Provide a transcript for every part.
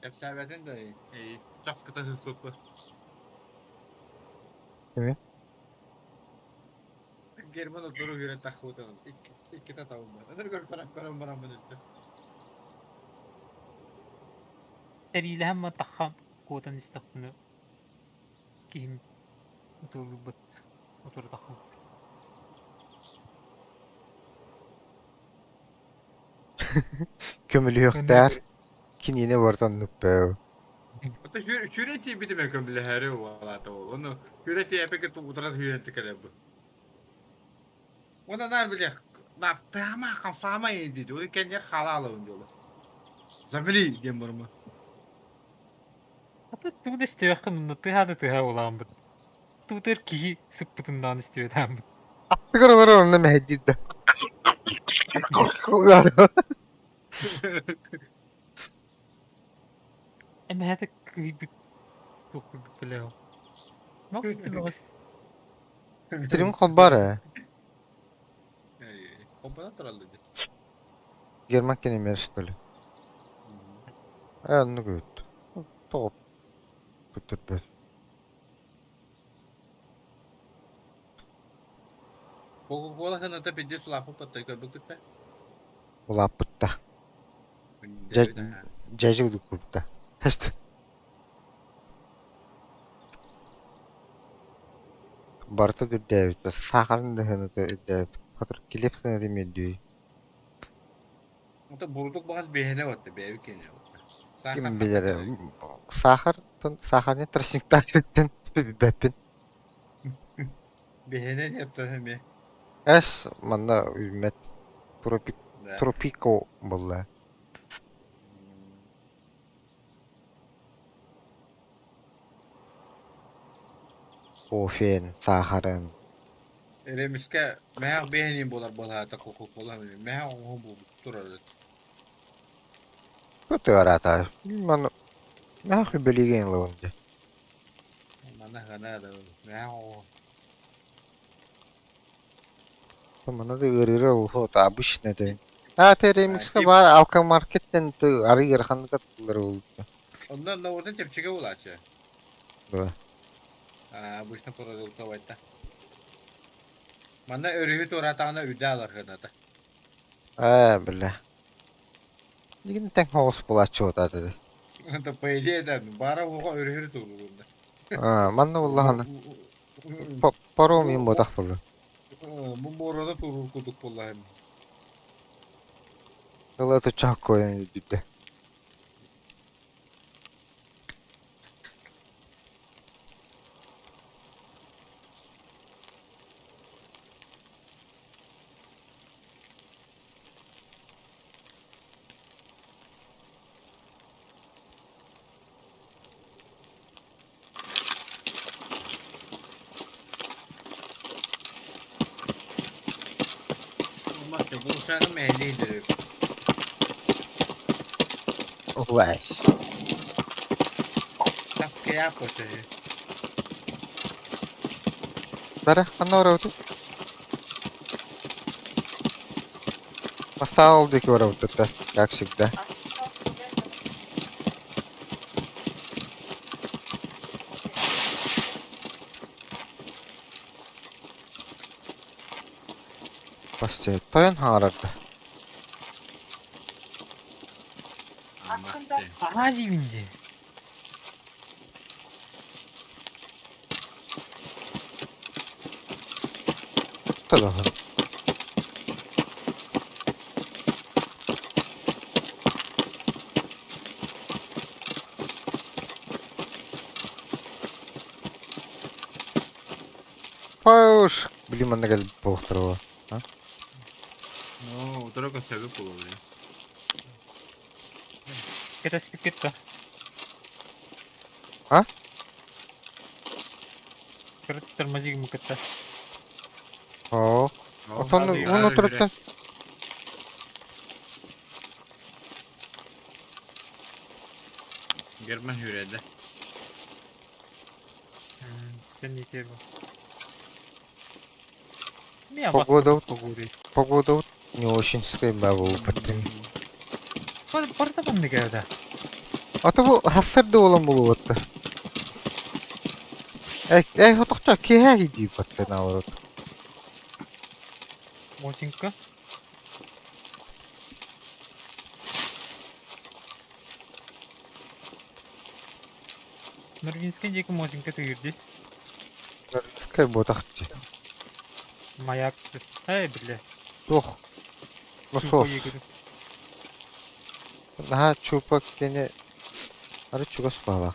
Кэпсээбэтин да часкыта сыспыппын. Кими? Герман оттору үөрэн таххыбытын иккитэ табыллар. Ытыр көртөрөн көрөн бараммын үттэ. Тэриилэһэн таххан куотан истэхпинэ киһим ытыллыбыт утары таххыбыт. Көмүлүөхтээр кинини барыта оннук бөө. Ото сүүрэн тиийбитим көмүлэһээри уолаата ол. Ону сүүрэн тиийэппит утаран сүүрэн кэлэбин. Уонна наар билиэх нафтаама хамсаама диidi. Ол кэннигэр хаалаалабын диолу. Замри диэн барыма. Ата тугу да истибэххин онно тыаһа да тыаһа улааммыт. Тутар киһи сыппытыннаан истибэтааммыт. Аттыгар олорор онно мэһэйдиир да. Эмэһэтэ кыйбыт туох курдук билэҕин. Макс тимэҕис Тирим холбоор ээ. Холбоно тураллар дии. Герман кинимэр что ли? Ээ оннук эбит. Тоҕо көтөрбөт. Кока-кола сыаната пиздец улааппыт баттай көрбүккүт да? Улааппытта. Дьэдьи курдукпутта. Барыта да үрдээбит. Саахарын да сыаната үрдээбит. Хотор килиэп сыаната эмиэ үрдүөй. Ото бурдук баҕас биэһинэ отта, бэйэбит киэнэ отта. Ким Саахар билэр хантан саахар сахарный тростниктаах сиртэн билбэппин. Биэһинэ диэптэ эмиэ. Эс манна үүммэт тропик Да. тропико буолла. Кофен, саахарын. Ремискэ мэһэх биэһинин буолар буолаата кока-кола мэһэх оҥоһун буолбут турар эт. Тыараата. Маны мэһэх үбэлиигин ылабын дии. Манна хана да мэһэх оҥоһун. Манна да ыарыыра вот обычно это. А ты ремикска бар алкомаркеттен ты арыы ыараханнык атыллар буолбута. Онно наурдан чэпчэки буолааччы. Да. Обычно продуктовайта. Манна өрүһү туораатаҕына үрдэ алар гыната. Ээ, бля. Дигин тэҥ соҕус буолааччы буолаата. Это по идее да, баара уоҕа өрүһүрү туруурунда. А, манна буллаҕына паром им ботах буолла. Бу муорада туруур курдук буолла Ыла туччах койон үрдүдэ. Olmazsa bu uçağın mehlidir. Уһуас. Таскыйа көтөһү. Бара, ханна барабытый? Бастаан ол диэки барабыт да, как всегда. Бастыйа тойон хаҥарарда. Аһаа диибин дии. Тылаһын. Пауш! Блин, манна кэлбит буолуохтара А? Ну, утары көстөбүт буолуо. Кэтэспиккит да. А? Тормозигым кытта. Оо. Отон уон утарыттан Герман хүреді. Sen не бу. Погода погода не очень скайба буолбаттын. Барда маннык да. Ата бу хассар да буолан булуботта. Эй, эй, хотохто киэһэ дии батта наоборот. Мосинка. Нурвинскай диэки Мосинка тыырдый. Нурвинскай буотах дии. Маяк. Эй, бile. Туох? Насос. Наһаа чуупа кини ары чугас баалаах.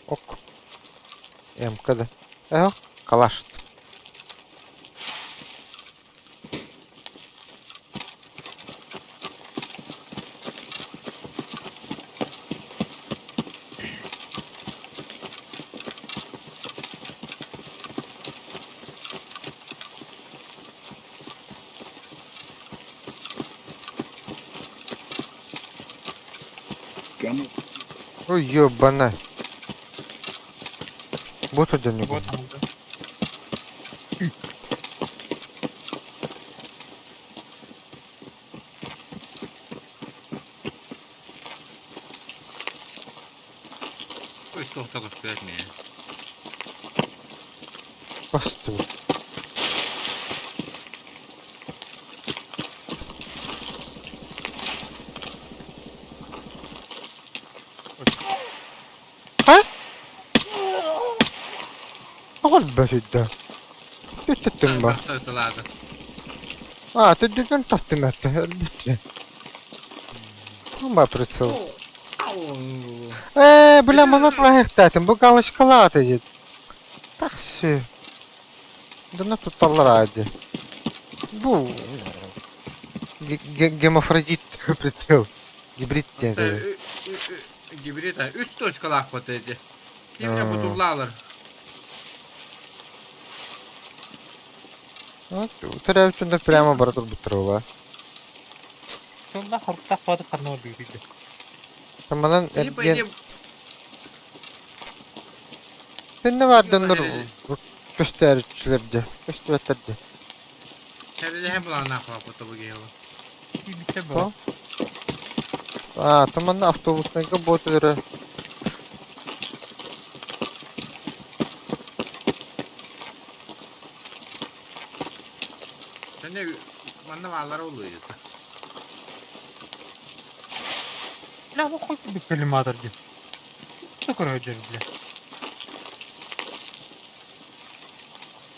Ок. МК да. Эһо, калаш. Ой, ёбана. Вот один. Вот он, да. Ой, туох да көстүбэт миэ. Бастыбыт. А? Тоҕо өлбөтүйдэ? Түттүттүм ба. Тылаата. А, түттүттүн таптым этте, өлбүттү. Ба прицел. Э, бля, манат лаһыктаатым, бу галочкалааты дед. Тахсы. Дана тутталлар ади. Бу гемофродит прицел. Гибрид диэн. Гибрид, үс точкалаах бат эти. Кимне бутуллаалар. Төрөөбүтүндэ прямо бара турбуттар буолаа. Сонно хоруктаах бааты ханна барбыгытый? Манан эргиэн Төннө баардоннор көстөөрүччүлэр дьэ, көстүбэттэр дьэ. Кэрэлэһэн былааннаах бааппыта бу киһи. Киирбиттэр буолар. Аа, туманна автобуснайга буотулары Сен манна бааллара улуйута. Бля, бу хой курдук коллиматор диэн. Что көрөйдөр бля.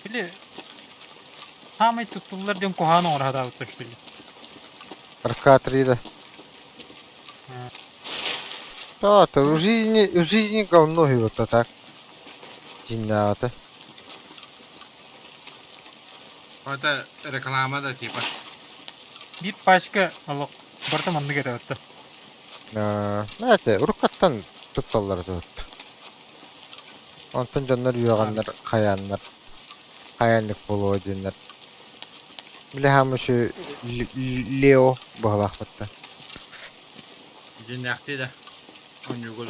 Били саамай туттуллар диэн куһаҕан оҥоро сатаабыттар что ли? Аркатрida. Да, в жизни говно и вот так. Дьиҥнээҕитэ. Это реклама да типа. Биир пачка олох барыта маннык этэ батта. Знаете, уруккаттан тутталлар этэ. Онтон дьоннор үөҕэннэр, хайааннар, хайааннык буолуо диэннэр. Били хаамышы Лео быһалаахпыттар. Дьиҥнээхтии да. Онньугу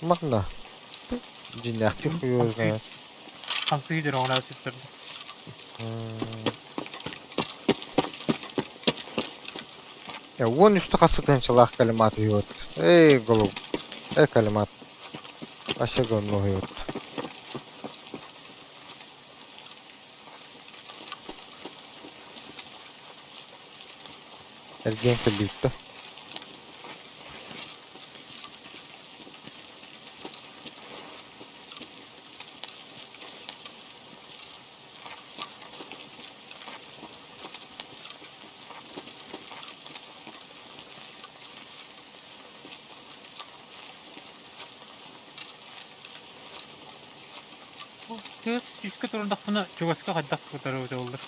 Манна дьиҥнээхтик хуйу знает. Хамсыы диэн оҕолоро сүттэрдэ. Уон үстэ хас тыһыынчалаах калимат уһуйбут. Эй, голуб. Эй, калимат. Вообще говно уһуйбут. Эргиэн кэлбиттэ. Тыас сүүскэ турдахпына чугаска хайдах кытары буоллар.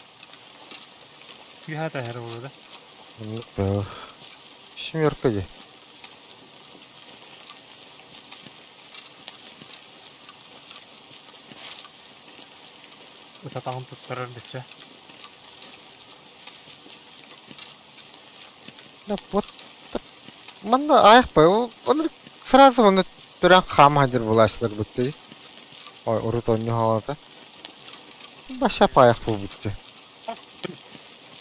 Үһэ таһар буолуо да. Семерка дии. Ытатаҕын туттарар бачча. Да вот манна аайахпай он сразу оны төрөөн хаама сылдьар буолааччылар быттый. Ой, урут онньу хаалата. Баша паайах буолбут дии.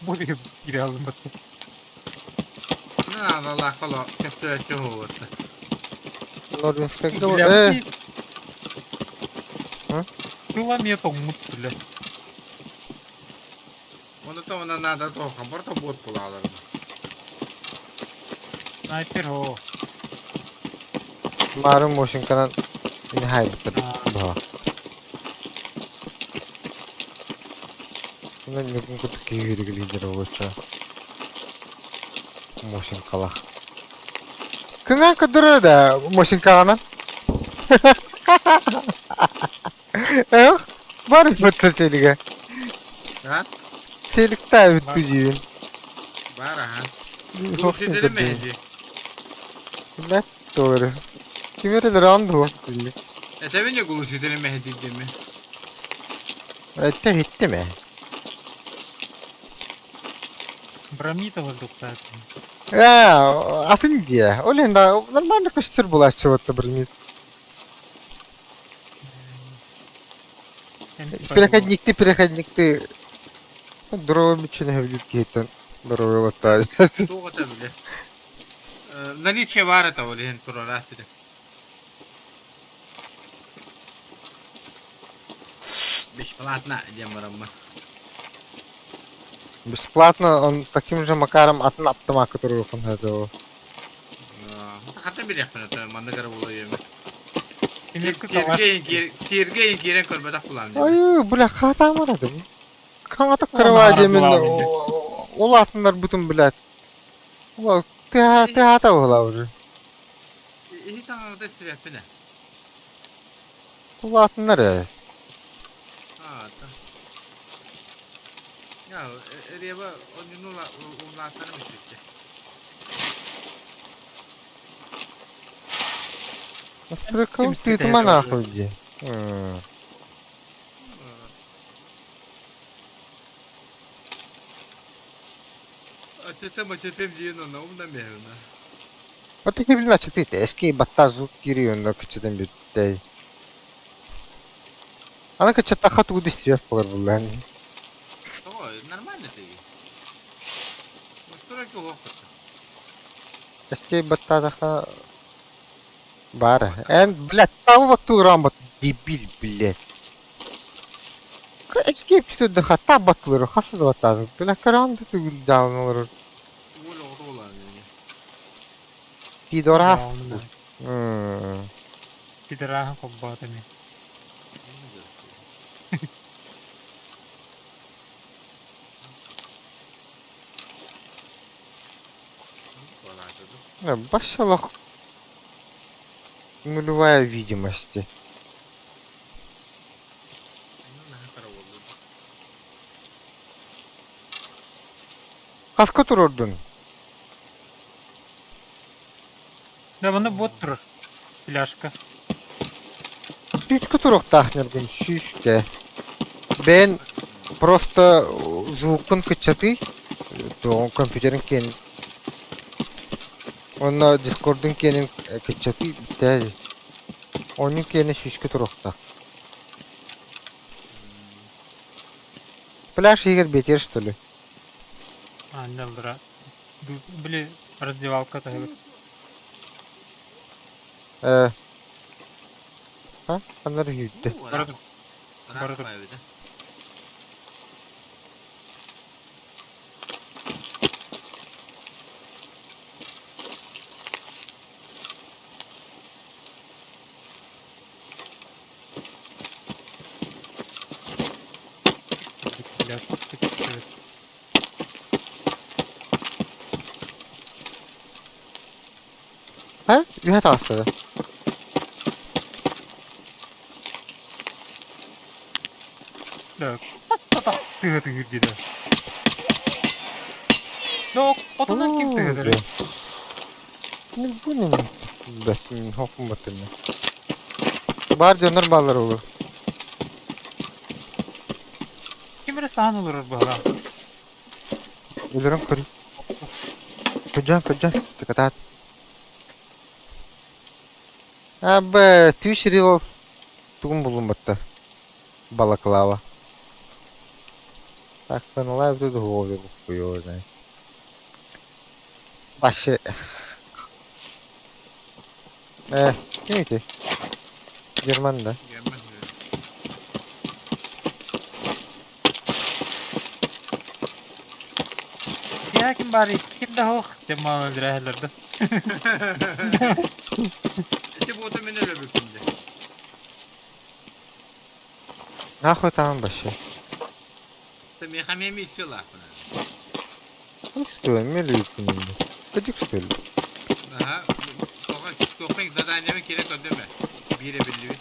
Бу кире алын бытты. Наадалаах олох көстөөччү буолбута. Норвежскайга э Тыла эмиэ тоҥмут бile. Оны тоҕуна наада тоохха борто буот булаалар. Снайпер о. Марын Мосинканан ини хайбыттар баҕа. Онон ньукун курдук киһи үөрүгүлүүр олоччу. Мосинкалах. Кыҥаан көрдөрөр да Мосинкаҕынан. Эх, бар бытта селигэ. А? Селиктаа бүттү диибин. Бар аха. Глушителі мэһэди. Билет doğru. Ким эрэ дрон дуо дии. Этэбин де глушителі мэһэди диэми. Этте иһиттим ээ. Бромитова дуктаат. Ээ, атын дии. Ол иһин да нормально көстөр булааччы буолта бромит. Переходникты, переходникты. Здоровый мүччүнэ сөбүлүүр киһиттэн здоровый баттаа. Туох это биле. Наличие баар это ол иһин турараах этэ. Бесплатно диэн бараммын. Бесплатно он таким же макаром атын аптамаакка туруохун сөп. Хата билиэхпин это маннык эрэ буола үөмэ. Тиэргэ киирэн көрбөтөх булаам дии. Ой, бля, хаатаамар этим. Хаҥатык кырава диэмин ол атыннарбытын блядь. Ол тыаһаата буола уже. Иһи саҥаҕыта истибэппин ээ. Улаатыннар ээ. Аата. Я, Рева онньуну улааттарым испиттэ. Прикол тыытыма нахуй дии. Ачытым ачытым диэн онно умна миһына. Вот и блин, ачытыйта, эски батта звук кири онно кычытын бүттэй. Аны кычаттахха тугу да истибэт буолар буллаан. Тоҕо, нормально ты. Настройка уох кытта. Эски баттаатахха баара. Эн, блядь, таба баттыыр бат дебил, блядь. Эски бүтүрдэ хатта баттылыр, хасыз баттаатын. Бля, көрөн да түгүл даун олорор. Уол оҕото буолаан дии. Пидорас. М. Пидораһын холбоото ини. Бассалах нулевая видимости. Хаска турордун? Да, манна бот турар. Пляжка. Сүүскэ туруохтаах ньургун, сүүскэ. Бэйэн просто звукун кыччатыы, туоҕун компьютерын киэн уонна дискордун киэнин кыччатыы бүтээ. Оонньуу киэнэ сүүскэ туруохтаах. Пляж иһигэр биэтиэр что ли? Аанньаллара. Били раздевалка таһыгар. Э, а? Ханна үһүйдэ? Бара тур. Бара тур. Пляж. А? Үһэ таҕыста. Да, тыа тыгыр диде. Да, отонан ким тыгыр? Не будем. Да, хоппун баттым. Бар дьоннор бааллар олу. Ким эрэ саһан олорор баһа. Өлөрөн көр. Көдьөн, көдьөн. Тыкатаат. Абы, Twitch Rivals тугун буллум батта. Балаклава. Так, лайв тут голову хуй его знает. Вообще. Э, ким ити? Герман да? Герман. Я ким баарый? Ким да суох. Дьэ мааны өлөрөөһөлөр да. Ити буота мин өлөбүппүн дии. Нахуй там вообще? Ты миэхэ эмиэ миссиялаахпын. Что, мели Кадик что ли? Аха, туохха заданиябын киирэн көрдөмө. Биир эбиллибит.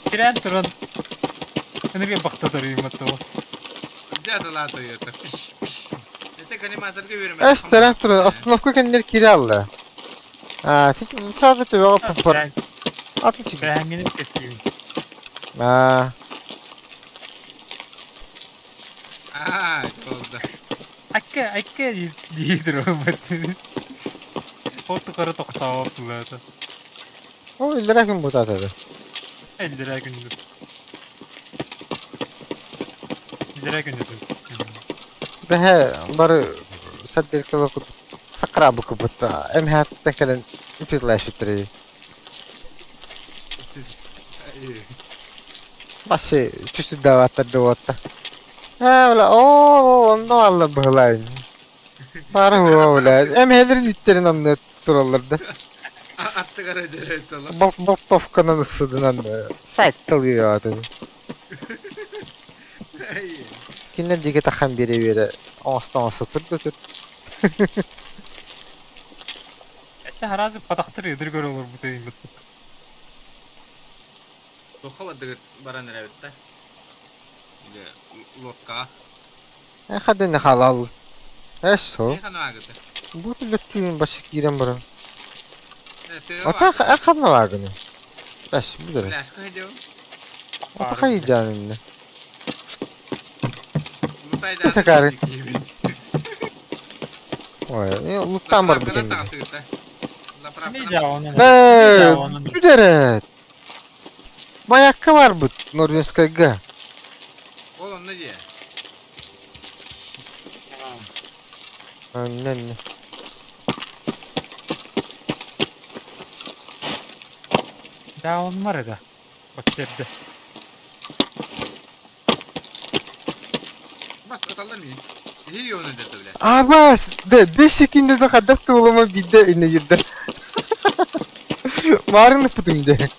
Киирэн туран ынырык бахтатар ыйматтаба. Дьэ аталаа Тойота. Это аниматорга үөрэммэт. Эш, трактор, остановка кэннигэр киирэ алла. А, сразу төбөҕө пуппар. Атын чиг. Бэһэҥҥини кэпсиибин. А, Аа, это oldu. Айка, айка дии турар. Ол тухары тохтообот тулаата. Ол иллэрээ күн бутаатады. Иллэрээ күндү. Иллэрээ күндү. Бэһэ бары саддеркала курдук саккыраабыккыппыт эмһээттэн кэлэн үтүөлээшиттэрий. Вообще чүсүрдэваттар дуота. Ээ, бля, оо, онно алла быһылаан. Бары хуа, бля. Эмһэлэрин үттэрин анны тураллар да. Аттыгар өдөрөйтолор. Бол болтовканан ысыдынан сайт тылыйаатын. Кинилэр диэки тахан биэрэ-биэрэ оҥосто-оҥосто турда тут. Эссе хараазы патахтыр ыдыр көрө олорбут эбит. Туохха бардыгыт баран эрэбит да? Или лодкаҕа? Хадын халал. Эс хо. Эйхана аагыта. Бу түлөттүүн башы киирэн баран. Э, Ата ханна аагыны. Эс, бу дere. Пляжка идем. Ата хайдааninne. Лутайда. Сакары. Ой, луттан бар бүтүн. Э, бу дere. Маякка бар бут Норвежскайга. Ол онно дии. Аннан. Даун бар да. Бактерде. Бас аталlar mı? İyi onu dedi bile. Абас, да, 5 секундада хадах туулама бидде инне кирде. Маарын путум де.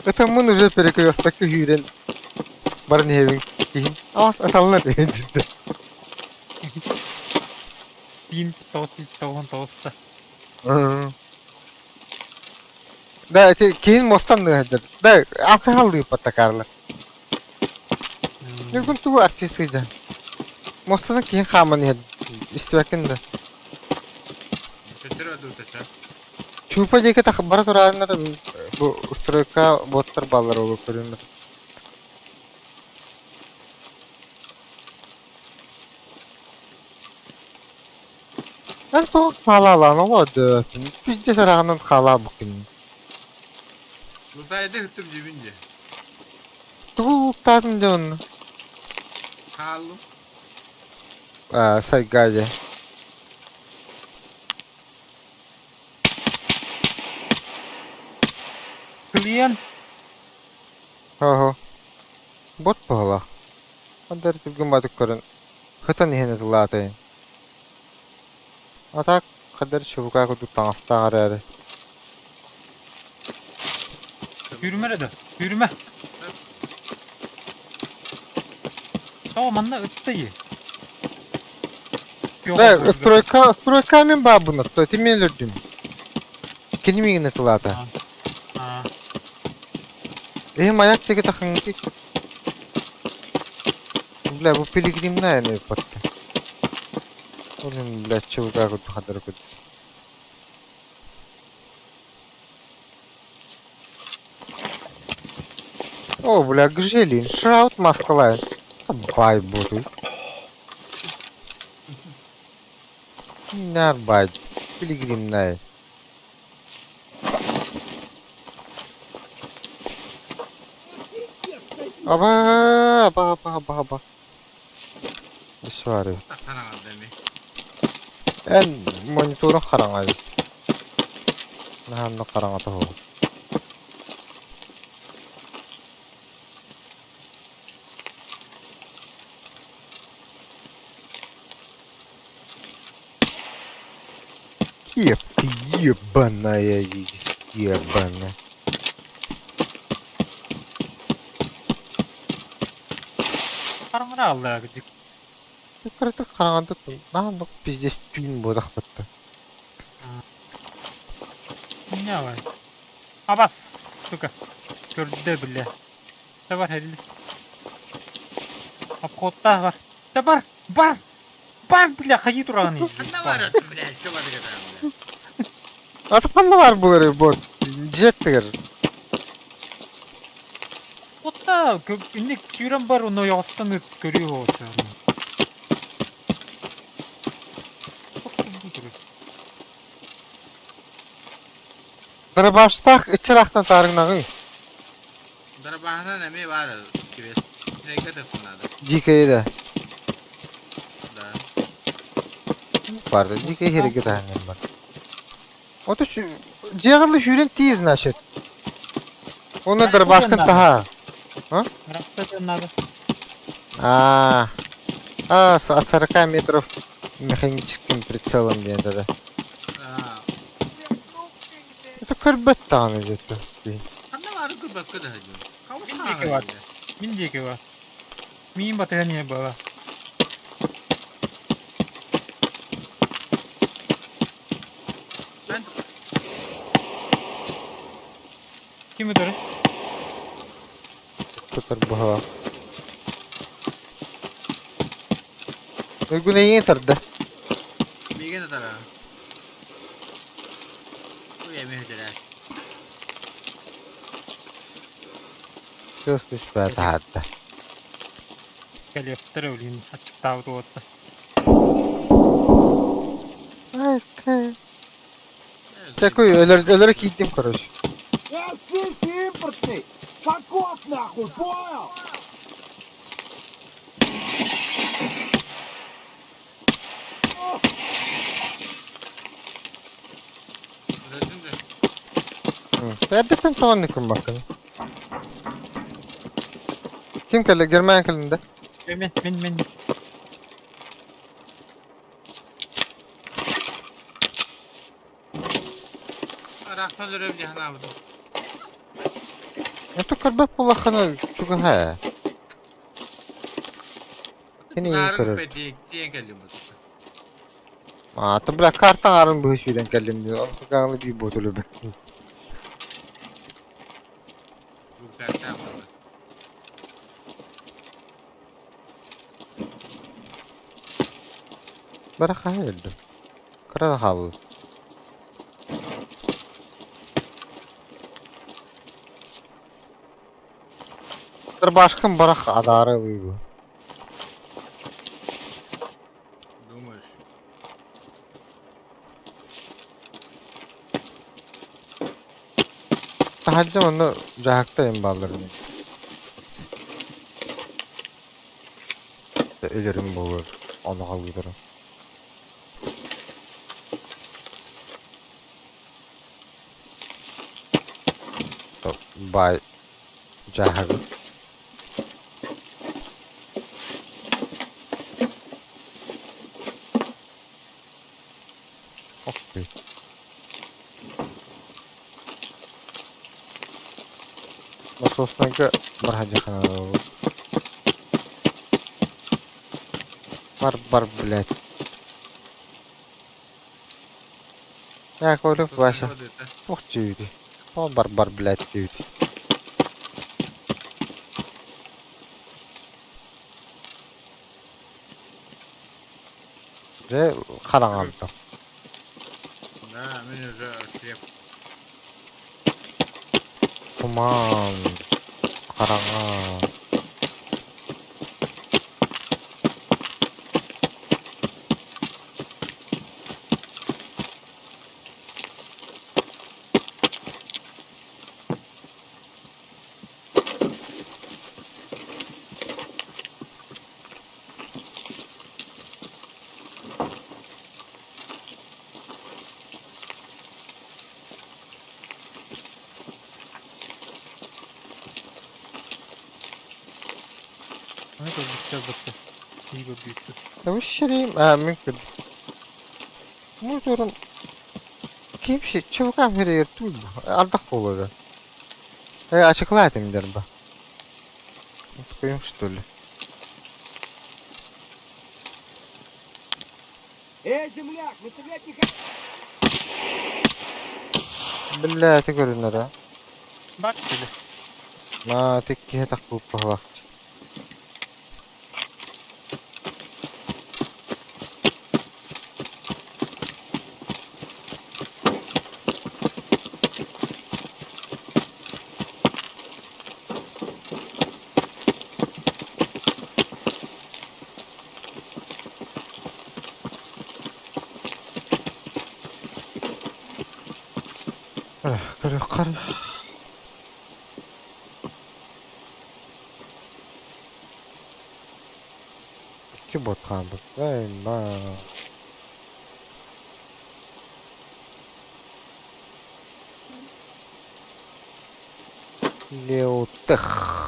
Это мун уже перекресток күйрен. Бар не хебин кихин. Абас аталына деген деді. Бин тоғыз тоғын тоғызта. Да, эти кийин мостан ныгадыр. Да, асахалды паттакарлар. Нүгүн тугу артист да. Мостан кийин хаман ед. Истибакин да. Төтөр өдү Чупа диэки тах бара турарынар бу стройка боттар баллар олуп көрүнөр. Эн тоҕо хаалаалаан олорду. Пиздец араҕынан хаалаабыккын. Лутайда hıttım cebince. Тугу улуктаатын дьэ онно? Хааллым. Аа, сайгаа дьэ. Клиент. Һо-һо. Бот баһылаах. Хандар түргэн баатык көрөн хытан иһэн ытылаатайын. А так хандар чубука курдук таҥастаах эрээри. Yürüme dedi. Yürüme. Tamam манна ытта ии. Да, стройка, стройка мин баабына, то ти мен өлөрдүм. Кини миигин ытылаата. Э, маяк диэки тахыҥҥы. Бля, бу пилигримная не патта. Ол бля, чубука курдук хандар курдук. О, бля, гжелин, шраут маскалайн. Бай буду. Нарбай, пилигримная. Аба, аба, аба, аба, аба. Sorry. Эн мониторун хараҥа эбит. Наһаа хараҥата суох. Кепка ебаная, ебаная. Хараҥара аллаа кырдьык. Кыратык хараҥата наһаа пиздец түүн буолахпытта. Давай. Абас, сука. Көрдө бile. Бар хелли. Обходтаах бар. Да бар, бар, бар бля, хайыы тураҕын Ханна бар, блядь, что бар блядь. Аты ханна бар булар бот. Дьиэттигэр. Отта, инник сүүрэн бар, онно ойоҕостон ыт көрүү оҕото. Дарабаштаах ыччараахтан таарыҥнаҕый. Дарабаһынан эмиэ баар кибес. Рейка надо. Дикэй да. Да. Бар, дикэй херге таһаҥҥын бар. Ото дьиэҕэр сүүрэн тиий значит. Уонна дарбашкын таһаар. А? надо. А, а, от 40 метров механическим прицелом диэн да. Это көрбөт даҕаны где-то. Ханна баары көрбөккө да Мин диэки бар. Мин диэки бар. Миин батыһан иһэ буола. Ким өтөрө? Тутар быһа. Уйгун эйиҥ тарда. Миигин атара. Ой, эми өтөрө. Көх түспэ таһаарда. Кэлиэхтэрэ өлүүн аччыктаабыт уотта. Такой өлөр өлөрө киирдим короче. Расист импортный! Факов нахуй, понял? Эрдэттэн тоҕоннуккун баккын. Ким кэллэ? Германия кэллин да? Мен, мен, мен. Арахтан өрөм дьаһанаабытым. Это көрбөт буоллаххына чугаһа. Кини Нарын көрөр. пэтиэктиэн кэллим бу. А, то бля карта арын быһы сүүрэн кэллим дии. Онтукаҕына биир буотулу бэккин. Бара хаһан өлдүм? Кыра да хаалла. Башкын барах адаары ылыы бу. Думаешь? Таһырдьа онно дьаһахта им бааллар ини. Өлөрүм буолуор, ону халыытарым. Бай дьаһагы. Окей. Насоснайга барһадьахана Бар бар, блядь. Яковлев Вася. Ух ты. О, бар бар, блядь, ты. Дьэ, хараҥарда. Да, мин уже слеп. Туман. Хараҥа. Аны көрбүттэр бытта. Киһи көрдүүттү. Вышерим, а мин көрдüm. Ну diyorum kim şey çabuk amire yırtıldı. Ардах буолуо да. Ачыкла этим дерба. Такой что ли? Эй, земляк, мы стрелять не хотим! Бля, ты көрүнөр а. Бак кэлэ. Ма тик киһи тахпыт баһылаах. Көрүөх Икки бот хаалбыт. Ай, Леотех.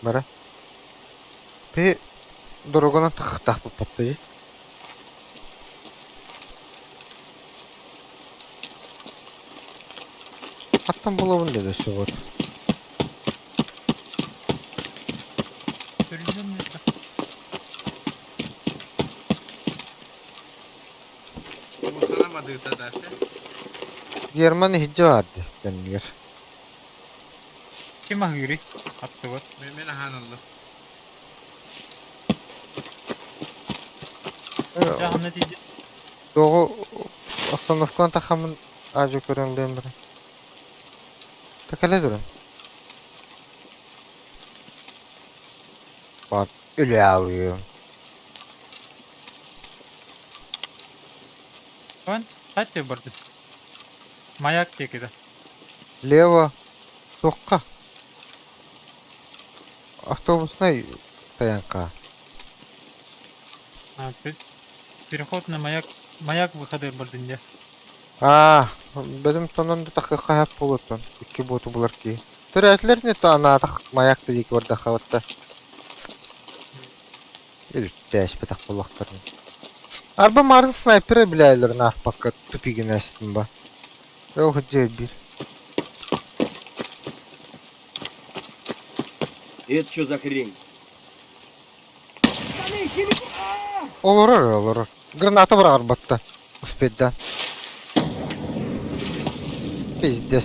Бара. Пи дорогонан тахтахпыт Хаттан булабын dedi şu bot. Көрүнүөн это. Уусанамадыыта дальше. Герман иһдьэ барды кэннигэр. Ким аһыырый? Аттыбат. Мен мен аһаналлар. Дьаһанна тиийдэ. Тоҕу остановканы тахамын аажы көрөн билэн баран. Такале durun. Bak ölü alıyor. Вон, хатте барды. Маяк диэки да. Лево туохха? Автобуснай стоянка. А, переход на маяк, маяк выхода бардын дьэ. Аа, бэдим тонон да тахыахха сөп буолуоттун. Икки буоту булар киһи. Төрөөтүлэр не то анаатах маяк да диэки бардахха батта. Үрүттээспэтэх буоллахтарын. Арба марын снайпера билээлэрин ааспакка тупигин эстим ба. Ол сылдьар биир. Это что за хрень? Пацаны, химику! А! Олорор олорор. Граната быраҕар батта. Успейдаан. Пиздец.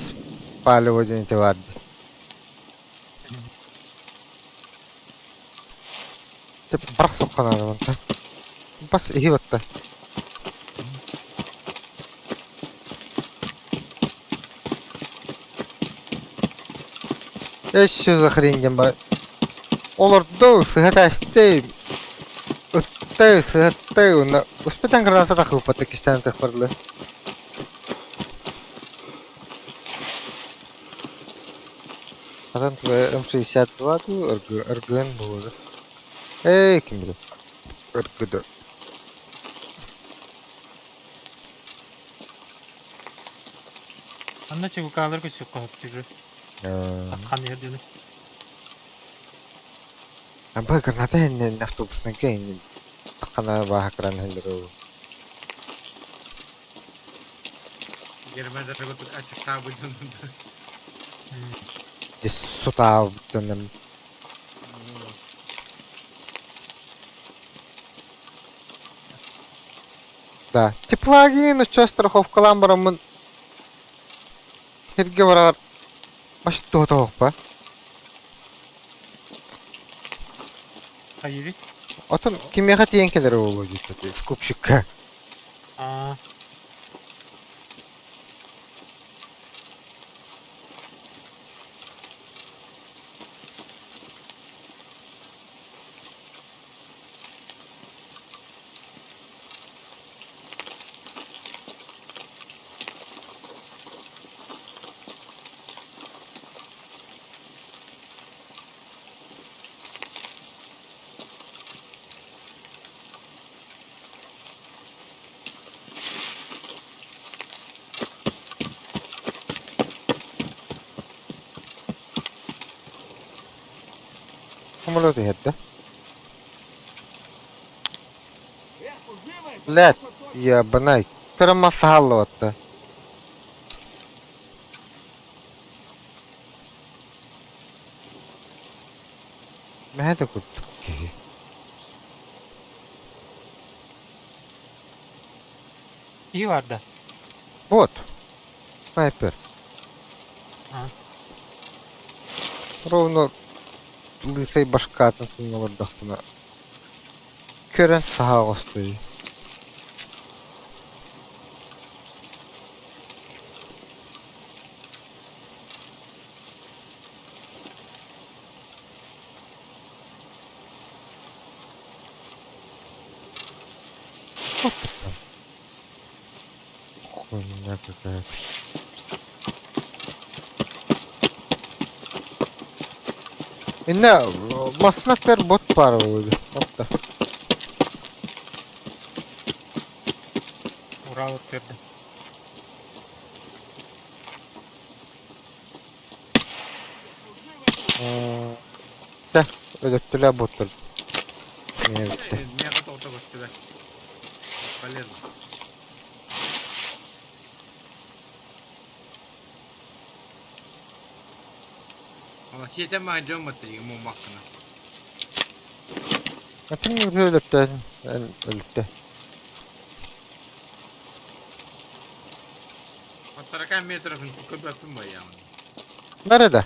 Палево диэн ити баар дии. Деп бырах сухханааны мантан. Бас иһи батта. Өссө за хрень диэн бар. Олорду сыһа тэстэ ытты сыһатты уонна успетан граната тахыппата кистээн тахпарлы. Атын М62 дуу РГН буолуо. Эй ким билэр. РГД. Анна чугукаалар көчүк хоһоптугу. Хан иһэрдини. Аба граната иннин автобуснарга иннин таххана бааһа кыран иһэллэр Герман ачыктаабыт Дьэ сутаабыттан Да, теплагин оччо страховкалаан бараммын сиргэ барар баш туһа Хайыри? Отон кимиэхэ тиийэн кэлэрэ буолуо диэбит скупщикка. Аа. Самолет иһэрдэ. Блядь, ебанай. Көрөн мас саһаллыбатта. Мэһэ да курдук киһи. Киһи бар да? Вот. Снайпер. А. Ровно лысай башкатын олордохпуна көрөн саһа оҕостуй. Вот это. Хуйня какая-то. Инна маснаттар бот пара болду. Опта. Урал берди. Тэ, өлөттүлэ боттор. Миэбитте. Миэхэ тоҕото көстүбэт. Полезно. Ала сиэтэн маһын дьон батта муомаххына. Атын өлөттө өлөттө. 40 метров көрбөппүн байаамын. Nerede?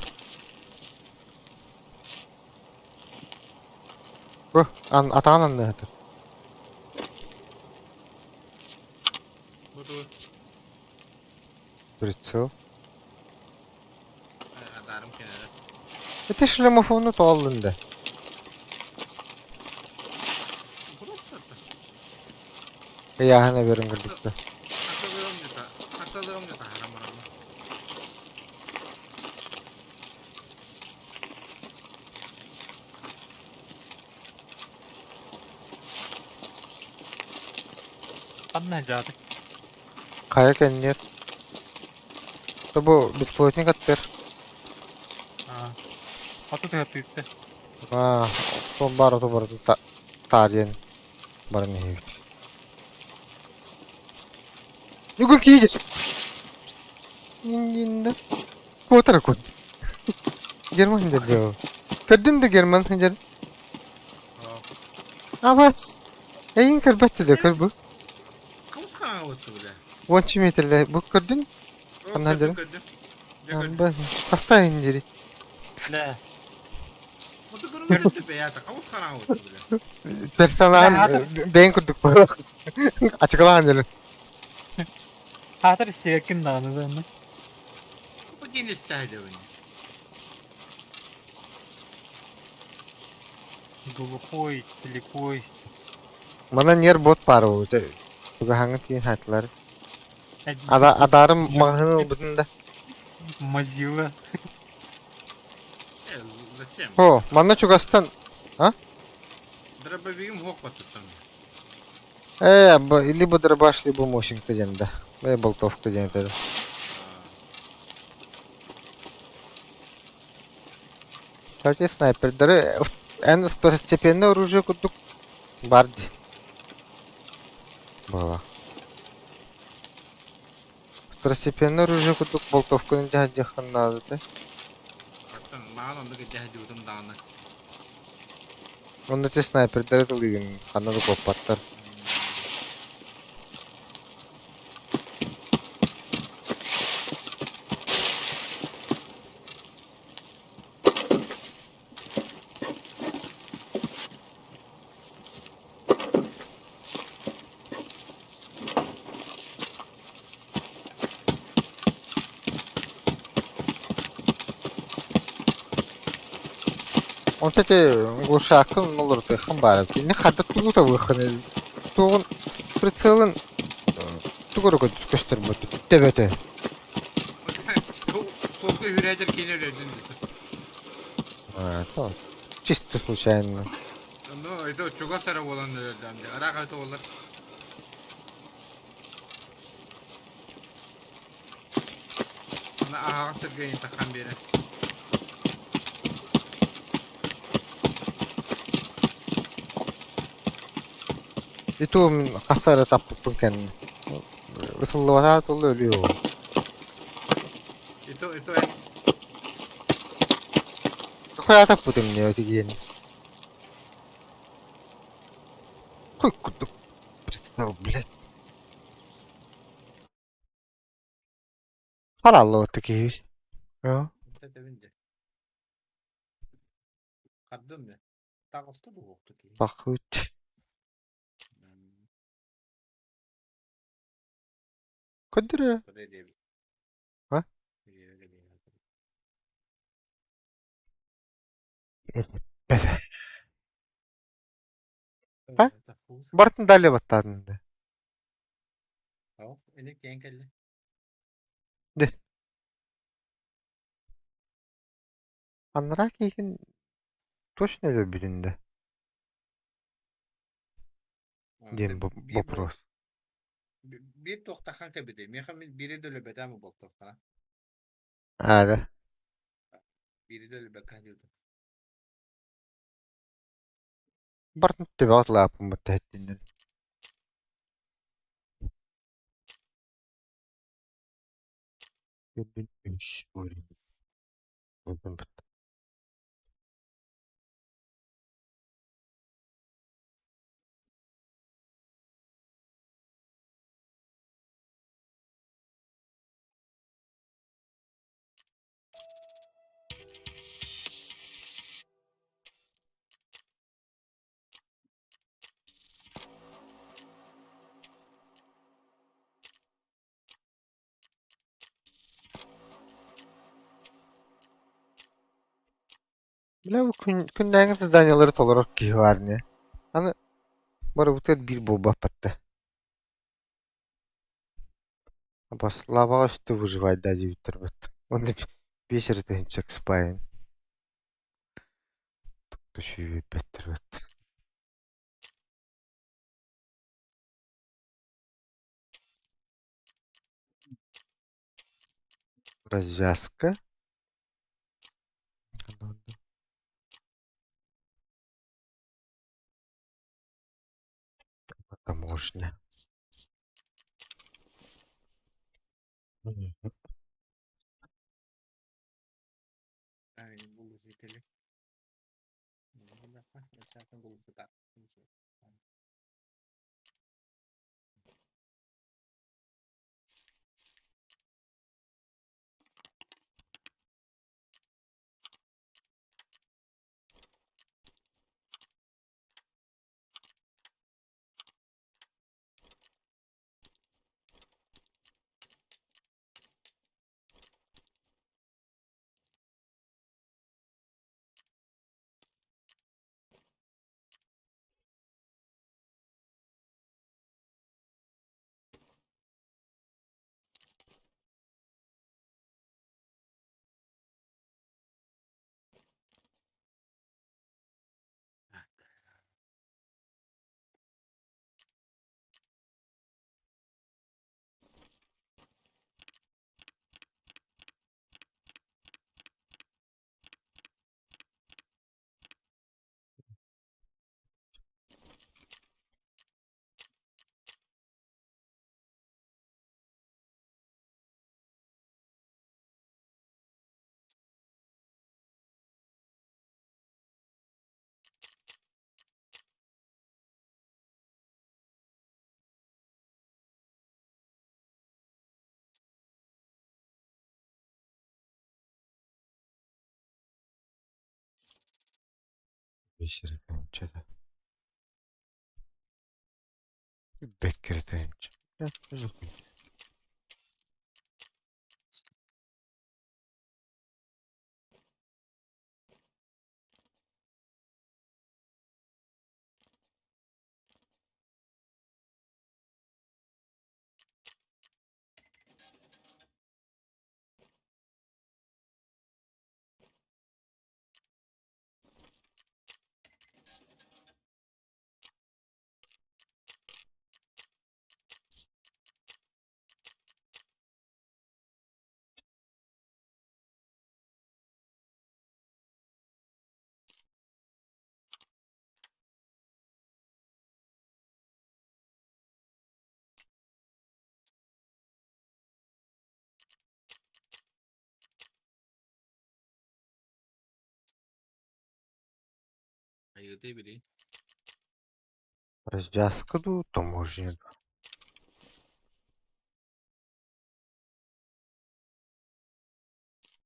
Бу ан атаҕын анныһытыр. Бу тугу? Прицел. Адарым кенере. Ити шлемофону тооллун да. Ыйааһына берин курдукта. Ханна дьааты? Хайа кэнниэр. Бу беспилотник аттыр. Аты тыгаттыытта. Аа, сол бар оту барыта таарыйан баран иһэбит. Нүгүн киидир. Иннинде. Куотара кут. Герман деді. Көрдүн да Герман дер. Абас. Эйин көрбөттү да көр бу. Уонча метрле бу көрдүн? Ханна дер? Хаста индири. Лэ. Персонал бэйэн курдук буолуох. Ачыкалаан дьэлин. Хаатар истибэккин даҕаны да онно. Глухой, слепой. Манан ер бот баар буолбут. Чугаһаҥҥа тиийэн хаатылар. Адарым маҕаһыын ылбытын да. Мазила. О, манна чугастан. А? Дробовигим хуох баттыттан. Э, либо дробаш, либо мощенька диэн да. Э, болтовка диэн этэр. Кстати, снайпердары эн второстепенное оружие курдук бар дии. Была. Второстепенное оружие курдук болтовканы дьаһайдыаххын наада да. Оттон маҕан оннук дьаһайдыбытым даҕаны. Онно ити снайпердары тылыыгын ханна да куоппаттар. Онто ити глушакын олорутуоххун баара. Ини хата тугу табыаххын туоҕун прицелын тугу эрэ көстөр төбөтө. Суолга үүрээдэр киинэ өлөйдүн А, то чисто случайно. Ну, это чугас эрэ буолан өлөрдөм дии. Ыраах это буолар. Аһаҕас сиргэ таххан биэрэн. Ити мин хас эрэ таппыппын кэннэ. Ытыллыбатах тылы өлүү ол. Ито, ито, Хуя таппытым не этигиэн. Хуй курдук представил, блядь. Хараллыбыт киһи. Хардым не? Таҕыста буһуохту киһи. Бахыт. Көддүрэ. А? А? Бартын далее баттаатын да. Де. Анараа киһин точно өлөрбүтүн да диэн вопрос. Биир туохтахан кэбитий. Миэхэ мин биири да өлөрбөтөөм буолтахтара. Аа да. Биири да өлөрбөккө диэтим. Бартын төбөҕө тылааппыммыт тэһиттиннин. Үрдүн үс уурун Бля, бу күн күннээҥи заданиелары толорор киһи баар ини. Аны барыбытыгар биир буолбаппыт да. Славаҕа өстө выживайдаа диэбиттэр быт. Уонна биэс эрэ тыһыынча экспайын. Түшүүбэттэр быт. Развязка. Таможня. Бэшэрэ Бэккэрэтэ. Хайыгытай билигин? Развязка дуу, таможня дуу?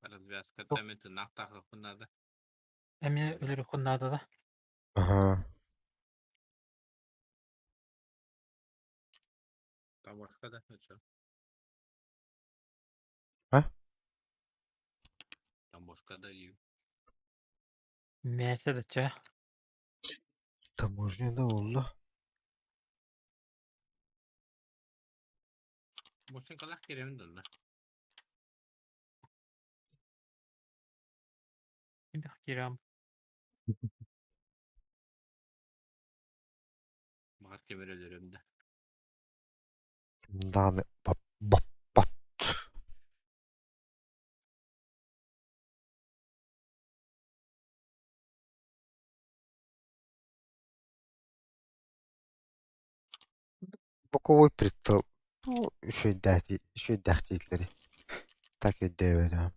Развязката эмиэ тыыннаах тахсыахпын наада. Эмиэ өлөрүөххүн наада да? Аһаа. Таможка да очо. А? Таможка да диибин. Мээсэ да чэ. Таможня да буолла. Мусинкалаах киирэбин да онно. Кимдэх киирэҕим? Баҕар ким эрэ өлөрүөм да. Даҕаны баппат. Боковой прицел туу үчүгэйдээх үчүгэйдээхтииллэри так өйдөөбөтөҕүм.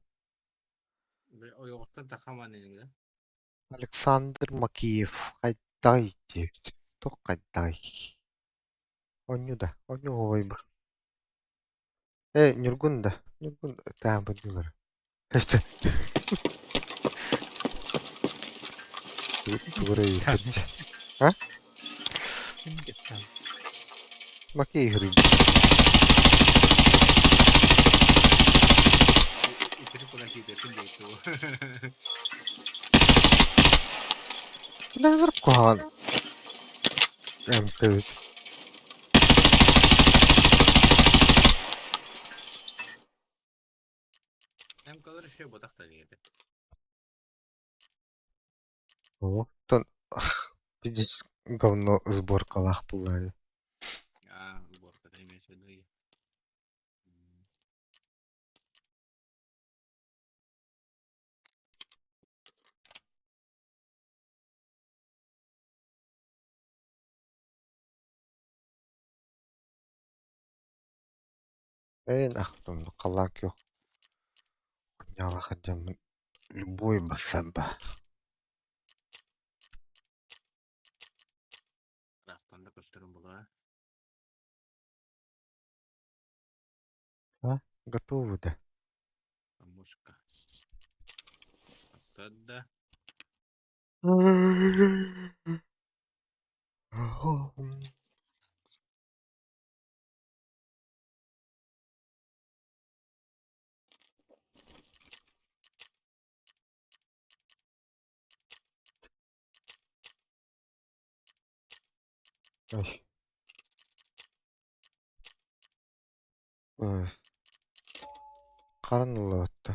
Ойоҕуттан тахаман инигин Александр Макеев хайдаҕый диэбит, туох хайдаҕый? Оонньуу да, оонньуу оһуобай Ээ, Ньургун да, Ньургун таабырдыылар. Тугу эрэ ыйыппыт А? Ким кэпсээн? Макеев ыйбыт. Итини куда киирбэппин диэбит дуо? Назар куһаҕан МК-бит. МК-лар еще ботах этэ. Оттон пиздец говно сборкалаах буоллаҕа. Аа, сборката эмиэ сөдүй. Эн ахтым халлаан күөх кунньаалаах дьоммун любой бассаба. Ыраахтан да көстөрүн булаа. А, готовы да? Мушка. Асада. Ой. Ой. Харан ыллаҕытта.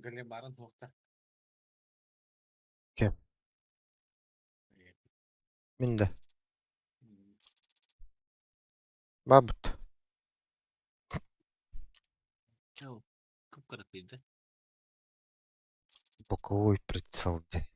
Гале барын туохта. Кем? Мин да. Бабыт. Кып-кыракый да. Боковой прицел диэн.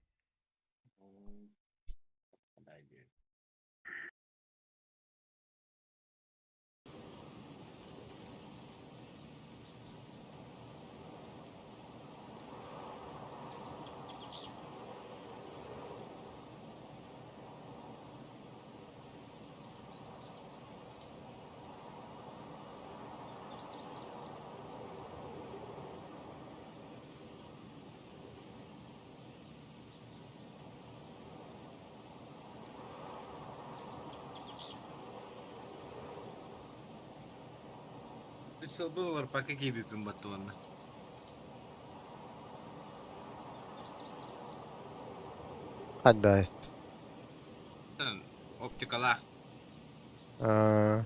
Прицелбын олор пока киирбиппин баттыланна. Хаддай. Оптикалаах. Аа.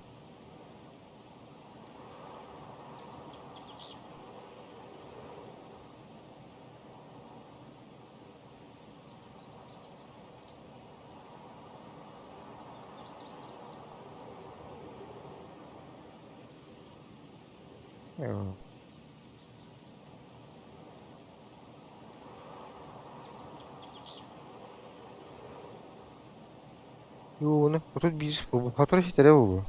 Оо. Юуну 31 буолбут, сотору ситэрэ буолуо.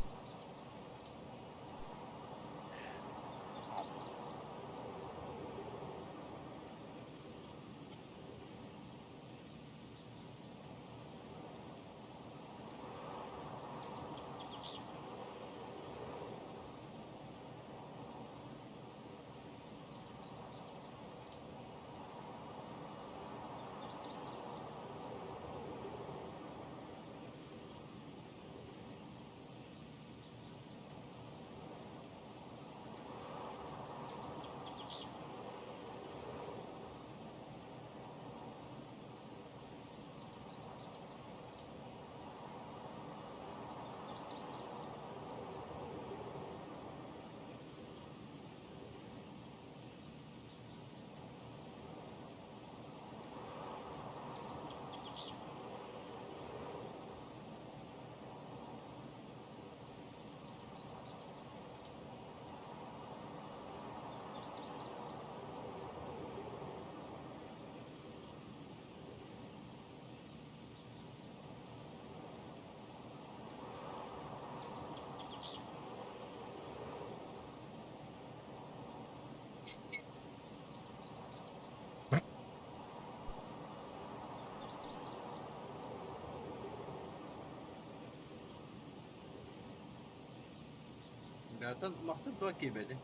Zaten maksat tuo kiibeti.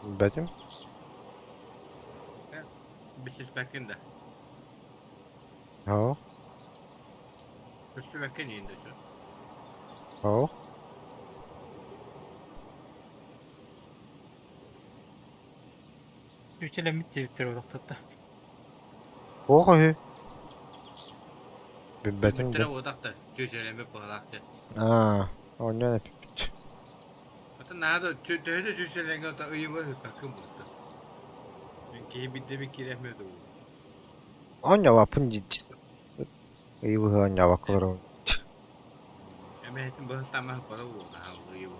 Билбэтим. Билсиспэккин да. Оо, Көрсүбэккин иһин да чо. оо. Үчэлэммит диэбиттэр олохтотто. Туох үһү? Билбэтим Бүттэрэ да. уотах да чүөчэлэммит быһалаах дьэ. Аа, оонньоон эппиппит. Ата наада төһө да чүөчэлэҥҥэ ота ыйыба ыыппаккын буолта. Мин киһи бидде би киирэммит уу. Оонньообоппун дии. Ыйыбыһы оонньообокко олоробун. Эмэһитин быһа саамаһы пара буолла хаалла ыйыба.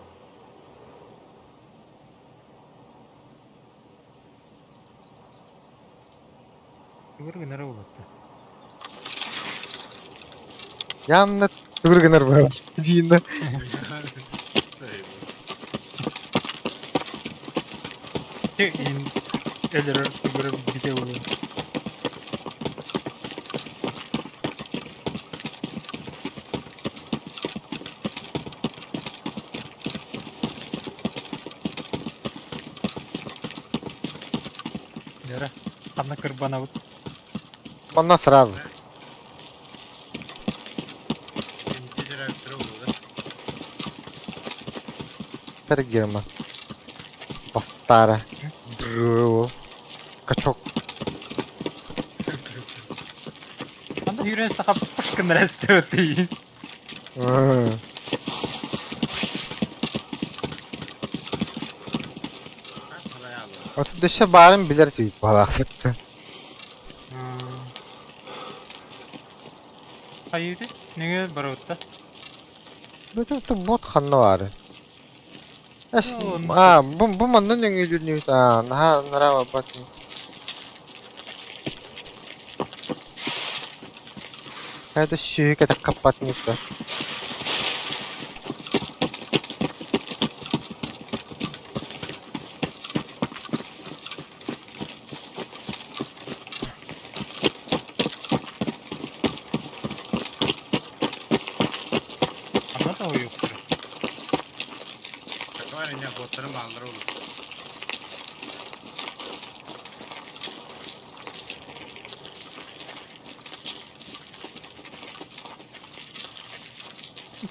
Тугур гынара буолуохта. Явно тугур гынар быһалаах диин да. Ин өлөрөр тугур бите буолуо. Дьэ, ханна кырбанабыт? Манна сразу. Герман. Бастара. Дрыо. Качок. Анда үүрэн саха пышкыннар эстебет Отут дөссө баарын билэр тиийбит баҕалаахпыт. Хайыыты? Нөҥүө барыбытта. Бу бот ханна баары? Эс, аа, бу бу манна нөҥүөлүүр аа, наһаа нараа барбат. Это сүһү кэтэх хаппат ньукка. Ханна да ойуктур. Боттарын бааллара olur.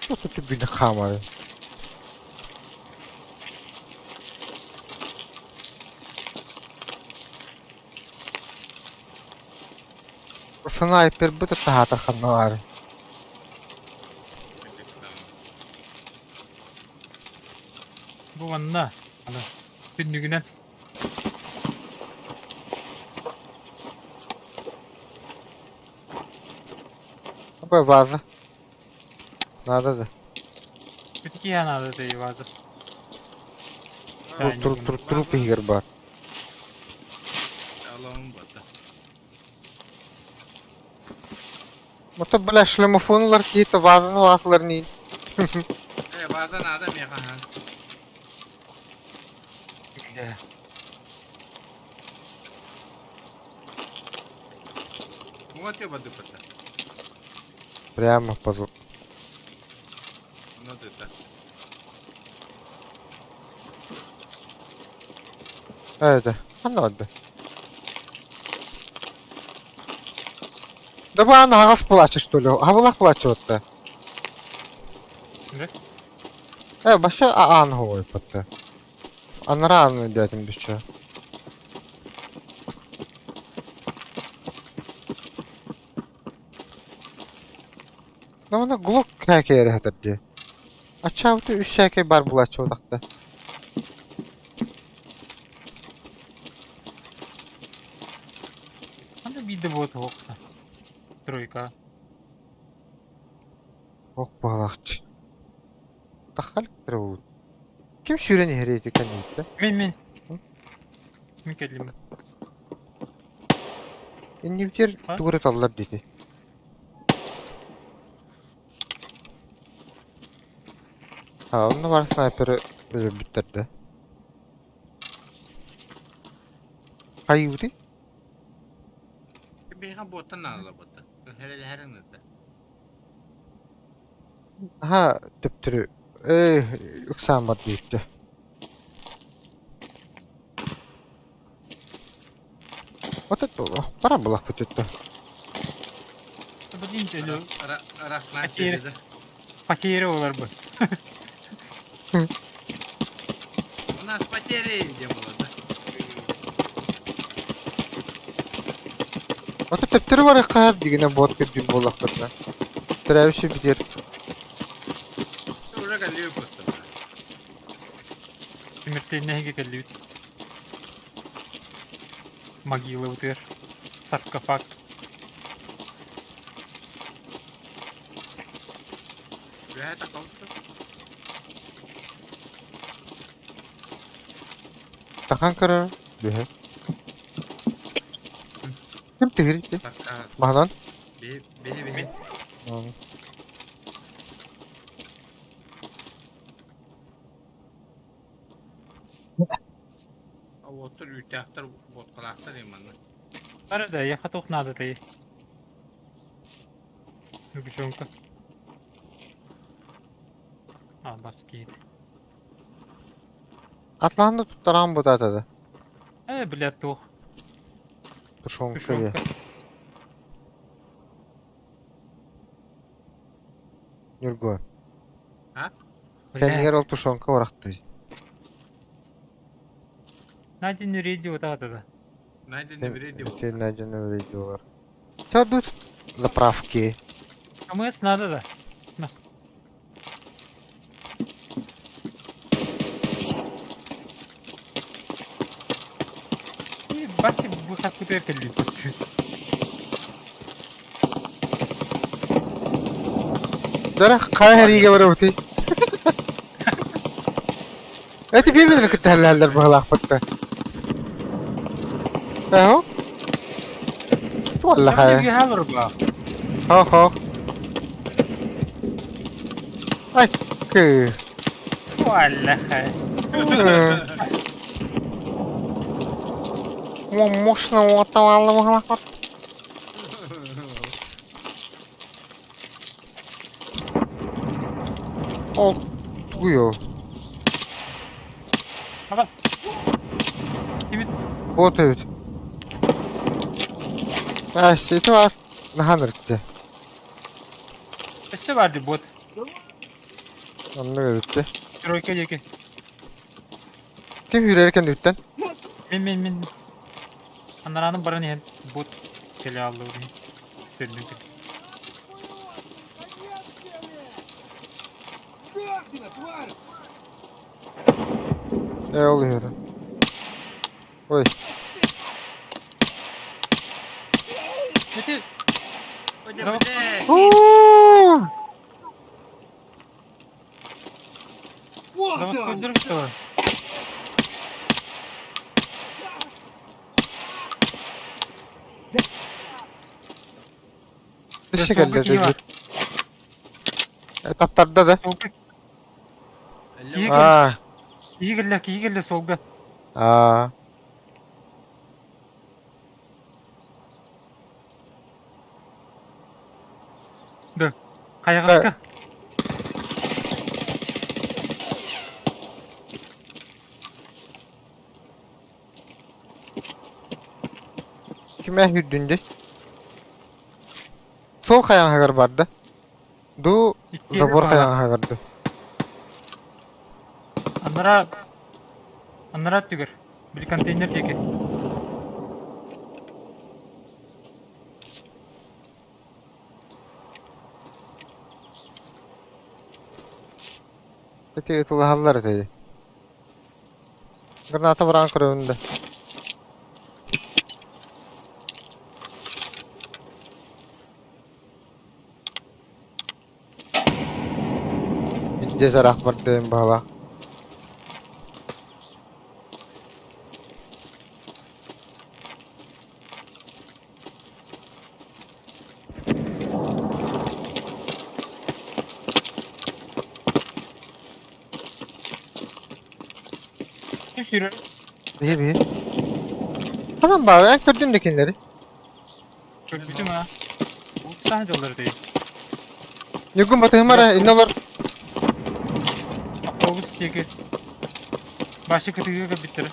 Что тут били хаамары? Снайпер бу таһаатар ханна баары? Бу манна. Аны түннүгүнэн. Какой ваза? Надо да. Бүтки надо дей ваза. Тур тур тур труп игр бар. Allah'ım batta. Ото бля шлемофонлар киһитэ вазаны ваасылар ниин. Э, ваза надо миэхэ аһа. Муҥа тыа бардыппата. Прямо по Оно тыта. Это, ханна барда? Да бу аан аһаҕас плача что ли? Хабылах плача отта. Да? Э, баша аан хоҕойпатта. Анараа ааны диэтим биччэ. Ну, глок кээкэ эрэ дии. Аччаабыты үс сээкэй баар булааччы утахта. Аны биирдэ буот уһукта. Тройка. Ох баалаахчы. Таххал буут. Ким сүүрэн иһэр ити кэнниттэн? Мин мин. Мин кэллим. Иннибитигэр А? тугу эрэ таллар диэти. А, онно баар снайперы өлөрбүттэр да. Хайыыбытый? Биһиэхэ буоттан наадалар буотта. Хэрэлэһэриҥ да. Наһаа төптөрү ээ ыксаан барда иһиттэ. Вот это пора было хоть это. Блин, өлө Раз Потеря. да. потеря олар бы. У нас потери где было, да? Вот это төптөрү бар хаһар дигинэ бот кырдьык буоллахпытына. Төрөөбүшү битер. Уже кэллиэ буотта. Смертельнэһигэ кэллибит. Могила бытыар. Саркофаг. Үөһэ таххабыт. Тахан көрөр бүһэ. Ким тыгыр ити? Такка. Маһанан? Биһи биһи биһи. Уоттар үүттээхтэр буоткалаахтар иманна. Бары да, я хотох надо ты. Девчонка. А, баскет. Атлаанды туттараан бутаатада. Э, бля, туох. Тушонка диye. Тушенка. Нюрго. Бля, Кэннигэр ол тушенка барахтый. Надя радио да. Найден видео. Теперь найдены видеолар. Что тут заправки? КМС надо, да. На. И баси выход куда кэлли. Дара хайа риге барабыты. Эти бир-бирин кытта хэллэллэр быһалаахпытта. Эһо? Туолла хайа. Хо-хо. Ай, кы. Валлаха. Мощно отавалла быһалаахпыт. Ол тугуй ол? Абас. Кимит Вот эбит. Ась, ити бас наһаа ырытты. өссө барды бот. Оннук эбитти. Тройка диэки. Ким үүрэр кэнниттэн? Мин мин мин. Анараны баран иһэн бот кэлэ аллы Төрдүн кэл. Сдохни, тварь! Ээ ол иһэр. Ой, Эти Бля, Давай. бля. Уу! Вот заводской он! дыркала. Вообще Суолга кэллэ киһи баар. өлбүт. Таптарда да. Суолга Эллэ киһи кэллэ. Аа. Киһи кэллэ, киһи кэллэ суолга. Аа. Да. Хайаҕаска. Кимэ үрдүн дии? Суол хайаҥаһыгар барда. Дуу Иккиэни забор баара. хайаҥаһыгар дуу. Анараа анараа өттүгэр. Били контейнер диэки. Ити ытылаһаллар этэ. Граната бараан көрөбүн да. Здесь арах бардыым баһылаах. Ким сүүрэр? Биһи биһи. Ханан баар, эн көрдүн да кинилэри. Көрбүтүм аа. Бултаан дьоллор этэй. Ньургун батыһыма эрэ, иннэ олор. Автобус диэки. Башы кытыыга кэлбиттэрэ.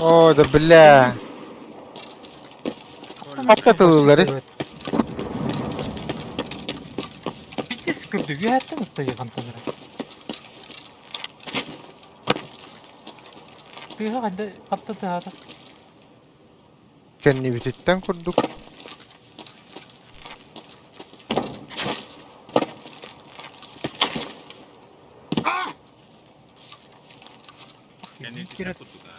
О, да бля. Хатта тылылары. Биттес көрдү, үөһэттэн ытта хантан эрэ. Тыаһа ханна хатта тыаһаата? Кэннибититтэн курдук. Кэннититтэн курдук аа.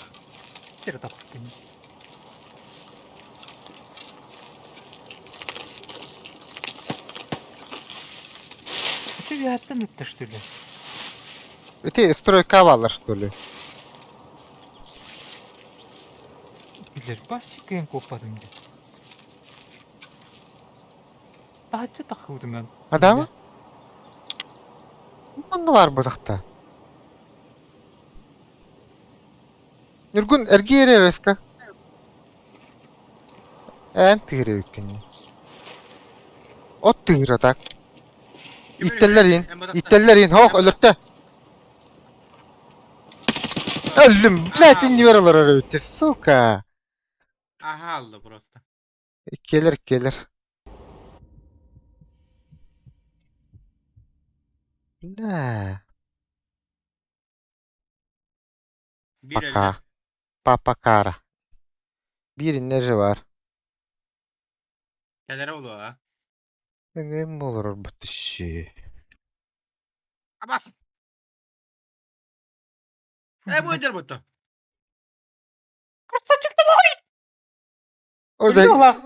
Сире таптын. Ити үөһэттэн ытта что ли? Ити стройка бааллар что ли? Билэр башчы кыайан куоппатым дии. Таһыччы таххыбытым мен. Адамы? Манна баар бутахта. Ньургун эргий эрэ резко. Эн тыыры үккүннү. От тыыра так. Иттэллэр иин. Иттэллэр иин. Хоох өлөртө. Өллүм. Блядь, иннибэр олорор эбит. Сука. Аха алла просто. Иккиэлэр иккиэлэр. Бля. Биир өллө. Пока. Папа Кара. Биир иннэ же бар. Кэлэрэ буолуо Эҥин олорорбут түссүү. Абас! Э бу өйдөр бутта. Красавчик давай! О да.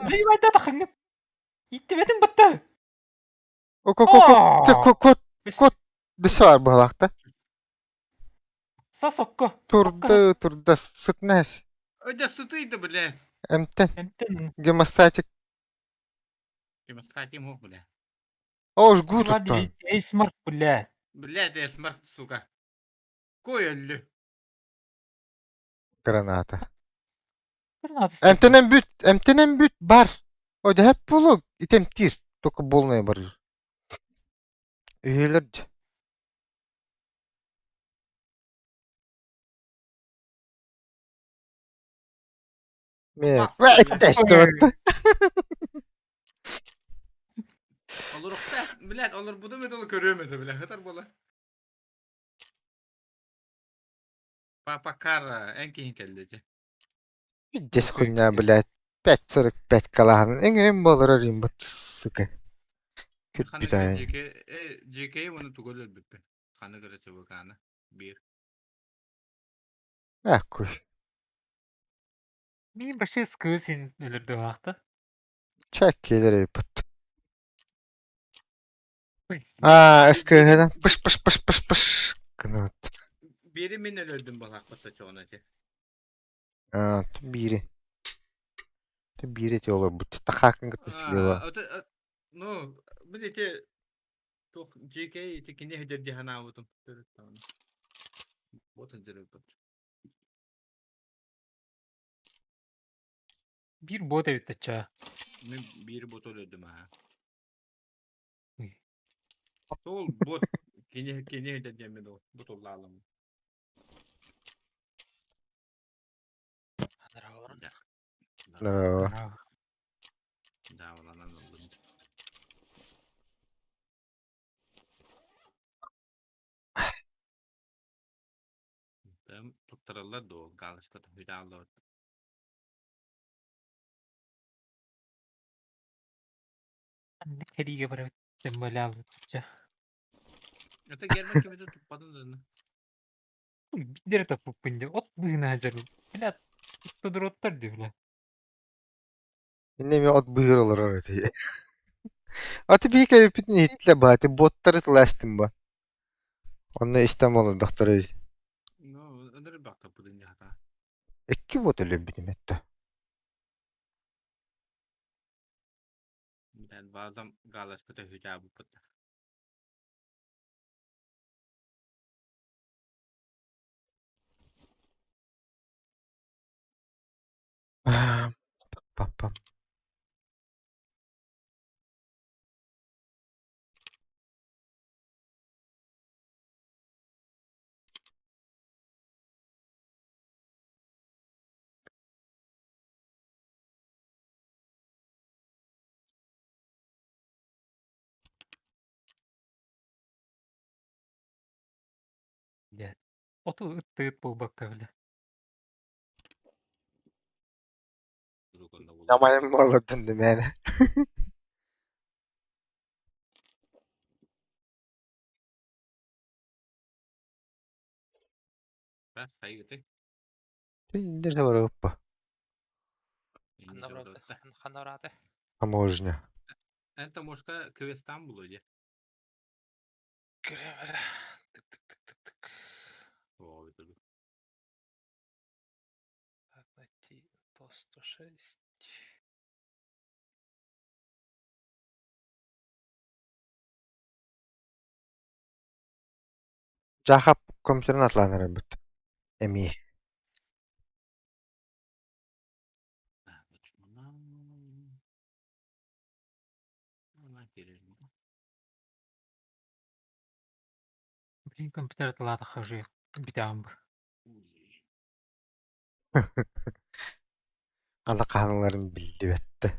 Дайвайда тахыңып. Иттибетин бытты. Ко ко ко ко ко дэсэ бар быһалаахта. Сосокко. Турда турда сытнас. Өйдө сытыйды бля. Эмтен. Эмтен. Гемостатик. Гемостатик мух бля. О, жгу туттан. Эйсмарт бля. Блядь, эйсмарт, сука. Кой өллү. Граната. Граната. Эмтенен бүт, эмтенен бүт бар. О, дэһэп буолуо, итемтиир. Только болная барыр. Үһүлэр Мэ, Олорукта, блядь, олорбутум это көрүөм этэ, бля, хытар буола. Папа Кара, эн киһин кэллэ дьэ. Пиздец хуйня, блядь. 5.45 калаһан. Эҥин буолар римбут, сука. Ханнык Күрбүтэ. GK, GK уонна тугу өлөрбүппүн. Ханнык эрэ ЧВК-ны. Биир. Аккуй. Мин вообще скы син өлөрдө аахта. Чак келер эбит. Аа, СКГ-дан пыш пыш пыш пыш пыш гынабыт. Биири мин өлөрдүм балаакпатта чоҕуна дьэ. Аа, биири. Биири эти олорбут. Тахаакын кытта слева. Ну, били ити туох JK ити кини иһдэр дии санаабытым. Төрүт даҕаны. Вот дьарыйбыт. Биир бот эбит тачча. Мин биир бот өлөрдүм аха. Ой. Сол бот кини кини иһдэр диэммин ол бот уллаалым. Здорово. Здорово. Дьаабыланан ыллым. Туттараллар дуо галочка түһүтааллар. Ханнык сэриигэ барабыт тэммэлэалбытча. Это Герман кимите туппатын даны. Биирдэрэ топпуппун дии. От быһыына сылдьар. Бля, туттудуруоттар дии, бля. Инне эмиэ от быһыыр олорор этэ. Аты биһи кэбиппитин иһиттилэ баа, ти боттары тылаастым ба. Онно истэн олордохторой. Ну, ыныры бактаппытын дьаһата. Икки бот өлөрбүтүм этте. Мен базам галочка төһүтээбиппит. Пам-пам. Дьэ, оту ыттыыт буолбакка, бля. Намайым буоллардын димээнэ. Инде барыппа. Ханна Таможня. Это мошка квестам было де. Көрөмөрө. Тык тык тык тык тык. О, это Так, найти то 106. Жахап компьютерин атланар бит. Эми. Блин, компьютер тылаата хажы бүтәм. Ана ханаларын билдибетте.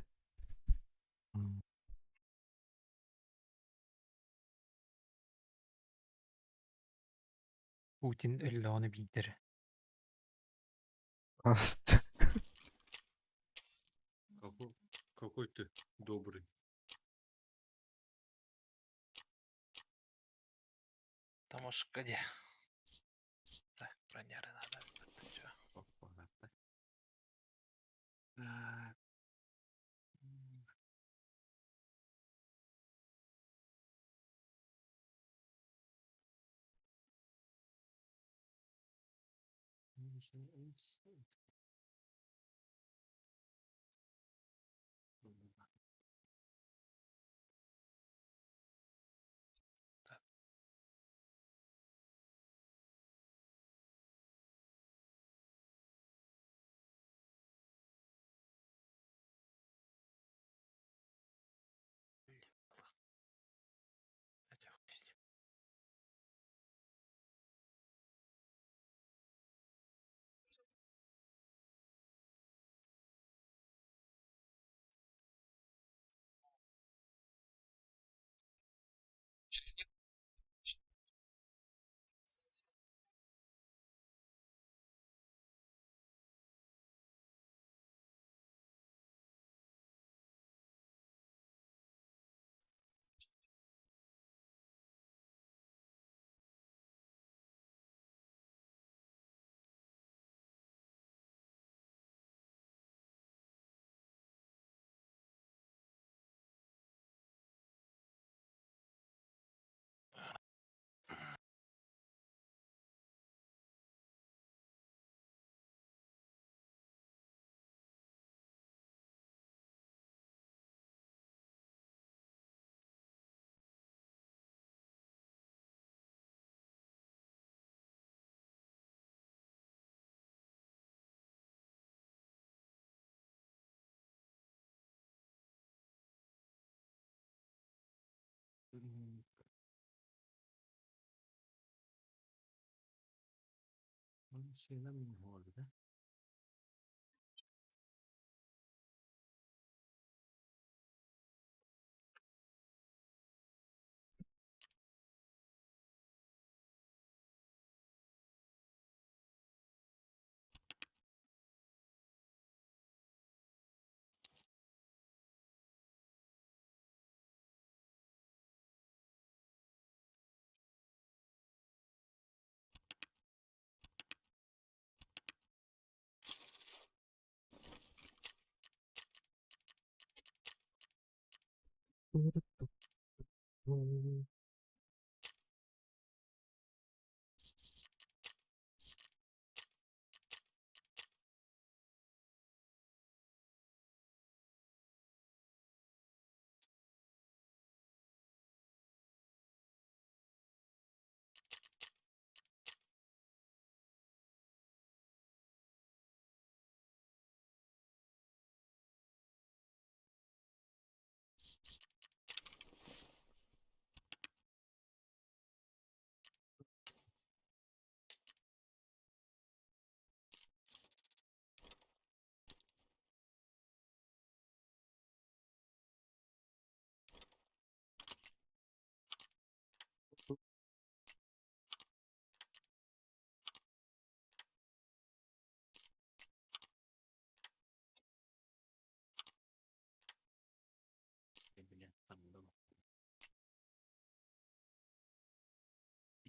Путин өллөҕүнэ биирдэр. Аст. Какой, какой ты добрый. Таможка где? Так, броняры надо. Ты чё? Это хуй с ним. Машина буолбута.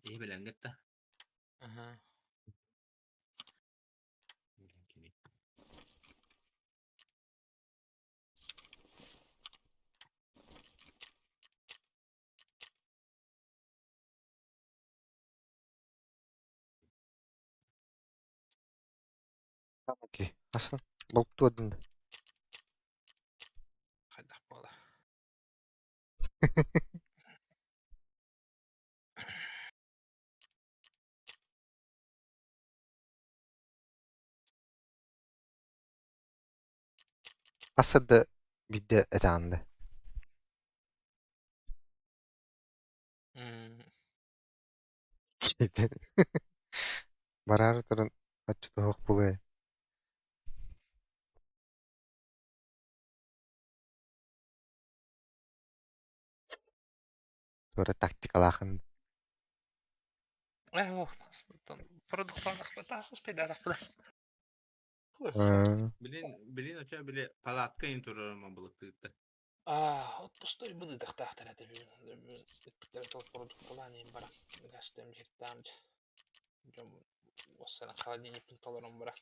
Киһи билэҥҥит да? Ага. Кини. Окей. Асан болтуодун. Хайдах буола. Хаса да биирдэ этэҕин да. М, Бараары туран оччотооҕу буолуо ээ. Туора тактикалаахын. Э, Билин, билин оча били палатка ин турарыма былыктыытта. Аа, отпустой быдыдахтаахтар этэ бүгүн. Бүгүн продукталаан иһин баран. Гастым жиртаам дьон уоссана холодильникпин толорон бара.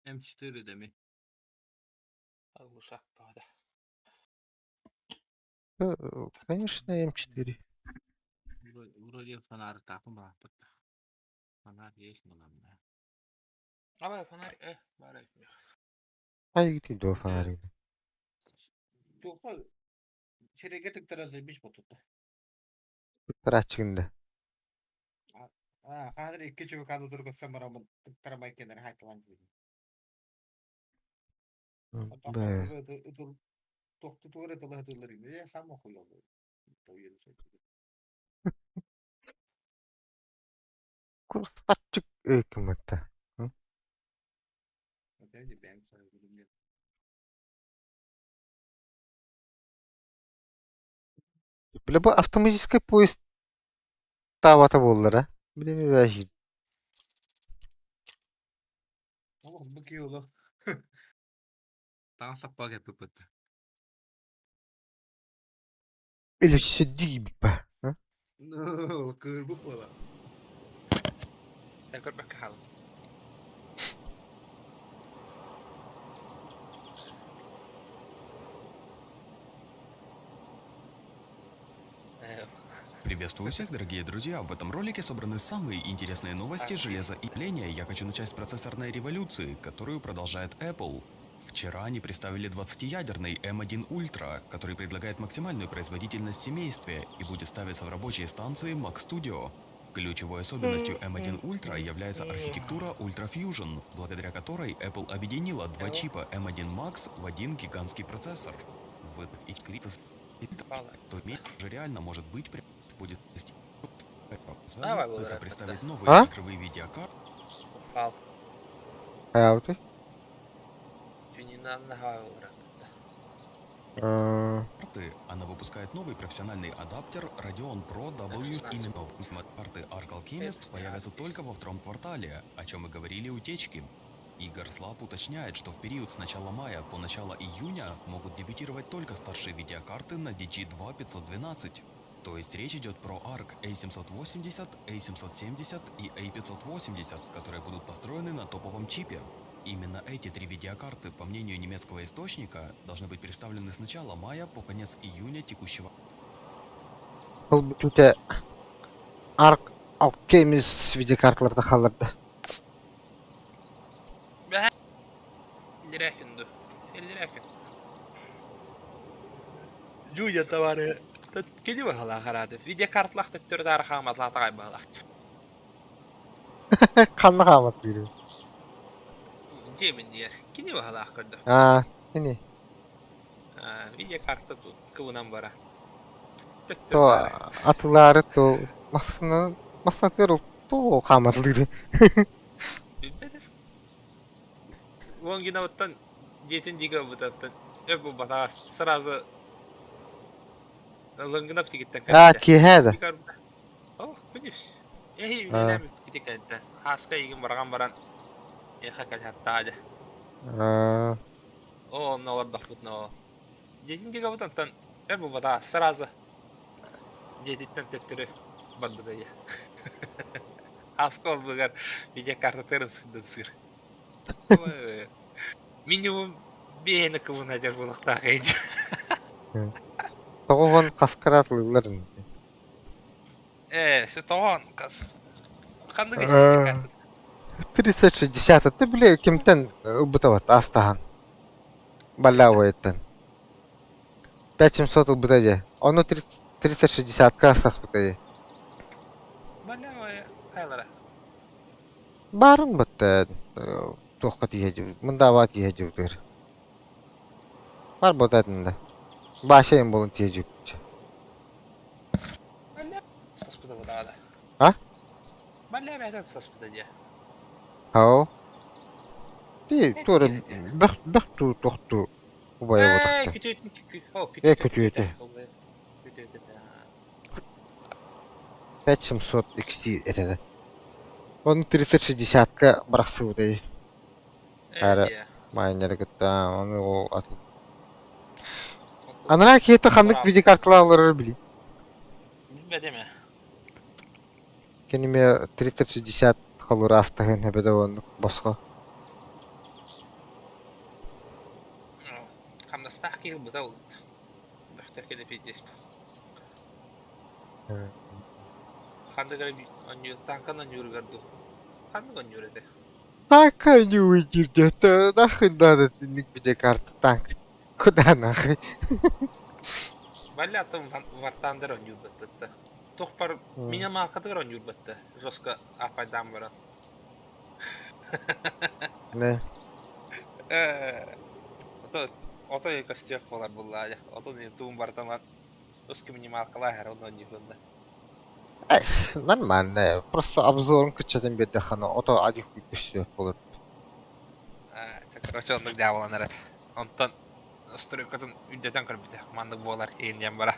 М4 деми. Оглушак баҕада. Конечно, М4. Вроде фонарь таапын балааппыт. Фонарь есть мыламна. Абай фонарь баар Хайгити дуо фонарик. Туха череге тыктара забиш ботутта. Тыктарааччыгын да. А, хадыр икки чубукан утур көссөм барамын тыктара майкенер хайталан жибин. Бэ. Тохтутугар ытылы ини сам охуйол. Курсатчык өкүмөттө. Бile bu автоматический поезд таабата буоллара. Билеми бэһи. Бу киоло. Таң саппа кеппит. Илүсүдди ба. Ну, кырбы буола. Sen көрбөккө хаалым. Э, Приветствую всех, дорогие друзья! В этом ролике собраны самые интересные новости железа и ления. Я хочу начать с процессорной революции, которую продолжает Apple. Вчера они представили 20-ядерный M1 Ultra, который предлагает максимальную производительность в семействе и будет ставиться в рабочие станции Mac Studio. Ключевой особенностью M1 Ultra является архитектура Ultra Fusion, благодаря которой Apple объединила два чипа M1 Max в один гигантский процессор. В то же реально может быть будет Давай, Лора, представить новые А? игровые видеокарты. Фал. Хайаабытый? Түүнүн наһаа олорор. Э, Она выпускает новый профессиональный адаптер Radeon Pro W. Именно карты Arc Alchemist появятся только во втором квартале, о чем и говорили утечки. Игорь Слаб уточняет, что в период с начала мая по начало июня могут дебютировать только старшие видеокарты на DG2 512. То есть речь идет про ARC A780, A770 и A580, которые будут построены на топовом чипе. Именно эти три видеокарты, по мнению немецкого источника, должны быть представлены с начала мая по конец июня текущего Ол бүтүүтэ Ark Alchemist видеокарталарда хаалларда. Иллэрээ күн дуу? Иллэрээ күн. Жуя товары. Кини баһалаах араады. Видеокарталаах төттөрү таары хааматлаатаҕай баһалаахчы. Ханна хаамат диир. Дьиэбин диэр. Кини баһалаах көрдө. Аа, ини. Видеокарта тут кыбынан бара. Төттөрү То таары. атылаары то массына массына то хааматлыыр. Билбэтим. Лонгиновыттан дьиэтин диэки ылбытыттан өр булбатаҕа сразу Лонгинов тигиттэн Аа, кэлбитэ. киэһээ да. Оо, күнүс. Эһи Аа. үлэлээн бүппүтэ кэлтэ. Хааска игин барҕан баран эха кэлһаттаа дьэ. Аа, Оо, онно олордохпутуна ол. Дьиэтин диэки ылбытыттан өр булбатаҕа сразу дьиэтиттэн төттөрү барбыта дьэ. Хааска олбугар видеокартатыгар ымсыырдым сыыр. Минимум биэһини кыбына дьэр буолуохтаах эйдь. Тоҕо хаскара атылыыллар ини. Ээ, тоҕоон хас ханнык Аа. 3060 ты били кимтэн ылбыта вот астаһан. Баллавыйттан. 5700 ылбыта дии. Ону 3060-ка астаспыта дии. Баллавая хайлара. Баарын бытта туохха тиийэ мындаабаа тиийэ дьыбытыгар. Бар буолтаатын да. Баша им буолан тиийэ дьүппүт. Саспыта бытаада. А? Баллавайдан саспыта дии. Хау. Би туора бөх бөх туу тохтуу убайа Ээ, ботахта. күтүөтүн о, Ээ, күтүөтү. күтүөтэ. Күтүөтү. 5700 XT этэ. Оны 3060-ка барахсыбыта дии. Ара майнеры кытта оны ол атын. Анараа киһитэ ханнык видеокарталаах олорор били. Билбэтим ээ. Киниме 3060 холура астаһын эбэтэ оннук босхо. Хамнастаах киһи ылбыта ол. Бөхтөр кэлэ пиздец. Ханнык эрэ онньуур тааҥканы онньууругар дуу. Ханнык онньуур этэ? Танка не уйдет, это нахуй надо итинник видеокарта танк. Куда нахуй? Балля атын Вартандер онньуурбаттатта. Туох бар минималкатыгар онньуурбатта. Жестко апайдаан баран. Не. Э, ото ото көстүөх буолар буллаа Отон туун бартан өскө минималкалаа һэр онно онньуурбунна. Эс, нормально. Просто обзорун кыччатын биэрдэххинэ, ото адих көстүөх буолар. Короче, оннук дьаабыланар этэ. Онтон стройкатын үрдэтэн көрбүтэ. Маннык буолар иин диэн бара.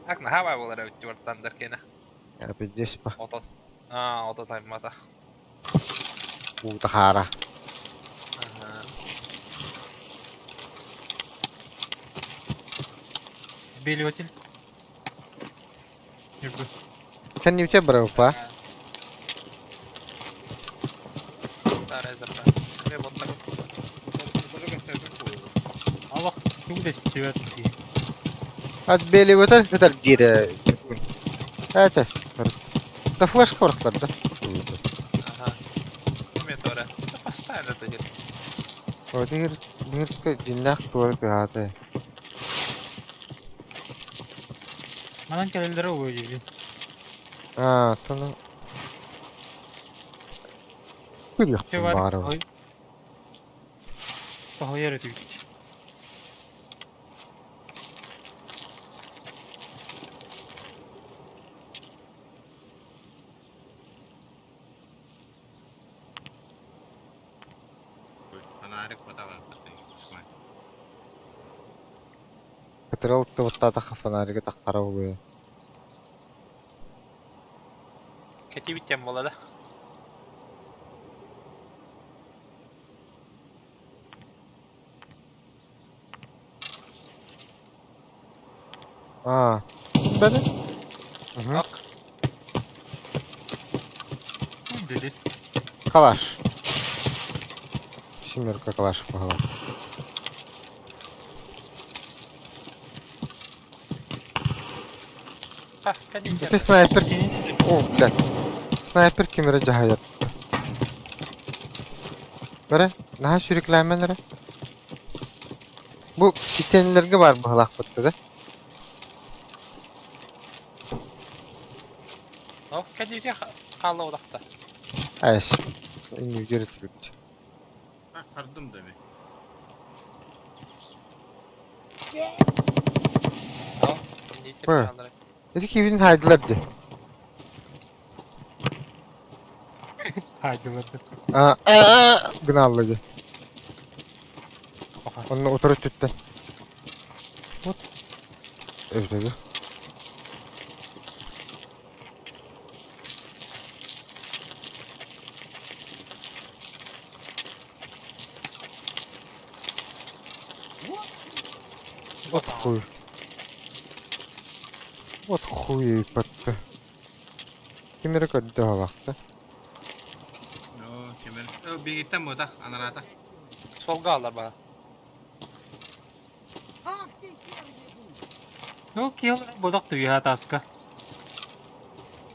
Так наһаа баа буолар эбит Вартандер киэнэ. Пиздец па. Ото аа, ото таймата. Уута хаара. Аха. Отбеливатель. Ньургун. Кэннибитэ барыппа. Старая заправка. Э, вот так. Аллах, тугу да истибэт дии. Отбеливатель кытар диирэ. Это, да флешка барахлар да. Ага. Ким это Да постоянно это где-то. Бигир бигирке дьиннээх туора тыаһаата. Манан кэлэллэрэ угуй диибин. Аа, тону Көрүөхпүн баҕарабын. Тоһуйар этибит. Фонарик батаҕа Кытырал тыбыттаатахха фонаригы таххара буолуо. Кэтибит диэн буолла да? Аа, бэдэ. Мгм. Ок. Dedi. Калаш. Семерка калаш буолла. Ха, кэнники. Ити снайпер... О, блядь. Снайпер ким эрэ дьаһайар. Бэрэ, наһаа сүрүклээмэн эрэ. Бу систиэнэлэргэ баар быһалаахпыт да? О, кэнники хаалла удахта. Айс. Иннигэр этилбит. Хардым да ми. О, кэнники Hı. хааллар. Ити киһибитин хаайдылар дии. Хаайдылар Аа, гынаалла дии. Онно утары өттүттэн. Вот. Эбитэ Вот хуй. Вот хуй иппатта. Ким эрэ көрдө аһалаахта. Оо, ким эрэ. Биһигиттэн буотах, анараатах. Суолга алар баа. Ах ты хер ебучий! Ну, киһи бодох түһэ таска.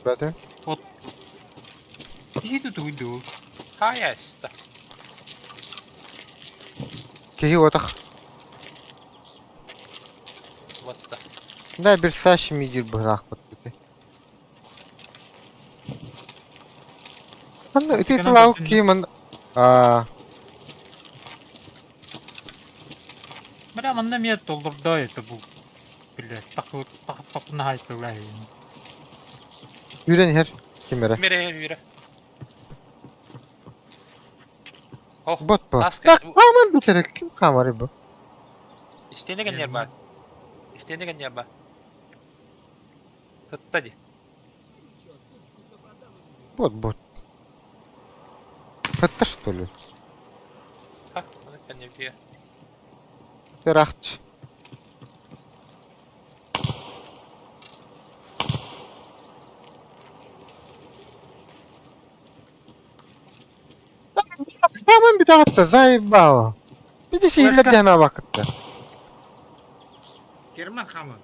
Бәтэ? Киһи тутуйду. Хаяста. Киһи уотах. Вот да. Да, бир саш мидир быһаахпыт ити. Ханна ити тылау кииман аа Бля, манна эмиэ толордоо это бу. Бля, такы такы хайсылай. Үүрэн иһэр ким эрэ. Мире мире. Ох, Бот бу. таска. Так, хааман бүтэрэ ким хаамарый бу? Истиэнэ гэннэр баар. Истиэнэ гэннэр баар. Сытта дии. Бот бот. Сытта что ли? Ха, ону кэннибитигэр. Ыраахчы. Хааман бүтэҕитта заебало. Биди сиһиллэр диэн абакытта. Керман хааман.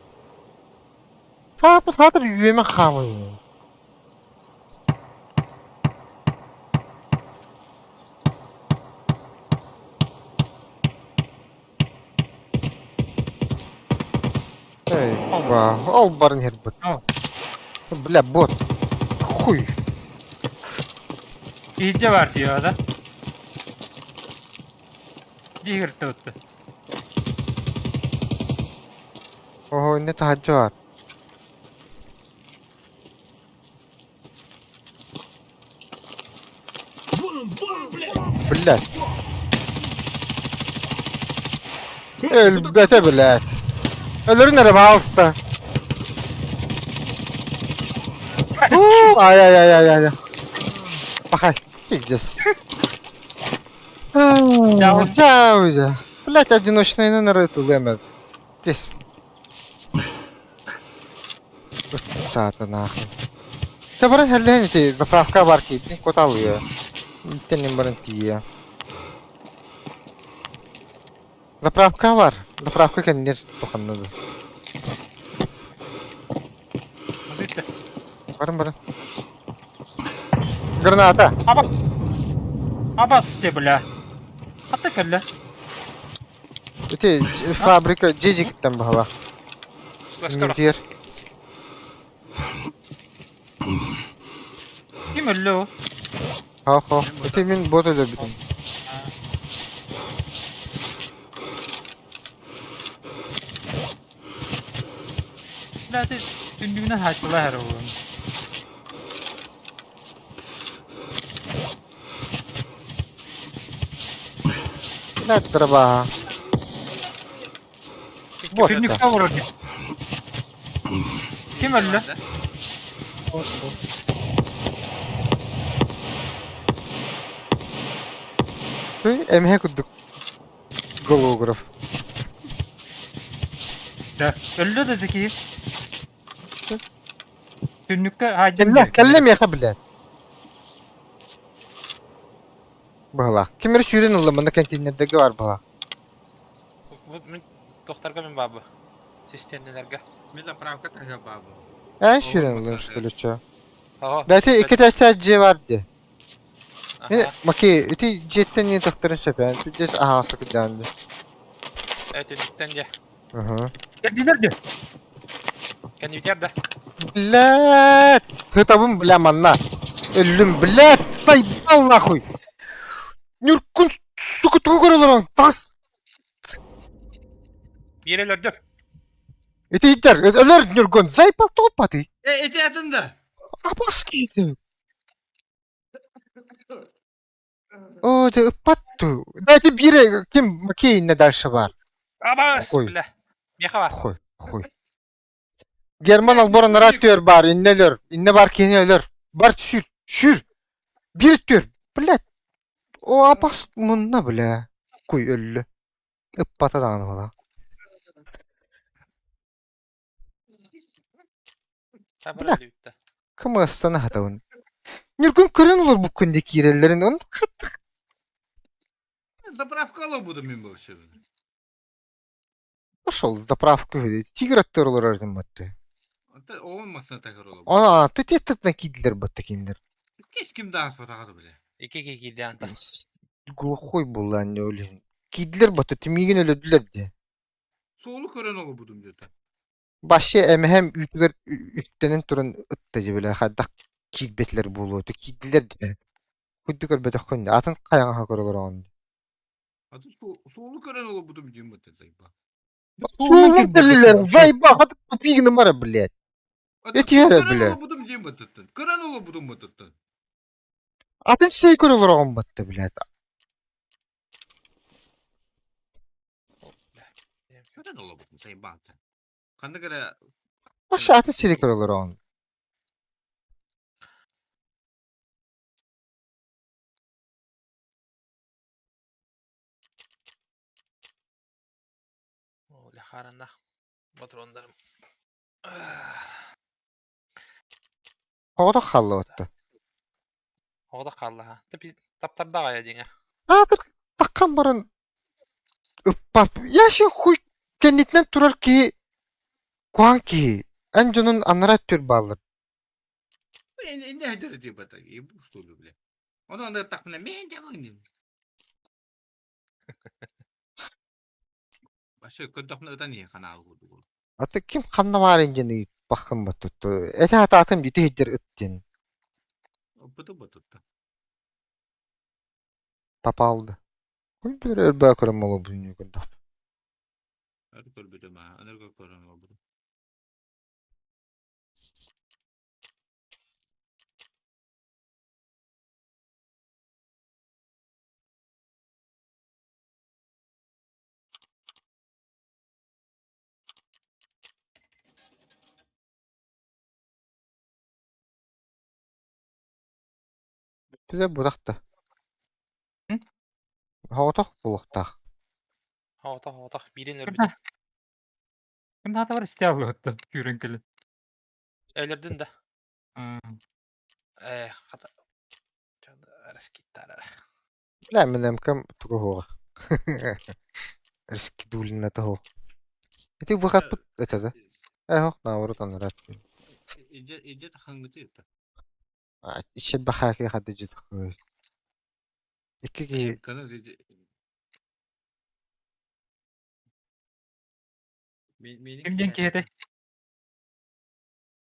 Хаапыт хаатыр үөмэн хаамый. Эй, ба, ол барын иһэрбит. Бля, бот. Хуй. Иһирдьэ баар тиийэ да. Дьиһиртэ отто. Оһо, инне таһырдьа баар. Блядь. Өлбөтө, блядь. Өлөрүн эрэ баалыста. Уу, ай ай ай ай ай. Пахай, пиздец. Чао. Чао, дьэ. Блядь, одиночный нарытылыам Здесь. Саата нахуй. Та баран хэллээн ити заправка бар киирдин куталыа. Иттэн баран тиийэ. Заправка бар. Заправка кэннир туханна да. Бүттэ. Баран баран. Граната! Абас! Абас те бля. Хата кэллэ. Ити фабрика дьиэдьикиттэн баһыла. Флешка Ньиргиэр. Ким өллө о? Хо-хо. Ити мин бот өлөрбүтүм. Бля, ити түннүгүнэн хааччылаа эрэ буолуон. Блядь, дроба. Вот Түннүккэ это. олорор дии. Ким өллө? Эмиэ курдук голограф. Да. Өллө да киһи. Түннүккэ хаадьын Кэллэ, кэллэ миэхэ блядь. Быһалаах. Ким эрэ сүүрэн ылла манна кэнтииннэрдэргэ бар быһалаах. Мин тохтарга мин баабы. Систиэннэлэргэ. Мин заправка таһыгар баабы. Эн сүүрэн ыллын что ли чё? Ого. Да ити икки тэстээх дьиэ бар дии. Аха. Маки, ити дьиэттэн не тахтарын сөп эн. Здесь аһаҕастык кырдаан дии. Э, түннүктэн дьэ. Уһу. Кэллилэр дии. Кэннибитигэр да. Блядь! Сытабын, бля, манна. Өллүм, блядь, сайбал нахуй! Нюркун, сука, тугу көрө олорон, тас! Биир өлөрдүм. Ити иттер, өлөр Нюргун, заебал топпатый. Э, ити атын да. Абас киитин. О, дьэ, ыппат ту. Да, ити биир ким Макей иннэ дальше бар. Абас, Хуй. бля. Миэхэ бар. Хуй, хуй. Герман албор анараа түөр баар, иннэ өлөр, иннэ баар киһини өлөр. Бар сүр, сүр. Биир түөр, блядь. О, абас мунна, бля. Куй өллө. Ыппата даҕаны буолаа. Бля. Кымыастана хатабын. Ньургун көрөн олорбуккун дии киирэллэрин, он хаттах Заправка буду мин вообще. Пошел заправка үһү. Тигр аттыгар олорор этим батты. Оҕон массына тахар олобут. Она ты теттетна киидилер батта кинилер. Кис ким да аспатаҕа бile. Ики ки киирдэ антан. Глухой буолла не өлүһүн. Киидилер батта тимиигин өлөдүлэр дии. Суолу көрөн олобутум дьота. Вообще эмэһэм үүтүгэр үттэнэн туран ытта дии хайдах киирбэтилэр буолуо киирдилэр дии. Курдук көрбөтөххүн атын хайаҥаһа көрө олороҕун. Аты суолу көрөн олобутум диэн бата зайба. Суолун кэллилэр зайба хат тупигны мара блядь. Эти эрэ Көрөн бля. олобутум диэн бататтан. Көрөн олобутум бататтан. Атын сей көрө олороҕун батта блядь. Көрөн олобутум зайбаата. Ханна кere Вообще атын сири көрө олороҕун. Оля харанна. Патрондарым. Оҕото хааллыбатта. Оҕото хаалла ха. Таптардаҕа диҥэ. Аатыр таххан баран ыппат. Я хуй кэннитинэн турар киһи куһаҕан киһи. Эн дьонун анараа өттүгэр бааллар. Не хадыр типа ебу что ли бля. Ону анда тахпына мен дебин. Вообще көрдөхпүнэ ытан иһин ханаабы курдук. Ата ким ханна баар диэн ыйыппаххын баттутtu. Эти хатаатым ити иһдэр ыт диэн. Опыты батутта. Попал да. Ой билэр өрбөө көрөн молобун көрдөх. Өр көрбүтүм аа, өнөр көрөн олбутум. Түлэ бырах да. Хоҕотох буолуохтаах. Оҕотох оҕотох биирин өлбүтүм. Ким наата бар истэ алыаттан күүрэн кэлин. Өлөрдүн да. Э, хата. Раскиттара. Бля, мин МК туга хуоҕа. Раскидулина того. Ити выхаппыт это да? Э, хох наоборот анарат. Идет хаңгытыыта. Иччэ бахаки хады жытхы. Икки киһи Каны Ким диэн киһи этэй?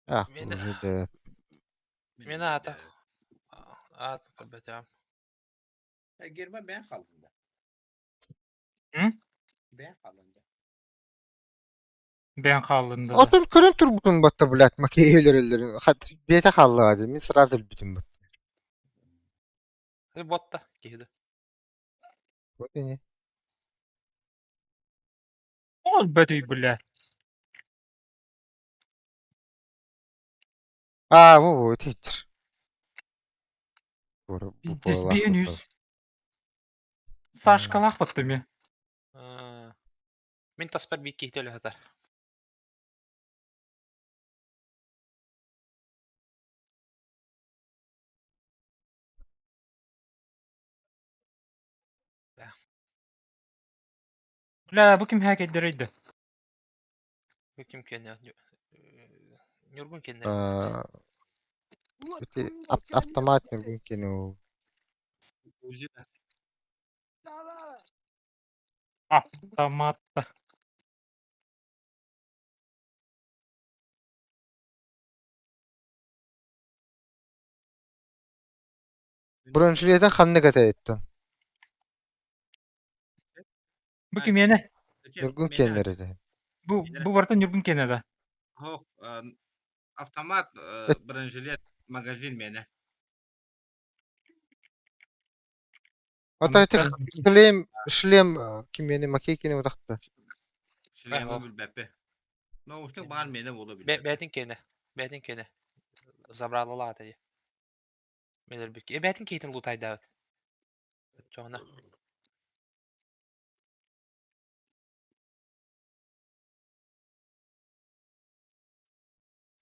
а Мен уже да. Мен аата. Аат көрбөтөм. Герман бэйэн хааллын да. М? Бэйэн хааллын да. Бэйэн хааллын да. Отон көрөн турбутун батта, блядь, макейлерелерин. Хат бете халлаа дии. Мин сразу өлбүтүм бат. Ботта киһи да. Вот ини. Ол бөтүй бля. А, бу бу тийтир. Бу бу Биэн үс. Сашкалаах баттым я. Мин таспар биир киһи өлө сытар. Бля, бу ким хакердер да? Бу ким кэннэ? Ньургун кэннэ. Ити автомат ньургун кинул. Автомат. Бронежилетин ханнык этээттен. Бу ким иэнэ? Ньургун кеннер этэ. Бу бу барыта Ньургун киэнэ да. Хох, автомат, бронежилет, магазин мене. Ото ити шлем шлем кимени макей кини утахта. Шлеми билбэппи. Наушник баар мене буолу билбэппи. Бээтин киэнэ. Бээтин киэнэ. Забралалаата дии. Мен өлбүт. Бээтин киһитин лутайдаабыт. Чоҕуна.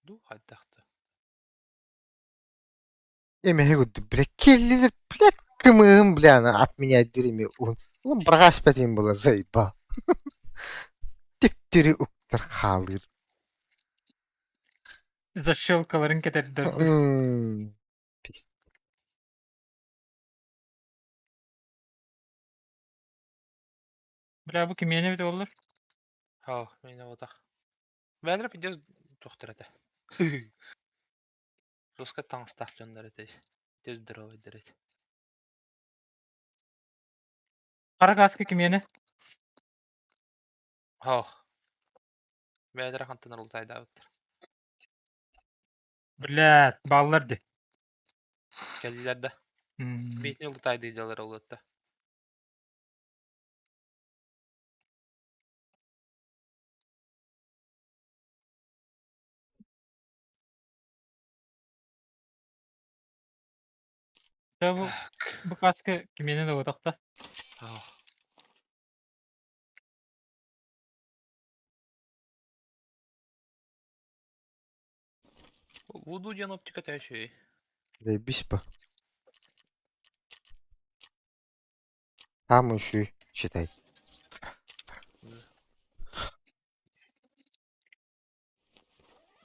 Ду хайдахта. Эмэһи гудду бля келлилер блядь кымыһым бля от меня дерими уһун. Улам бырҕас бэтим була заебал. Типтири уктар хаалыыр. Защелкаларын кэтэрдэр. Пиздец. Бля, бу ким иэнэ бит оллар? Оо, мен отах. Бээлэр пиздец туохтар этэ. Руска таҥастаах дьоннор этэ. Тез здоровайдар этэ. Хара кааска ким иэнэ? Оо. Бээлэр хантан лутайдаабыттар. Бля, бааллар ди. Кэллилэр да. Биитини лутайды дьалар олуотта. Да бу бу кааска ким иэнэ да утахта. Оо. Вуду диэн оптика төһө Заебись по. Там еще читай.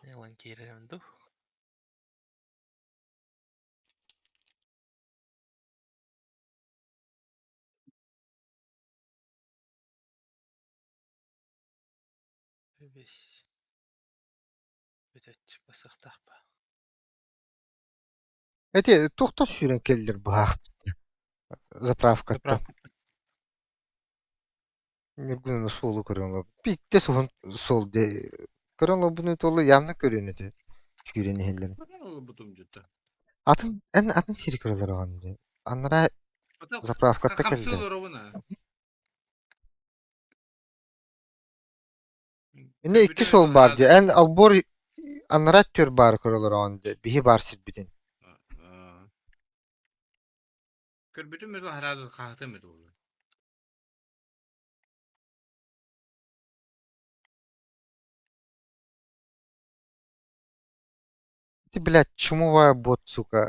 Ылан киирэрим дуу. Бес. Бүтөч басыахтаах ба. Эти туохтан сүүрэн кэллэр быһаах заправкаттан. Заправка. Ньургунуна суолу көрөн олор. Биитте суһун суол де көрөн олорбуну туолу явно көрүөн этэ. Сүүрэн иһэллэрин. Бутум дьутта. Атын эн атын сири көрөлөр оҕон дии. Анараа заправкатта Хамсыы кэллэ. олоробуна. Инне икки суол баар дии. Эн албор анараа түөр баары көрөлөр оҕон дии. Биһи баар сирбитин. Көрбүтүм мөтө хараады хаһытым мөтө буолла. Ты, блядь, чумовая бот, сука,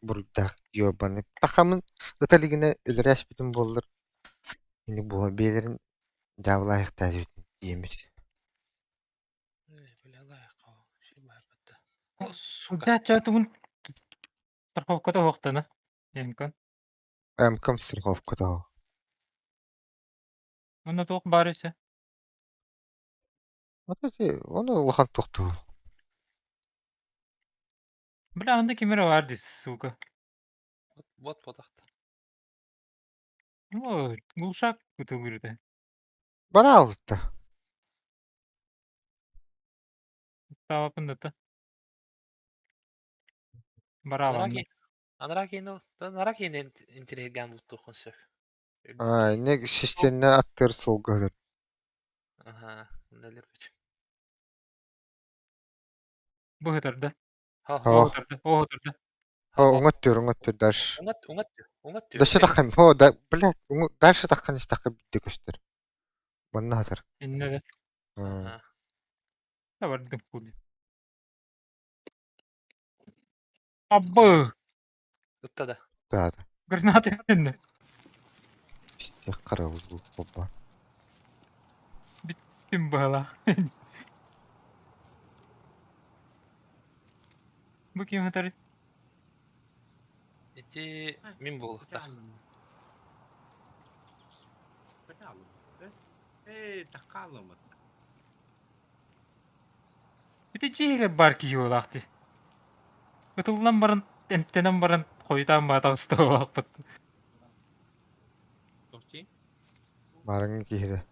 буруйдаах ёбаный. Тахамын ыта илигинэ өлөрөөспүтүм буоллар ини буола биэлэрин дьаабылаайахтаа диэммит. Бля лайк. Сука. Дьэ, тугун страховката уһуктана. Эмкон. Эмком страховката. Онно туох баар үсэ? Вот эти, оны улахан туохтуу. Бля, онно ким эрэ баар дии, сука. Вот потахта. Ну, глушак ытылыыр этэ. Бараалытта. Таабаппын да та. Барааланна. Анараа киин анараа киин интириэһиргээн бултуоххун сөп. Аа, инне систиэннэ аттыыр суолга сытар. Аха, онно өлөрбүт. Бу сытар да. О, О сытар О сытар да. О, уҥа өттүгэр дальше. Уҥа уҥа уҥа Дальше таххан, о, да, блядь, дальше таххан истэххэ биирдэ көстөр. Манна сытар. Иннэ да. Аа. Да бардым хули. Абы! Ытта да. Да, да. Граната иннэ. Истиэх харабыл бу Бүттүм быһалаах. Бу ким сытар? Ити мин буолуохтаах. Ити дьиэгэ баар киһи буолаах дии. Ытыллан баран, эмтэнэн баран хойутаан баатаҕыста буолаахпыт. Маарыҥҥы киһи да.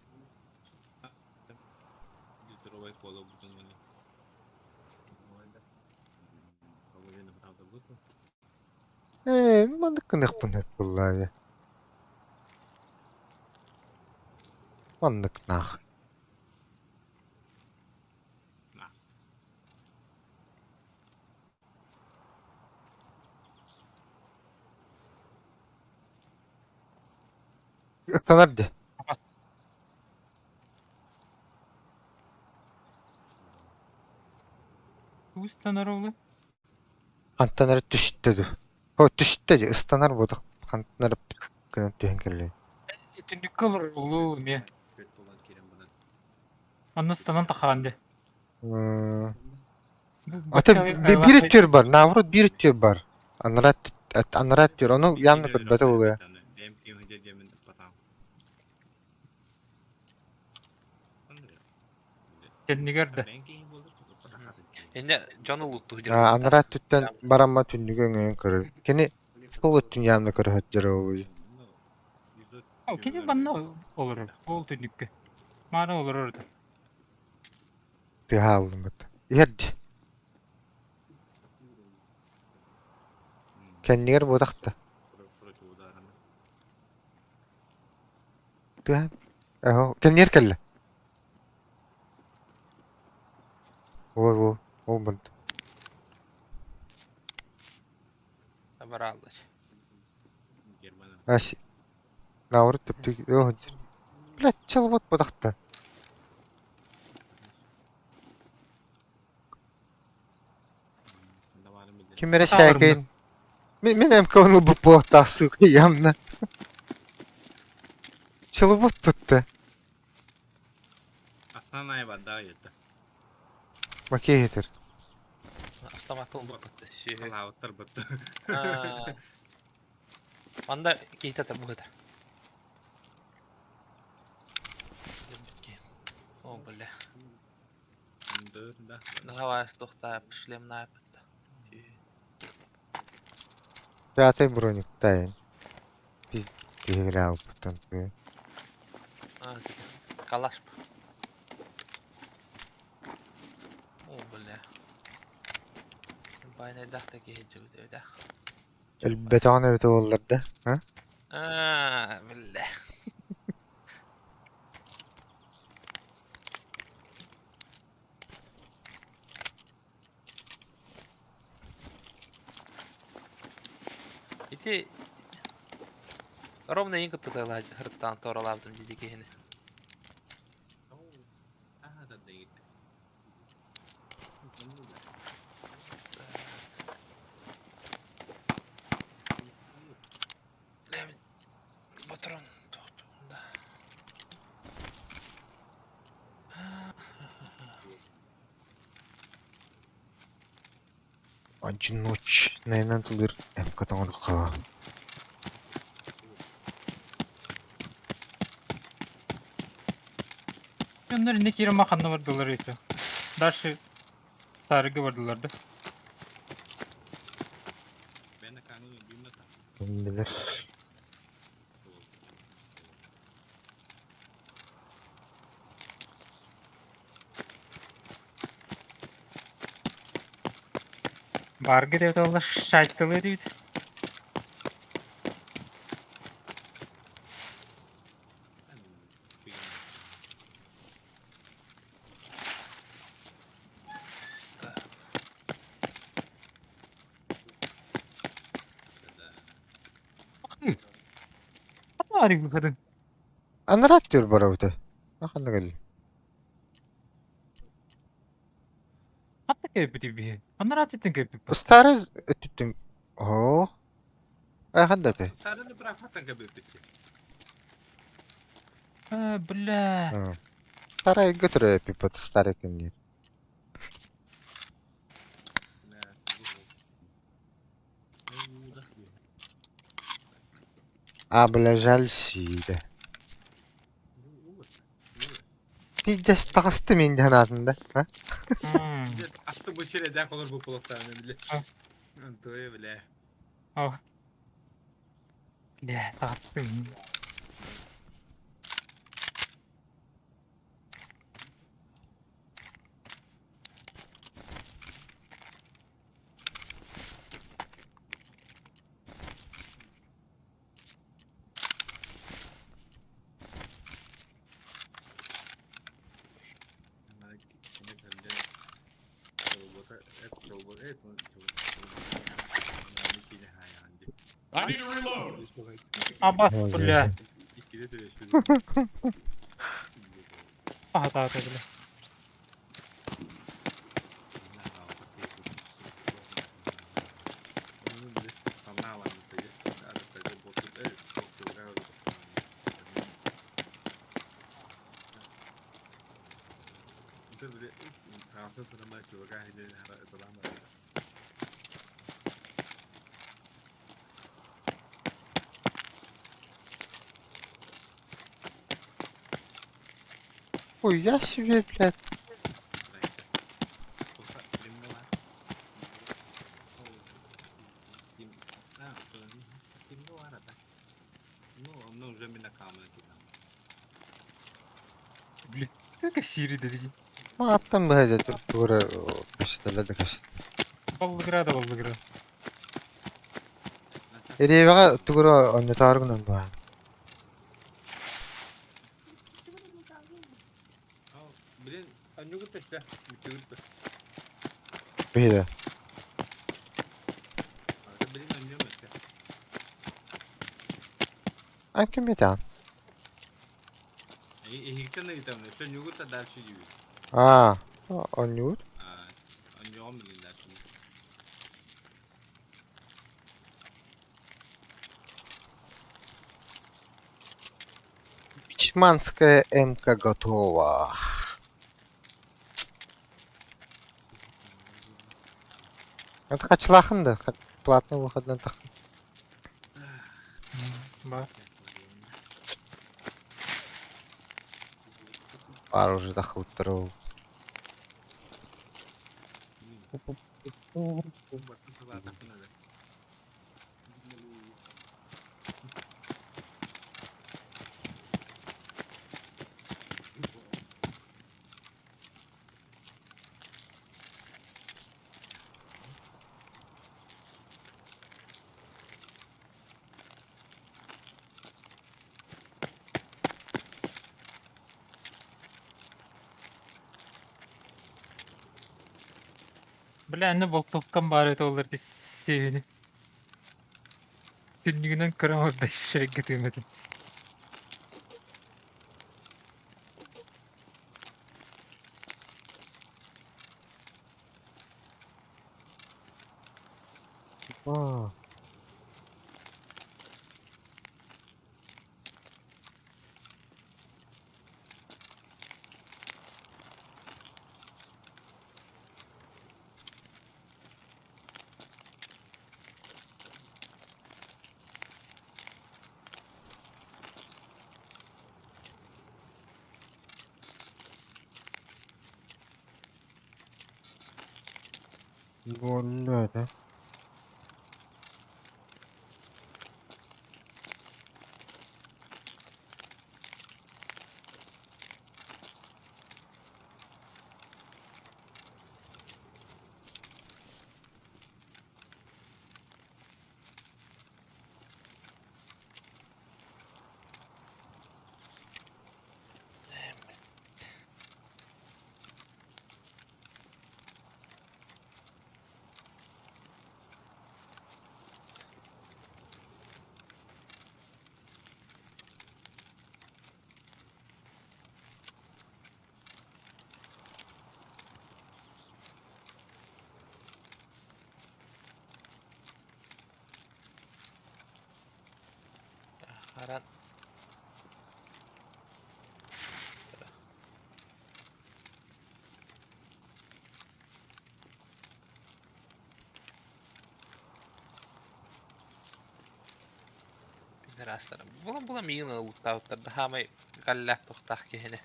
Ээ, маннык гыныахпын сөп буоллаа дии. Маннык наах. Ыстанар дии. Тугу ыстанар ол? Хантан эрэ түстэ дуу. О, түстэ дии, ыстанар буолбатах. Хантан эрэ гынан түһэн кэллэ. Түннүккэ олорор улуу эмиэ. Онно ыстанан тахаан дии. Ата биир өттүгэр бар, наоборот биир өттүгэр бар. Анараа анараа өттүгэр, ону явно көрбөтө буолуо. Кэннигэр да. Инне дьон улуттуу Анараа өттүттэн барамма түннүгү өҥөйөн көрөр. Кини сол өттүн явно көрө сылдьар буолуо. О, кини манна олорор, ол түннүккэ. Маана олорор да. Тыаһа аллыммыт. Иһэр дии. Кэннигэр буотах да. Тыаһа. Эһо, кэннигэр кэллэ. Ой, о, ол бунт. Барааллар. Ась. Наоборот төптүк өө Блядь, чалбат буотах да. Ким эрэ сээкэйин Мин мин МК-ны ылбыт буолуохтаах сука явно. Чалбат тутта. Макей этэр. Автомат ылбыппыт. Анда киһитэ быһыта. О, бля. Давай, тохтаа, шлем нааппыт. Пятый броник тайын. Киһигилэ албыттан тыы. Калаш. О, бля. Байнайдах да киһи дьыбыт Өлбөтөҕүн эбитэ буоллар да, а? Аа, бля. Ити ровно ең кытта хырыттаан туоралаабытым дии киһини. Патрон тохтуунда. Одиночнайынан тылыр МК тоҥороххо. Дьоннор инники киирэн ханна бардылар эти. Дальше Тарыга бардылар да. Билэр. Барга деп олар шайтылы дейт. Арыгы kadın. Анарат түр барабыта. Ханна кэлли. Хатта кэлбит биһи. Анараа өттүн кэлбит. Старый өттүттэн Оо. Э ханда ты? Сарыны бырахтан кэбиппит. Э, бля. Старый götürü пипот старый кеннир. А, бля, жаль сиде. Пиздец таҕысты мин санаатында. А? Асты бу сирэйдээх олор бу кулактааны бile. Антуя бile. О. Бля, таҕыстым. I need to reload. Абас, бля. Аха, бля. Ой, я себе, блядь. Бля, как сири деді. Аттан быһа тугура кэпсэтэллэр да кэпсэт. Баллыгыра да баллыгыра. Эревэҕэ тугура онньотоору гынан баһан. Блин, Биһиде. Ан ким этэн? Аа, онньуур. Бичманская МК готова. Это хачлахан да, платный выходной так. Бар. Пар уже тахуттару. Бля, аны болтовкам бар еді олар дей сені. Түннігінен көрем орда шерекке түймеді. Аа. Буолла да. Харан. Пидорастар. Була-була миигин ылыттаабыттар да хаамай галлаах тохтаах киһини.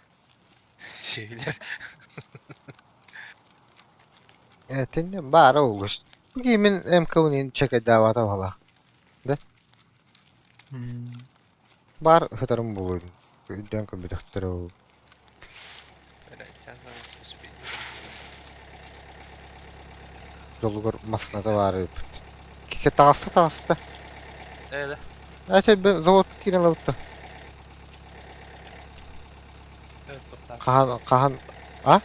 Сүөлэр. Этинне баара олус. Бу мин МК-ны чекайдаабата балах. Да? Баар ытарым буолуо өйдөөн көрбөтөхтөрө ол. Дьолугар массыыната баар эбит. Кике таҕыста таҕыста. Ээ Эти заводка киирэн ылбыта. Хаһан хаһан а?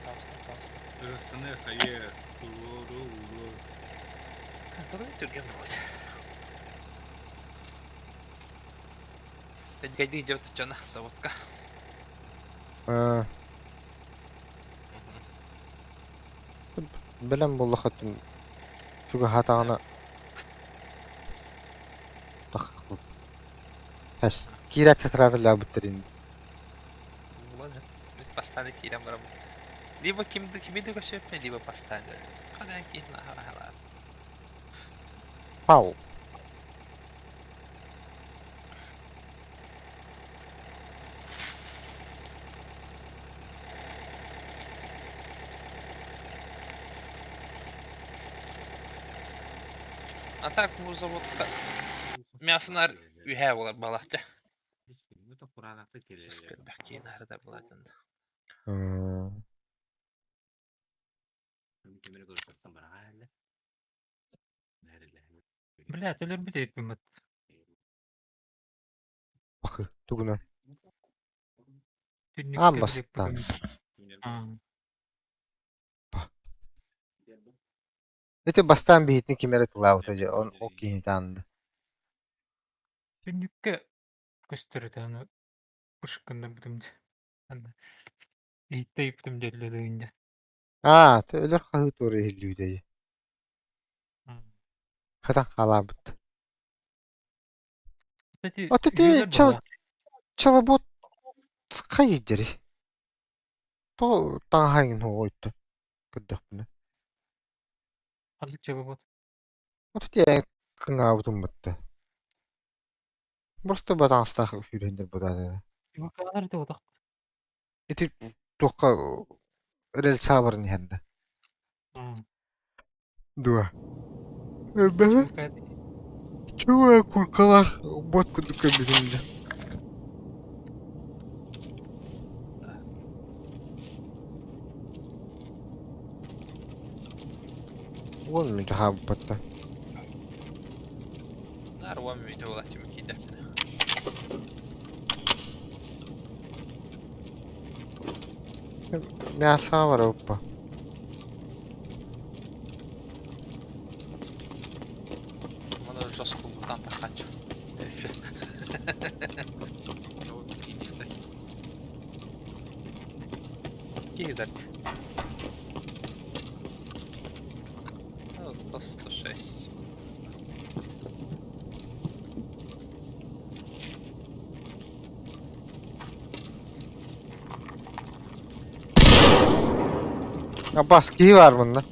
Таҕыста таҕыста. Ырыхтаны хайы туруору улуу. Турун түргэн буолуо. Тэдгэйдии дьэ дьоно заводка. Э бэлэм буоллаххытын чугаһаатаҕына Эс киирээт сразу лаабыттарын Булан бастааны киирэн барабын. Либо ким кими да көрсүөппүн, либо бастаан Хадан киһин аһалаа. Пау. А так бу заводка мясонар үһээ буолар балахта. Киин арда булатын. Бля, өлөрбүт эбиппин Бакы тугунан. Түннүккэ Аан били бастаан. бүгүн. Ити бастаан биһитин ким эрэ тылаабыта дьэ, он ол киһини таанна. Түннүккэ көстөр этэ аны пышкыннарбытым дьэ. Аны иһиттэ ыйыппытым дьэ өлөрөйүн дьэ. Аа, өлөр хаһыы туора иһиллибитэ дии. Хатан хаалаабыт. Кстати, От ити үһүөлэр чал баҕалаах. чалабот хайдери. То таҥаһайын оҕойто көрдөхпүнэ. Ханнык чалабот? От ити эн кыҥаабытым батта. Просто батаҥастаах сүүрэннэр бытаатына. Чубукаалар ити отох. Ити туохха рельса баран иһэрдэ. Дуо. Элбэҕи чуо куркалаах бот курдук көрбүтүм дьэ. Уон мүнүүтэ хаалбыппат да. Наар уон мүнүүтэ буолааччы киирдэхпинэ. Мясоҕа барабыппа. Маны жосткулуктан таххаччы. Киһи 106. Abbas киһи баар мунна.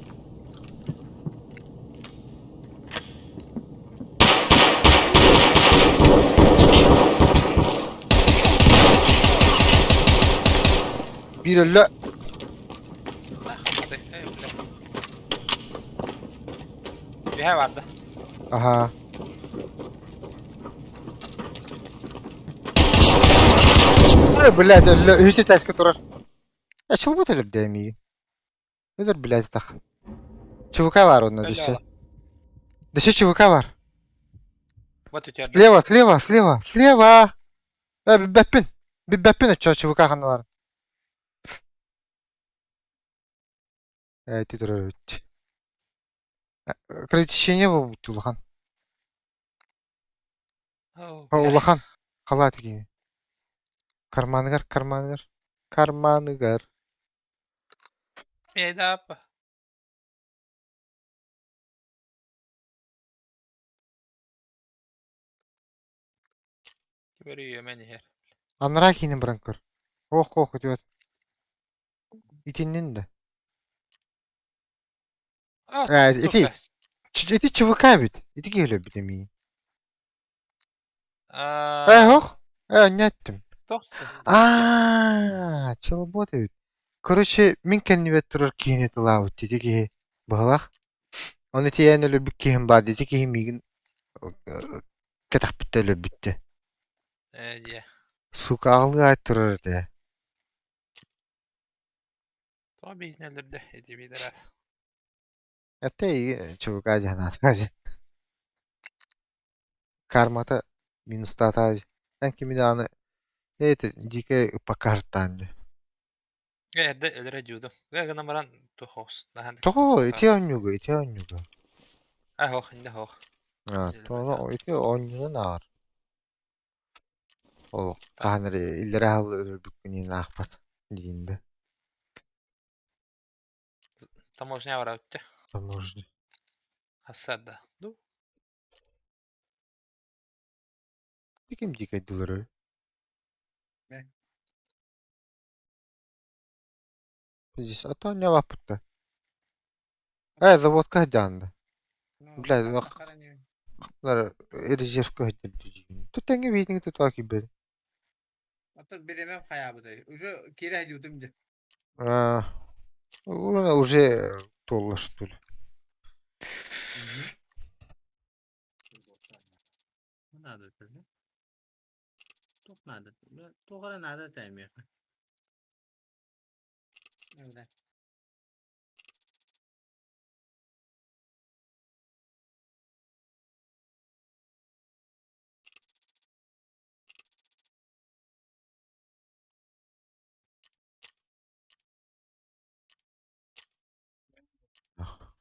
Биир өллө. Үһэ барда. Аха. Э, блядь, өллө, үһүс этээскэ турар. Э, чылбыт өлөрдө миигин. Өлөр, блядь, так. ЧВК бар онно Өллө дөссө. Дөссө ЧВК бар. Вот үтүөрдэ. Слева, слева, слева, слева. Э, билбэппин. Билбэппин оччо ЧВК ханна бар. Э, ити турар эбит. Кровотечение буолбут улахан. Оо, О, бля. Улахан. Халаат киһи. Карманыгар, карманыгар. Карманыгар. Эдап. Кибер мен иһэр. Анараа киинин баран көр. Ох, ох, идиот. Итиннин да. А, Э, ити, сука. ити ЧВК эбит. Ити киһи өлөрбүт эмиий. Аа, Э, ох. Э, не аттым. тохсун. Аа, чылбот эбит. Короче, мин кэннибэр турар киһини тылаабыт ити киһи быһалаах. Ону тиийэн өлөрбүт киһим баар ити киһи миигин кэтэхпиттэ өлөрбүттэ. Э, дьэ. Сука, аҕылыы аат турар этэ. Тоҕо биһини өлөрдө ити биирэ. Это ЧВК диэн Кармата минустаата. Эн кими даҕаны это дикая упакартаан. Эрдэ өлөрө дьуудум. Гэ гынан баран тухоос. Нахан. Тоҕо ити оонньууга, ити оонньууга. А хох, инде хох. А, тоҕо ити оонньуунан ааҕар. Ол хаһан эрэ иллэрэ аһыл өлөрбүккүн аахпат диин да. Таможня барабытча. Таможня. Хассарда. Ду. Ти ким дикай дылыры? Мэ. Здесь, а то не лапыта. Э, заводка дянда. Ну, Бля, ханна ох. харани. Резерв көһдөрдү. Тут тэҥэ биитиҥ тутаа киирбэт. Оттон биремем хаябытай. Уже кире дьутум дьэ. А, уже туолла что ли. Надо бля. Туох надо. Туох эрэ надо тэмиэхэ. Бля. Ах.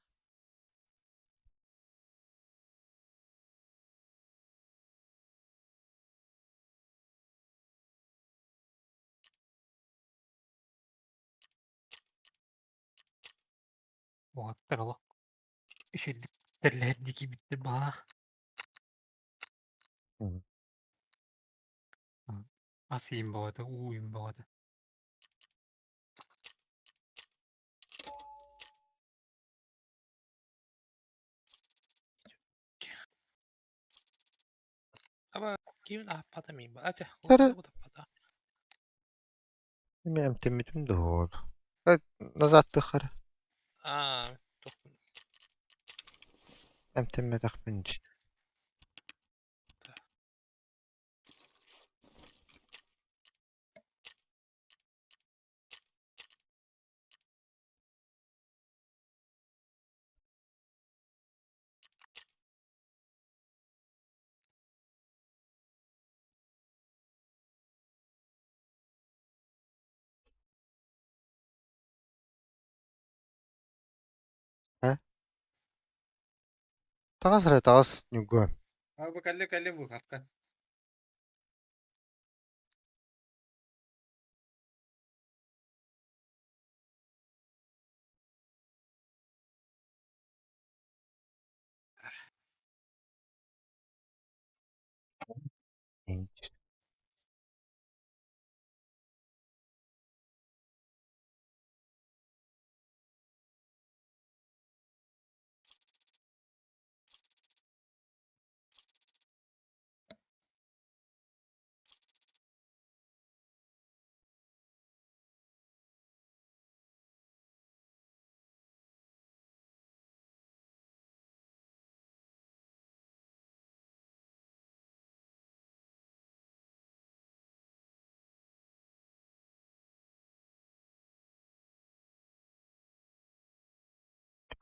Уоттар олох. Үчүгдүк тэрлэһэрдии киирбиттэр баҕалаах. Мгм. Ас иин бөҕөтө, уу иин бөҕөтө. Аба ким аппата мин ба. Ача. Тара. Аппата. Эми эмтэммитим да Э, назад тыхар. Аа, тух. Эмтэммэтэхпин дии. Таҕыс эрэ таҕыс ньугуо. А бу кэллэ кэллэ бу хатка. Инч.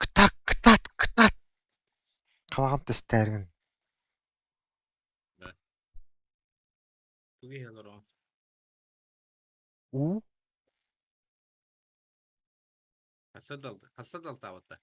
Кытаат, кытаат, кытаат! Хабаҕам тэстээрин. Тугу иһэ олороҕун? Уу? Хасса дал хасса далтаабыта?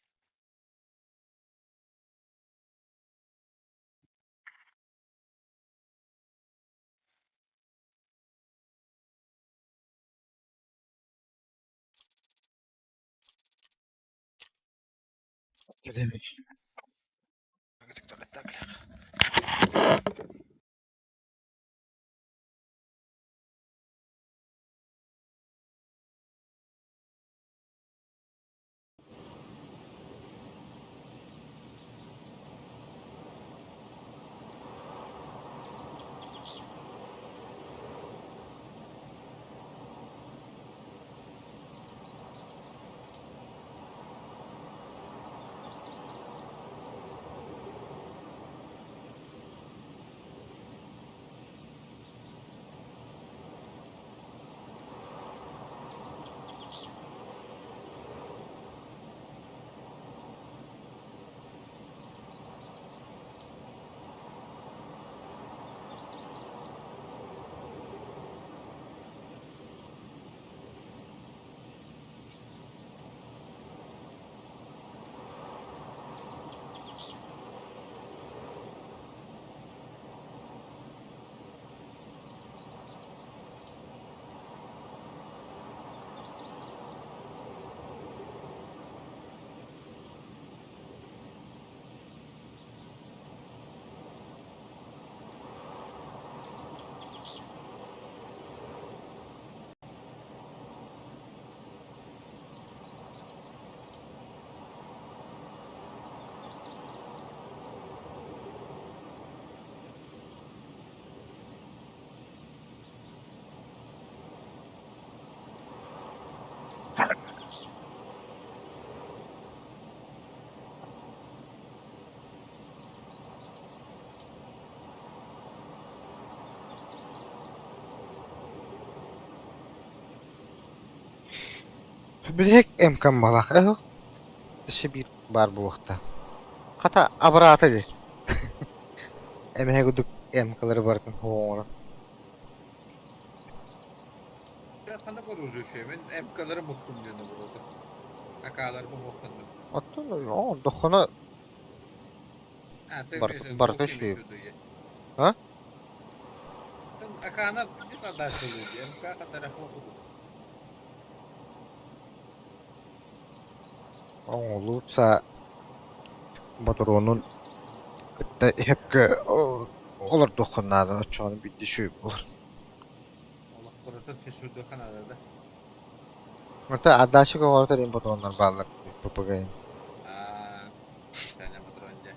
Бүтэһик эмкам балах эһ өссө биир баар буолуохтаах. Хата абыраата дии. Эмэһэ курдук эмкалары барытын оҥорон. Ханнык оружие Мин МК-лары мустум диэн обороту. АК-ларбын муохтанным. Оттон оҥордоххуна барыта үчүгэй. А? АК-ны десантачылыы МК хатара курдук. Оҥолуутса ботуруонун кытта иһэпкэ олордуоххун наада, оччоҕуна биирдэ үчүгэй буолар. Олохторутун фишурдуохха наада да. Оттон отдача оҕолорго диэн ботуруоннар бааллар ППГ-ин. Аа, специальный патрон дьэ.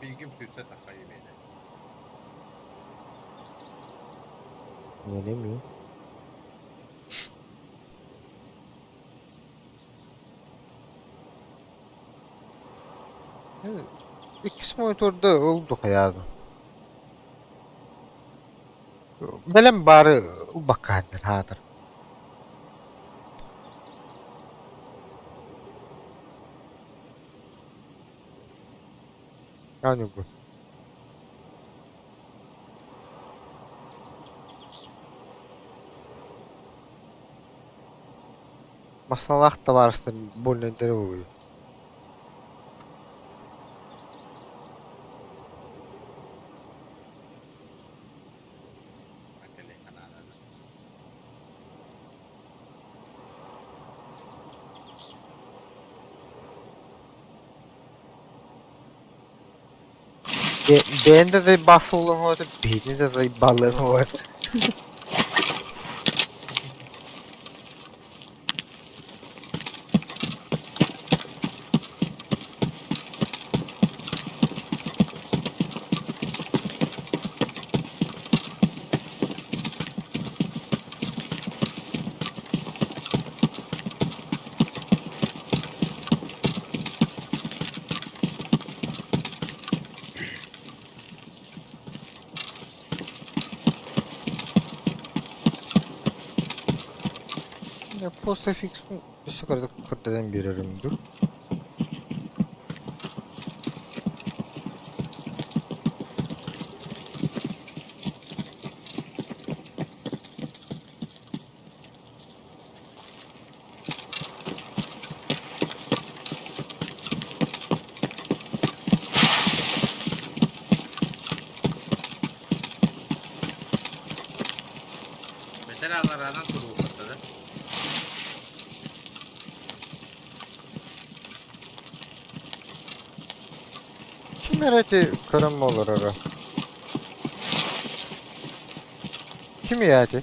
Пиигим сүүсэ тахха имиэнэ. Не ми. Иккис мониторда ылду хайаады. Бэлэм баары ылбакка хаатыр. Аанньугу. Масалаах табаарыстар больнайдары ылыы. Бэйэн да заебался улаҥ биһигини да заебалыан уот. Postfix өссө кыратык көрдөрөн биэрэрим дуу? Бэтэр алараанан туруохтара. Ким эрэ ити көрөн олороро? Ким ийээти?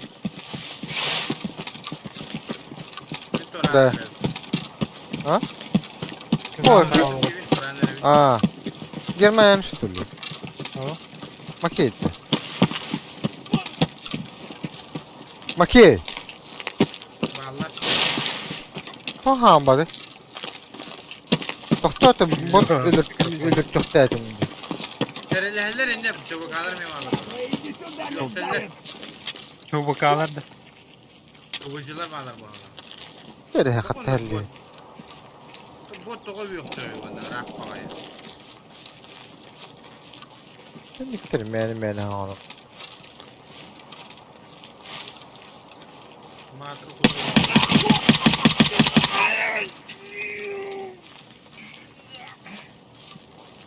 Да. А? Ой, А. Герман что ли? Макей. Макей. Хаһаамматы. Тохтоото бот өлөртөхтөөтүм. Сэрэлэһэллэр иннэ чубукаалар мемалар. Үөхсэллэр. Чубукаалар да. Кубужулар баалар буолалар. Эрэһэ хаттаһаллыы. Бот тоҕо үөхсөй уонна ыраах баҕайы. Никтер мээни-мээни хаҥалар.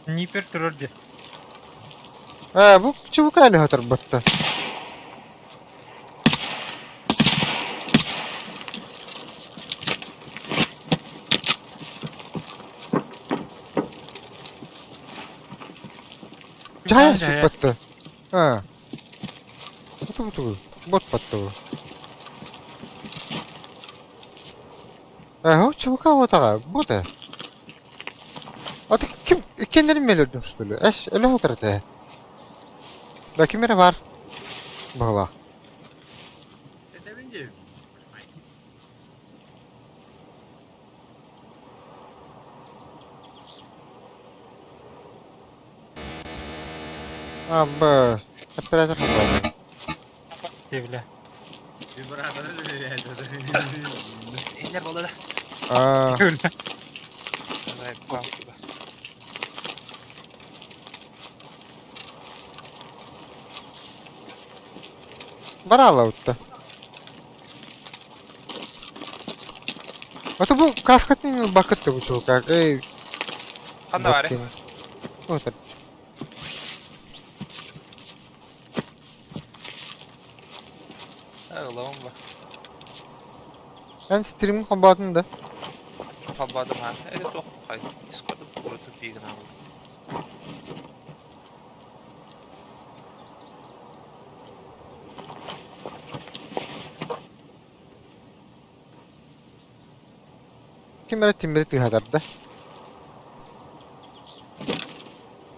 Нипер турар дии. Ээ, бу чубукааны хоторботто. Чая суппатта. Аа. Буту буту. Бот баттыбы. Ээ, чубука вот ага, бу да. А ты ким иккиэннэрин мэлөрдүм что ли? Эс, өлө отыр этэ. Да ким эрэ бар. Баҕалаах. Этэбин дии. А, б, оператор хабар. Бля. Вибраторы доверяет. Иннер буолла да. А, Давай, бам, туда. барала утта. А то бу каскатын бакытты бу чувак. Эй, Ханна бары? Вот. Ылабын ба. Эн стримин холбоотун да. Холбоотум ха. Это туох хай. Дискорд куруту тиигин аҕал. Ким эрэ тимири тыаһатарда.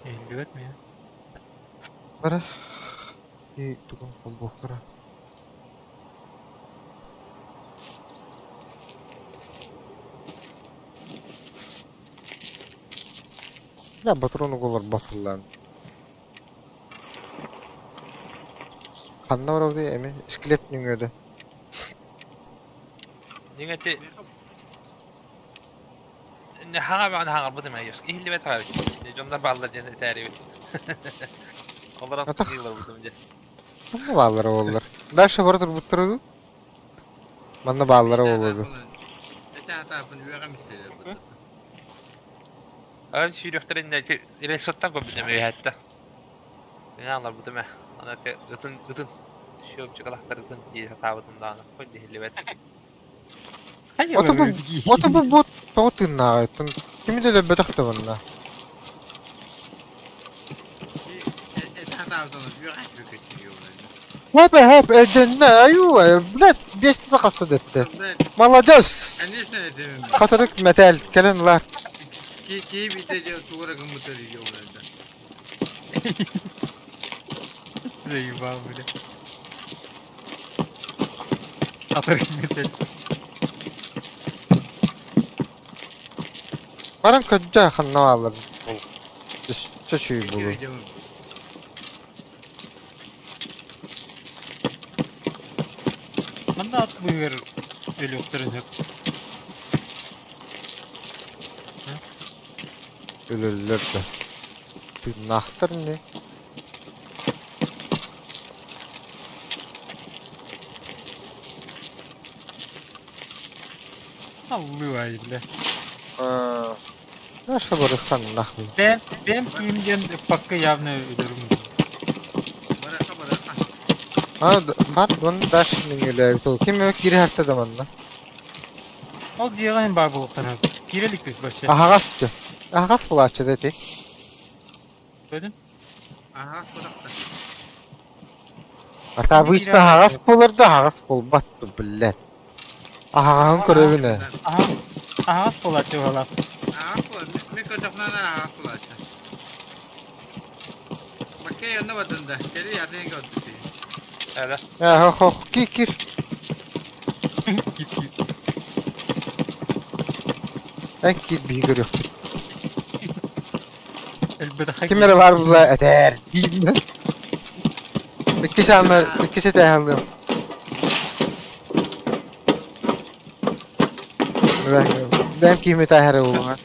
Иһиллибэт миэ. Бара. И тугун холбуохтара. Я патрону голор батыллаан. Ханна барабыт эми скелет нөҥүөдэ. Дьиҥэ хаҥа баҕана хаҥарбытым ээ иһиллибэт хаабыт. Дьоннор бааллар диэн этээрибит. Олорон Атах. ыыларбытым дьэ. Манна бааллара буоллар. Дальше бара турбуттара дуу? Манна бааллара буолуо дуу? Этэ атаапын үөҕэм истэлэр. Ан сүүрүөхтэрин ресоттан көрбүтүм үөһэттэ. Ыҥааларбытым ээ. Аны ытын ытын шөпчүкалахтар ытын дии сатаабытым даҕаны хоть иһиллибэт. Ото бу ото бу бот тоҕо тыыннааҕый? Кими да өлөрбөтөх да манна. Этэ атаабытын үөҕэ көччүйүө. Хоп хоп өйдөннө айуу блядь биэстэ да хаста дэттэ. Молодец! Конечно этим. Хатырык мэтээл кэлэн ылаар. Кии бите же тугура гыммытыр үйө Заебал, бля. Хатырык мэтээл. Баран көрдө ханна бааллар. Чөчүй булу. Манна ат быыр. Өлүөхтэрин сөп. Өлөллөр да. Тыыннаахтар ини. Аллыы бля. Наша барыхан нахуй. Бэм, бэм киим диэн ыппакка явно өлөрүм. Барыха барыха. А, бар, оны дальше меңеләбит ол. Ким өк кире харса да манна. Ол дьиэҕэ баар буолуохтара. Киирэ иликпит вообще. Аһаҕас дьэ. Аһаҕас булааччы да ити. Көрдүн? Аһаҕас курахта. А обычно аһаҕас буолар да аһаҕас буолбат блядь. Аһаҕаһын көрөбүн ээ. Аһаҕас буолааччы баҕалаах. Аһаҕас буолар. Мин көрдөхпүнэ аһаҕас буолааччы. Баккай онно бардын да. Кэли атын көрдү. Эра. Ээ, хох, кир кир. Кир кир. Эн кир биһи көрүөхпүт. Элбэтэххэ Ким эрэ баар була этээр диин. Иккис аана, иккис этээһи алыам. Бэм киһим этээһэрэ буолуҥа.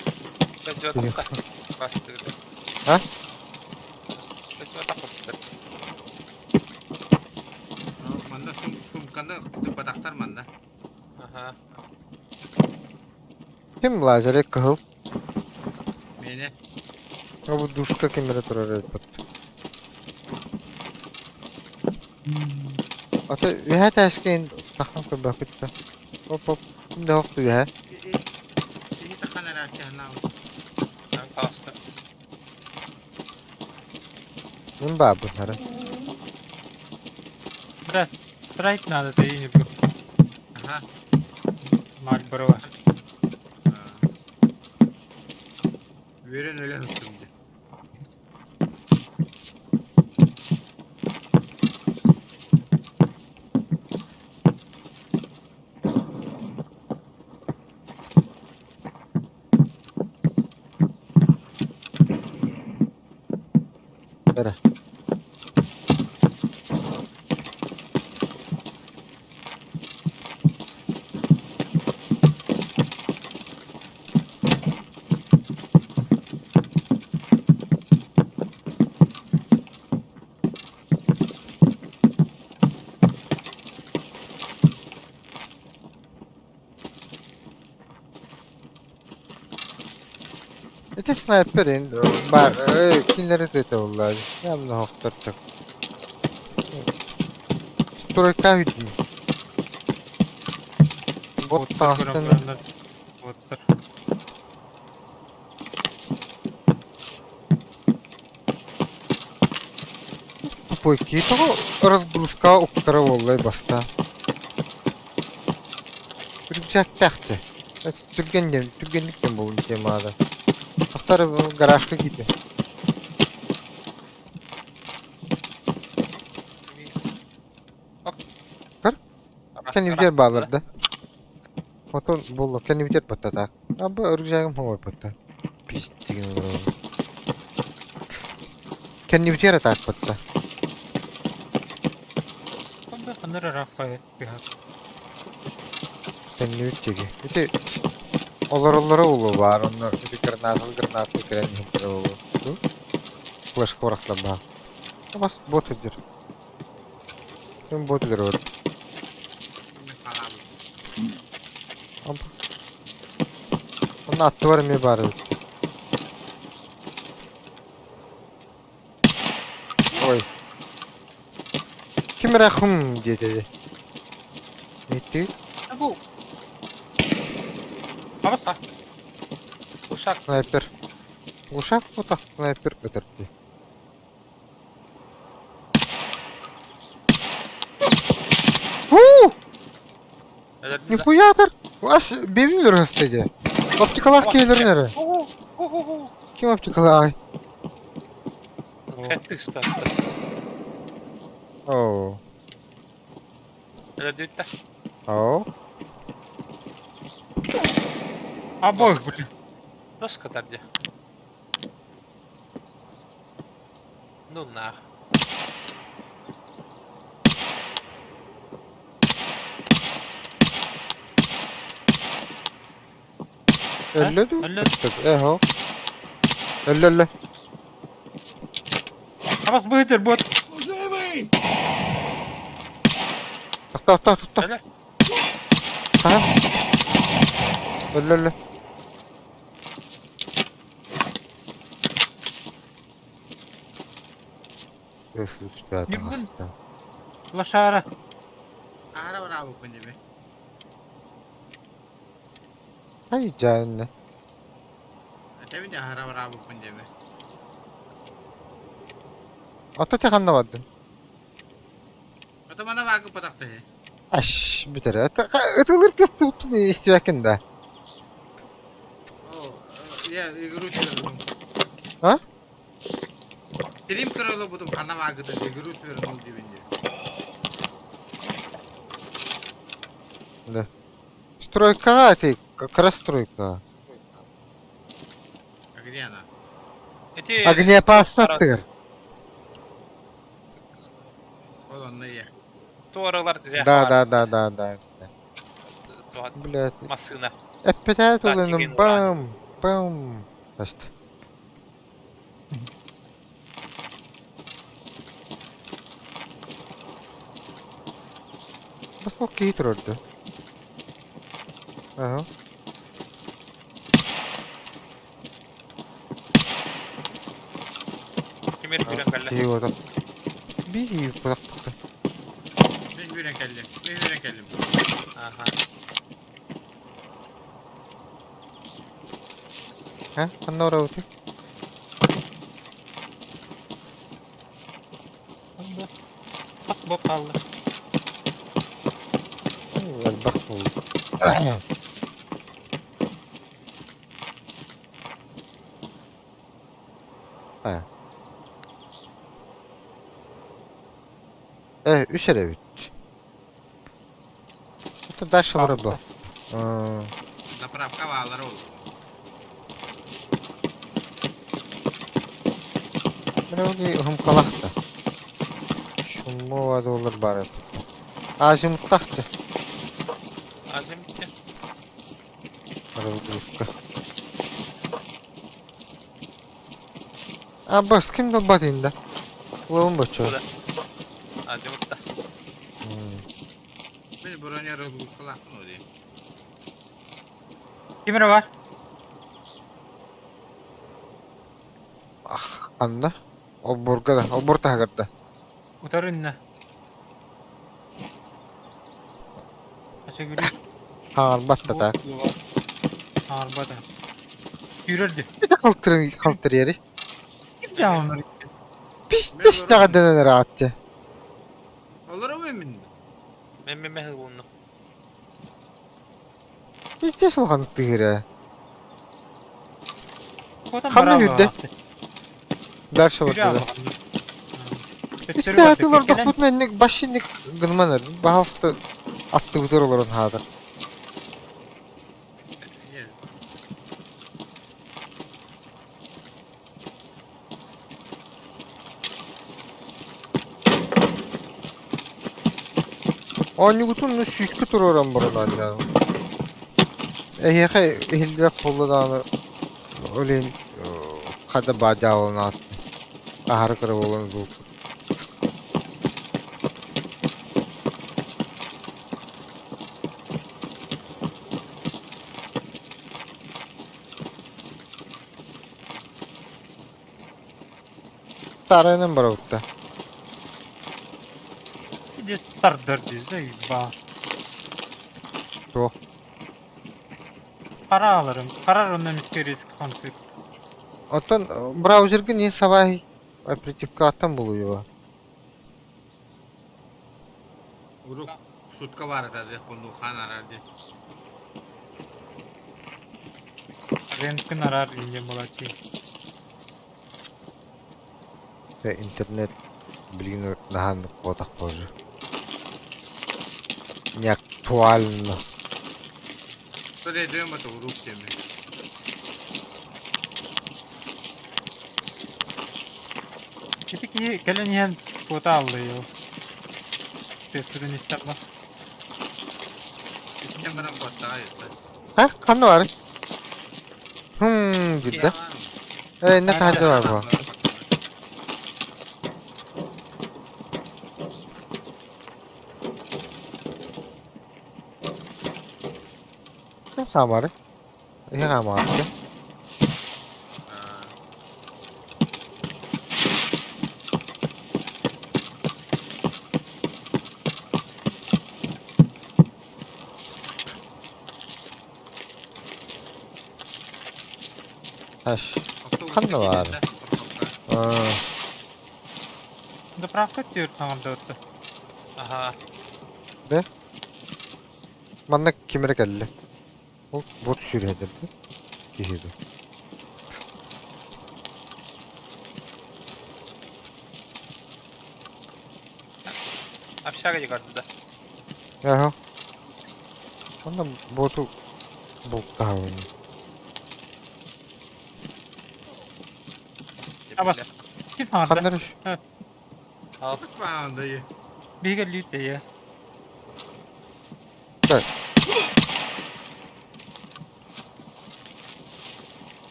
А? Манна сумканы тыппатахтар манна. Аха. Ким лазеры кыһыл? Миэнэ. Бу душка ким эрэ турар эбит. Ата үһэ тээскин таххан көрбөккүт да. Оп оп. Ким да охту үһэ. Киһи тахан эрэ киһи Таҕыста. Мин баабын хара. Да, страйк надо, ты не был. Ага. Мальборо. Үөрэн өлө сыстым дии. Эрэ. Ити снайперин бар кинилэри тыта булла. Явно хохторчук. Стройка үдүм. Бот таҕыстан Боттар. Тупой киһи тоҕо разгрузкаҕа уктара буоллай бастаан. Рюкзактаах дии. Түргэн диэн, түргэнник диэн буолун темада. Тохтор гаражка киирдэ. Көр. Кэннибитигэр бааллар да. Отон буолла кэннибитигэр баттатаак. Абы рюкзагым хоҥойбуттар. Пиздигин олорон. Кэннибитигэр атаакпытта. Ханна ханна ыраах быһа. Төннүбүт диэки. Ити олороллоро буолуо баар, онно ити гранаталы гранаты кэлэн иһэллэрэ буолуо. Дуу? Флешка бырахтарбаах. Бас бот сылдьар. Ким бот өлөрөр? Оп. Онно аттыбар эмиэ баар эбит. Ой. Ким эрэ хм диэтэ. Ити Бу. Абас. Ушак. снайпер. Ушак бутах снайпер ытырды. Фу! Нихуя тар! Аш бэбин өлөрөстө дии. Оптикалаах киһи өлөрүн эрэ. Ким оптикалааҕый? Хэттик ыстатта. Оо. Өлөрдүттэ. Оо. Обоих, блин. Доска тарди. Ну нах. Өллө дуу? Өллө. Эһо. Өллө өллө. Абас быһытыр бот. Тохтоо, тохтоо, тохтоо. Өлөр. Хаһан? Өллө өллө. Ньургун. Лошара. Аһара бараабыппын дии. Ай дьаанна. Этэбин дии аһара бараабыппын диэми. Ото те ханна бардын? Ото мана баагы патахтаһы. Аш бүтэр. Ытылыр тыстыбыттын истибэккин да. О, я игру свернул. А? Стрим көрө олорбутум ханна баагыта игру свернул диибин дии. Да. Стройкаҕа ити кыра стройкаҕа. А где она? Ити Огнеопасно тыр. Ол онно ийэ. туоралар Да, да, да, да, да. Блядь. Массыына. Эппитээ Да, тулуну тигин бам, бам. Значит. Бу киһи турарда. Ага. Тимир күүрэн кэллэ. Киһи уота. Биир бырахпыта. Мин үүрэн кэллим. Мин үүрэн кэллим. Аха. Ха? Ханна барабытый? Хас бот хаалла. Элбэх буолла. Э. Э, үс эрэ эбит. Это дальше барабы. Заправка баалар ол. Мына уһумкалахта. Шуммова доллар бар. Азимуттахты. Азимутта. Разгрузка. А бас ким долбат инде? Улабын бачо. Куда? Азимутта. Мин броня разгрузкалаахпын ол дии. Ким эрэ бар? Анна? Олбурга да, олбур таһыгар да. Утары иннэ. Ача Хаҥарбат да так. Хаҥарбат. Күүрэр дии. Bir халтырын халтырыары. Ким дьаамнар? Пиздец даҕадан ыраатчы. Олоромой мин. Мен мен мен булунну. Пиздец улахан тыыра. Хотан Ханна бараабы. үрдэ? Дальше Күрэ барда да. аллаҕын. Истэ олордохпутуна инник башинник гынман баһалыста аттыбытыгар олорон хаатар. Ийэ. Оонньугутун сүүскэ туруоран баран оонньоон. Эһиэхэ иһиллибэт буолла даҕаны ол иһин хата баадьааланаат аһары кыра буолан булбут. Тарайынан барабытта. Здесь тардар здесь, да, ба. Туох. Пара аларым. Карар онно мистерийский конфликт. Оттон браузерга не сабай оперативкаттан булуйба. Урук шутка бар этэ диэх курдук хаан арар дии. Рентген арар инде буолааччы. Интернет билигин наһаан куотах позже. Не актуально. Перейдем это урук теме. Ити киһи кэлэн иһэн куота аллайыа. Тестэрин истэн ба. Истэн баран куоттаҕа ыытта. А? Ханна баарый? Хм диир да. Ээ иннэ таһырдьа баар буо. Ким хаамары? Иһэ хаамаҕа. Аш. Ханна баар? Аа. Заправка түөрт хаҥырдыбыт. Аха. Бэ? Манна ким эрэ кэллэ. Ол бот сүүрээдэрдэ. Киһи дуу. Общага дьикардыда. Аха. Онно боту бултаабын. Аба. Ким хаҥырда? Ханна эрэ Биһиги өлүүт эйэ. Да.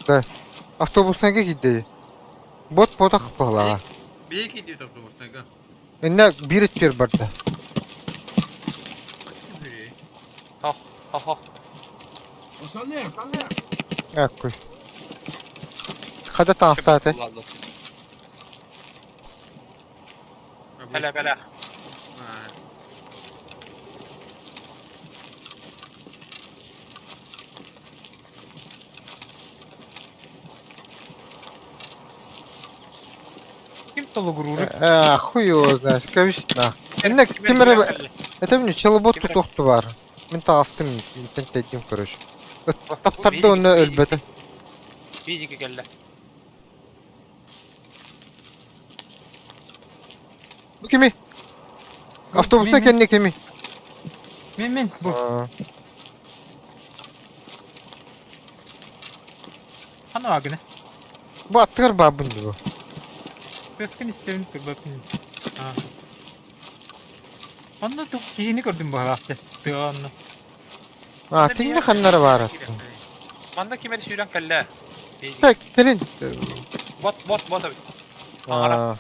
Да. Автобуснайга киирдэ. Бот ботах баһылаҕа. Биһиги киирдибит автобуснайга. Иннэ биир өттүгэр барда. Хо, хо, хо. Аккуй. Хата таҥастаата. Кэлэ, кэлэ. Ким толугуруур? Э, хуй его знает. Кэбис на. Иннэ ким эрэ это мне челобот тутуохту баар. Мин таҕыстым, интэн тэйдим короче. Таптарды онно өлбөтө. Видики кэллэ. Бу кими? Автобуста кэннэ кими? Мин мин бу. Ханна гына? Бу аттыгар баабын бу. Көскүн истэбин турбаппын. Аа. Онно тух киһини көрдүм баҕалаахты. Тыа онно. А, тинне ханнара баар аттын. Манна ким эрэ сүүрэн кэллэ. Так, кэлин. Бот, бот, бот эбит. Аҥара.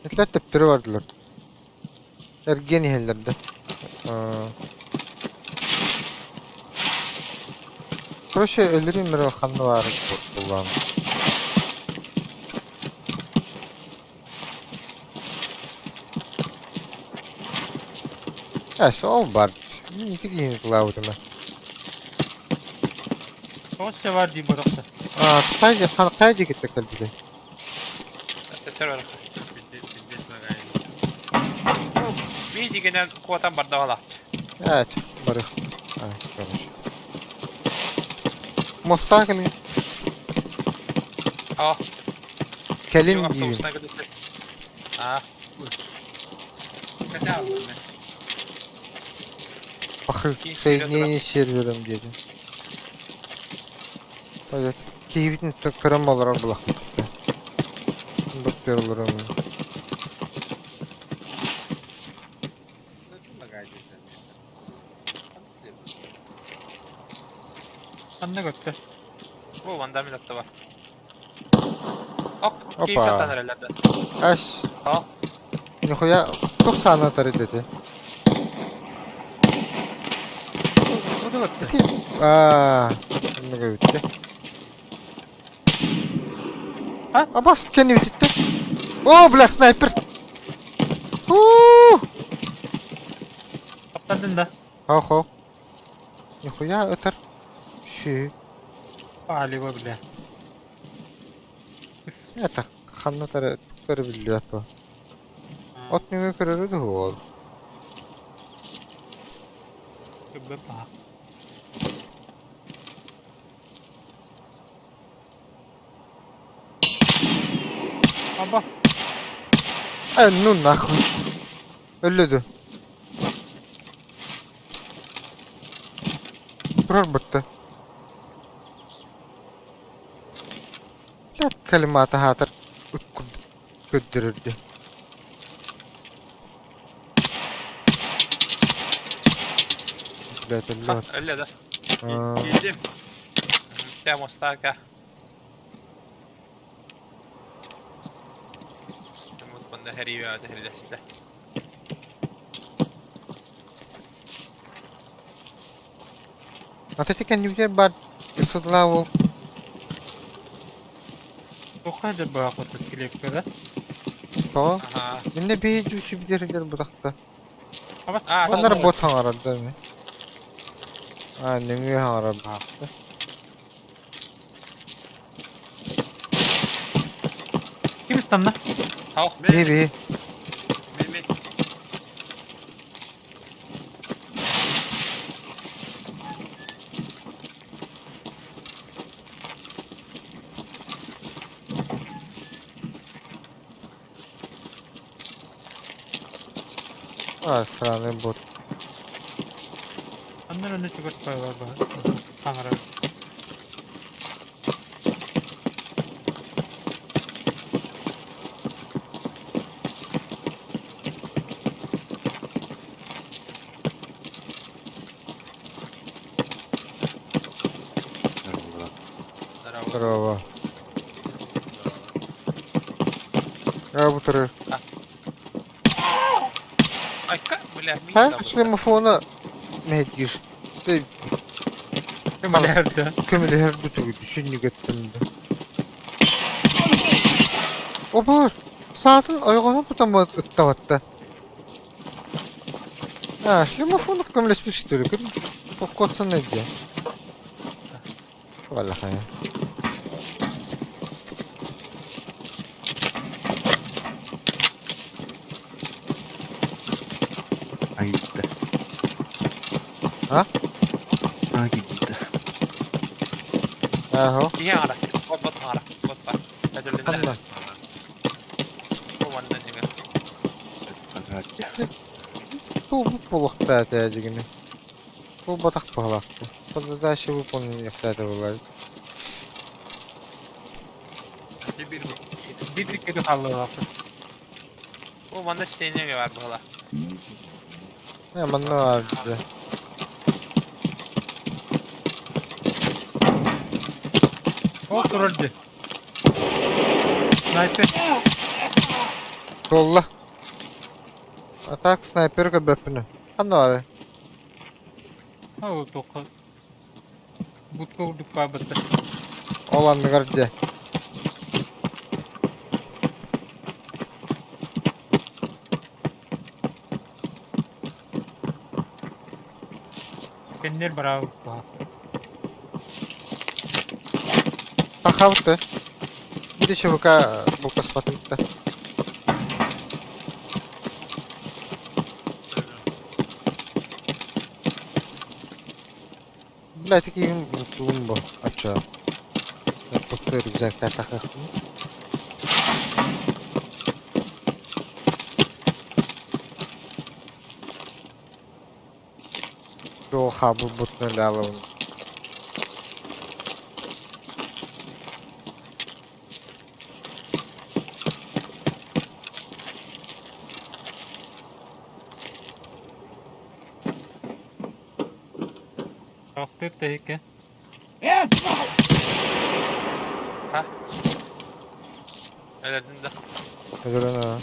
Этилэр төптөрү бардылар. Эргиэн иһэллэр да. Короче, өлөрүм эрэ ханна баарын буллаҕым. Э, ол бар. Мин ити киһини тулаабытым ээ. Тоҕус бар дии бодохто. А, хайа хайа диэки кэлбитэй? Биидигинэн куотан бардаҕала. Evet, барых. А, короче. Моста кэлин. О. Кэлин диибин. А. Пахы, соединение с сервером диэтим. Пойдет. Киһибитин көрөн олорор булахпыт. Быктыр олорор. Ханна көттө? Бу ванда мин атта бар. Оп, Опа. киip сатан эрэллэрдэ. Аш. А? Нихуя туох сааны атар деді. Суда көттө. Ити аа, оннуга бүттэ. А? Абас кэнни бүтүттэ. О, бля, снайпер. Уу! Таптардын да. Хо-хо. Нихуя ытар. Ши. Палево, бля. Это ханна тары туктары биллибэт бу. От нөҥүө көрөрү дуо? Көрбөт Аба. Э, ну нахуй. Өллө дуо? Турар бытта. Блядь, калимата хаатар ыт курдук көрдөрөр дии. Блядь, өллө. Өллө да. Киирдим. Тэ мостака. Мут манна хэрийбэ тэһэллэстэ. А ты кэннибитигэр баар судла ол Туохха да баахпыт килиэпкэ да? тоҕо? Аха. Иннэ биһи дьүүсүбүтэр бутахта. Абас А, Ханна бот хаҥарар да ми. А, нөҥүө хаҥарар баахта. Ким ыстанна? Хау. Биһи биһи. Мен мен. А, сраный бот. Аннан önüne чугас бар бар. Хаҥарар. Здорово. Здорово. А, бутыры. Айка, бля, мин Ха, да шлемофона мэһэйдиир. Ты Көмөлөһөр да. көмөлөһөр бүтүгү сүнньүгэттим да. Обос, саатын ойоҕоһун тутан ыттабатта. А, шлемофону көмөлөспүт күн Поккотсан эдде. Валлахая. Агитта. А? Агитта. Аһо. Киһи аҥара. Бот бот аҥара. Бот бар. Көтөллүннэ. Ханна. Бу манна дьиҥэ. Агатя. Туу буолуохтаа дьигини. Бу батах баһылаахты. Задача выполнена была. Теперь Биир икки хааллаахпыт. Бу манна стенеге бар буола. Не, манна арды. Ол турар дии. Снайпер. Туолла. А так снайпер көрбөппүнү. Ханна баарый? Ол туохха. Будка курдук баабытта. Ол анныгар дьэ. Кэннер бараабыт баха. Тахабыт Биир ЧВК бултаспатым да. Блядь, такие тумбо. А чё? Я пустой рюкзак так так. Хабы бутнуляло. Таҕыстыыр тэһиккэ. Ха? Өлөрдүн да. Өлөрөн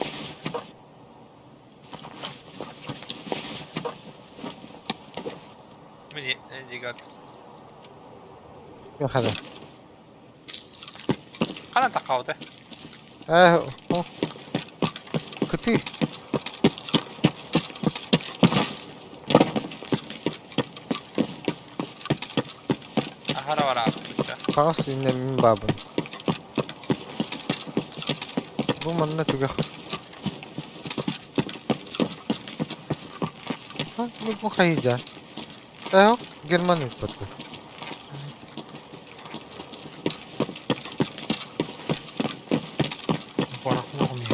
Мин дигат. Yok hadi. Ханан таххабыта? Э, о. Кыты. Ахара бараабыт. Хаҕас иннэ мин баабын. Бу манна түгэх. Ха, бу бу хайда. Э, Герман ыппыт. Порохлох мир.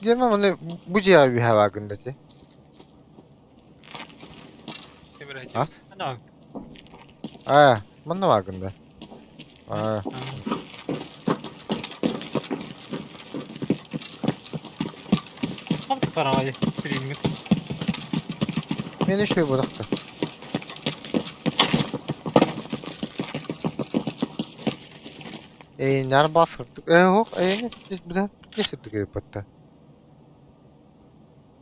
Герман оны бу дьиэҕэ үөһэ бааргын да дии. Ким эрэ А? дьиэбит. Ана. Аа, манна бааргын да. Аа, Хам хараҕай стриммит. Мен үчүгэй буолуохта. Эйнэр басырдык. Э, ох, эйни буда сырдык эппатта.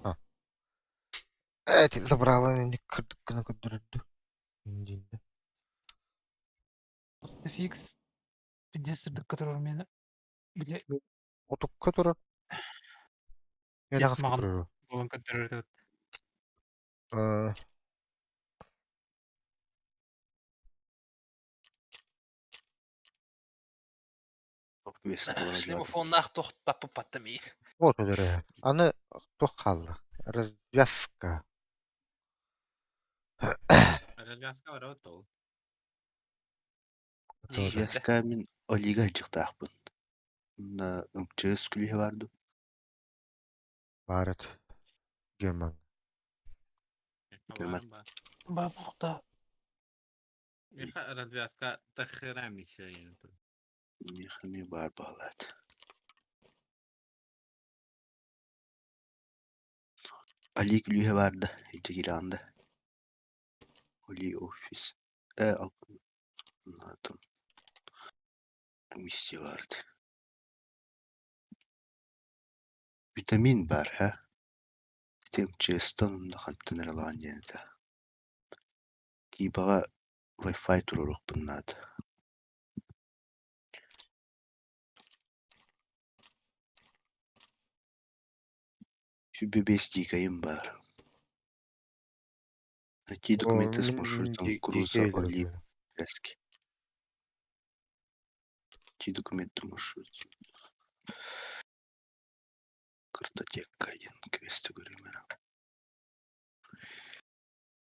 А. Эти забрала не кырдык гына көрдөрөрдү. Индинде. Фикс пиздец сырдыкка турар мені. Бile Отукка турар. Мен Тес аҕаска маған. турар. болан көрдөрөр. Э, Шлемофоннаах тохтаппыппаттым ии. Вот өлөрө. Аны туох хаалла? Развязка. Развязка бар ол. Развязка мин Олига дьыктаахпын. Онно МЧС күлүһэ бар дуу? Барыт. Герман. Герман. Бабухта. Миха развязка тахера миссия. Миэхэ эмиэ баар баҕалаат. Али күлүүһэ баар да, илдьэ киирэҕин да? Оли офис. Э, атын миссия баар этэ. Витамин баар, һэ? Ити МЧС-тан онно хантан эрэ ылаҕын диэн этэ. Тиибэҕэ Wi-Fi туруоруохпун наада. 25 дикайым баар. Найти документы с маршрутом груза Оли Пески. Найти документы маршрут. Картотека один квест көрүмэ.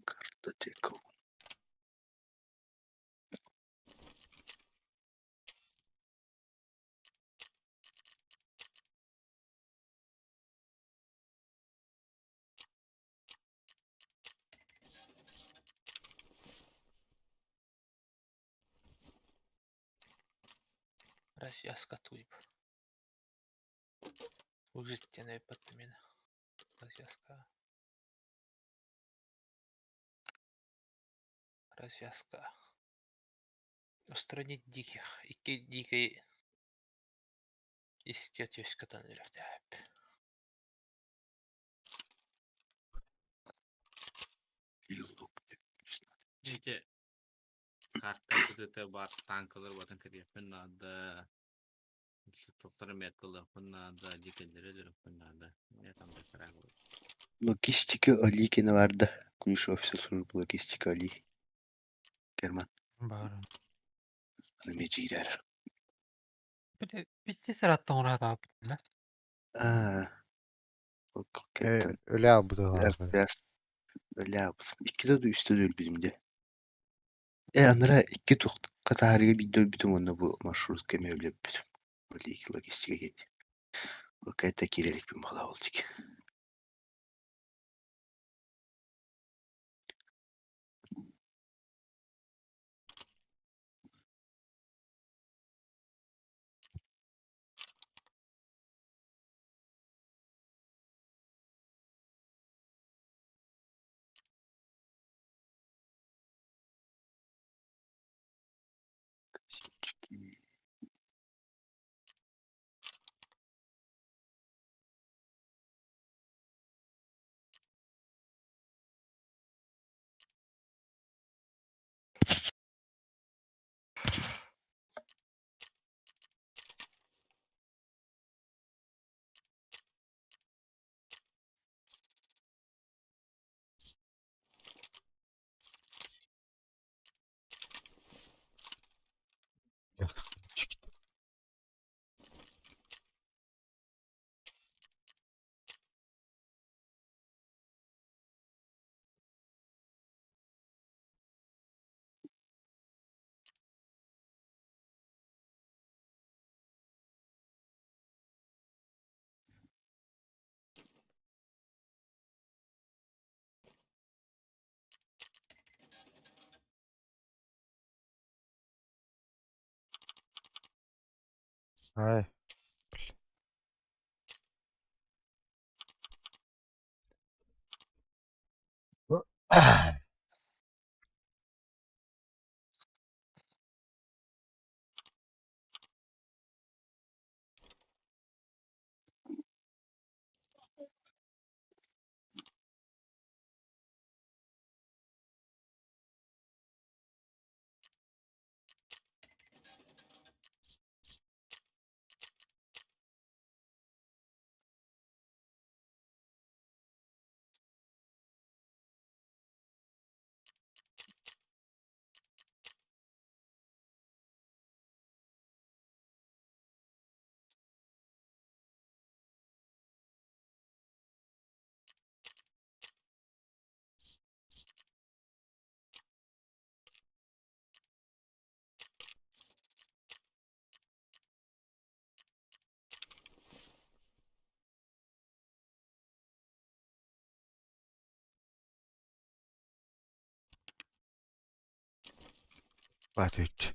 Картотека. Развязка туйп. Выжить эппаттым Развязка. Развязка. Устранить диких. Икки дикий иске түскатан үрөхтәп. Лук. Ити карта күтүтэ бар танкалар батын кириэхпин наада. Тоқтары меткалыахпын наада, дикеллери өлөрүөхпүн наада. Не там да караа болот. Логистика Али кene бар да. Ключ офиса службы логистика Али. Герман. Бар. Аны киирэр. Бile пиздец ыраттан ураатааппын. Аа. Э, өлө албыты. Развяз. Өлө Икки да үстэ да өлбүтүм дии. Э, анара икки туохха таһаарыга биирдэ өлбүтүм уонна бу маршрутка эмиэ өлбүтүм. Али логистика диэн. Какая-то киирэ иликпин баҕалаах. Косячки. Ай. Баатыч.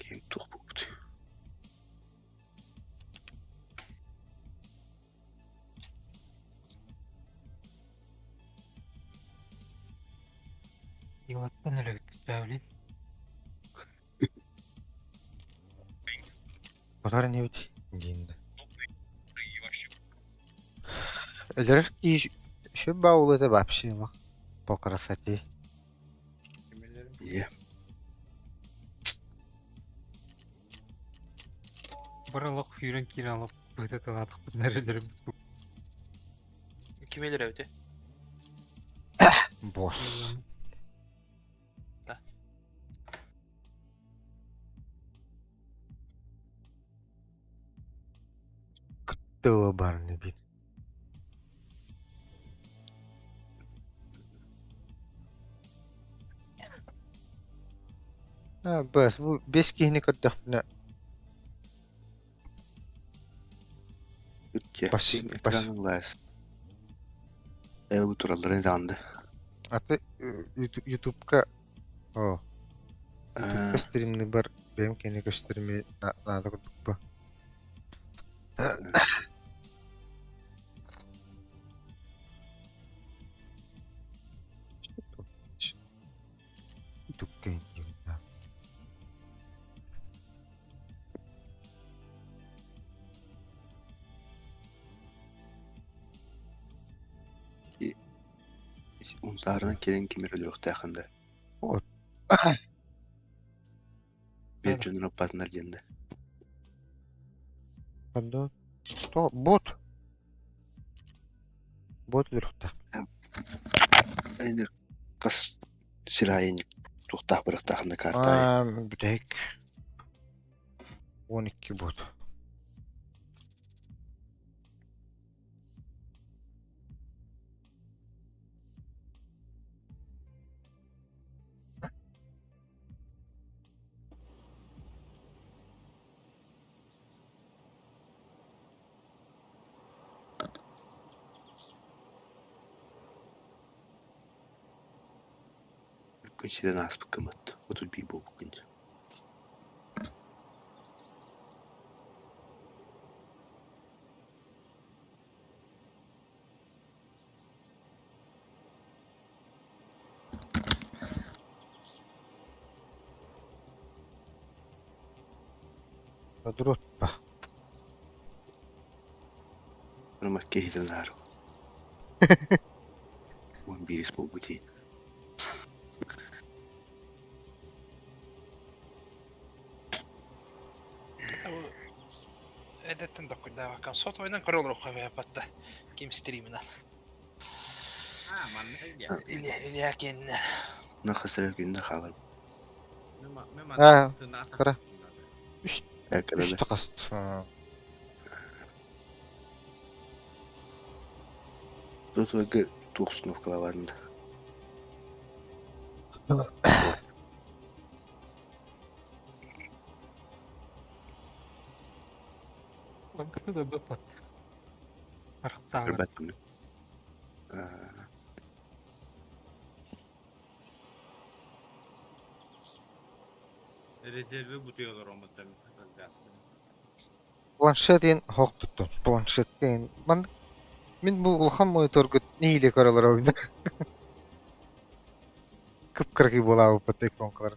Ким туох буолбут? Йылаттан өлөбүт Батар инибит диин да. Өлөрөр киһи сүп баулыта вообще по красоте. Ийэ. Бары олох сүүрэн киирэн олох быһыта тылаатахпытына эрэлэрим Ким өлөрөбүтүй? Босс. Да. Кыттыла барны бит. А, бэс, бу бэс киһини көрдөхпүнэ Үтчэ. Бас- бас- Экраның лаас. Э бу туралларын даҕанды. аты ютубка о ютубка стримни бар бэйэм кини көстөрүмэ наада курдук бу. Ютубка индиэн Унтаарынан кэлэн ким эрэ өлүөхтээххин да. Вот. Биир дьонун аппатынар диэн да. Пардон. Что? Бот. Бот өлүөхтээх. Эйне хас сир аайы туохтаах бырахтаахын да карта аайы. Аа, бүтэһик 12 бот. Күн сирин ааспыккымыт, 31 буолбуккун дии. Одротпа. Ромак киһитин аар. 11 буолбут дии. Эдэттэн докуйдаабаккам сотовайынан көрө олоруохха бэйэппатта ким стриминан. А, манна илдьэ. Илья Илья киэннэ. На хасыра күннэ хаалар. А, кыра. Үс Э, кыра үс да. тахас. Тутуга туох установкалаабатын да. Көрбөт. Арахтааҕар. Көрбөт Аа. Резерви бутуйалар омуттан Планшет диэн оһох туттум. Планшет диэн ман мин бу улахан мониторга нэһиилэ көрө олоробун. Кып-кыракый буолаабыппыт иконкалар.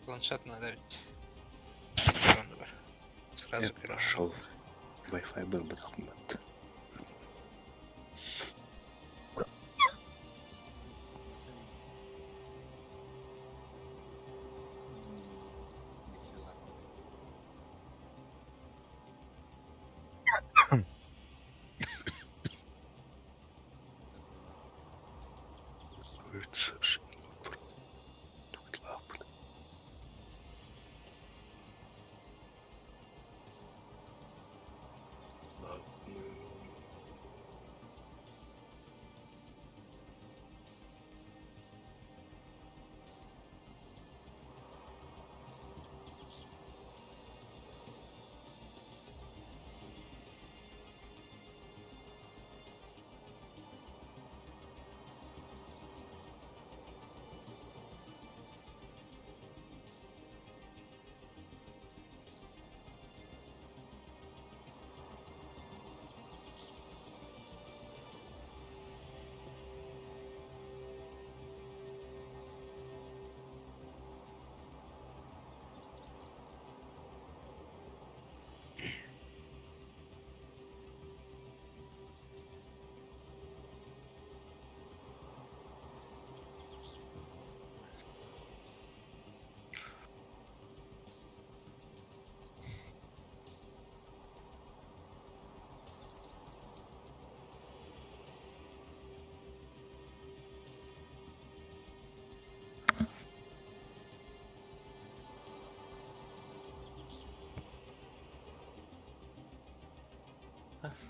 Планшет надо ведь. Сразу Я прошел. Wi-Fi был бы документ.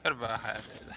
أربعة هذا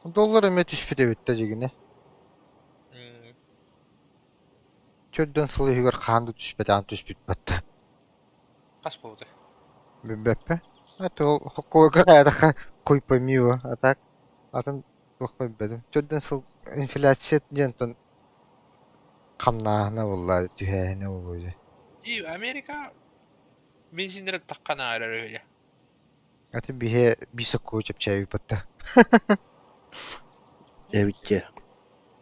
Доллар эмиэ түспүт эбит да дьигинэ. Төрдөн сыл иһигэр хаан да түспэтэҕин түспүт батта. Хас буолбутай? Билбэппин. Это ол хоккуойга хайаатахха хуй пойми его, а так атын туох билбэтим. Төрдөн сыл инфляция диэн тон хамнааһына буолла, түһээһинэ буолуо дии. И Америка бензиннэрэ таххана эрэр үһү. Аты биһи биир сокуо чэпчээбит батта. Эбиттэ.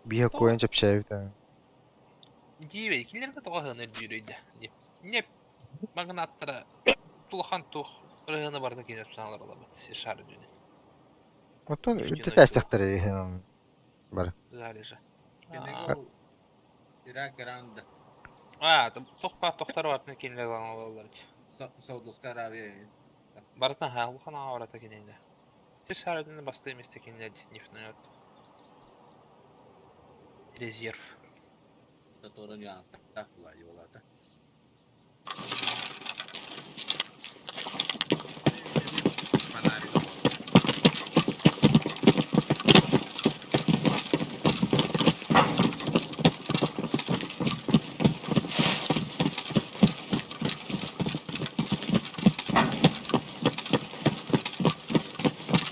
Биир сокуон чэпчээбит аа. Диибэй, кинилэргэ тоҕо ыһыаны үрдүүрүй да? Не магнаттара улахан туох ырыһыаны барыта кинилэр санаалар ылабыт шар үрдүнэн. Оттон үрдү тээстэхтэрэ иһин. Бары. Залежа. Ирак, Иран, А, тохпа тохтар бартын кинилер алалар. Саудовская Аравия. Барытын ха, улахан аҕа барата кинилэр. Сир сарадын бастыы месте кинилэр нефтяной резерв. Который нюанстаах была йолата. Фонарик.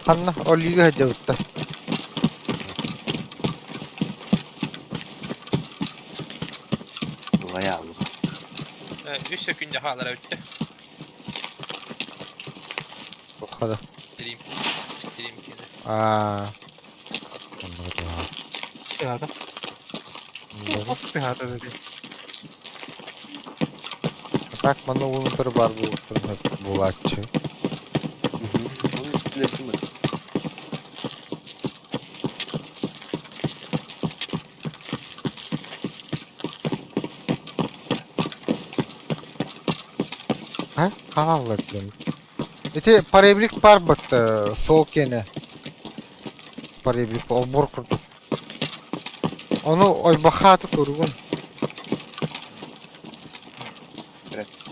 Ханна Олига сылдьыбыттар. Тугай ааллым. Үс сөкүндэ хаалара бүттэ. Хада. Стрим. Стрим кини. Аа. Оннук туһа. Тыһаата. Тыһаата dedi. Так манна уунутар бар буолуохтарын сөп буолааччы. Onu üstüne mi? А? Хаалаллар диэн. Ити пареблик бар бат сол киэнэ. Пареблик олбуор курдук. Ону ойбахааты куругун.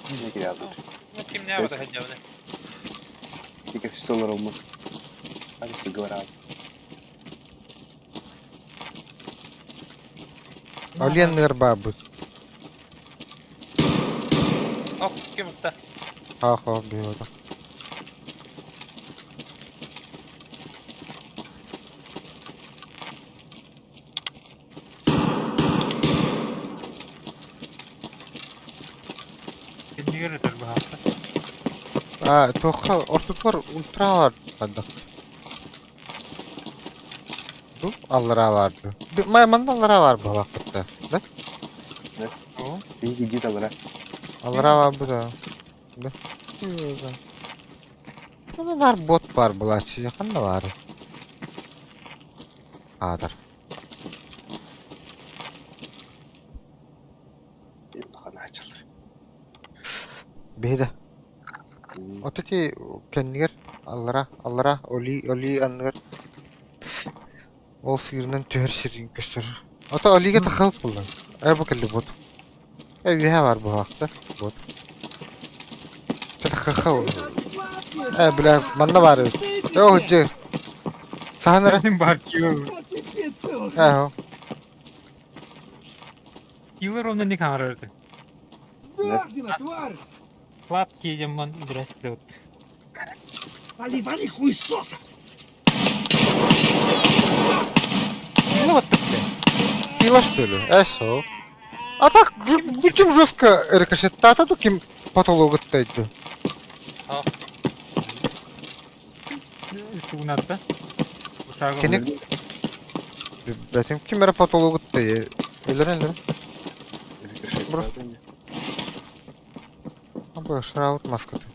Ne geldi? Ким не бата хадьябыны? Тика столар olmak. Hadi sigara abi. Олен баабыт. Ок, ким утта? Аха, биода. Кэннигэр өтөр баһаалта. А, туохха ортотугар ультра бар ханна. Бу аллараа бар дуу. Май манна аллараа бар буолаахпыт да? Оо. İyi git alır ha. Аллараа бар бу да. Да. Мына нар бот бар булааччы. Ханна баар? Аатар. Kana açılır. Биһиде. Ототи кэннигэр аллара, аллара, оли, оли анныгар. Ол сыырынан түһэр сирин көстөр. Ото олига тахалт буллан. Э бу кэлли бот. Э үһэ бар буһаахта. Бот. Тахаха. Э бля, манна бар эбит. Э оһдьы. Саһан эрэ. Бар кило. Э Кило ровно не камера это. Тварь, тварь! Сладкий демон дрась плет. Вали, вали, хуйсоса! Ну вот так. Кило что ли? Э со. А так, ким жестко рикошеттата, ту ким потологытта иду. Тугунатта. Ушага. Кини Бэтим ким эрэ потологытта Өлөр өлөр. Бро. Бу шраут маскаты.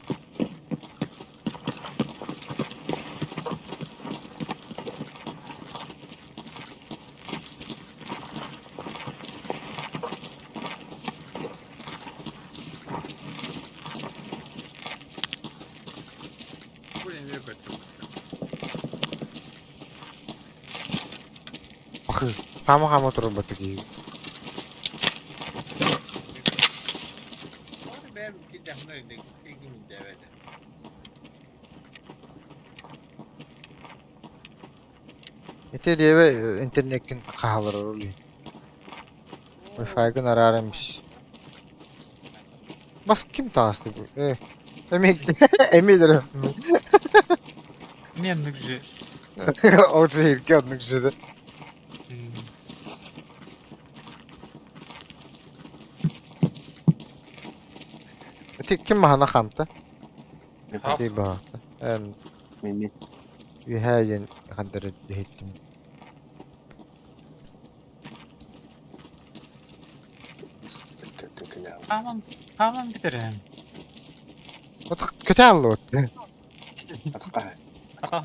Ах, хаама-хаама турар киһи. Ити диэбэ интернеккин хаалар оли. Wi-Fi-гын араар эмиш. Бас ким таасты бу? Э. Эми эми дэрэ. Не нүгже. Ол сирге оннук жиде. Ити ким махана хамта? Ити баата. Эм Мен үһэйен хандары иһиттим. Хаман хаман битерем. От көтө аллы от. Атqa. Ата.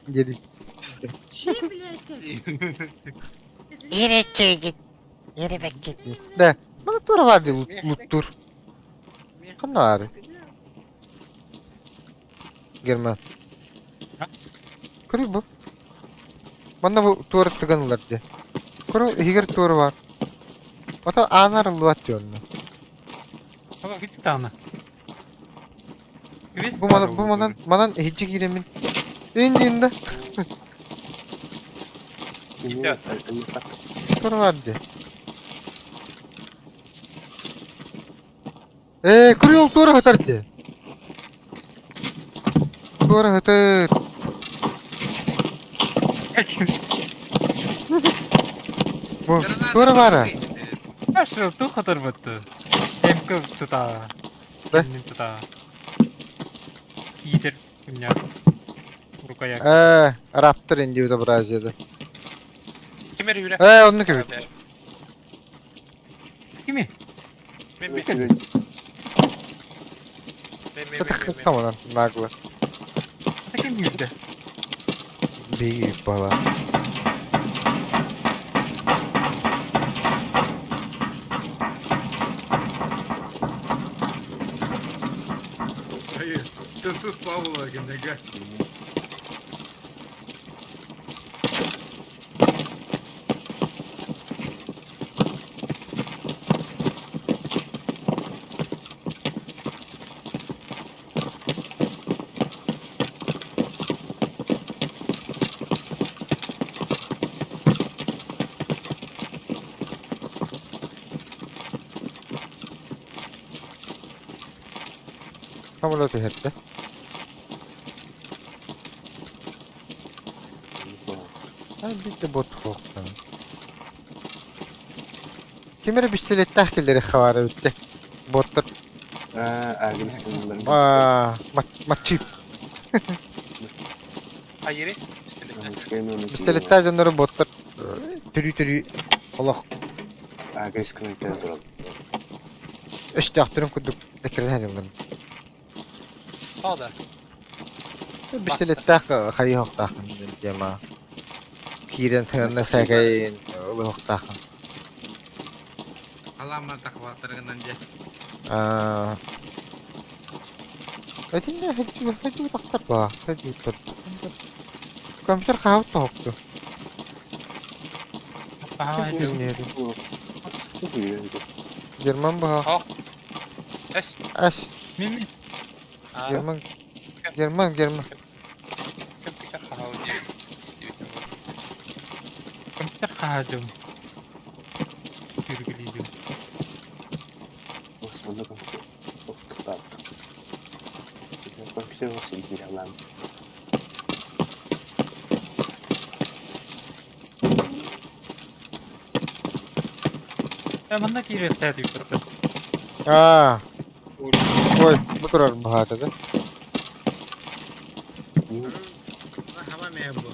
Диэри. Да, маны туора баар дии луттуур. Ханна баарый? Герман. Көрүй бу. Манна бу туора тыган ылар дии. Көрө иһигэр туора баар. Ото аана арыллыбат дии онно. Ама кити таана. Бу манан, бу манан, манан иһирдьэ киирэммин. Иннинда. Туора баар дии. Ээ, көрү ол туора сытар дии. Туора сытар. Бу туора баара. Ашыл ту хатарбатты. Эмке тута. Кэннин тута. Иитер кимнях. Рукоять. Ээ, Раптор инди безобразие. Ким эрэ Ээ, оннук эбит. Кими? Мен мен. Мен мен мен мен. Таманан нагло. Это ким киирдэ? Биир бала. Hayır. Tırsız Pavlova gene. Самолет иһэрдэ. Ай биир бот хуохтан. Ким эрэ пистолеттээх киллэриэххэ баара эбиттэ. Боттар аа матчыт. Хайыри? Пистолеттээх дьоннору боттар түрүү-түрүү олох өстөөхтөрүн курдук эккирэтэн дьоннорун. Тоҕо да? Пистолеттээх хайыһыахтааххын диэма. Киирэн сыанна сээкэйин ылыһыахтааххын. Аламма тахваттаргынан дьэ. Аа Итиннэ сылдьыы тахсар баа, сылдьыыттар. Компьютер хаһабыт тоһукту. Герман баһа. Эс. Эс. Мин Герман. Герман, Герман. Компьютер хаһабыт диэбит. Компьютер хаһаадым. Күргүлүйдүм. Компьютер Манна киириэхтээх диэбиттэр. Аа. Ой, бу турар баһаата да. Хаба мэ бу.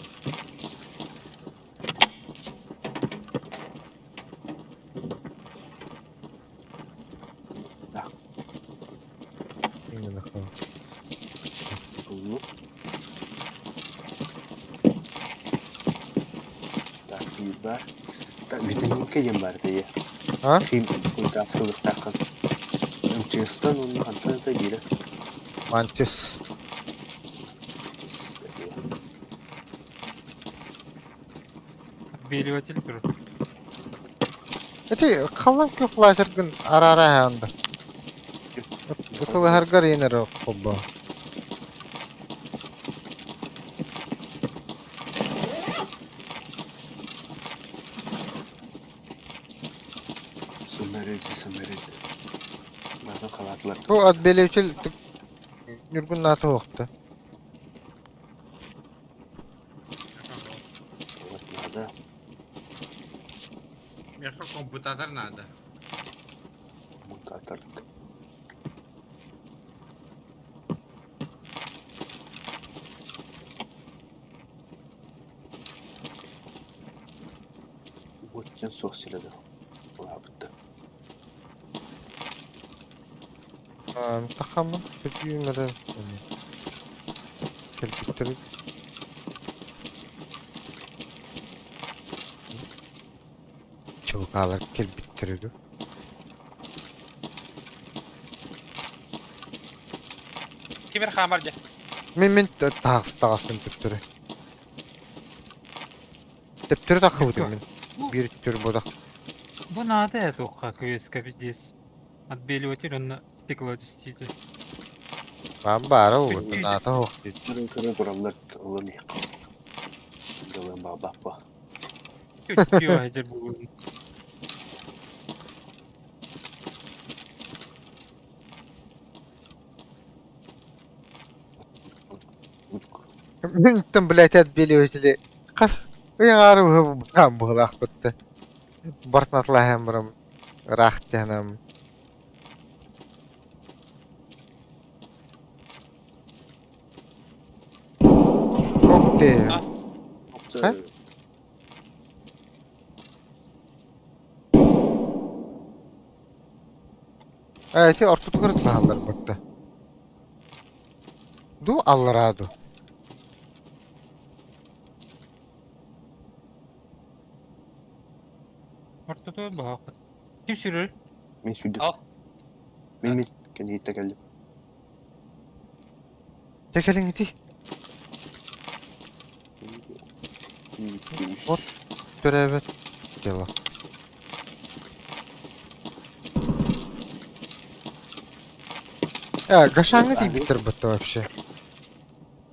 Именно Так, биир баар. Так, витаминка диэн баар этэ. А? Хим культаскалыктааххын. МЧС-тан уонна хантан это биирэ. Мантис. Отбеливатель турар. Эти халлан күөх лазергын араара хаанда. Ытылыһаргар иэнэр холбоо. Саморезы, саморезы. Базан халатлар. Бу отбеливатель Ньургун наата уохта. Вот надо. Меха компьютер надо. Мутатор. Вот дьон суох сирэ да. Улаабытта. Тахаммын көтүүм эрэ. Кэлбиттэр. Чулкаалар кэлбиттэр үһү. Кимир хаамар дьэ. Мин мин таҕыстым төптөрү. Төптөрү таххыбытым мин. Биир өттүгэр бодох. Бу наада ээ туохха КСК пиздец. Отбеливатель уонна стеклоочиститель. Баан баара угут наата суох диир. Көрөн көрөн тураллар ылан иһиэххэ. Дылын баабаппа. Үтүө айдыр буолуон. Мин блядь, отбеливатели хас ый аҥаары быһа быһылаахпытты. Бартнатлаһан барам ыраах тиһэнэм. Ох ты. А? Э, ити ортотугар ытылаһаллар батта. Ду аллараа ду. Ортотугар баһаахпыт. Ким сүрүр? Мин сүрдүм. Ал. Мин мин кэнниттэн кэллим. Дьэ кэлиҥ ити. Вот төрөөбөт дело. Э, Гашаҥҥа тиийбиттэр будто вообще.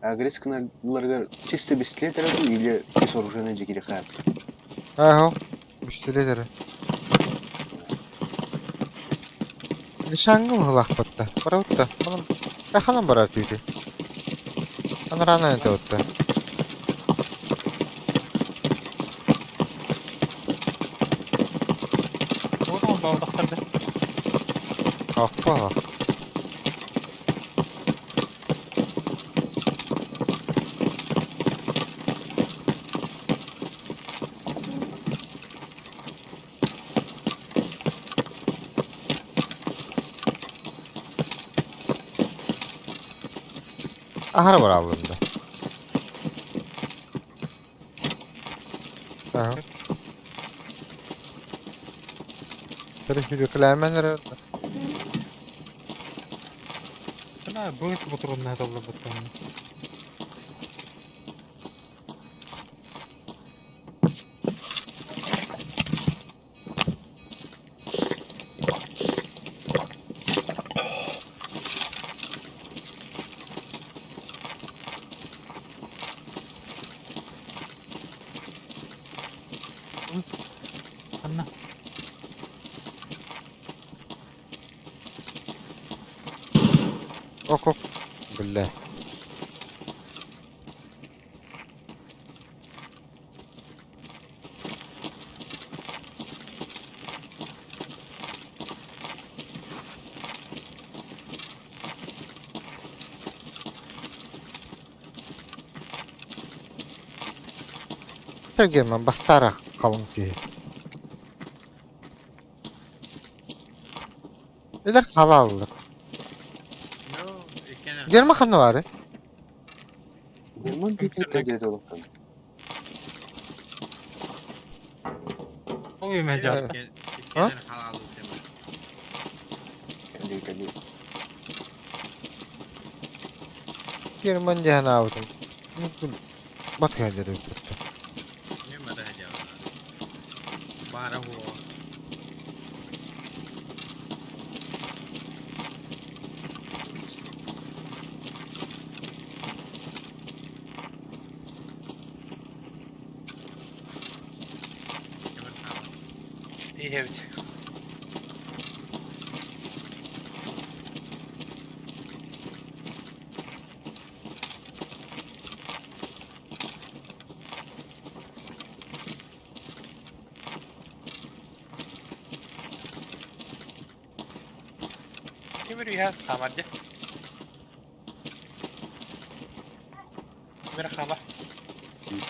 Агресс гыналларыгар чисто бистилет эрэ дуу или ис оружиенай дьикири хаат? Ааһо, бистилет эрэ. Гашаҥҥа быһылаахпытта. Барабытта. Ханан, э, ханан барар түүтүй? Анараана этэ Вот он балдахтарды. Опа. Аһара бараллар да. Ага. Перехвилюкләмән эрэ. Бля, быыс ботурунна толлубуттан. Анна. Ок ок. Бля. Герман бастара халыҥ киһи. Илэр халааллар. Герман ханна баары? Герман Питер диэт олохтон. Ой, мэ А? Кэлли кэлли. Герман диэн аабытым. Бат кэлдэр эбит. Баара буо. Иһэбит. Кимир үһэ хаамар дьэ. Кимир хаама.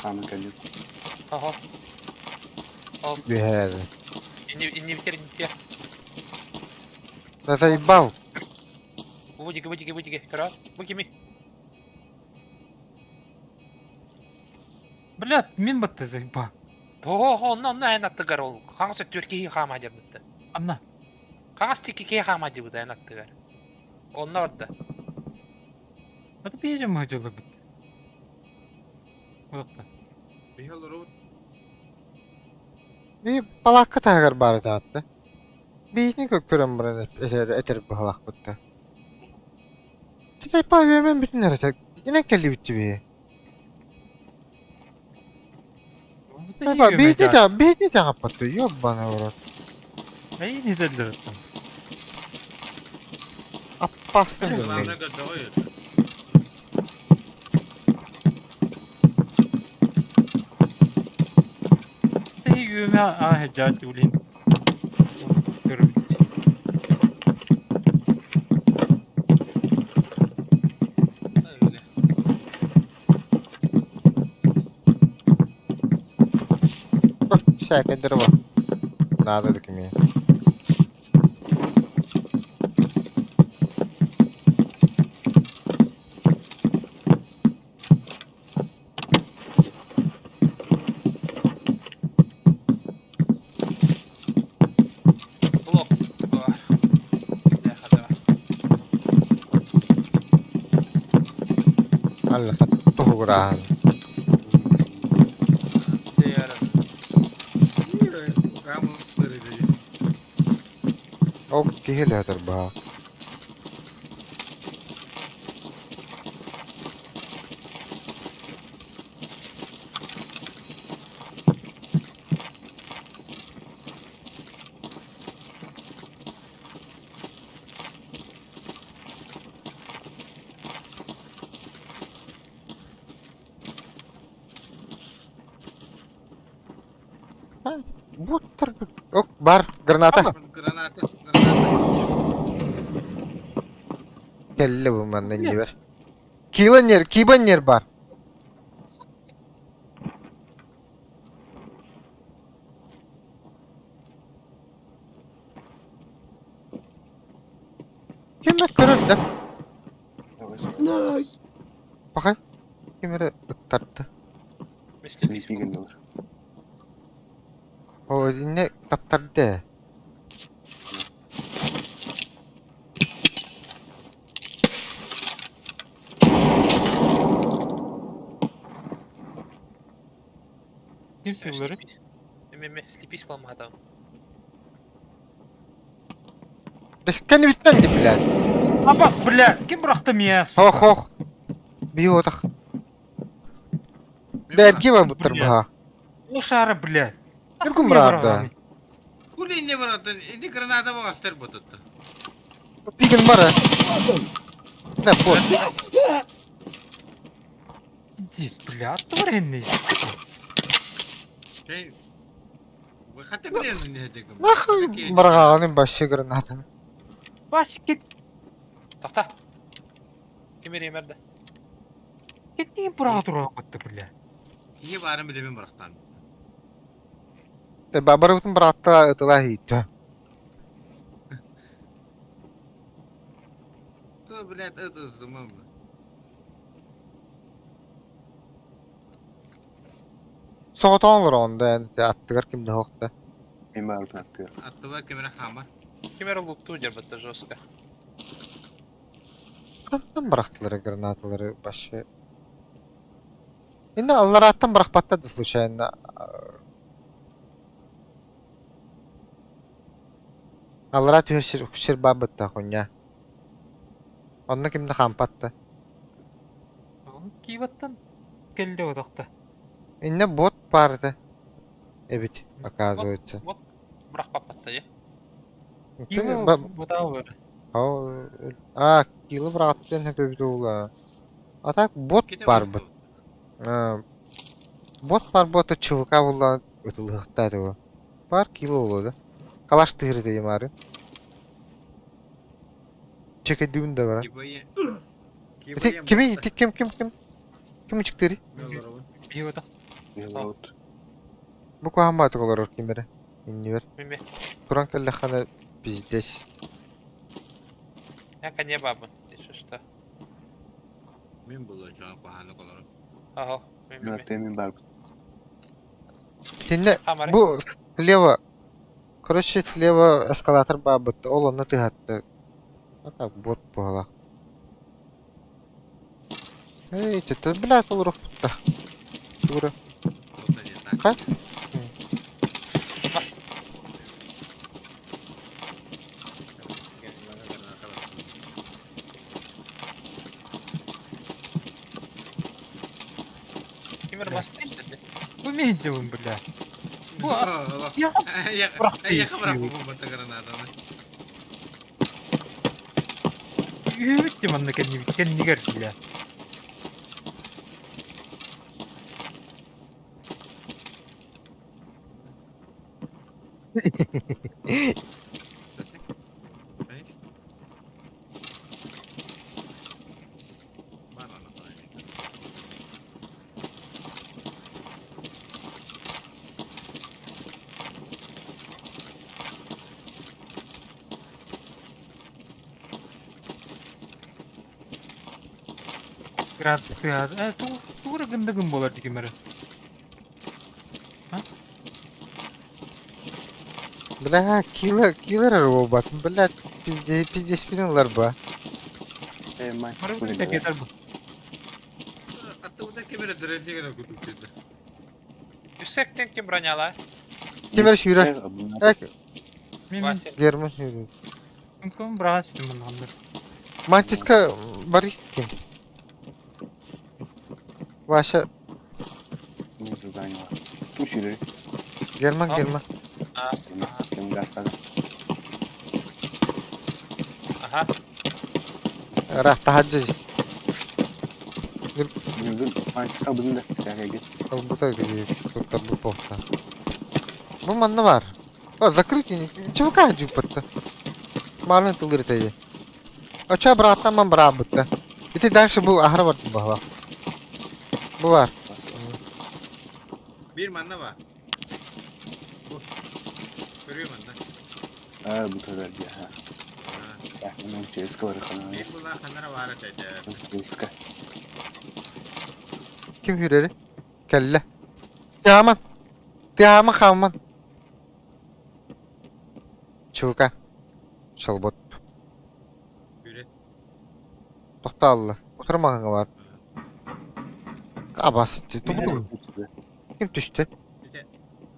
Хаама кэллим. Оһо. Ол. Үһээри. Инни инни битер инни битер. Да заебал. Бу диги бу диги бу диги. Көрө. Бу кими? Блядь, мин батта заебал. Тоҕо онно онно эн аттыгар ол хаҥас өттүгэр киһи хаама дьарбытта. Анна. Хаҥас тикки киһи хаама дьыбыта эн аттыгар. Онно барда. Это пиздец мы хотели быть. Вот так. Би балаакка таһыгар баар этэ Биитини көрөн баран этэр быһалаахпытта. Сайпа үөмэн бүтүн эрэ инэн кэллибит тибии. Сайпа биитини та биитини таҕаппатты ёббана урот. Эй, не деддер. Аппастан Главное, дьон. готовы. Эй, үөмэ аа жаат улин. Көрүбүт. Шәкәдер бар. Надо декеме. Блок бар. Бляха, да. Алла тухугураан. Диярым. Ол киһи лэхэтэр баа. Буттар. Ок, бар, граната. Граната, граната. Кэллэ бу манна иннибэр. Киланер, кибанер бар. Ким көрөр да? Бакай. Ким эрэ ыттарды. Мистер Гыннылар. О, инне таптарды. Ким сыллары? Эме слепись болмады. Кэнни бүттэн ди блядь. Абас, блядь, ким бырахты меня? Хох хох. Биотах. Дәрги бар буттар баха. Лошара, блядь. Үргүн бырарды. Кули не баратын, иди граната багастер ботутта. Пигин бара. Не, бот. Здесь, блядь, тваренный. Şey... Хаты блин не дегім. Нахуй баргаанын башы гранатаны. Баш, кет, Тохта. Ким эмерде? кеткен быраға тура қотты, блядь. Кие барын билемен барақтан. Те бабарыбытын баратта ытыла хийтті. То, блядь, это зымам. Соғытон онда аттыгар кимде хоқта. Эми арбын аттыгар. Аттыба кемере хама. Ким лукту жарбатта жестко. Қанттан барақтылары гранаталары башы. Инде аллар аттан барақпаттады случайно. Аллара түһэр сир бабытта хуня. Онно кимде хампатта. Киваттан келді одақта. Инде бот барды. Эбит, оказывается. Вот бирок папатта е. Кива бұда А, килы бараттан хөпөбүт ула. А так бот бар бит. Бот бар бота ЧВК була ытылыхта деп. Бар кило болду. Калаш тыгыр дейм ары. Чеке дүн да бар. Ити кими ити ким ким ким? Ким чыктыры? Биода. Вот. Бу кухан олорор кимере. Иннибер. Меме. Туран келлехана пиздец. Я коне бабы. Ты что? Мен бұл чоң куханы колору. Ага. Меме. Граната эми бар. Итиннэ Хамары. бу слева, короче, слева эскалатор баабыт, ол онно тыһатты. А так бот буолла. Эй, что-то, блядь, олоруохпут да. Тура. Хай? Мас. Кимир мас Бу мин дьыбын бля. Бу я Эйиэхэ бырахпыппын батта гранатаны. Үһүбүт дии манна кэннибит кэннигэр бля. Грация. Э, тугура гындыгын болар дигимери. Бля, киллер, киллер буолбатын, блядь, пизде, пиздеспин ылар ба. Э, мать, Бары смотри, кетер бу. Аттыбыта ким эрэ дөрөсүгэр курдук сирдэ. Үсектен ким броняла? Ким эрэ сүүрэр. Э, Э, Мен Вася. Герман сүүрэр. мен бырагас мен мынанды. Мантиска бар ким? Вася, Не задание. Ким сүүрэр? Герман, А? Герман. Ким гастады? Аха. Рах таһаджы. Бүгүн мантиска бүгүн да сәгәгә. Албыта туттар бу похта. Бу манна бар. О, закрытие. ЧВК дьуппатта. Марын тылыр тәйе. Оча браттан ман брабытта. Ити дальше бу ахра бар бахла. Бу бар. Биир манна бар. Бу. Көрүө манна. А, бу kadar ya. Ha. Ya, bunun CSK var kana. Биир була ханара баара тэдэ. CSK. Ким хүрери? Кэллэ. Тыаман. Тыаман хааман. ЧВК. Шалбот. Бүрэ. Тохтаалла. Утармаҕаҥа бар. Абас. Тубу. Ким түстэ? Ити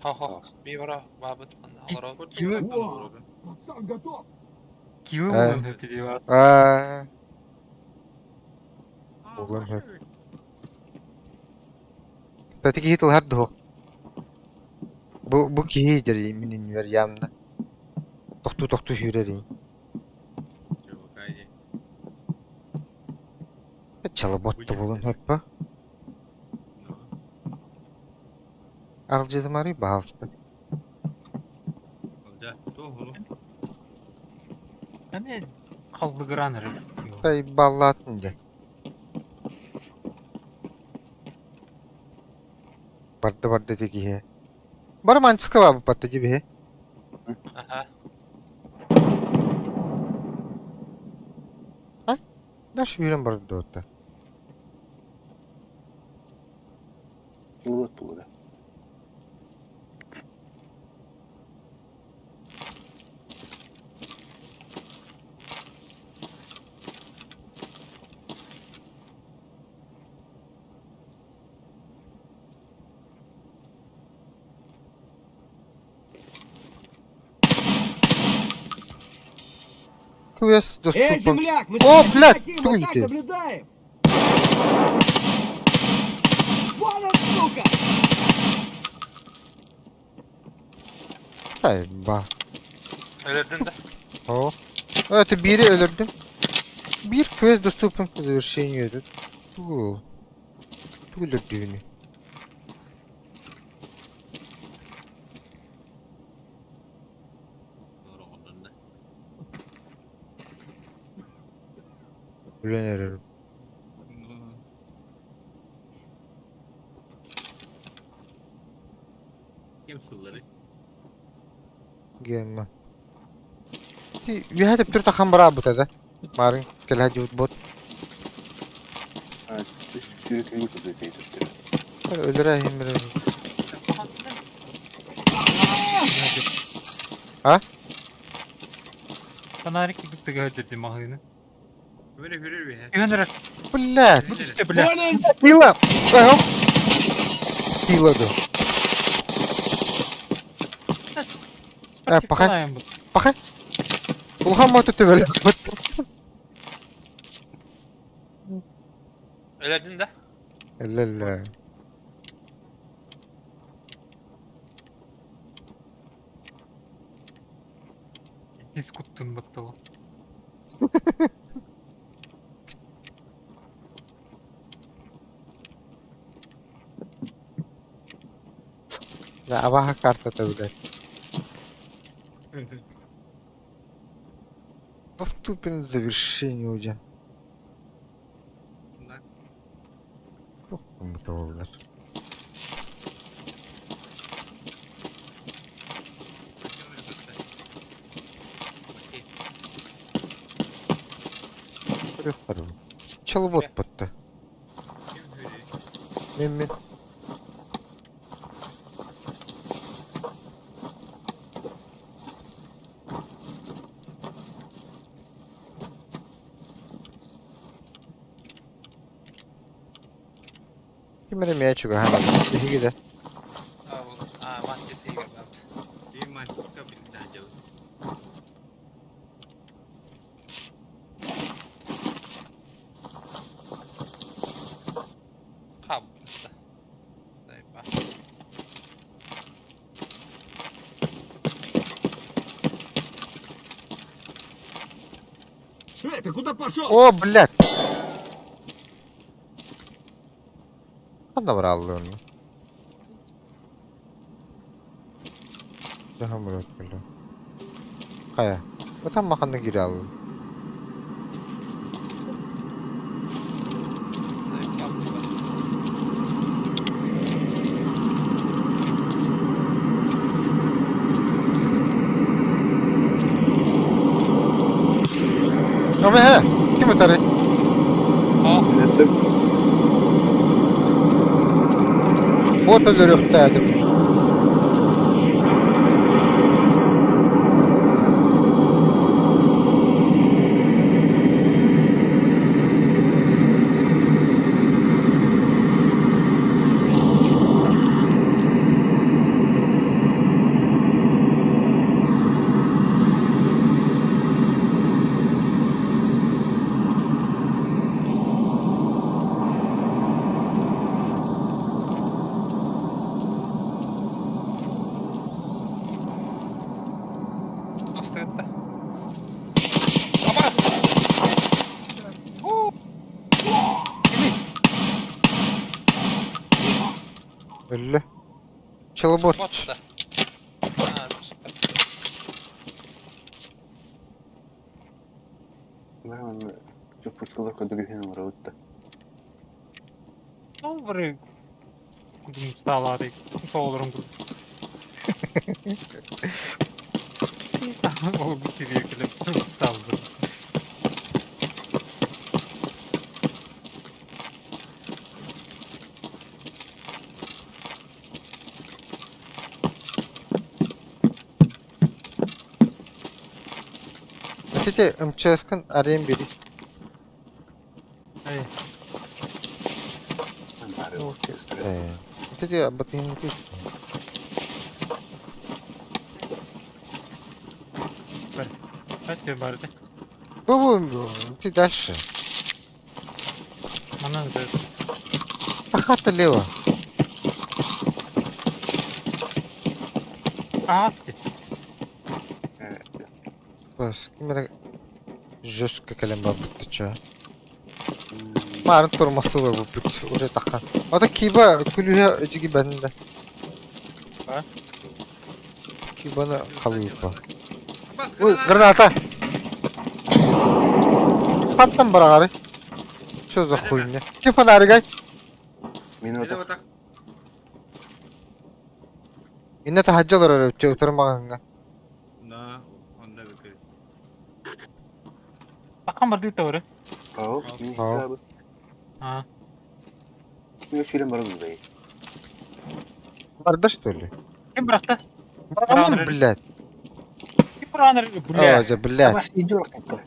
Хо-хо. Би бара бабыт манна олорор. Кими? Пацан готов! Киви Э. булан хөпти дип ат. Аа. Буолан сөп. Тати киһи тылһар дуһук. Бу бу киһи дьэр мин иннибэр явно. Тохтуу тохтуу сүүрэр ини. ЧВК дии. Чалаботта буолан сөп Аралдьытымарый баһаалыста. Олдьа, туох улу? Эми калдыгыран эрэ. Тай баллаатын дьэ. Барда барда ити киһи. Бары манчыска баабыппатта дии биһи. Аха. Дальше сүүрэн барда дуота. Булат булды. Квест Эй, доступен. земляк, мы О, тебя не блядь, хотим, мы так туй ты. наблюдаем! Вон он, сука! Тай ба. Өлөрдүн да. О. Это бири өлөрдүм. Биир квест доступен к завершению. Этот. Тугу. Тугу өлөрдүбүнүй. Олорон Өлөн эрэр. Ким сыллары? Герман. Ти үөһэ төптөр тахан бараабыта да. Марын кэлэ дьыбыт бот. А, сүүрэ кини курдук әйтеп. Өлөрө иһин бэрэ. А? Фонарик курдук тыга сылдьар дии маҕаһыыны. Били хүрүр үһэ. Түһэн эрэр. Блядь! Бу түстэ бля. Болен! Тила! Ага. Тила ду. Э, пахай. Пахай. Улахан мото төбөлө. Өлөрдүн да? Эллелле. Ис куттун баттала. Да, абаха картата блядь. Доступен завершение уже. Туох гыммыта буоллар. Көрүөххэ дылы. Чалбот батта. Мин мин. Ким эрэ эмиэ чугаһаан ылла. Биһиги да. Эй, ты куда пошел? О, блядь! Ханна барааллы онно? Дьаһан барыат кэллэ. Хайа, ытан маханна киирэ ааллым. Ama he, ким ытарый? Бот өлөрүөхтээтим. Астыгытта. Өллө. Чылыбот. Ботта. Чуппучкалар көдүгүһүн олоробут да. Ол бары кудум сталары, солорун курдук. Ол бу сирие келеп сталды. Ити МЧС-кын арыйан биэрий. Эй, Ээ, ити батыһын Хәтте барды. Бу бу ты дальше. Манан да. Хата лево. Асти. Бас ким эрэ жестко кэлэн барбыт чаа. Марын турмасылар бу бүт уже тахан. Ата киба күлүһэ эдьиги бэннэ. А? Кибаны халыйпа. Ой, граната! Хаттан бараҕары. Что за хуйня? Ким фонаригай? Мин отах. Инна таһырдьа олорор эбит утары маҕаһыҥҥа. На, онда бүкү. Бакан барды тавры. Ау, мин Ау. хабы. А. Мен сүрен барам дайы. Барда что ли? Ким бырахты? Барамын, блядь. Буранар, бля. О, дьэ, блядь. Бас иди такой.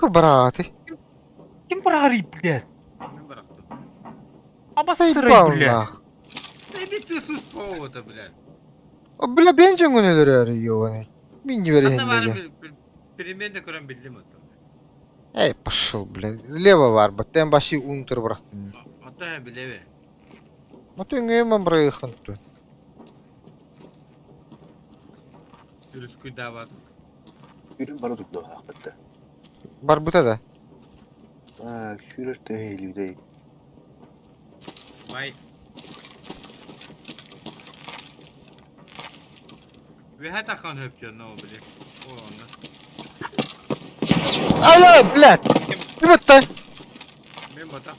Браты. Ким быраарый, блядь? Мен бырахтым. Абассырай, Заебал блядь. нах. Да иди ты сус повода, блядь. О, бля, бенжин өлөрөр ёбаный. Мин не Ата бары верен переменде көрөн билдим ото. Эй, пошел, блядь. Лево бар, баттен баши унтер бырахтым. Ото билеби. Ну ты ңөймөн бырайхан ту. Үрүскүй дават. Yürü bana durdu hakikaten. Барбыта да. Так, сүүрэр төһө Бай. Үөһэ тахан хөпчөн ол били. Ол онно. Алло, блядь. Ким ыттай? Мен бата.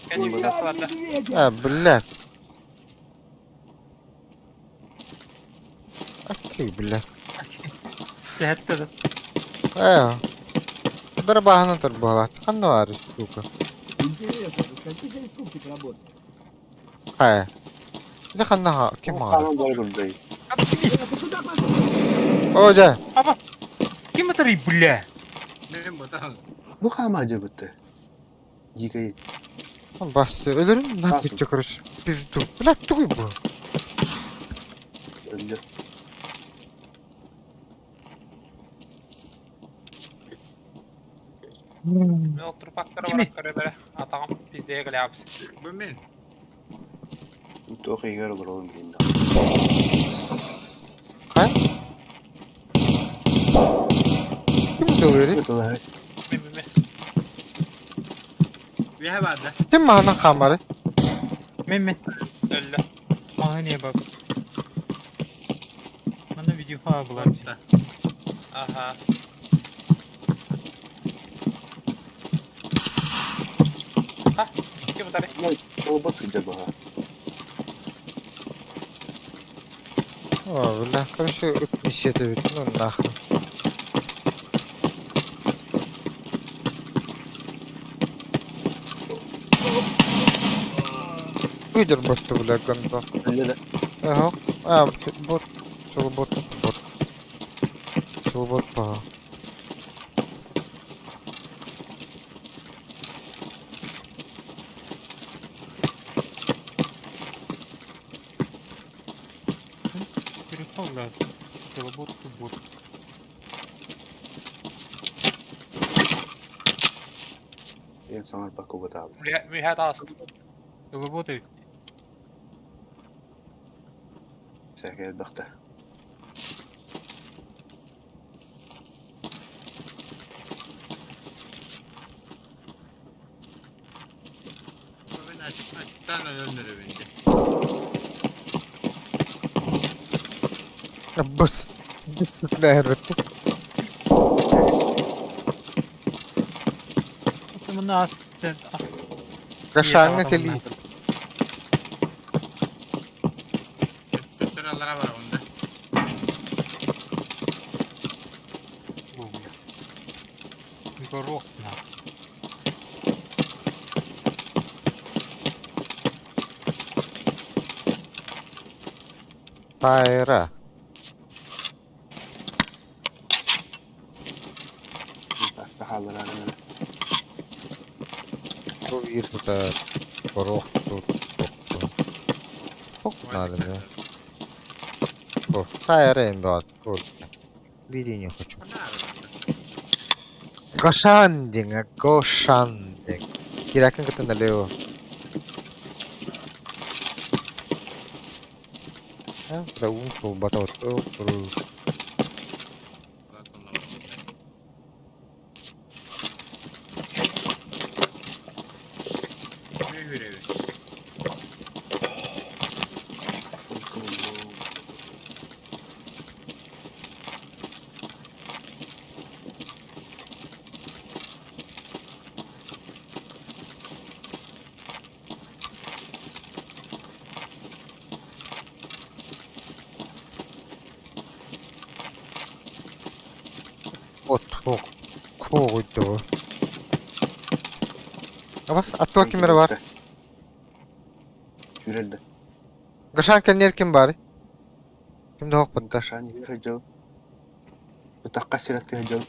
Кэннибит тахсыбата. А, блядь. Окей, блядь. Сэһэттэ да. Э. Дарбаһына тарбалат. Ханна бар, сука. Интересно, до скольки здесь работает? Хай. Дэ ханна ха, ким ха? Хааман бара турду. Ты куда пошел? О, дьэ. Аба. Ким ытарый, бля? Мен бата. Бу хаама дьыбытты. Дикай. Басты. Өлөрүм на бүттэ, короче. Пизду. Блядь, тугуй бу. Өлдө. Мен ол трупактары Кими? барап көрө бере. Атаҕым пиздее кэлээбис. Бу мен. Туох игер олоролун билин. Хай? Ким ытылырый? Тылары. Мен мен мен. Үөһэ баада. Ким маһынан хаамары? Мен мен. Өллө. Мага не бак. Мана видео булар. Орта. Аха. Ха, ким ытарый? Толбот сылдьар баҕа. О, бля, короче, ыт миссията бүт. Ну, нахуй. Выдер просто, бля, гандон. Өлдө да. Ага. А, бот. Чыл бот. Бот. Чыл бот баҕа. Перехал, Телебот, бот. Эн саҥар бакка бытаабыт. Мүһэ тааст. Телебот. Сәкэ элбэхтэ. Бу мен ачык ачыктан өлөннөрөбүн дьэ. Быс. Быс нээрбит. Мына ас. Ас. Гашаңы кели. Төттөр алара бар онда. Горох на. Тайра. Сахалар Бу биир сытар. Горох тут. Тох надо мне. О, Тайра им бат. Види не хочу. Гошандинг, Гошандинг. Киракын кытын налево. А, бля, ун батал. Мен хүрөбүн. Вот, Кого? Абас, аттуа кимер бар? Сүүрэр да. Гашан кеннер ким бар? Ким да хоқпутта. Кашан иһэр дьыл. Бытахха сираттыһа дьыл.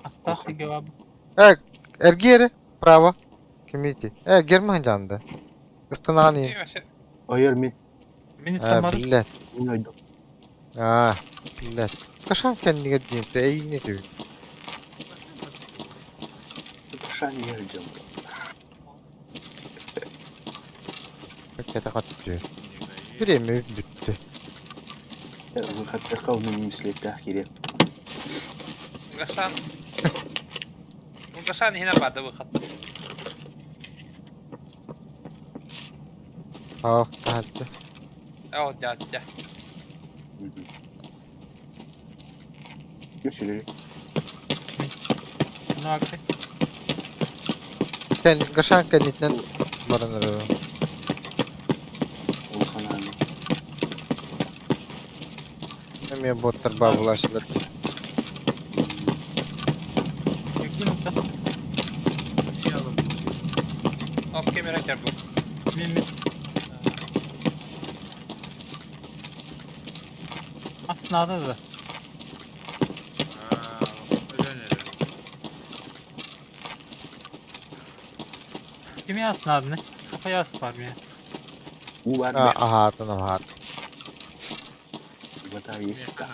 Астаах сиргэ баар. Э, эргиэри, право. Кимити. Э, Герман жанды. Ыстанаан иин. Ойор мин. Мин Э, ыстамматым. биллэ. Мин ойдум. Аа, биллэ. Кашан кэннигэр диэн эйине түбү. Кашан иһэр дьыл. Кэтэ хаттыы. Бириэмэ бүттэ. Выходтарга оны мислеттээх кириэм. Гашан. Гашан иһинэ баада выхатта. Аах, таһырдьа. Оо, дядя. Күсүлү. Наакты. Кэн, Гашан кэннитинэн баран эрэр. Улахан ааны. Эмиэ боттар баабылааччылар. Якин да. Оп, камера тербу. Мин мин. Ас надо да. Кими ас надо не? Kafaya as var mı? Уу баар Аа, бэр. аһаатын, аһаат. Бата еска.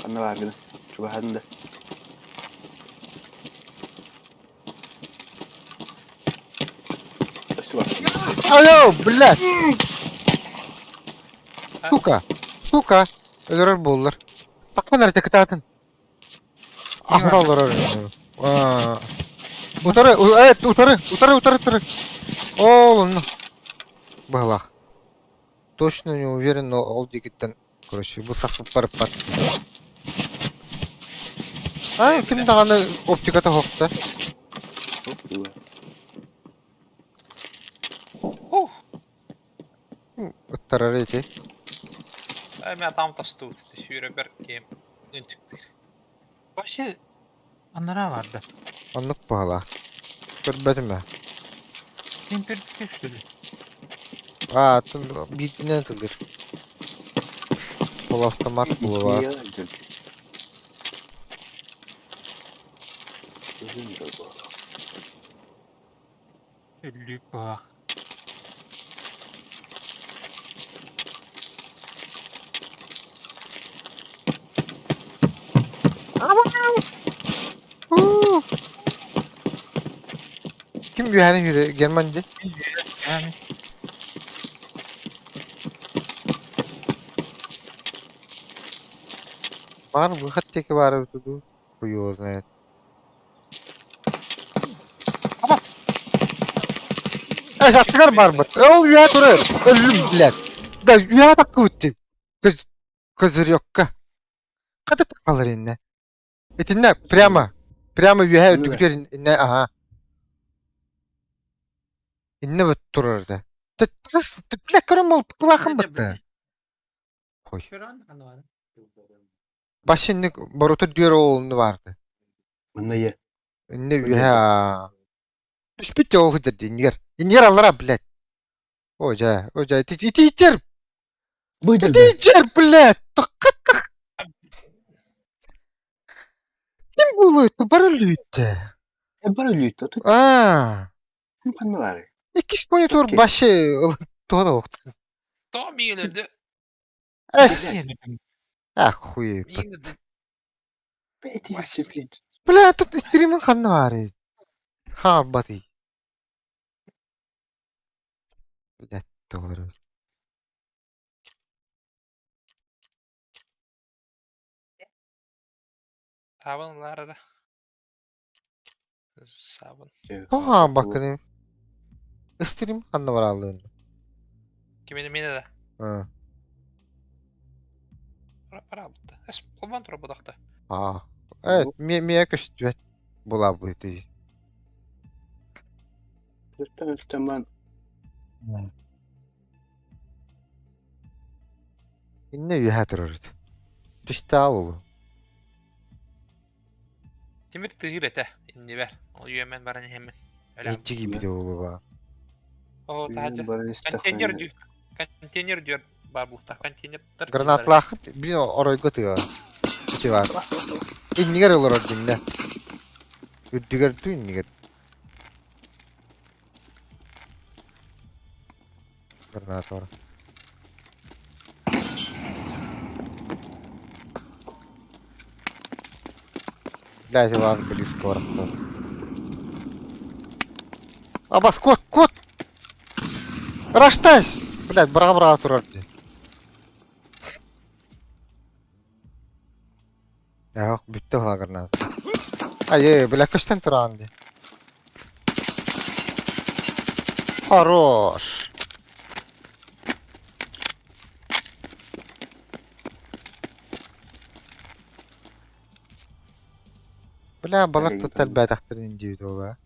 Ханна бааргына? Чугаһаатын да. Өссө бар. Алло, блядь! Сука! Сука! Өлөрөр буоллар. Таххан эрэ кытаатын. Ахта олорор. Аа. Утары, э, утары, утары, утары, утары. Ол онно. Быһылаах. Точно не уверен, но ол диэкиттэн, короче, бу сахпыт барыппат. А, ким даҕаны оптиката хоқта. Ыттарар ити. Мен там тастуут. Сүүрэ бер кем ынчыктыр. Вообще анара vardı. Оннук быһылаах. Көрбөтүм ээ. Температура что ли? Аа, биирдинэн тылыр. Ол автомат булуба. Өллүк баах. Ким үөһэни хүрэ Герман дии? Yani Баар выход диэки баара эбитэ дуу? Хуй его знает. Абас! Э, аттыгар барбыт. Ол үөһэ турар. Өллүм, блядь. Да, үөһэ таккыбыт дии. Козырёкка. Хата тахалар иннэ. Итиннэ прямо. Прямо үөһэ үрдүгүтүгэр иннэ аха. Иннэ бут турар да. Бля, көрөн бол кылаахын бытта. Хой. Башыннык борута дүөр оолунну барды. Манна е. Инне үөһэ Түспүт ол сылдьар дии иннигэр. Иннигэр аллара, блядь. О дьэ, о дьэ, ити итиичэр, Быдыр. итиичэр, блядь. Тахха Ким буолуой, бары өлүүтэ. Бар өлүүтэ. Тут Аа. ханна баар. Иккис монитор Окей. башы туһана уохтан. То миин өлдү. Эс. Охуеть. Миин өлдү. Бэти сефит. Бля, тут стримин ханна баарый? Хаалбатый. Блядь, тоҕолор. Сабын ларара. Сабын. Тоҕо хаалбаккыный? Стрим ханна барааллыын? Кимини мине да. Аа. Барабытта. Эс холбон тура будахта. Аа. Э, миэ көстүбэт булаабытый. Төртөн өлтөмөн Иннэ үөһэ турар. Түстээ буолуо. Тимир тыыр этэ иннибэр. Ол үөмэн баран иһэммин. Өлөм. Иччи киирбитэ буолуо. Оо, таһырдьа. Баран Контейнер истэххинэ дүү. Контейнер дүөр баар буолта. Контейнердар Гранатлаахыт блин оройго тыа. Ити баар. Иннигэр олорор диннэ. Үрдүгэр дуу иннигэр. Граната бар. Блядь, Иван близко барахтар. Абас, кот, кот! Раштась! Блядь, браға-браға турар дии. Эх, бүттэ була граната. Ай, бля, көстөн тураҕын дии. Хорош! Бля, балар тут элбээтэхтэрин диэбит уола.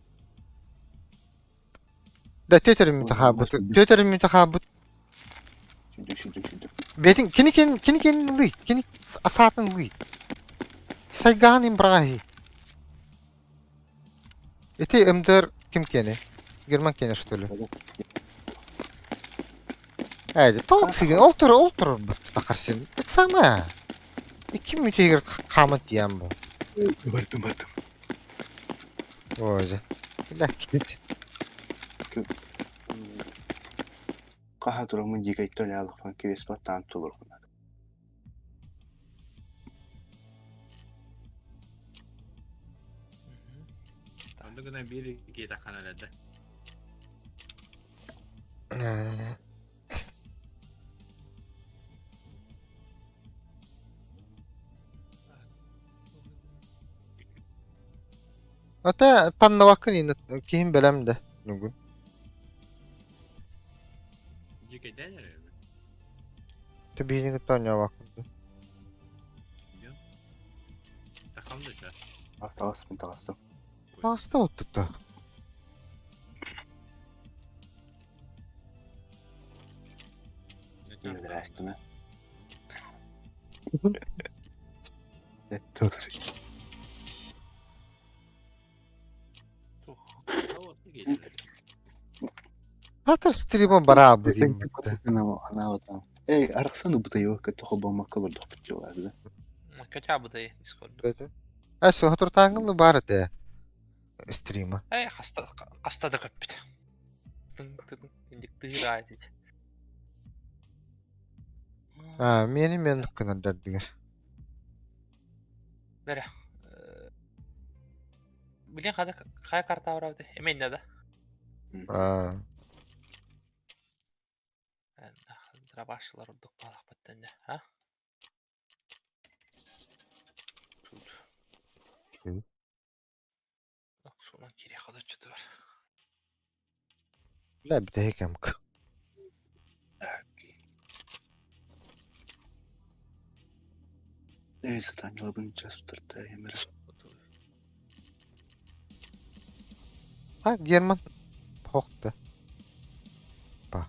Да төтөрүм хаабыт. Төтөрүм хаабыт. Сүрдүк, сүрдүк, сүрдүк. Бетин кини кин кини кин лый. Кини асаатын лый. Сайгаан имбрахи. Ити МДР ким кени? Герман кени что ли? Эди токсигин ол тур ол тур тақар сен. Так сама. Икки мүтегер қамыт диэн бу. Бардым, бардым. Ой, бля, кит. Хаһа тураммын дьиикэй алахпан кибес баттаан тулургунар. Онно гына биир киһи эрэ. Ата таннабаккын ин киһим бэлэм да нүгүн. Дьиикэйдээн эрэ. Түбиини кытта оонньообаккын. Тахам да ча. Таҕыстым, таҕыстым. Таҕыста оттутта. Здрасте. Хатыр стримы бара бу Эй, арахсан убытайы көтө холбомакка олордохпут дьуолаабыда. Кача бытай Discord. Әсі хотуртааңылы бар этэ стрима. Эй, хаста хаста да көппүт. Тын тын индик тыыра этит. А, мени мен кынардар дигер. Бере. Билен хада кая карта барабыт. Эмен да. А, Драбашылар урдук балак баттан ha? Тут. Сонан кире хада чыты бар. бля, бите хекемк. Эй, сатаньлабын час утарта эмер. А, Герман хокты. Па.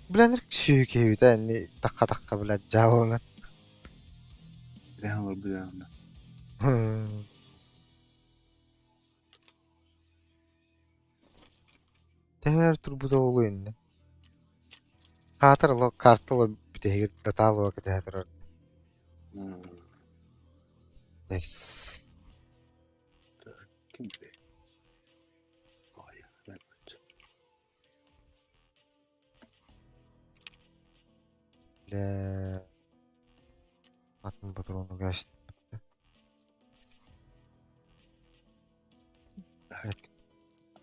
Бля, сүүкебит әни такка такка бля жабылган. Бля, бля. Тәһәр турбута олу инне. Катыр ло картылы битеге даталы кетәһәр. Найс. Ким бе? Ой, ben Бля. Атын патрону гашт. Так.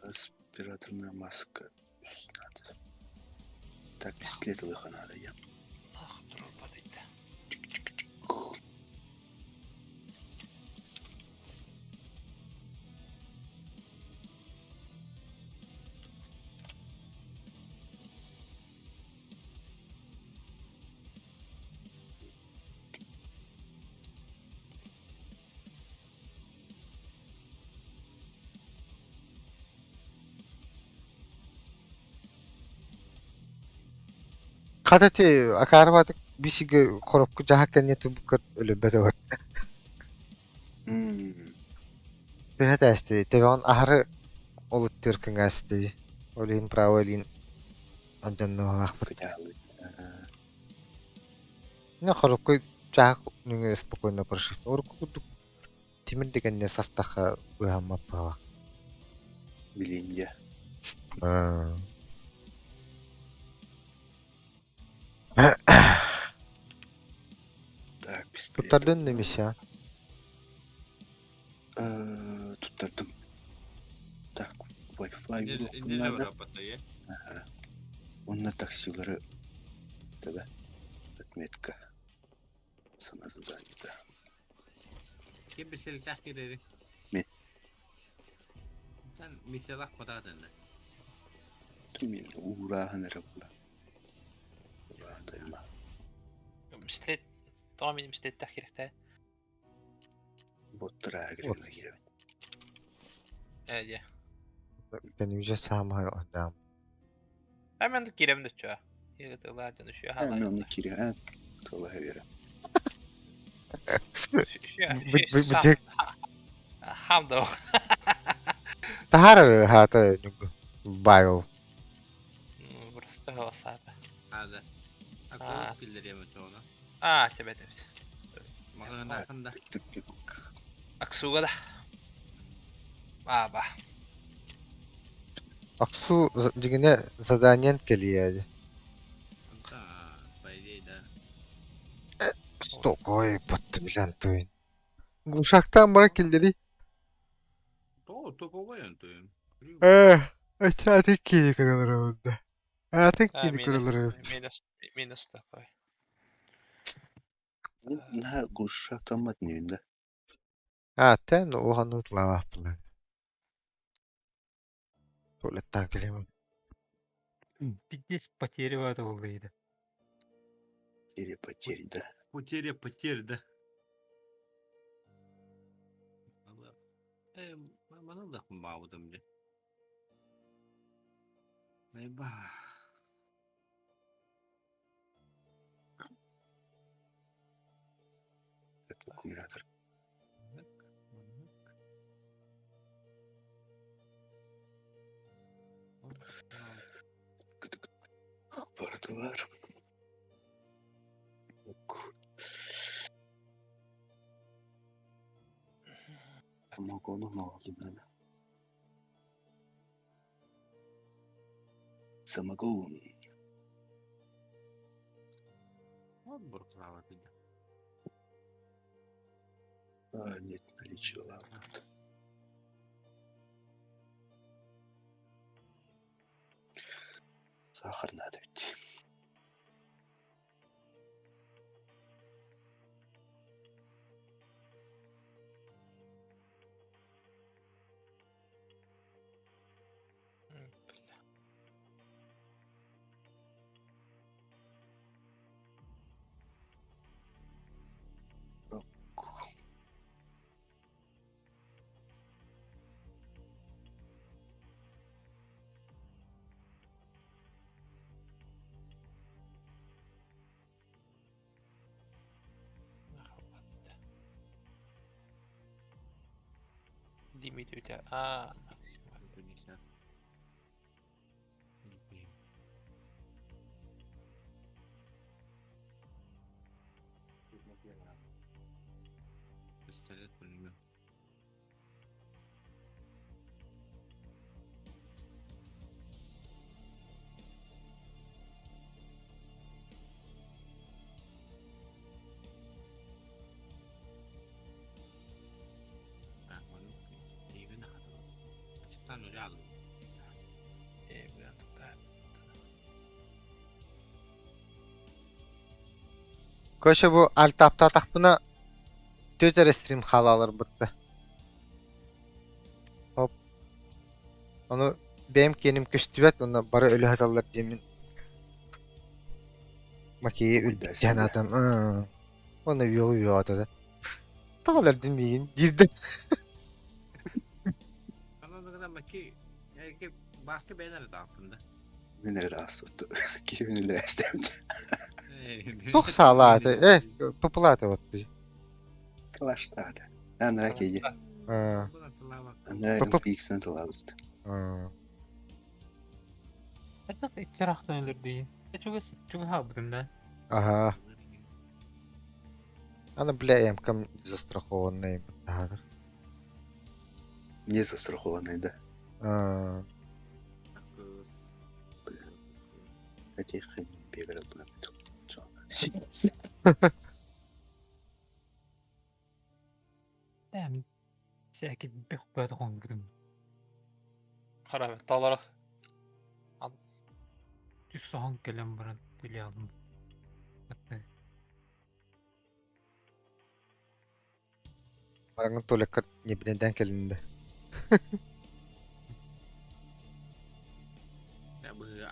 Респираторная маска. Надо. Так, пистолет лыха надо, я. Ах, турба дейт. Хата ти акаарбатык бисигэ коробка дьаһак кэннэ тубуккар өлөрбөт эбит. Төһө тээсти төбөҕүн аһары олуттуур кыҥаасты. Ол иһин право илиин алдьанныахпыт. Кытаалы. Не коробка дьаһак нөҥүө спокойно прошить. Урукку курдук тимир дэгэннэ састахха быыһаммат быһалаах. Билин дьэ. Так, пистолет. Туттардын немесе? Туттардым. Так, Wi-Fi блокпун надо. Онно таксилары тогда отметка. Сана задание, Ким бисэлтээх кирэри? Мин. Тан миселах батаатынна. Мин уурааһын эрэ була. Ураатайма. Мистет, тоҕо мин мистеттэх кирэхтээ? Боттара кирэбин кирэбин. Ээ дьэ. Кэнибиже саамай ондаам. А мен кирэм да чуа. Кире тылаа дьон үшүө хаалаа. Мен оны кире, а тылаа берем. Хам да. Таһаар хаата байыл. Просто голосата. Ада. А киллериэм чоҕуна. А, тебе тебс. Маҕанаахында. Аксуга да. А, ба. Аксу дьиҥинэ заданиен кэлиэди. Да, по идее, да. Стокой батты билэн туйун. Глушактан бара киллери. То, токовой туйун. Э, атын киһи көрөлөр да. Атын киһи көрөлөр. Минус, минус такой. Наһаа глушактаммат ньүүндэ. А, тэн улахан утлаабаппын. Туалеттан кэлиим. Пиздец потеря буолла Потеря потерь, да. Потеря потерь, да. Э, маны да баабытым дьэ. Айба. Это аккумулятор. Бардылар. Самогону мало Самогон. А, нет наличия, ладно. Сахар надо ведь. Лимит у тебя. А, Пистолет пулемет. Көшө бу альтаптаатахпына түөрт эрэ стрим хаалаларбытта. Оп. Ону бэйэм киэним көстүбэт уонна бары өлө сыталлар диэммин Макеи өлбүт санаатым. Уонна үөҕү үөҕэ да. Тоҕо өлөрдүн миигин диирдэ. Маки, бааска бэйэн эрэ таҕыстым да. Мин эрэ ааспыт. Киһи үлэлээстэм. Туох саалааты? Э, пыпылааты вот. Калаштаата. Анара киһи. Аа, Анара Пып- MPX-ын тылаабыт. аа. Это икки өлөрдүү. Чугас чугаһаабытым да. Ага. Аны бля эмкам застрахованный. Ага. Не застрахованный, да. Аа. Этих бегал на Эм всякий бэх бөтөҕүн Харабы, талара. Түс соһон кэлэн баран билиалым. Бараңын туалекка не биленден келинди.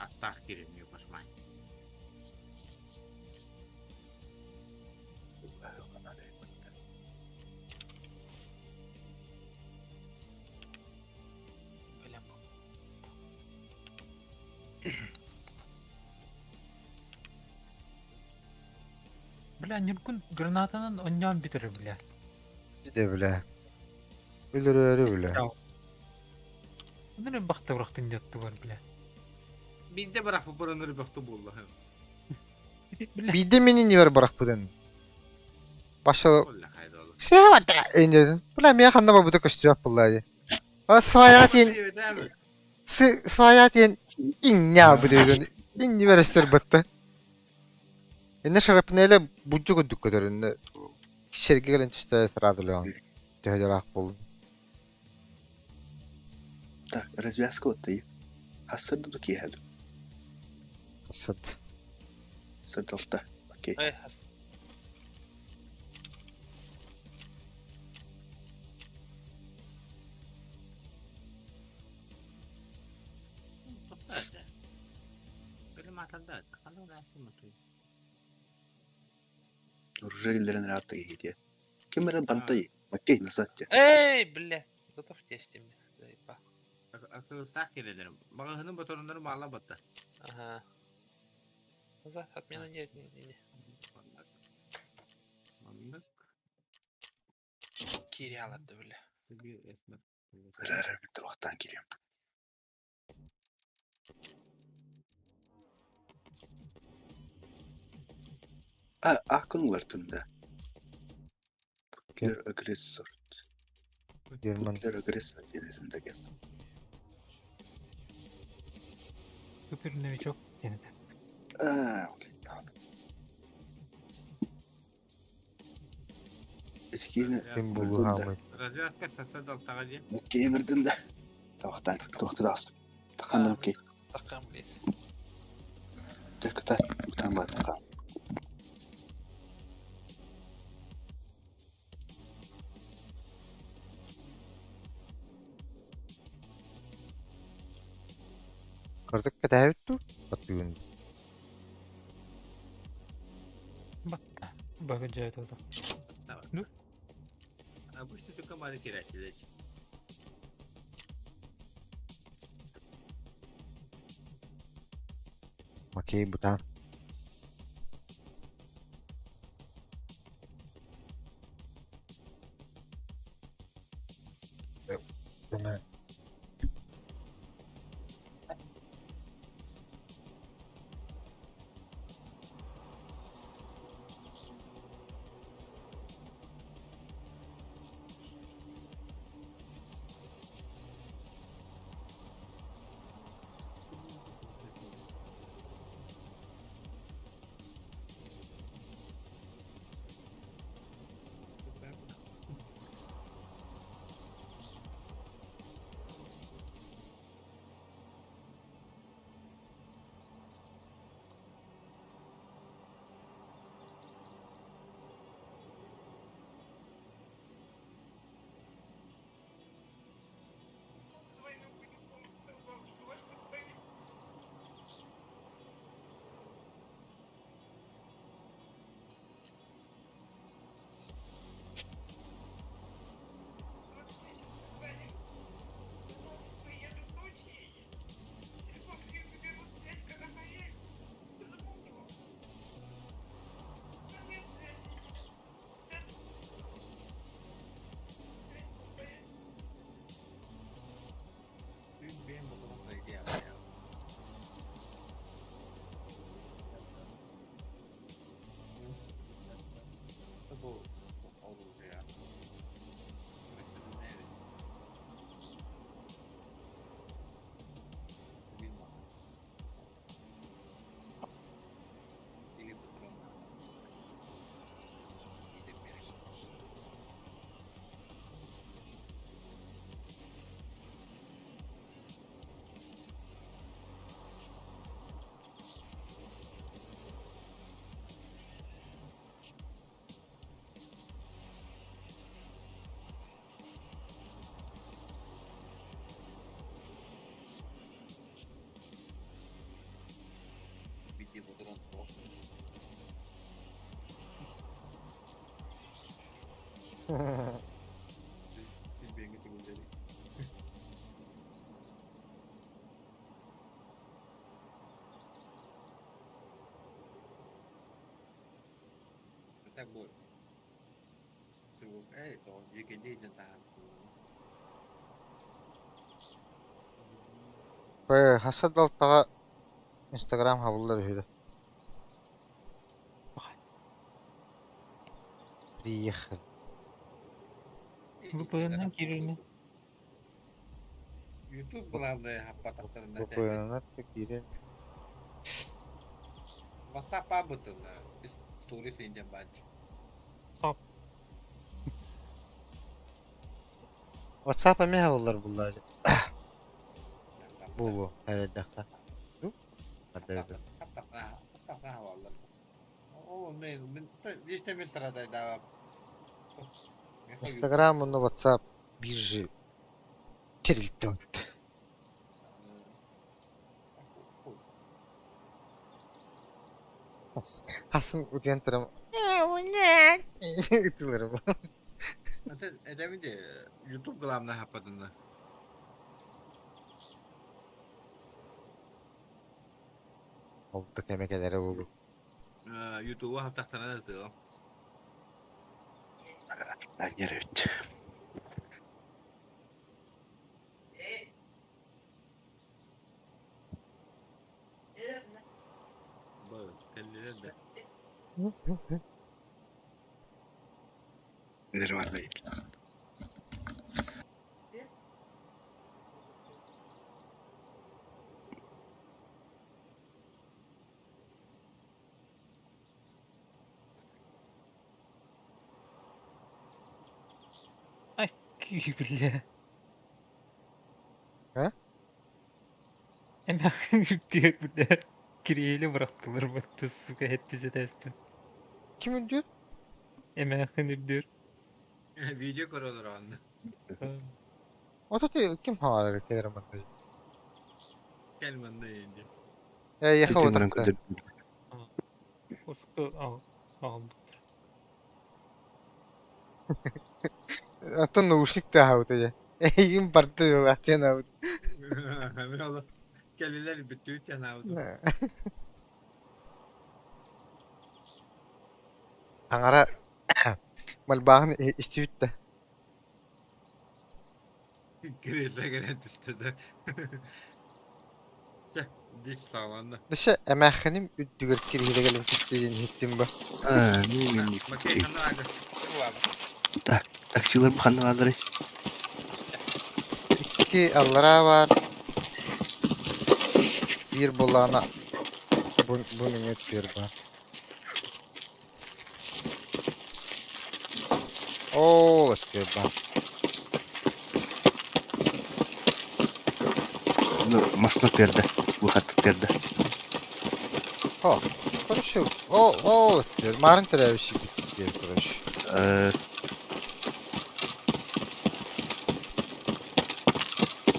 Астах кирин пошмай. Бля, Бля, Нюркун гранатанан онньоон бүтэрэ бля. Де бля. Өлөрөөрү бля. Онон бахта бырахтын дьаттыгар бля. Бидде барах бу бөхтү булла. Бля, Биде мени не бар барахпытын. Башы Олла хайда олу. Сева да Бля, мен ханна бабыта көстүбэп буллади. А своя тен своя тен иння бу деден. Инни берестер бытты. Инне шарапнеле буджу көдүк көтөрүннө. Кишерге келен түстө сразу леон. Төһөдөрак болду. Так, развязка вот ты. Хасырды ду киһәду. Сыт. Сырдалта. Окей. Эй, хас. Оружие раатта киһи Ким эрэ бантай. Окей, назад те. Эй, бля. Готов тестим. Заеба. Акылстах кирелерим. Багаһының моторуннары мала батта. Ага. Назад, отмена нет, не, не, не. Маннык. Кириаларды, бля. Ырара бит вақтан килем. А, акын улартында. Ким? Путлер агрессор. Герман. Путлер агрессор денесинде кел. супер новичок диэн этэ. А, окей. Эткине Ким булу хамы. Развязка сасадал тагы. Окей, мырдында. Тавақтан, тоқтадас. Тақанда окей. Такам, блядь. Тәкіта, утан батқан. Кырдык кәтәбитту. Баттыгын. Батта. Бага жайт ото. Ну? Обычно только мали кирәчиләч. Окей, бутан. Деме. Силбиэҥҥэ тигиллэрий. Так бу Эй, тоҕо дьиэкэйдии сылдьан таһаан Хасса далтаҕа Инстаграм хабыллар үһү да. Приехали. ВПН-нан киирэринэн. Ютуб главное хаппатахтарына ВПН-нар да киирэн. WhatsApp бытына сторис инден бач. Сап. WhatsApp эмиэ хабыллар буллар. Буолуо, эрэйдэххэ. Инстаграм уонна WhatsApp биржи тэрилтэ Хасын утуйан туран ытыыларым. Этэбин дии, Ютуб главное хаппатынна. Ол да кэмэ кэлэрэ буолуо. Ютубу хаптахтарына ытыам. Анньар эбит. Быс, кэллилэр да. Нормально. Ай, бля. А? Эмээхин үрдүгэр бля. Кириэли бырахтылар батты, сука, хэттис этээстэн. Ким үрдүөр? Эмээхин үрдүөр. Видео көрөлөр онно. Ото ким хаалар кэлэр манна? Кэл манна инде. Э, яха Ити баран отахта. көрдөр. Оско аҕалбыттар. Оттон наушник тааһабыт эдэ. Эйигин барда ылааччынаабыт. Мен ол кэлилер бүттүүт жанаабыт. Таҥара мальбааҕын истибит да. Кириэсэ кэлэн түстэ да. Чэ, дис саҕаланна. Дөссө эмээххиним үрдүгэр кириһилэ кэлэн түстэ диэн иһиттим ба. Аа, мин Макей ханна аага? Так, таксилар бу ханна баалларый? Икки аллараа баар. Биир буоллаҕына бу бу нөҥүө өттүгэр баар. Ол өттүгэр баар. Ну, масна тыарда, выход тыарда. О, короче, о, ол өттүгэр. Маарын төрөөбүт диэн, короче.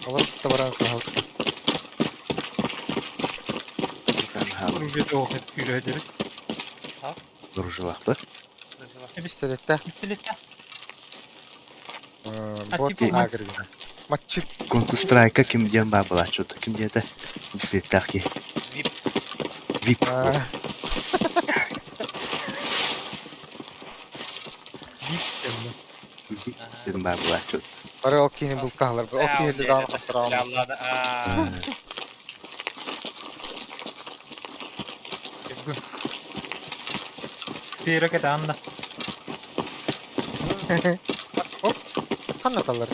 Олор кытта баран кыһалта. Уружа күүрөөдөрү. Дружилахпы. Пистолеттээх. Пистолеттээх. А Бот типа агрегат. Матчыт. Контрстрайка ким диэн баар буолааччы, ким диэтэ? Пистолеттээх киһи. Вип. Вип. А, Вип темно. Диэн баар буолааччы. Бары ол киһини бултаһалар. Ол киһини даҕаны хаптараҕын. Сфера кэтаанна. Оп, ханна талар?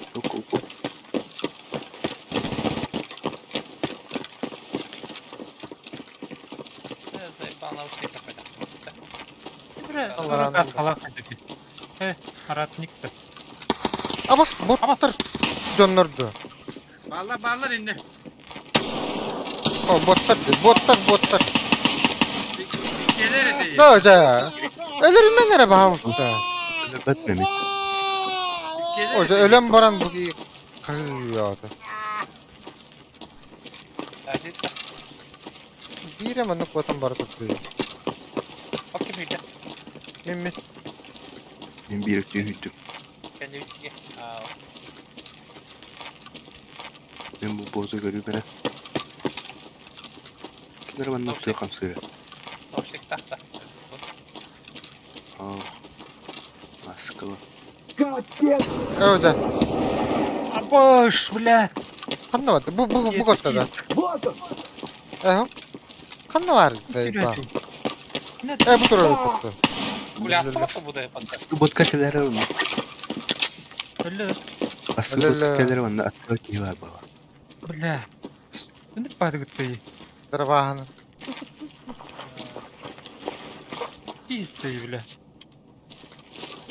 Аратникта. Абас, боттар дьоннорду. Бааллар, бааллар инне. О, боттар, боттар, боттар. Келер эти. Да, жа. Өлөрүмэн эрэ баһаалыста. Өлөрбөт мемит. О, жа өлөн баран бу кыйаата. Биирэ маннык куотан бара турду. Мин Мин биир өттү үһүттүм. Кэннибитигэ. Аа, Мен бу боту көрүү бэрэ. Кинилэр манна тыа хамсыыра. Топсик тахта. Ох. Москва. Капец! Öyle. Абыш, бля! Ханна бар? Бу бу бу кортада. Вот он! Э, ханна бар заебал. Э, бу турар корту. Бля, автомат буду я поддать. Ботка кэлэр онно. Өллө, Асы Өлө-лө. ботка кэлэр онно аттыгар киһи бар баба. бля. Bunu бадыгыттый. Дарбаһаны. Пиздый, бля.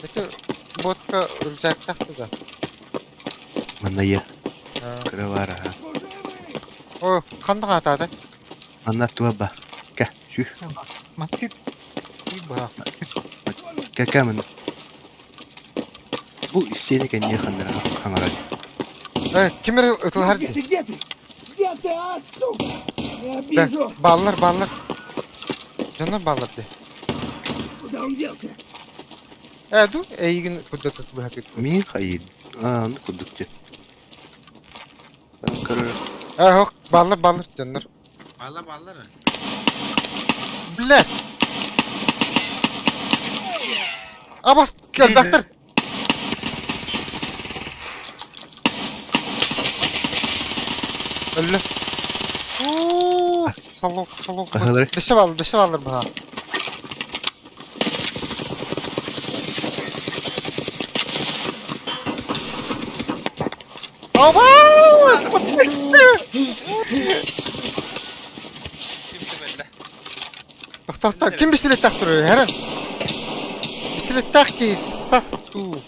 Эти ботка рюкзак тахты да. Манна е А. кыра бар аха. О, ханна катады? Манна аттыга ба. Кэ, сүү. Матык. И бах. Кэ кэ манна. Бу истиэни кэнниэ ханнара хаҥарар. Э, ким эрэ ытылар Где ди. ты, где ты? Где ты, а, сука? Я Да, вижу! баллар, баллар. Дьоннор баллар ди. Куда он делся? Э, ду, эйигин куда тытылыха Мин хайыр. Аа, ону курдук дии. Баран көрөр. Э, хок, баллар, баллар, дьоннор. Балла баллар. Бля! Абас, элбэхтэр! Өллө. Уу, Салок, салок. Хаһалары. Дөссө баллар, дөссө баллар баха. Аба! Ким ким өллө? Тохто, тохто, ким пистолеттаах турар? Хэрэн. Пистолеттаах ки сас туу.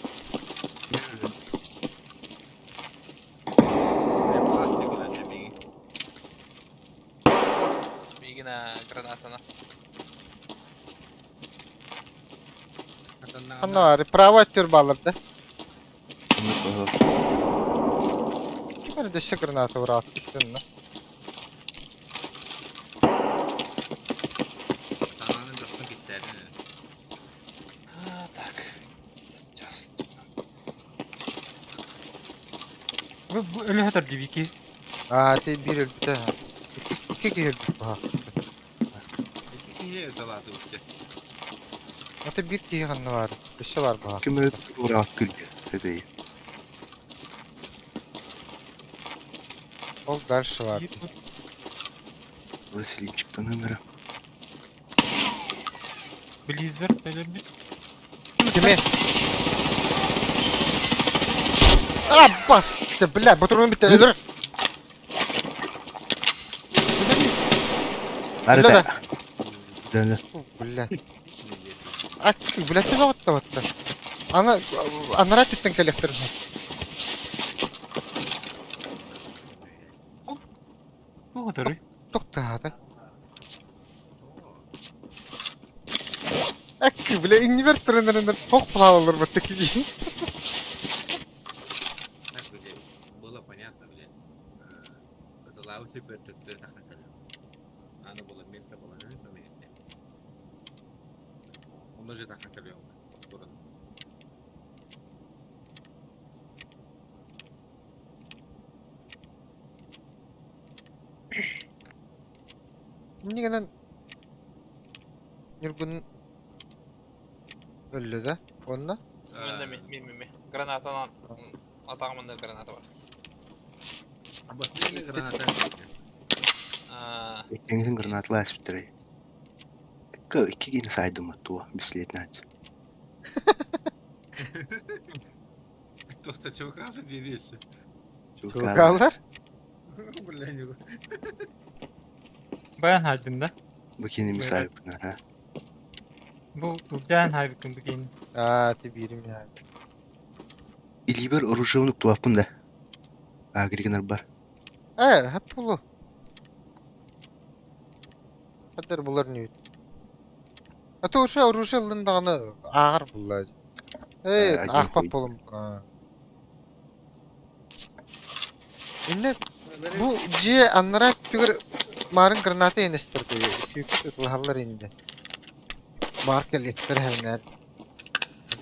Пластик үлэ биги. Миигин гранатана. Ханна бар, право өттүр баллар да. Онно кыһыл. Ким эрэ дөссө граната ураат түннэ. Тананы достун кистерин. А, так. Сейчас. Бу бу өлө хатар дибики. Аа, ти биир өлбүтэ. Икки киһи өлбүт баха. Икки киһи ыталааты үччэ. Ата биир киһи ханна бар? Дөссө бар баха. Ким эрэ ураат күлдü. Этэй. Ол дальше бар. Василинчиктан ымыра. Близзер өлөрбүт. Кими? Аббас! Бля, ботурун битте өлөр. Ары Бля да. Дөлө. Бля. Ак, бля, ты вот вот. Ана анара түттен коллектор. Бу хатары. Токтады. Ак, бля, иннибер тренеринер ток плавалар бу теки. Так, блядь, было понятно, блядь. Это лауси Надо было место положить поменять. Он уже так хотел. Город. Нигенен Нюргун өллө да? Онна? Мен ми ми ми ми. Гранатанан. Атагымында граната бар. Обострение граната. Аа, Кеңин гранатла аспитырай. Кö икки кини сайдым туа бислетнат. Кто-то чувакалы дерется. Чугалар? Бля, не Баян хайдын да. Бу кини ми сайыпна ха. Бу улжан хайбыкын бигин. Аа, ти бирим я. Илибер оружие туаппын да. Агригнер бар. Э, хеп булу. Хәтер булар ни. Ата уша оружие ылындаганы агыр булла. Эй, Э, один ахпап хуй. болум. Инне бу же аннара түгөр марын граната энестирди. Сүйүк тутулалар инде. Бар келеттер хәмнәр.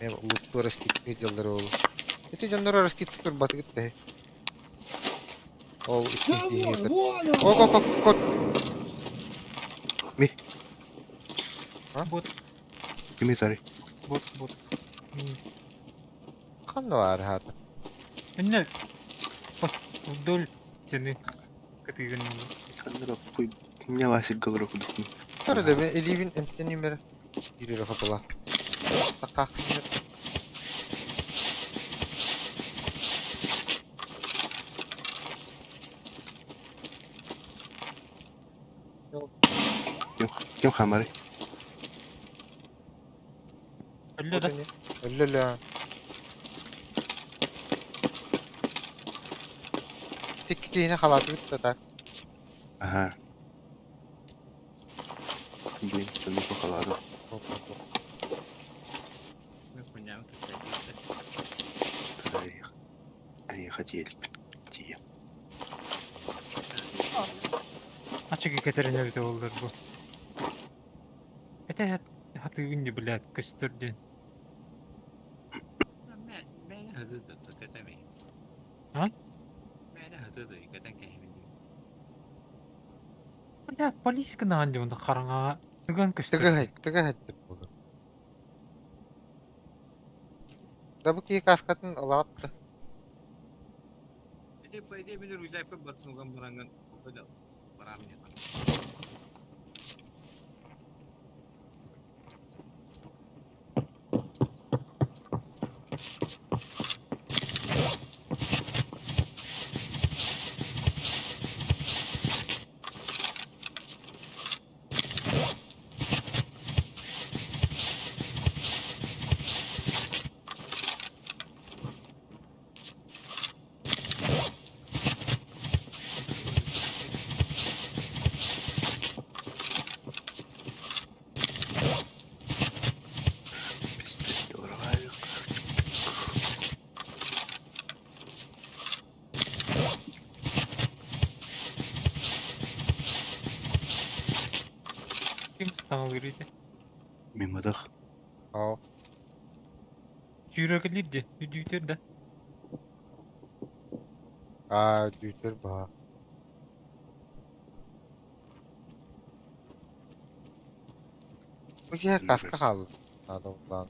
Мен улук турас китпей жылдар ол. Ити дьоннор раскидка турбатыгыт да. Ол Да икки вон, киһи вон он! О, кот, кот. Ми? Бот, Кими сары? бот, бот. Ханна бар хата. Инне пос вдоль стены кытыгын oldu. Ханна баппуй. Меня Василь говорю кудукун. Тары да мен элибин эмтеним бere. Yürü хапала. Такак. Ким хамары? Öyle да. Өллө Тикки киһини халаатыбыт да так. Ага. Блин, что не похалада. Мы хуйня, вот это Они хотели. Тие. Ачыгы кетерин öyle olur bu. Это хатыгын не блядь, көстөрдүн. А? Бля, полиска наанди онда караңа. Тыган көстөр. Тыгы хайт болду. Да бу киһи каскатын ылаатта. По идее, мен рюкзак батнуган баранган барам не Ким стаңылыр иде? Мимадах. Ау. Жүрөгүлүр де, да. Аа, дүүтер баа. Бу киһи каска хаалла. Надо булан.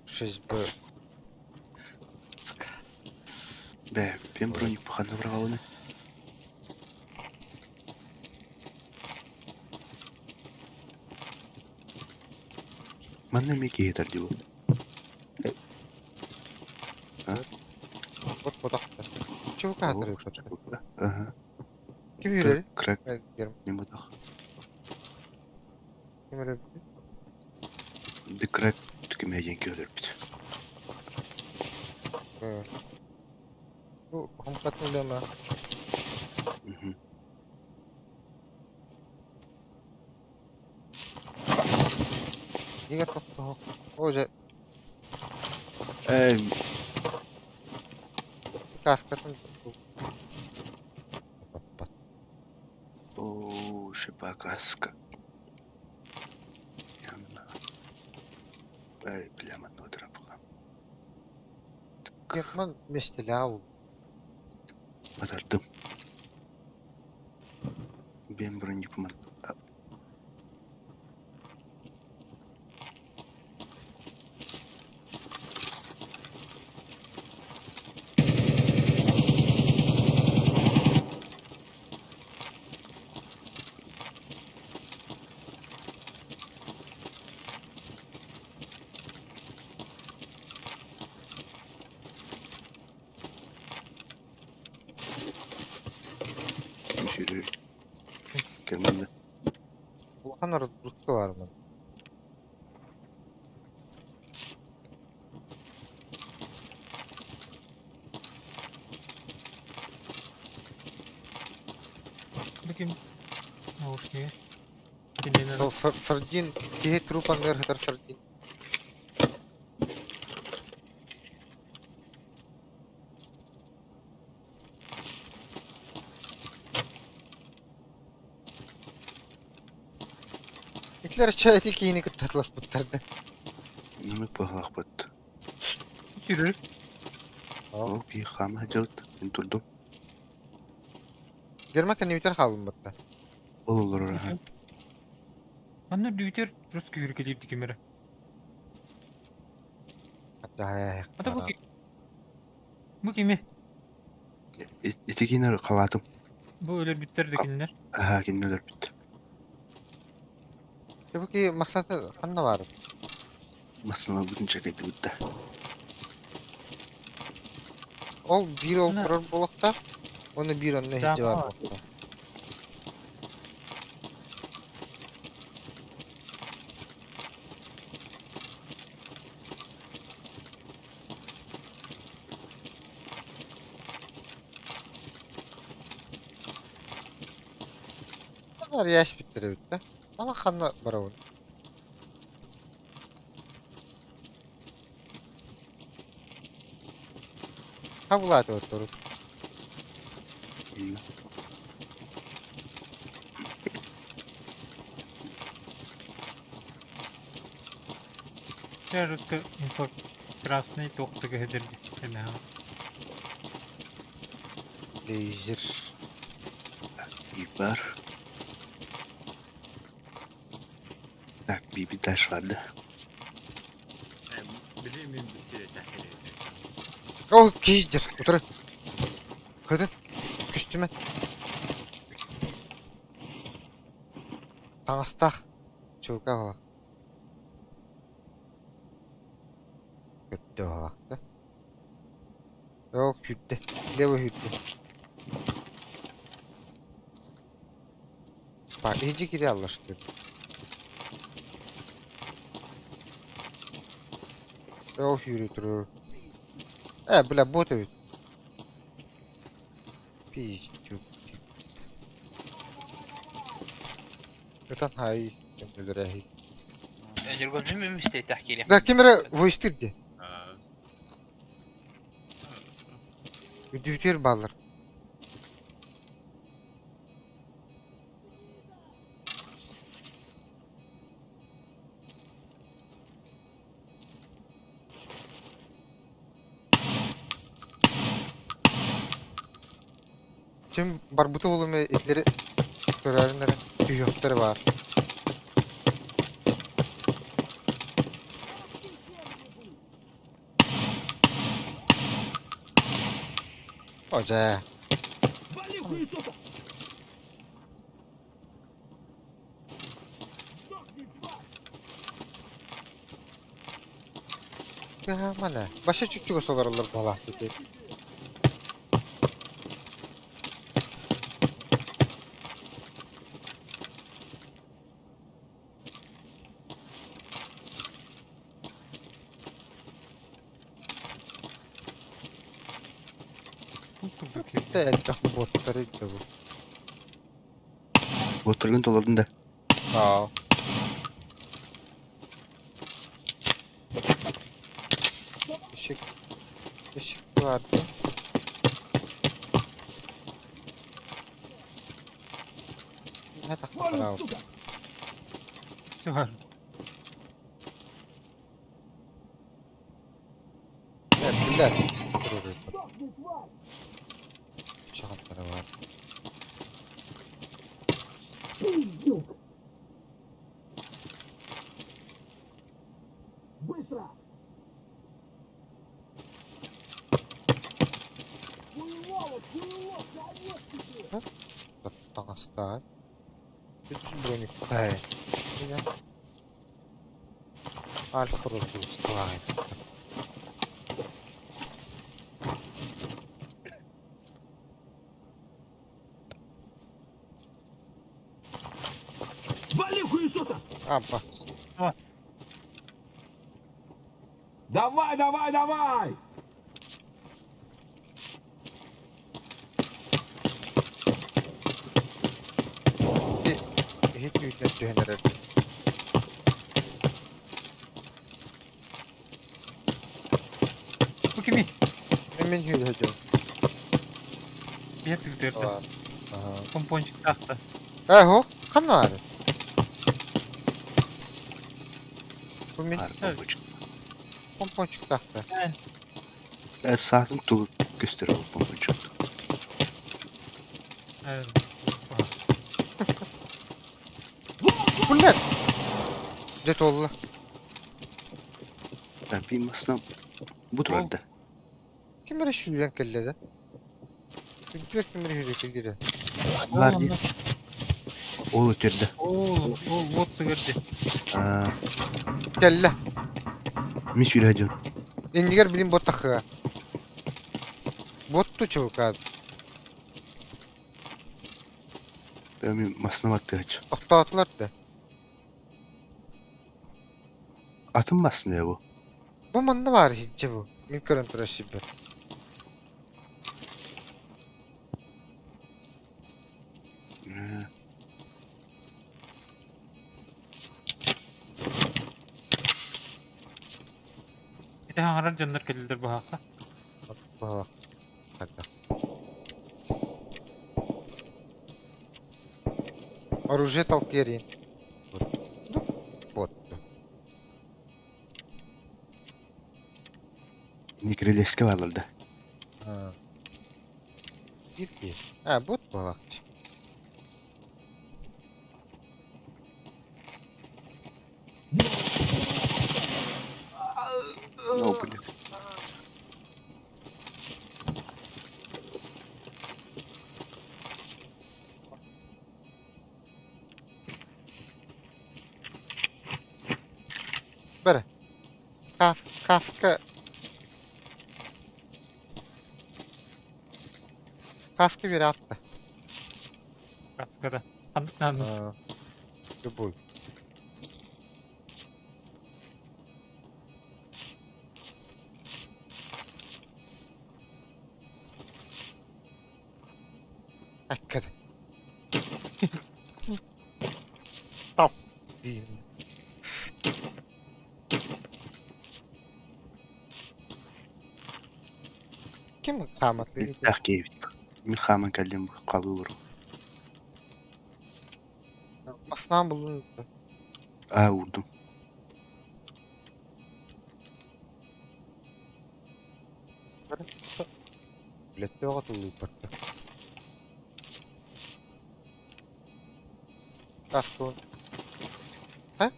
6Б. Бә, бен броник паханна баргалыны. Манна меки етер дибу. Вот бодақта. Чего каатыр өтөттө? Ага. Ким үрери? Крак Герм. мимадах. Ким үрери? Ды крак түкеме денки өлөрбүт. Бу хомкатын лема. Мгм. Егер тоқтоо. О, же Эй, каскатын. о, шипа каска. Ямна. Эй, бля, манна драпка. Герман местеляу. Батардым. Бен броник ман. Сүүрэр. Германда. Улахан разгрузка бар мын. Бу ким? Наушники. Кинен Сардин, киһи трупан хатар сардин. Итлер чайти киини кыттатлас буттарды. Нымык баһалах бат. Жүрөр. Ол киһи хаама сылдьыбыт, мин турдум. Герман кэннибитигэр хаалыммытта. Ол олорор аһа. Манна үрдүбүтүгэр рус күүркэлиир ким эрэ. Ата бу бу кими? Ити кинилэр халаатым. Бу өлөрбүттэр да кинилэр. Аһаа кинилэр өлөрбүттэр. Бу ки массата ханна баар? Массыыналарбытын чакайдыбыт да. Ол биир ол турар буолуохтаах, уонна биир онно иһирдьэ баар буолуохтаах. Арыйаспыттар эбит да. Ана ханна барабын? Хабылааты отторут. Дьэ, инфо красный туох да көһүдэрди эмэҕэ. Лейзер. Бар. Так, биби дальше барды. Ол киһи утары. Кытын. Күстүмэн. Таҥастаах. Чулка буолар. Көттө буолаахта. Ол күүттэ. Лево күүттэ. Bak iyice geri anlaşılıyor. Ол yürü бля, бот эбит. Пиздюк. Ытан хай өлөрөһүй. Да ким эрэ войстыр дии. Үдүүтүөр бааллар. Ким барбыты буолума итилэри көрөөрүн эрэ түһүөхтэрэ баар. О дьэ. Вали хуесоса! Кыһаамана. Баша чүпчүгүс олороллор буолаах дии. Бу курдук Тэ элбэх боттары илдьэ бу. Боттаргын толордун да. Аа. Işık. Işık vardı. Ne Валим, taktılar сука! Var. Биллэр. Сдохни, тварь! Чаҕаттара бар. Пиздюк! Быстро! Хуйло, вот, хуйло, конец тебе! Таҥастаан. Үс броник. Эй. Альфа Русклайн. Вали хуесоса! Апа. Бас. Давай, давай, давай! Иһит үүтүнэн түһэн эрэр. Бу кими? Мен мен hüyle diyorum. Bir tüktürdü. Aa. Помпончик тахта. Э, хо, ханна бар? Бу мин Бар помпочка. помпончик тахта. Эн. Саатын тугу көстөр олбон учут. Блядь! Где туолла? Биир масына бу турар да. Ким эрэ сүүрэн кэллэ да? Үрдүгэр ким эрэ сүүрэн кэллэ. Баар дии. Ол өтөрдө. Ол, ол вот сыгырды. Кэллэ. Мин сүүрэ дьон. Иннигэр билин бот тахыа. Ботту чулкаат. Мин масына баттыаччы. Тохтоотулар да. Атын массыына бу. Бу манна баар иһирдьэ бу. Мин көрөн турар сирбэр. Ити хаҥарар дьоннор кэллилэр быһаахха. Баһылах. Хайдах. Оружие толкерин. Вот. Вот. Некрелеске баалар да. А. Кирпи. А, вот балакчы. О, блин. Бere. Kas, kaska. Kaskı biri attı. Каскада. Ханнык нааданы? А, Любой. Hakikaten. Tap diyeyim. Ким хааматыыр? Үптээх киһибит. Мин хааман кэллим бу халыы олору. Маснаан буллун. Аа уурдум. Билеттээҕэ тыллыыппатта. Тастуун. Ха?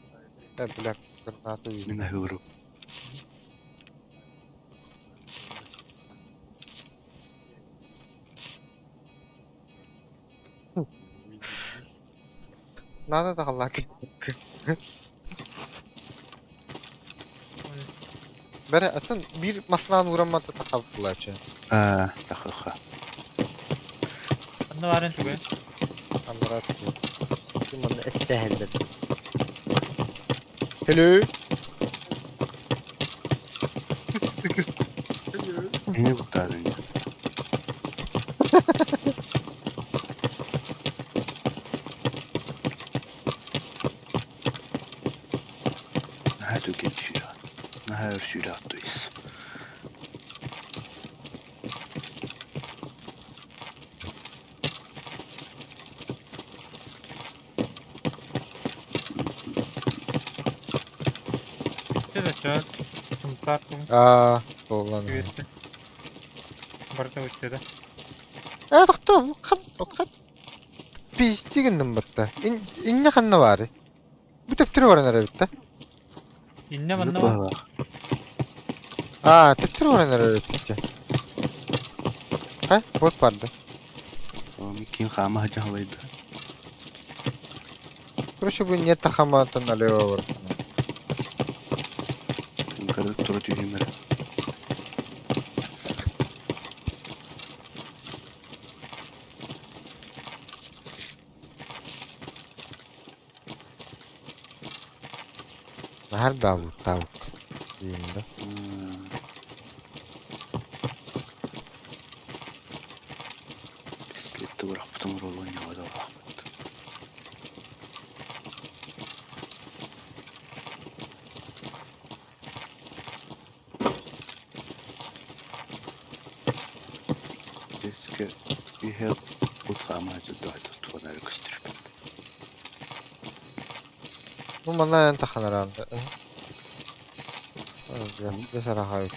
Э, бля, гранату Мин аһыы олору. Надо да халлаак. Бэрэ, атын биир маснаан уураммата тахаллаачы. Аа, тахыха. Ханна баарын тугай? Анарат. Ким онно эттэһэллэр. Hello. Сыгыр. Эни буттаадын. Наһаа түргэн сүүрэ. Наһаа өр сүүрэ аттуйс. Ити да чөт. Сымтар тугун. Аа, буоллан. Үөттэ. Барыта үттэ да. Ээ, тохтоо, хат хат пизди гынным батта. Инне ханна баары? Бу төптөрү баран эрэ эбит да. Иннэ Маннык манна баһылаах. Аа, төптөрү баран эрэр эбит. Ха, бот барды. Мин ким хаама дьаһалайда. Короче, бу не тахаматан налево бар. Кырдык тура түһүм эрэ. Нахар даалык таалык. Дейм да. Пистолетти бырахпытым ролун ньоҕо баахпыт. Өскө үһэ утхаама дьодуһайда туонары көстүрбэт. Бу манна эн таханараанда. Бля, сарахай.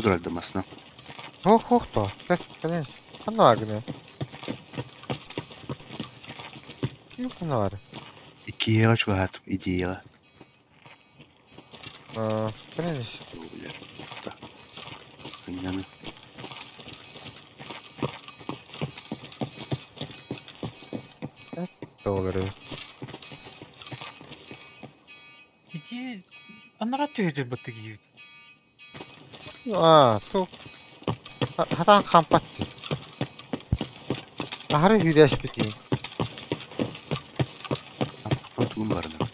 Бу турар да масна. Ох, ох то. Кэл, кэлэн. Ханна баар гына? Юу ханна баар? Иккиэҕэ чугаһаатым, идеяҕа. Аа, кэлэн ис. Бля, Ынньаны. Доллары. Ити анараа түһүтэр баттык иһит. Аа, ту. Хатаан хампат дии. Аһары hűrээспитиин. Тугун барына.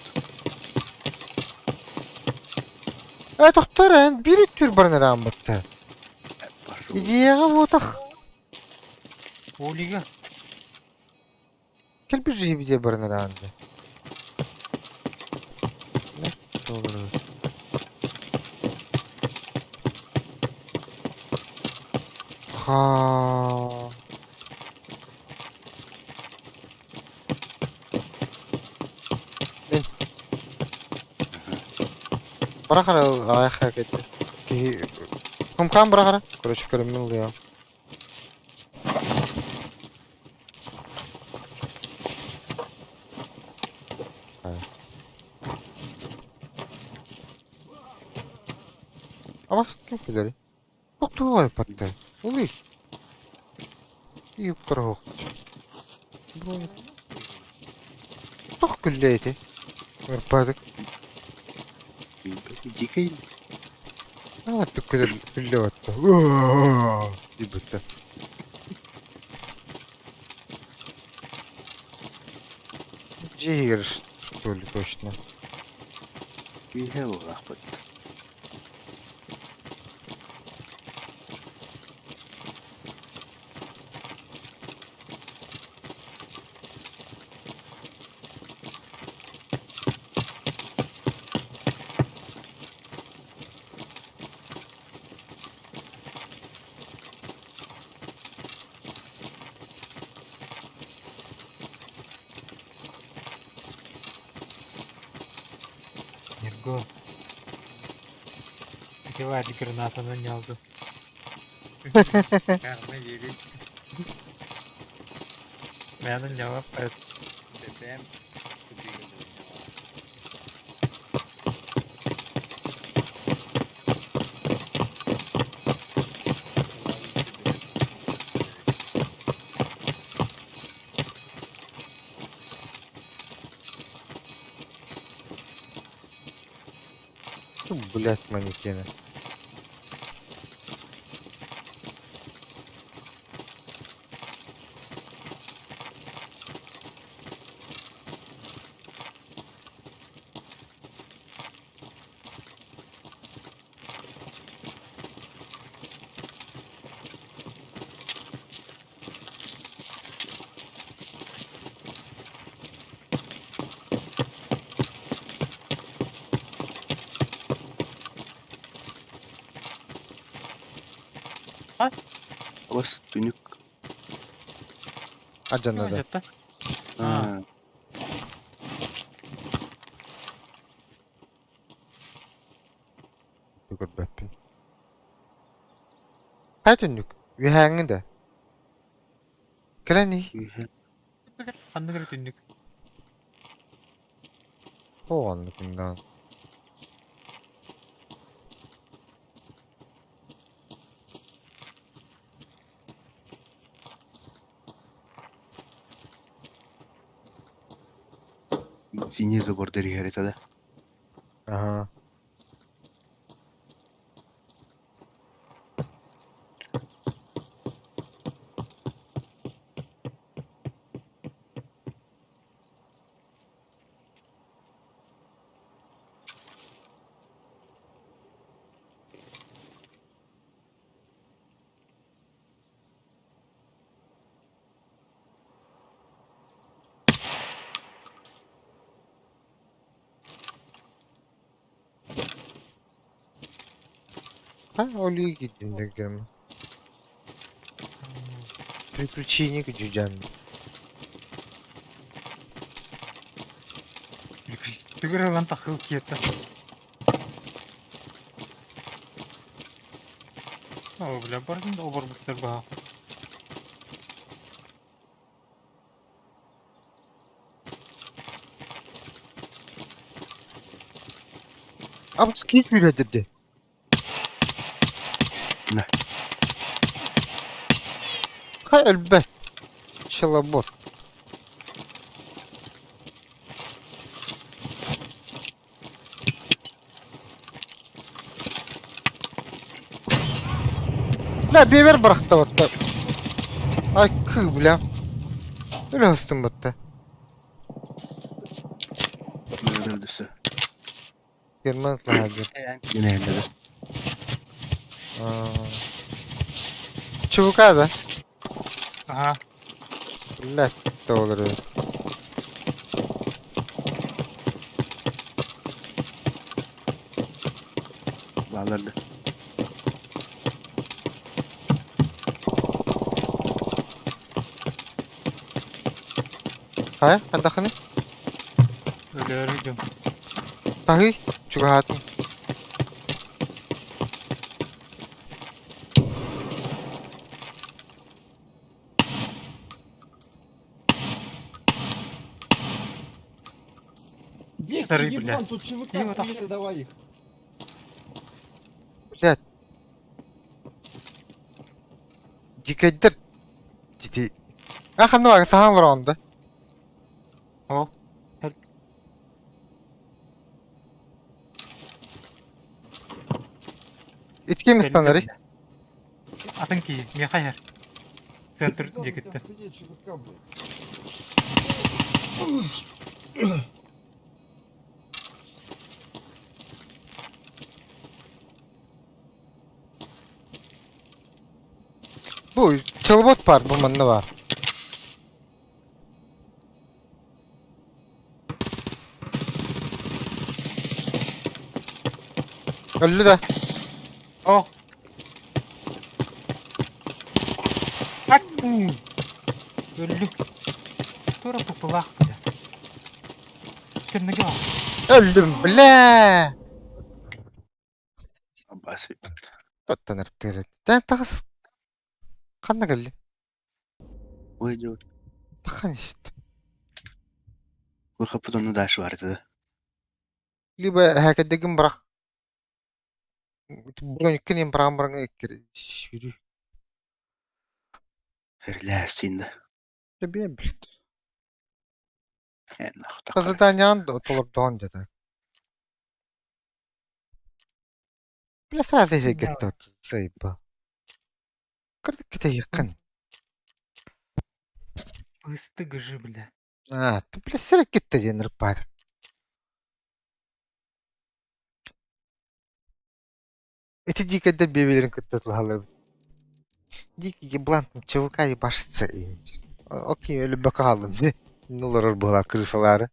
Э, тохтор эн биир түр баран эрээн бытта. Идеяҕа буотах. Олига. Кэлбит жиһибитигэр баран эрэҕин дии. Доллары. Ха. Мин. Бырах эрэ аҕыйах кэти. Киһи Кумкаан бырах эрэ. Короче, көрүммүн ылыам. Абас ким күлэрий? Тохтуу айпаттай. Улуй. Юктор оһох. Тох күллэ ити. Ырпаатык. Дикий. Аа, түккүлэр күллэ батта. Дибитте. Дьиэ что ли точно. Күүһэ буолаахпыт. Нерго. Девать гранатаны не алды. Карма диэри Мянын ньава БПМ кутуйга Блять, манекены. Бас түнүк. Адьаннада. Аа. Көрбөппүн. Хайа түннүк? Үөһээҥҥи да? Кэлэн ий. Үөһэ. Ханнык эрэ түннүк. Оҕоннук ындаан. Синий забор иһэр этэ да. Аһаа. Ha, Олиги киирдин Приключения күдьүдьэн. Түгэр ылан тахыл киэтэ. Оо, бля, барытын да оборбуттар баһаах. Абыс киһи сүүрэдирди. На. Хай өлбөт. Челобот. Бля, бивер бырахта батта. Ай, кыы, бля. Өлө астым батта. Öldürsü. Герман лагерь. Yine elde. ЧВК да? Аха. Блядь, доллары. Bağlardı. Хайа, хандахыны? Өлөөрү дьон. Саһый, чугаһаатын. Дикий Вторые, еблан, блядь. тут ЧВК И вот так. хуяли, давай их. Блядь. Дикэйдэр дити. А ханна бар сахан олорон да. О. Итки мистанары. Атын кии, миэхэ иһэр. Центр Еблан, диэкиттэн. охуеть, ЧВК, блядь. Бу челбот бар, бу манна бар. Өллү да. О. Ак. Өллү. Тура пупулаах бля. Кэннигэ Өллүм, бля. Абасы. Оттон ыртыыр. Тэн тахыс. Ханна кэлли? Ой, diyor. Тахан ист. Bu kapıda onu da vardı. Либо хәкәдегин бырах. Бронь бырам бырang эккер. Сүүрү. Relaxing. Бэм билт. En Казаданян толордоон дьэ. Бля сразу же готов. Заебал. Кырдык ките якын. Быстыгы же, бля. А, ты бля сирек кетте диэн ырпаат. Эти дикэдэр биэбэлэрин кытта тулаһаллар. Дикий еблан ЧВК ебашится. Окей, өлүбэккэ хааллым. Олорор буолаа крысалаары.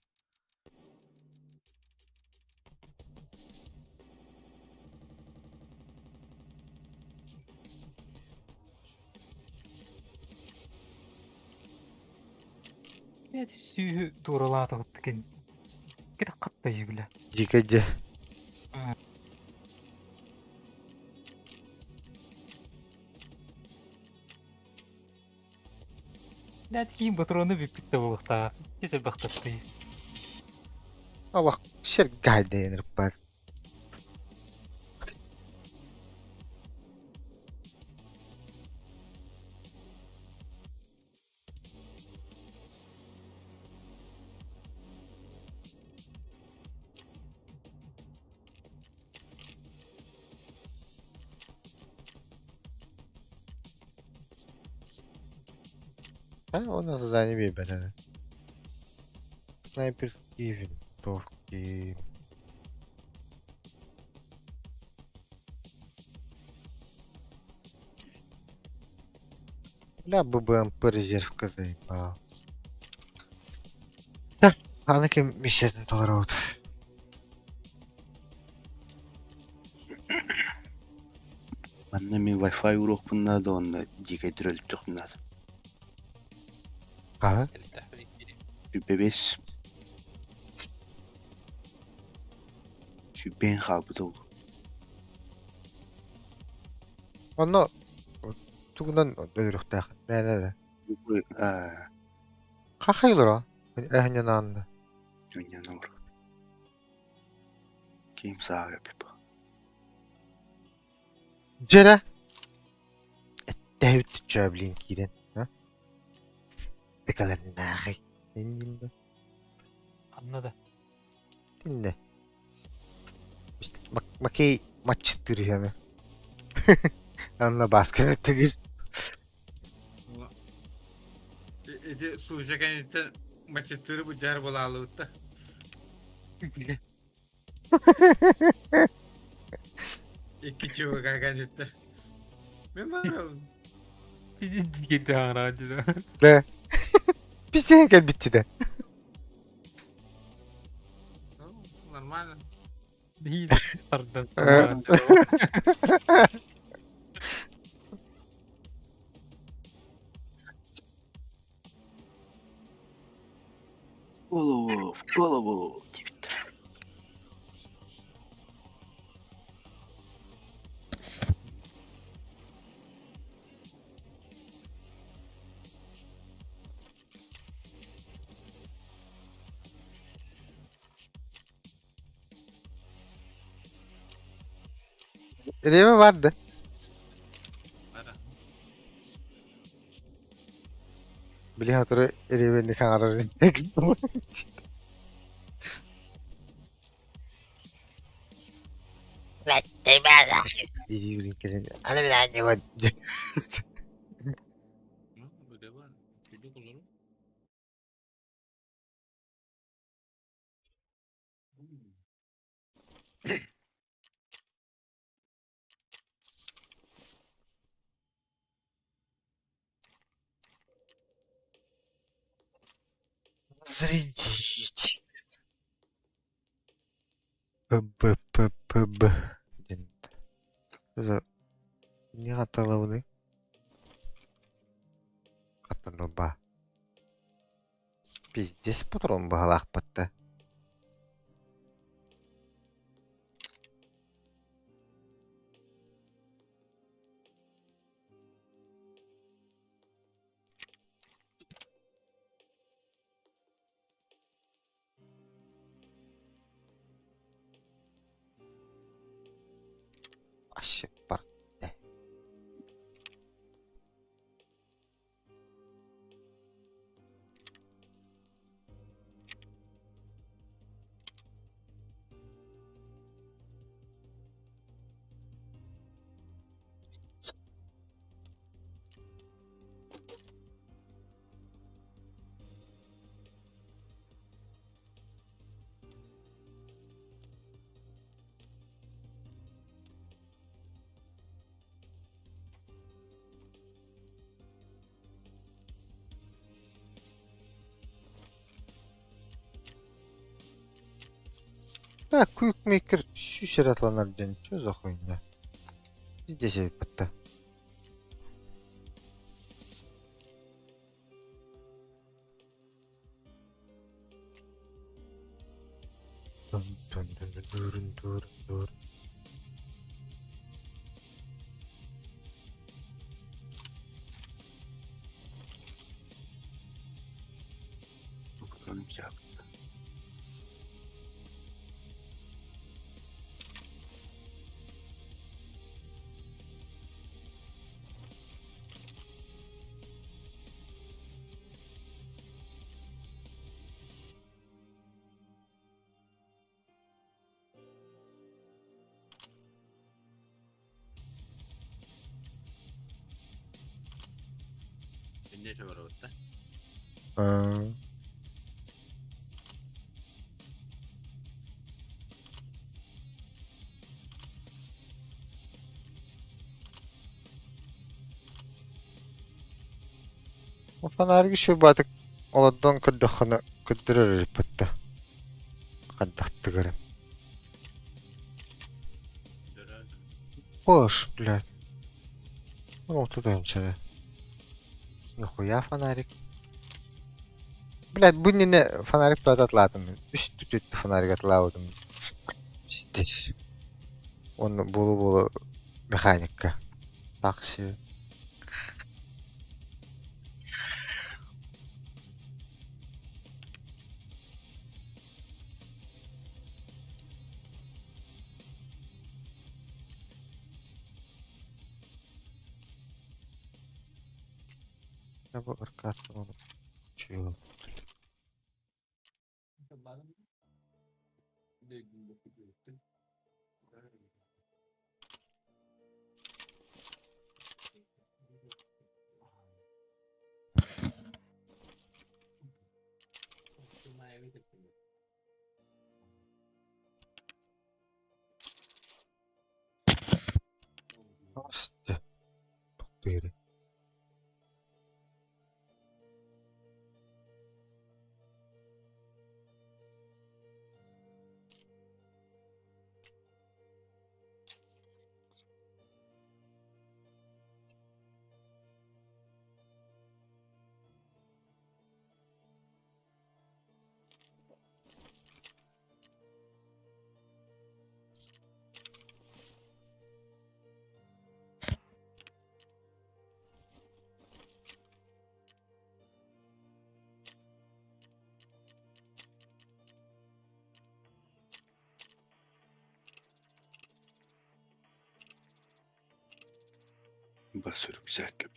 Блядь, сүүһү тууралаатабыт кин. Кити хаттай, бля. Дикэдэ. Блядь, киин патроны бүппүт да буолуохтаах. Тис элбэхтэртэй. Олох сир гайдайын ырпаат. А, у нас задание выбрано. Снайперские винтовки. Бля, ББМП резервка заебал. Так, аны ким миссиятын толоробут. Манна мин Wi-Fi уруокпун наада уонна дьиикэйдэр өлтөхпүн наада. Хаһа? Сүүрбэ Сүүрбээн хаалбыта ол. Онно тугунан өлөрүөхтээх мээнэ эрэ. Аа, Хахайлара эһинньанаанна. Унньанор. Ким саага пипа. Дьэрэ эттэһэбит чөөблин киирэн а Экалэрнээхий иннинэ Ханна да. Тиннэ Макей матчыттыыр үһү Анна Бааска тигир Ити сууча кэнниттэн матчыттыыры быдьаар буолаалыбыт да. Икки чувака кэнниттэн. Мен барабын. Киирдэ хаҥыраҕа дии. Да. Пиздец кэлбитти да. Нормально. Биир тардан. Голову, в голову диэбиттэр. Рема vardı. Бара. Били сотору Ревени хаҥарар Дии кэлин аны мин аанньабын Ну, бу Чудик олору. Зарядить. Б П П Б диэн. Не хаталабыный? Хаттанылба. Пиздец патрон баһалаахпыт да. Вообще барда. Так, Quickmaker сүүс эрэ атланар диэн чё за хуйня? Здесь эбиппит Дун-дун-дун-дун-дун-дун. Взял. Иннеше барабыт да. Аа. Фонарик еще батык олордон көрдөххүнэ көрдөрөр эбиппит да. Хайдахтыгарын. Бош, блядь. Ну, тут онча. Нихуя фонарик. Блядь, бу иннинэ фонарик тута атлаатым. Үс түтүт фонарик атлаабытым. Пиздец. Онно буолу-буолу механикка. Такси. Я бу аркааттан чуйуом. Asti. Тохтуйри. Бас рюкзак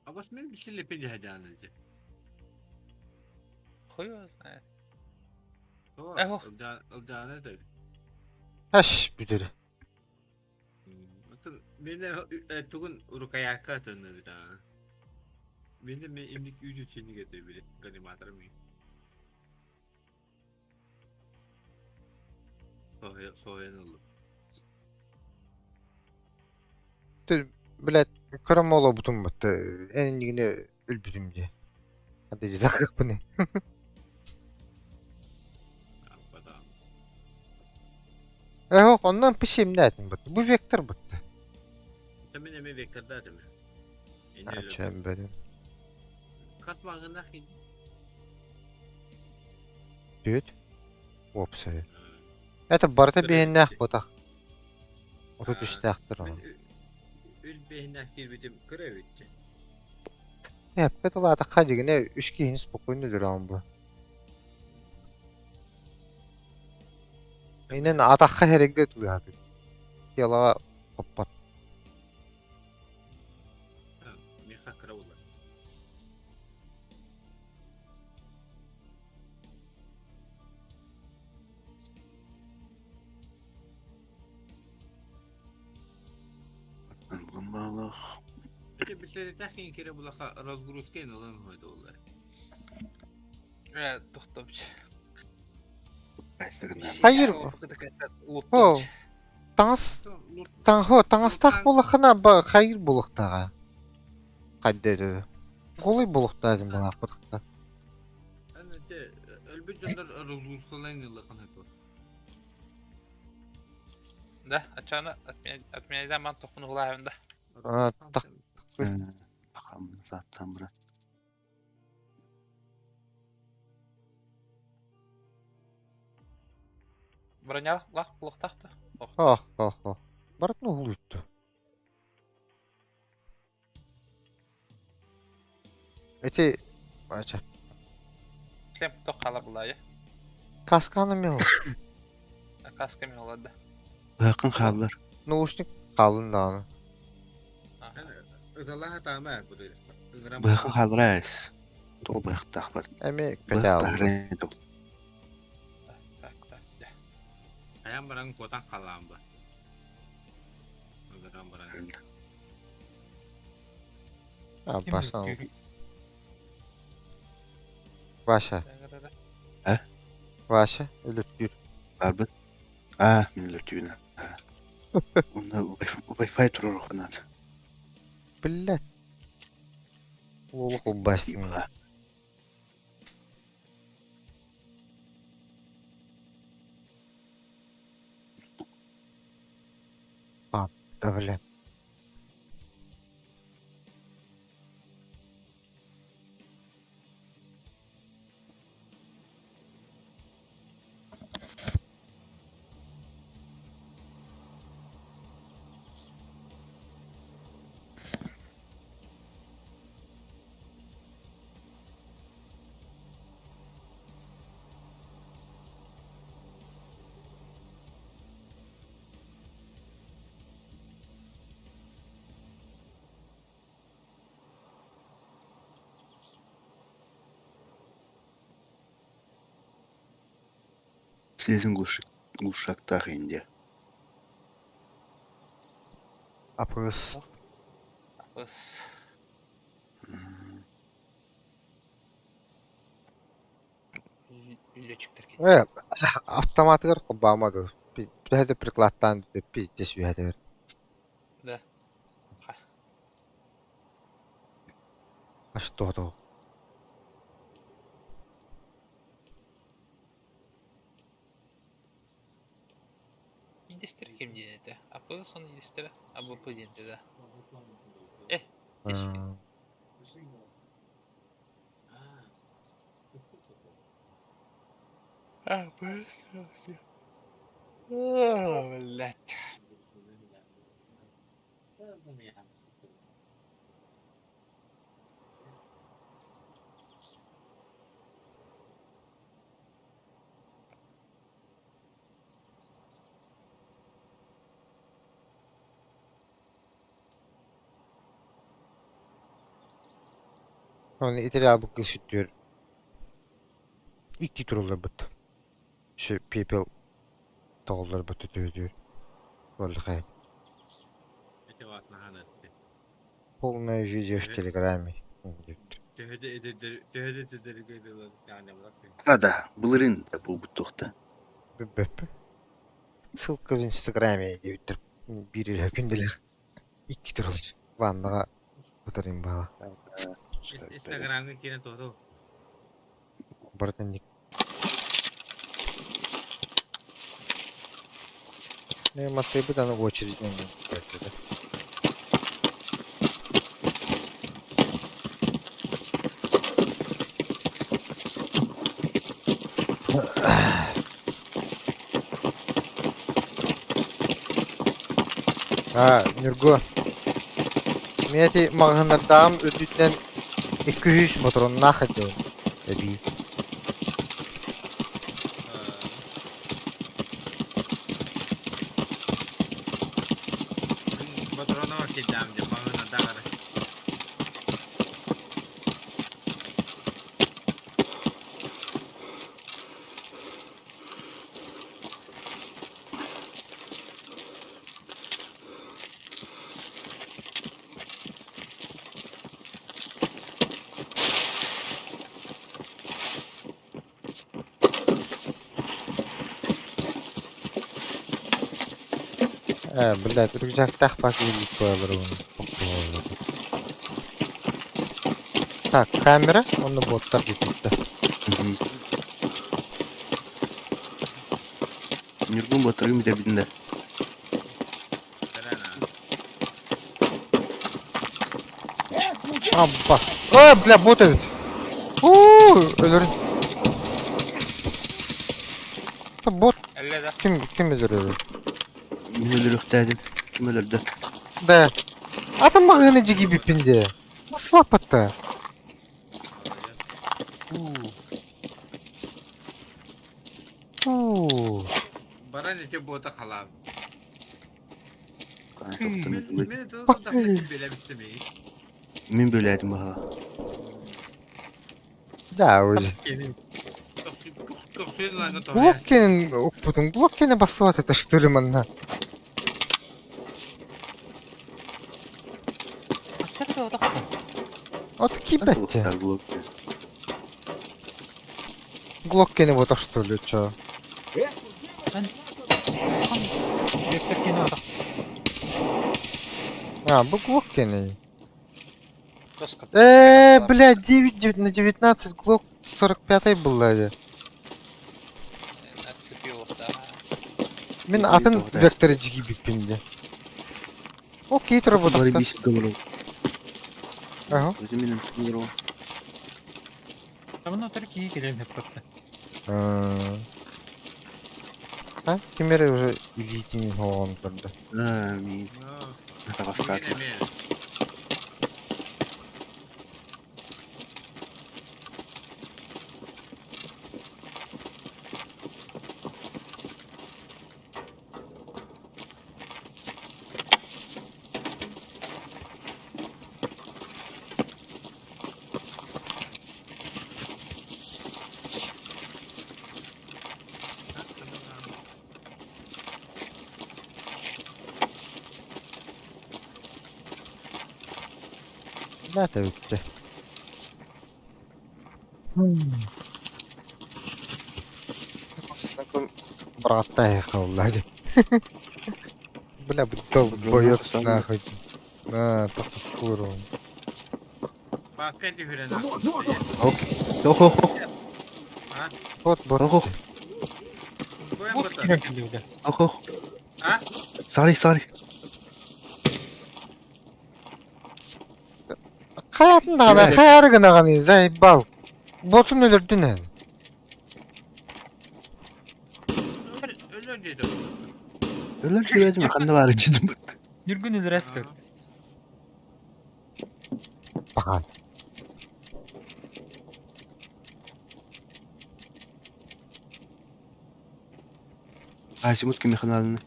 Абас мен бисилепеди хадяныды. Хуй его знает. Эхо. Ылдьаана да. Хэш бүтэр. Мен тугун рукоятка төннөбүт аа. Мен мен имник үдү чини кетире биле ганиматор ми. Соһуйан ыллым. Блядь, көрөм олобутум бутта. Эн иннигине өлбүтүм дии. Хата дьэ Аппатаам. Эһок, оннон писемнээтин бутта. Бу вектор бутта. Мен эме векторда атым. Ачам бэрин. Хас маңына хин. Түт. Уопсай. Это барыта биһиннээх ботах. Отут үстээхтэр Мен ону. үл бэһиннээх киирбитим кыра эбитчи. Эппет улаатахха дьигинэ үс киһини спокойно өлөрөҕүн бу. Инэн атахха хэрэггэ ытылыһатык. Телаҕа хоппот. Меха кыра буолар. Булан Эти бисеритэх кин кире булаха разгрузка ин ылан хойду олар. Тохтобч. Хайыр. О, таҥас таҥхо таҥастаах буолаххына ба хайыр буолуохтааҕа. Хайда этэ. Голый буолуохтаа дим балаахпытыхта. Эн эти өлбүт дьоннор разгрузкаларын ылахан хойду. Да, ачана от меня ман тохун улаабын да. А, так. Бахам сааттан бара. Броня лах лохтахты. Ох, ох, ох. Барытын уһулуйтту. Эти ача. Шлем тох хала булайы. Касканы мен Каска мен олады. Бакын хааллар. Наушник қалын даҕаны. Ыталаха таама бу. Бакын хааллар эс. Тоҕо быахтаах бар. Эми көтө Быахтаах Так, так, да. Аян баран котан халаан ба. Ыгыран баран. Басан. Вася. Э? Вася өлөттүүр. Барбын. Аа, мен өлөртүүнэ. Онно Wi-Fi турар ханат. Блядь. Уолу кулбастын. А. Да, бля. Силэтин глушактаах инде. Апыс. Апыс. Э, автоматыгар холбомо дуу? Төһө да прикладтаан пиздец үһэтэ Да. А что то? Индистер ким диэн этэ? АП сон индистер, АБП диэн этэ да. Э, тишки. А, Блять. Оны итирябыкка сүттүөр икки турулларбыт. Şu пепел тоҕулларбыт түтүөтүөр. Боллахай. Полное видео в телеграме. А да, былырын да буолбут туохта. Бүппөппү. Ссылка в инстаграме диэбиттэр. Биир эрэ күндэлэх икки турул ваннаҕа утарым баала. Инстаграмҥа киирэн тоҕо Барытын Матвейбыт аны очерединэн көрдө. А, Ньургу, мин ити маҕаһыыннардааҕым үрдүттэн 200 ботуруоннаах этим эбии. Ботуруонова киирдэҕим дии, маҕаһыыннардаах эрэ. Ээ, блядь, рюкзактаах бак буолар Так, камера, онно боттар бүтүттэ. Ньургун боттаргын бүтэрбитин да. Абба. Ой, бля, бот эбит. Уу, өлөрүн. Бот Әллә да. ким ким өлөрөр? Мин өлөрүөхтээдим. Ким өлөрдө? Да. Атын маҕаһыыны дьигийбиппин дии. Сваппатта. Уу. Баран ити бота халаабыт. Мин бөлөөтүм баһа. Да, уже. Блоккенин укпутун, блоккени бассыбат это что ли манна? От кииппэччи. Глоккени вот что ли, чё? А, бу Глоккени. Э, блядь, 9 на 19 Глок 45 был дии. Отцепил, да. Мин атын векторы дьигийбиппин дии. Ол киһи турар Бары ботахтар. биир сиргэ олоробут. Аһа. Өзүм минем олоробун. Самын отыр киһи кэлэн хаппатта. А, ким эрэ уже илиитин хоҕон көрдө. Аа, миин. Ну, Атаҕастаатылар. эмиэ. Zaten bitti. Братаеха, блядь. Бля, долбоёб нахуй. На, куру. Баска түһүрэн Ох, ох, ох, Вот, вот. ох, ох, Вот кирен кэллэ. ох, ох. А? Sorry, sorry. Hayatın da hayarı gına заебал. Ботун өлөрдүн эн. Өлөр диэти. Өлөр кебедим ханна баар ичидим бут. Нүргүн өлөрөс төр. Бахан. Азимут кими ханалны.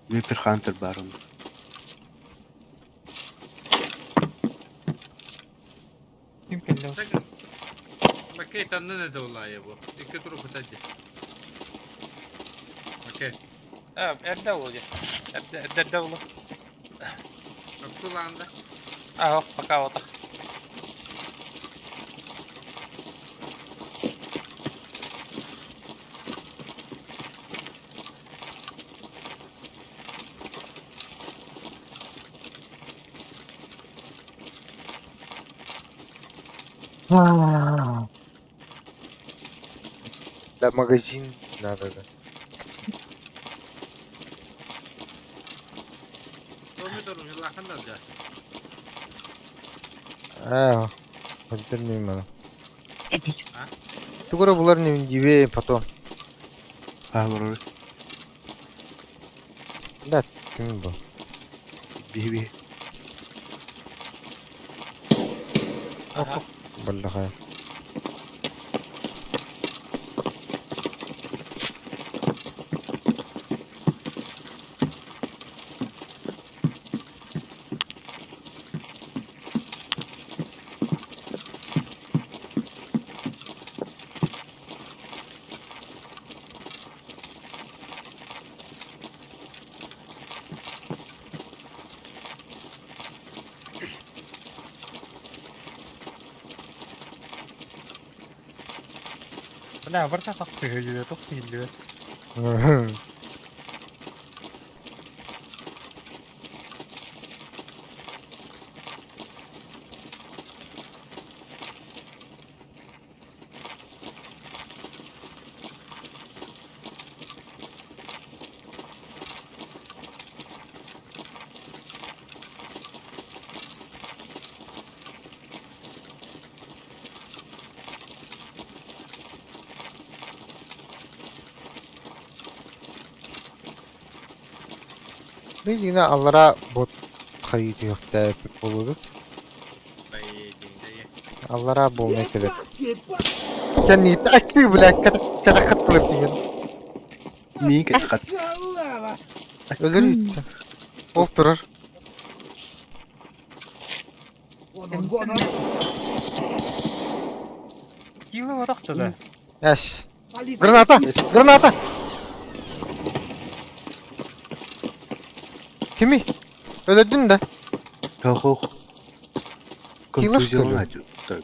Випер Хантер бар он. Ким кэллэ? Макей таннын эде улаайы бу. Икки турук үтәдди. Макей. Эрдэ буолуо дии. Эрдэ эрдэ буолуо. Апсулаанда. Аа, пока отах. Да, магазин надо, да. Аа, билмейм аны. Тугура булар не диве потом. Аалорор. Да, ким бу? Би би. Ага. Баллахай. Бля, барта тахсы хөлүө, тох хиллүө. Biz yine аллара бот хайытыахта болудuk. Аллара болмай келет. Кенни такки бля катакат кылып деген. Миин кэтхат. Өлөр үттэ. Ол турар. Вон он, вон он. Кило отахты да. Әш. Граната! Граната! Kimi? Öldürdün de. Ох, ох. Кило, что ли? Контузион адю. Так.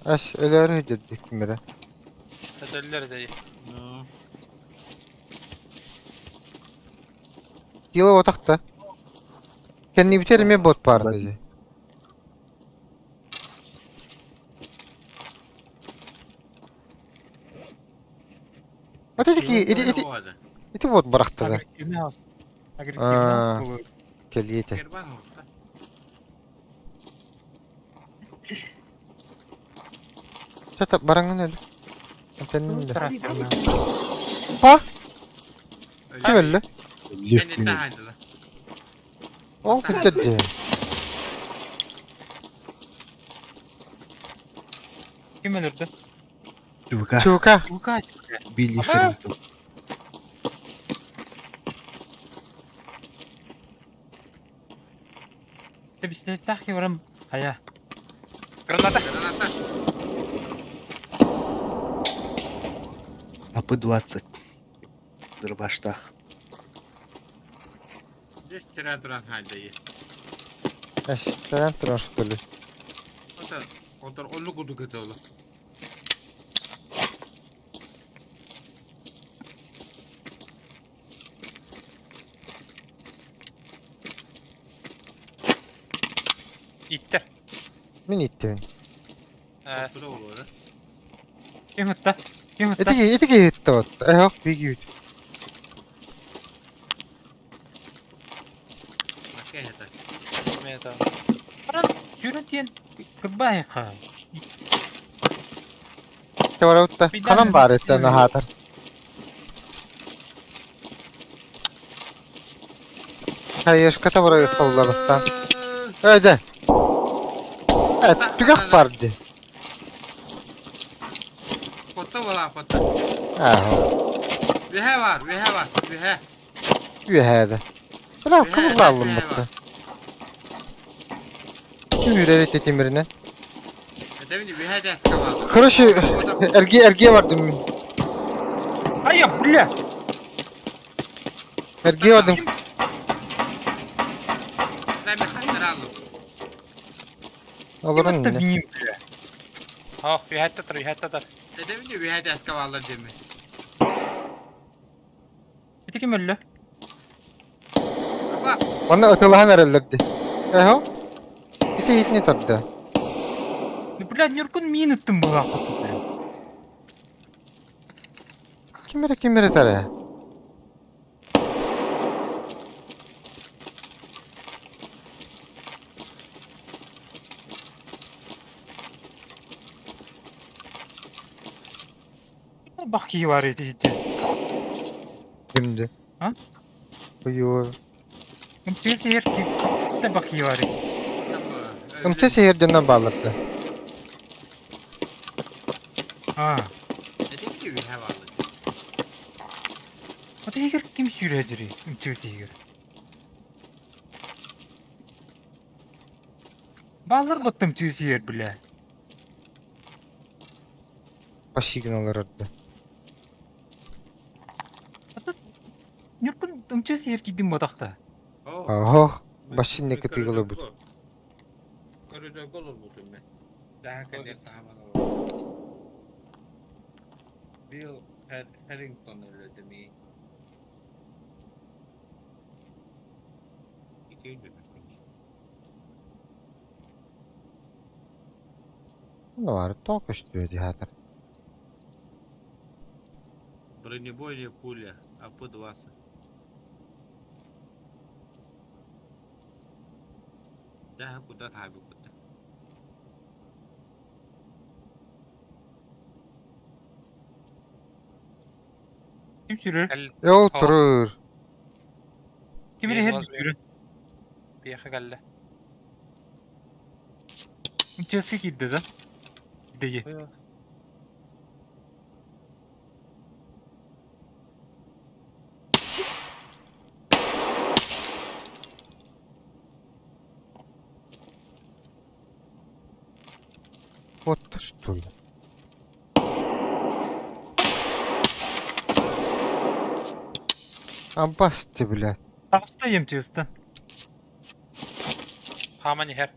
Әш, өлөр dedi kimere. Өтөллөр дии. Ну, Kilo otaqta. Kendi biter mi bot var dedi. Ati ki iti iti Ода. Ити вот бырахта да. Агрессивный хаос. Агрессивный хаос буолуо. Кэлиэ этэ. Гербан оҥорто. Чэ, бараҥҥын өлө. Этэннин да. Трассерный. Па! Ким өллө? Өллү. Кэнниттэн хаайдылар. Ол кырдьар дии. Ким өлөрдө? Чубука. Чука. Чука. Билли Хэррингтон. Тэбистээх баран хайа. Граната. Граната. АП-20. Дробаштах. Здесь терян туран хаайдайы. Эстэрэн туран что ли? Ота, отор онну курдук этэ оло. Иттер. Мин иттибин. Э, Топпута буолуо да. Ким ытта? Ким ытта? Ити ити киһитте вот. Эхох бигүүт. Макка это. мен это. Баран сүүрэн тиэн кырбаайха. Теорутта ханан баар эттен аһаатар. Хайышката барай холларыстан. Өйдө. Э, түгэх бар ди. Хотто буолаа хотто. Ааһа. Үһэ бар, үһэ бар, үһэ. Үөһээдэ. Бра, кыбыллааллым бутта. Түүрэр ити тимиринэн. Этэбин үһэ дээскэ бааллар. Короче, эргиэ эргиэ бардым мин. Айа, бля! Эргиэ бардым. Мен хайдаралым. Олорон Ким ытта иннэ. биним, бля? Ох, үһэттэ тұр, үһэттэ тұр. Этэбин үһэ дээскэ бааллар диэмми. Ити ким өллө? Бас. Онно ытылаһан эрэллэр ди. Эхо. Ити иһитини тарда. Ну, бля, Нюркун миин ыттым буолаахпыт, бля. Ким эрэ ким эрэ тарая. Бах киһи бар ити ити. Кимди? А? Уйуо. Ымчы сиһэр киһи бах киһи бар ити. Ымчы сиһэр дьоннор бааллар да. А. Этэбин үһэ бааллар. Ата иһигэр ким сүүрээдири ымчы сиһигэр? Бааллар баттым чыы сиһэр, бля. Пашигин олорор да. Ата Нюркун ымчы сиһэр киирдим ботахта. Ох, башинне кытыгылы бут. Көрүдөргө олорбутум мен. Daha кэлэр сааман Bill Harrington өлөдө ми. Ити Ну бар, тоқ көстүө диһаатар. Бронебойная пуля АП-20. Daha куда таби куда. Ким сүүрэр? Кәл, Ол турur. Ким эрэ иһэр сүүрэр? Пиэхэ кэллэ. Ымчыска киирдэ да? Дэйи. Вот что ли. Аббасты, блядь. Таҕыста МЧС-тан. Хааман иһэр.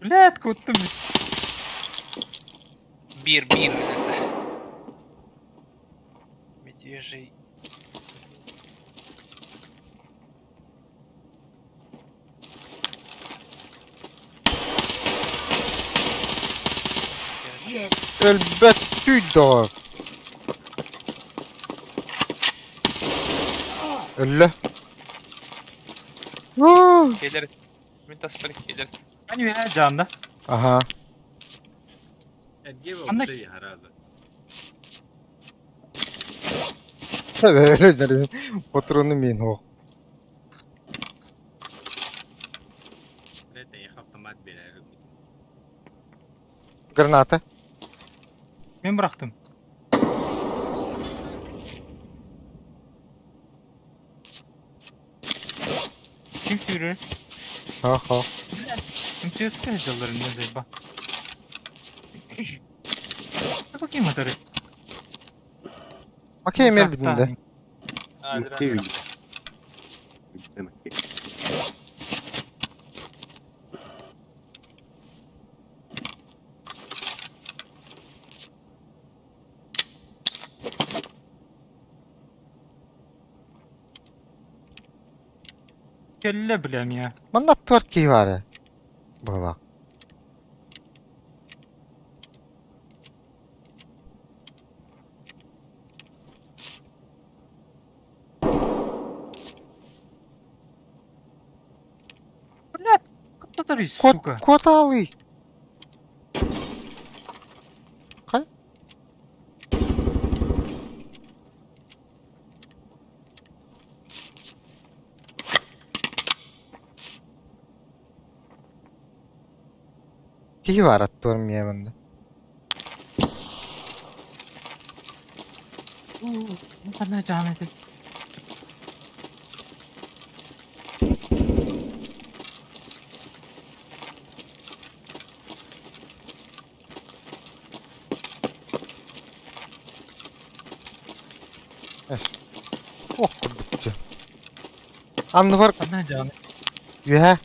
Блядь, куттум. Биир, биир. Свежий. Өлбөт түй доҕор. Өллө. Келер. Мин таспар келер. Hani bir canda. Аха. Эрге Анда- болбута хараада. Öyle Патроны мин ол. Блядь, я автомат берер. Граната. Ben bıraktım. Kim sürüyor? Ха-ха. Kim sürüyor? Sıkı ne zeyba. Bakayım atarı. Okey emir bindi. Nadir. Demek ki. Kelle bilem ya. Манна туар кии бары. Была. Блядь, Катары, Кот, сука. кот алый. Кай? Кии бар аттуар миэмэнде. Bana can edin. Ох, курдук. Анны бар Bana can. үһэ.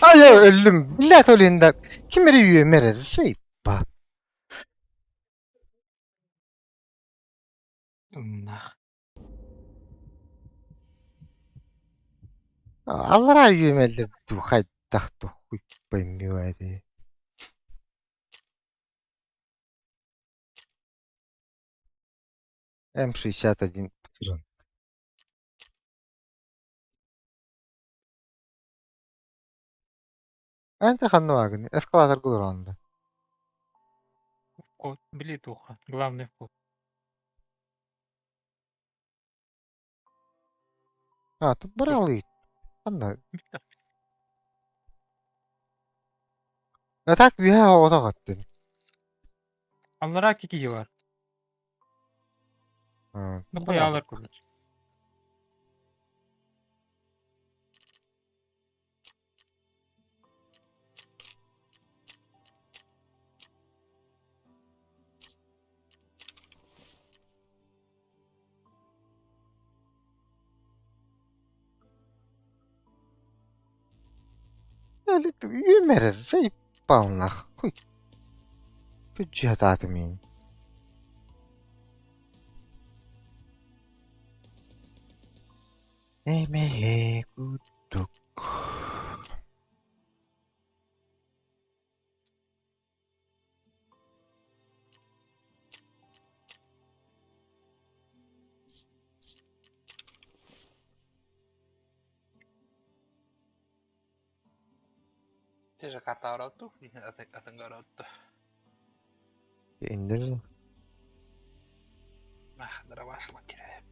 Ay öldüm. Millet ölünden. Kim biri üyemere şey ba. Nah. Аллара үйемелер хайдах тухуй поймёде. М61 патрон. Анта ханну агни. Эскалатор гулронда. Вход. Билетуха. Главный вход. А, тут брали. Анна. А так үһэ оҕотоҕоттун. Аллара kiki var. Bu yağlar kurulur. Үмэрэ палнах. Хуй. Күджиатаатымин. Эмэхэ кудук. Ты же карта ороту, атангароту. Иннер. Ах, дровашла киреп.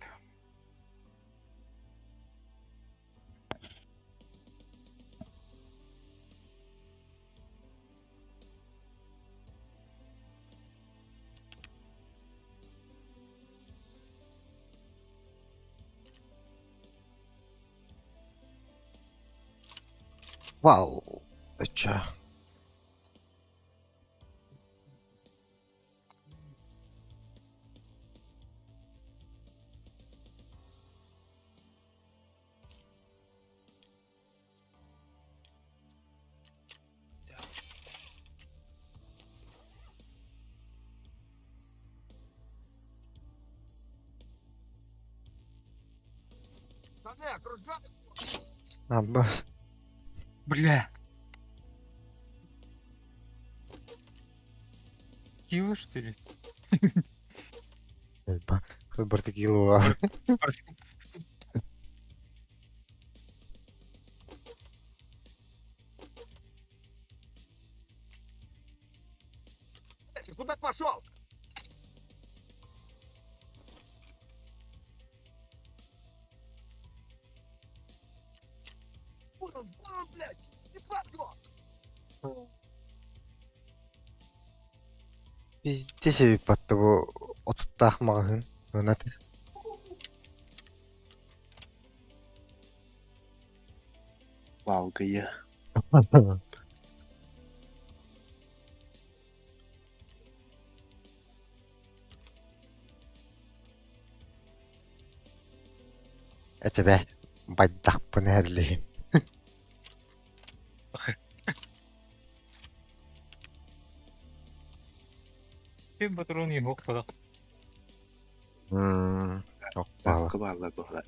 Вау. Ача. Аббас. Бля. Кило, что ли? Бартыкилова. Куда пошел? Вон он, блядь! Ебать его! Пиздец эбиппатта бу отуттаах маҕаһыын ынат Балгыйа. Этибэ байдахпын эһэрлиһим. Ты патрон его куда? Оппала. Акка бааллар быһалар.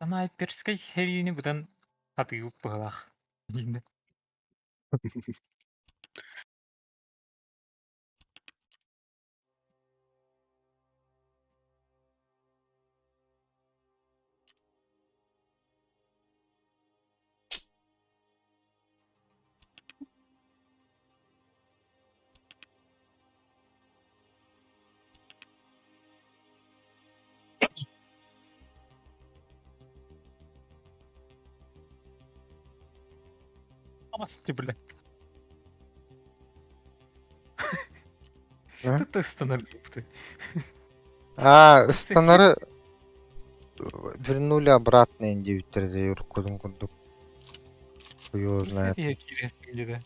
Снайперской херини будан атыып быһалаах. Ты, бля. А? Тут остановил ты. А, ыстанары вернули обратно индивидтерде юркудун курдук. Хуй его знает. Я где-то.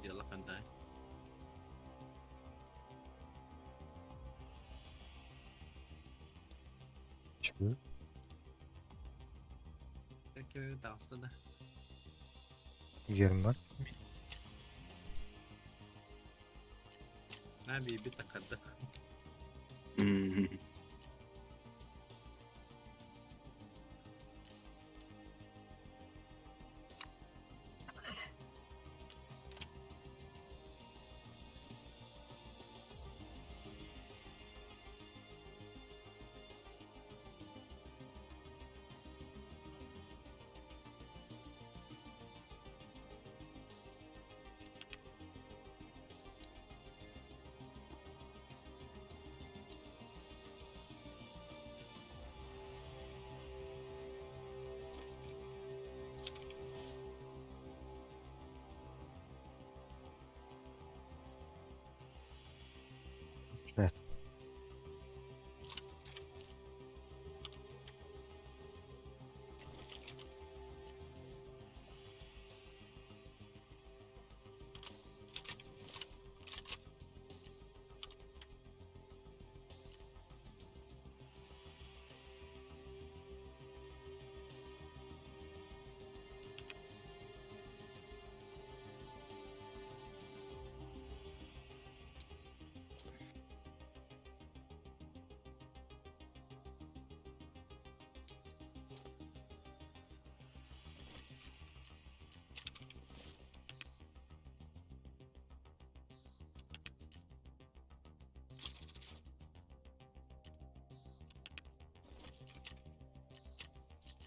Дело хантай. Чего? Дался, да. Герман. На биби такада.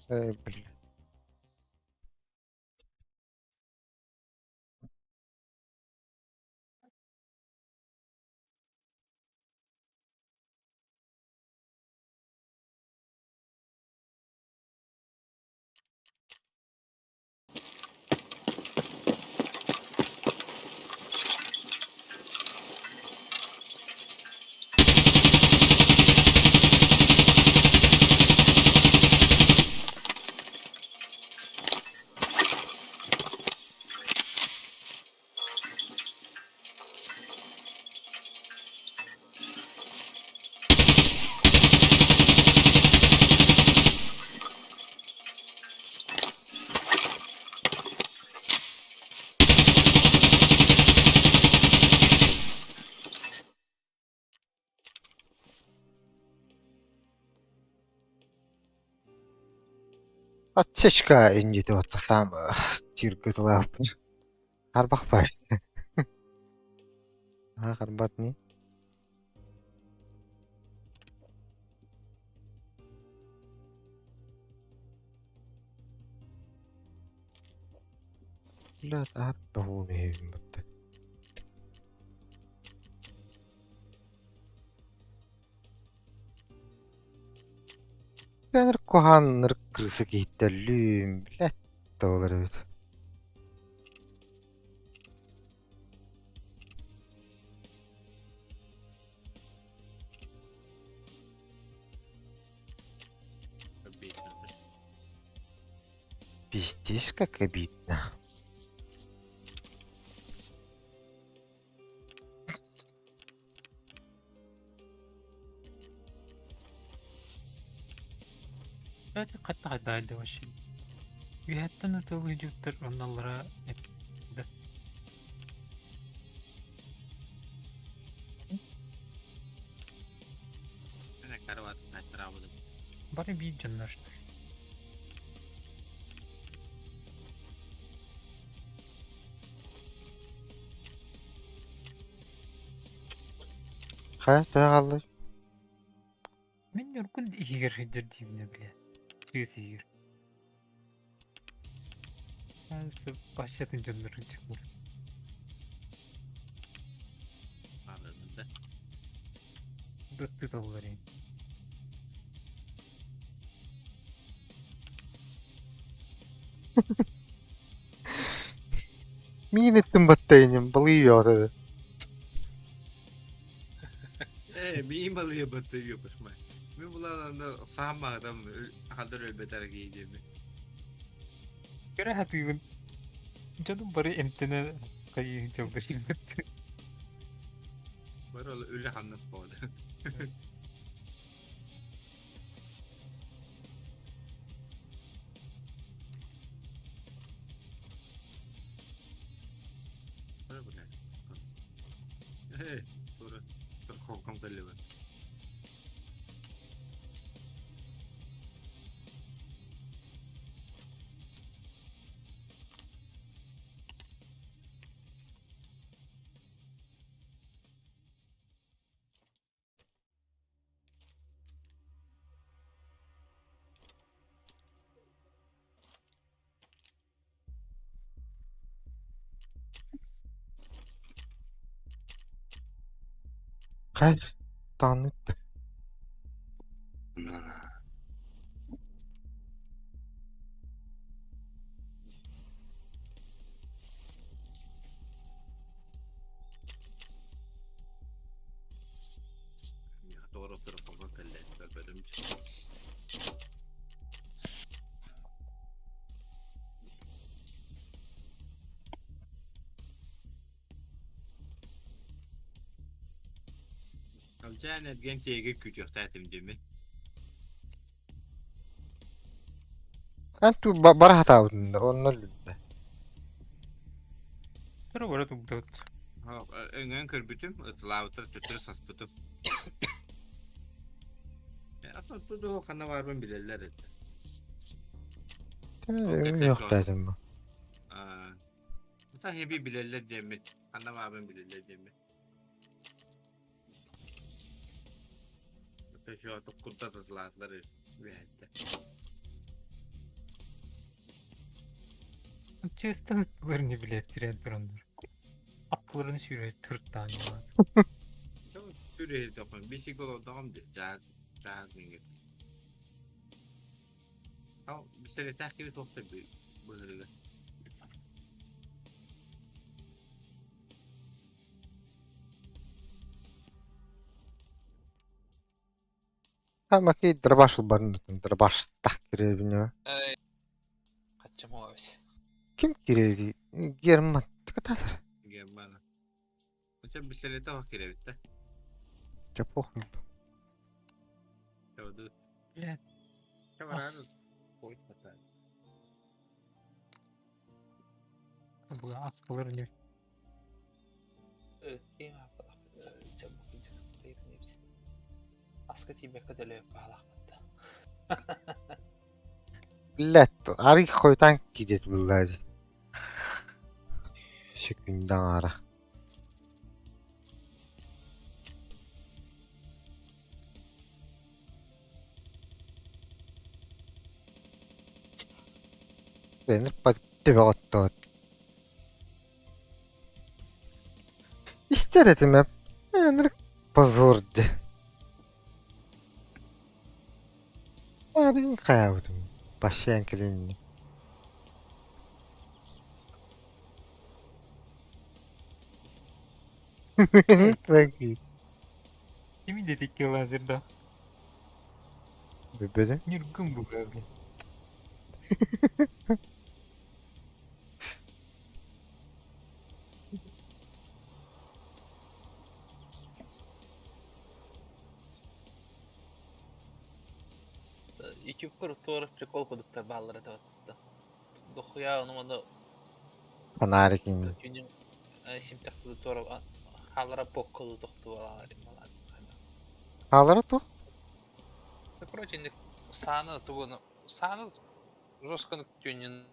Эй, блин. Отсечка инньити оттосаам тииргэ тылааппын. Харбах баар. Аа харбат ни. Блядь, аат баһуун иһэбин бутта. Бэнэр куһаанныр крыса киһиттэллүүм, блядь, тоҕолор эбит. Обидно, да? Пиздец, как обидно. Кстати, хатта хайдаайды вообще. Үһэттэн ытылы дьуттар онналлара да. Ene карават кайтарабыдым. Бары биир дьоннор. Хайа, төһө хааллый? Мин Ньургун иһигэр сылдьар диибинэ бile. Тыас иһигэр. Баччатын дьоннорун чыкмыр. Аҕыйын да. Дыттыталлар ин. Миин иттим баттайыным, балыы ёҕа Ээ, миин балыйа баттайы башмай. Мин булаананда саамаатам хандар өлбөтөр кии диэми. Көрө хатыыбын. Дьонум бары эмтэнэ хайыы дьолго сирбэт. Бары ол үлэ хамнас буолда. Бары блядь. Ээ, тура страховкам кэллибин. Хайа, таанныт. На. Туора страховка кэллэ. Көрбөтүм. Алжан эрген тиэгэ күүтүөхтээтим дими. Эн ту бара хатаабытын онно өлүдэ. Көрө бара тугдат. Өҥөн көрбүтүм, ытылаабыттар төттөрү саспытым. Атын тудуһу ханна баарбын билэллэр этэ. Өҥүөхтээтим бу. Та хеби билэллэр диэммит, ханна баарбын билэллэр диэммит. Төшө курдат ытылаатылар үһэттэ. Честно, не билет, тирэн тураннар. Аттыларын сүүрэ туртаан Сүрү бисик олордоҕум дьаак дьаак мингит. Ал бисэлэтэх киби туохта быһырыга. Ха маки дробаш улбарын дробаш так киребине. Эй, Хаччамович. Ким киреди? Герман. Тыкататар. Германа. Оча бисэлэтэх киребитте. Ча похуй. Чауду. Блядь. Чаварар. Ой, хватает. Ас булар не. Аска тиибэккэ төлөйүп баалаахпытта. Блядь, арый хойтан кидет буллади. Секундан ара. Бенер под тебя оттот. Истер этиме. Энер позор де. Абин каябытым. Башян келинни. Баки. Кими дедик лазерда? Бебеде. Нюргун буга, блин. Ютуб туора прикол кудуктар бааллар этэ батта. Дохуя ону маны Фонарикин. түүнүн симтэх куду туора хаалара покколу тохту алаар малаас. Алара тух. Короче, не сааны тугуну сааны жестко түүнүн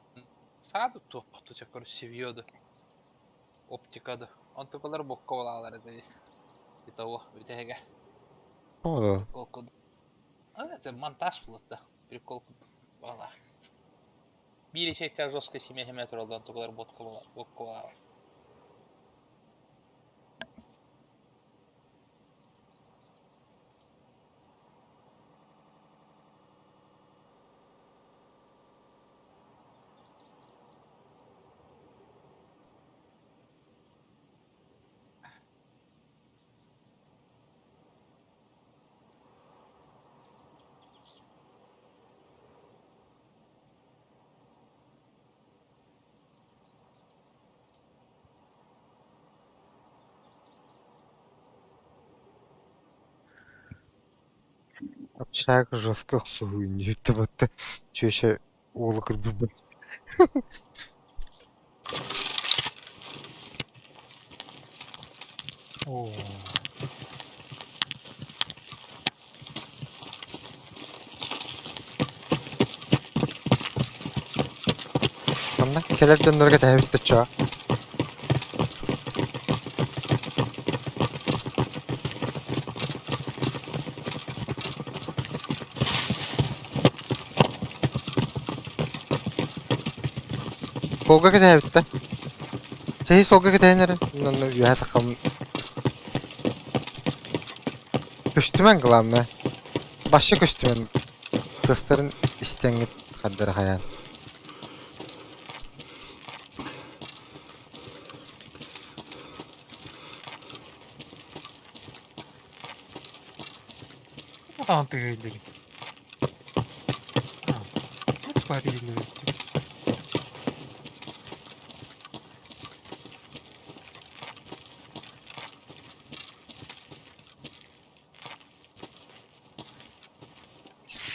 саады туохту ча короче севьёду оптикады. Онтукалар бокко балаалар этэ. Итого бүтэһигэ. Оро. Прикол куду. А это монтаж был да. Прикол бала. Биир ишекке жестко семья туралдан онтукалар ботко бокко балаалар. Общак жестко хуйню. Это вот че еще олыкыр бу. О. Тамна келер дөннөргө тәбит чо. Солга тәбит та. Сей солга тәнер. Ну я такам. Көстүмән главное. Башы көстүмән. Кыстарын истәңгит хаддар хаян. Атаан тыгыйлыгын. А. Парилы.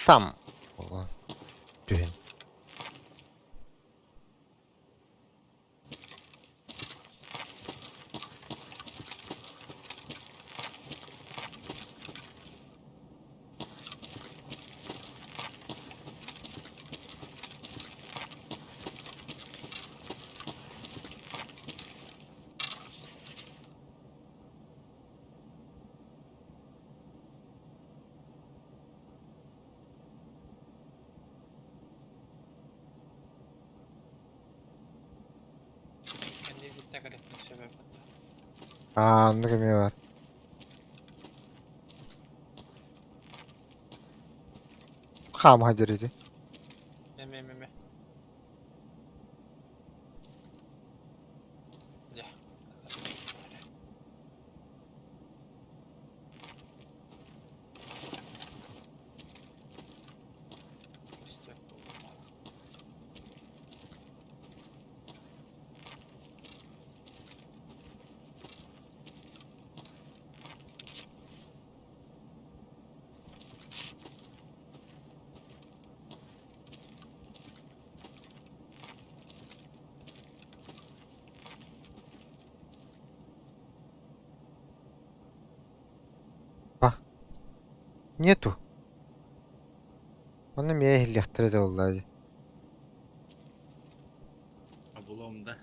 Сам. Ола. Түһен. кэлиэхпин сөп эбит. Аа, оннук эмиэ бар. Хаамаһа дьэр ити. Эми эми эми. Дьэ. Нету. Онно эмиэ иһиллиэхтэрэ этэ буоллаҕа дии. Облом да.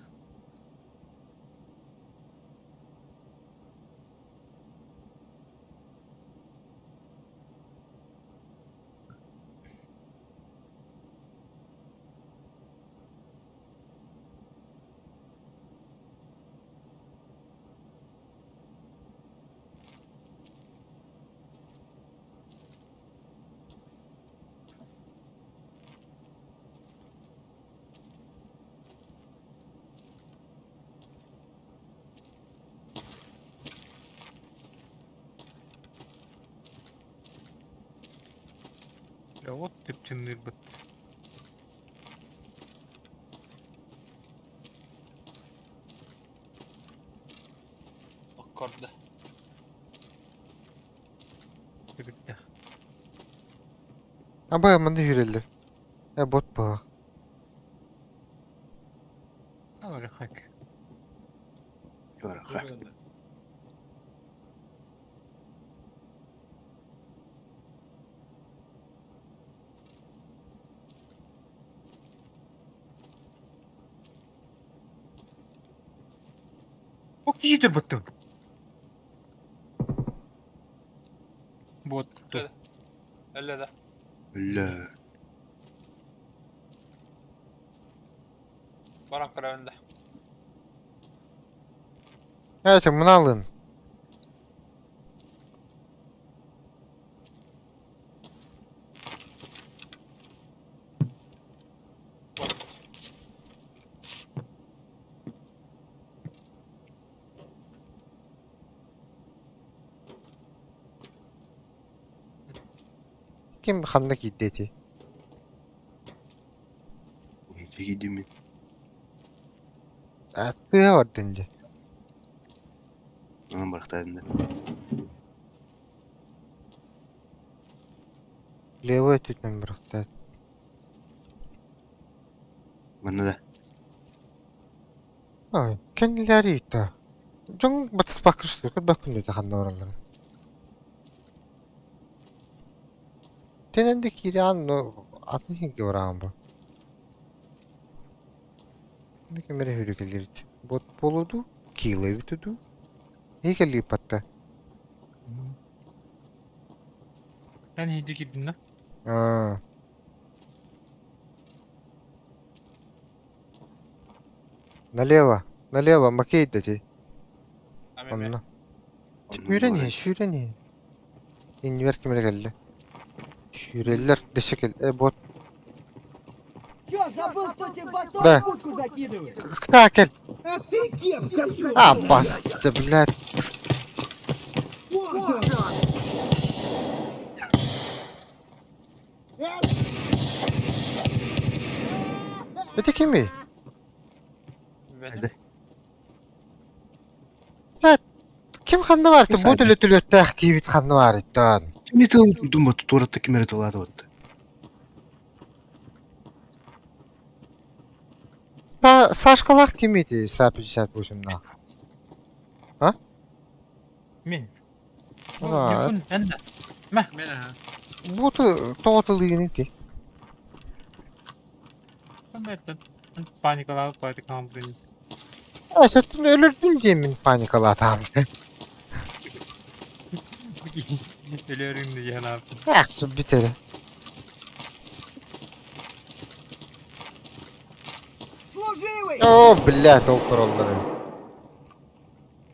Дьэ от түпчүннүүрбүт. Оккорда. Түбүттэ. Аба манна үүрэллэр. Э бот баҕа. Аларыхак. Бараха. О киһи быттым. Вот тут. Өллө да. Өллө. Баран көрөбүн да. Evet bunu alın. Ким ханна киирдэ ити? Киирдим мин. Тыа бардын дьэ. Онон барахтаатым да. Левой өттүттэн бырахтаат. Манна да. Ой, кэннилэри ыытта. Дьон батыспакка көрбөккүн дии ханна баралларын. Тэнэн да киирэҕин, но атын иһингэ бараҕын бу. Ким эрэ хүрүкэлиир бот буолуо дуу, киилэ эбитэ дуу? Эһи кэллииппатта. Эн иһирдьэ киирдин да? Аа. Налево, налево, Макей дати. Онно. Сүүрэн иһин, сүүрэн иһин. Иннибэр ким эрэ кэллэ. Сүүрэллэр, дэсэ кэл. Э, бот. Чё, забыл, кто тебе батон Да. в будку закидывает? Кта, кэл. А ты кем, козёл? А, баста, блядь. Вот он! Ити кимий? Бэдим. Ким ханна баар? Бу төлөтүлүөттээх киһибит ханна баарыттан? Кими тыл турдум бу туоратта ким эрэ тылаата батта. Сашкалаах ким ити Са 58-наах? А? Мин. А, Ньукун эн да. Мен аха. Бу тоҕо тылыыгын ити? Паникалаабыт баайдык хаампытын. А, сеттин өлөрдүн диэммин паникалаатаам. Өлөрүн диэн ааппын. Эх, бүт эрэ. Служивый! О, блядь, ол тураллар.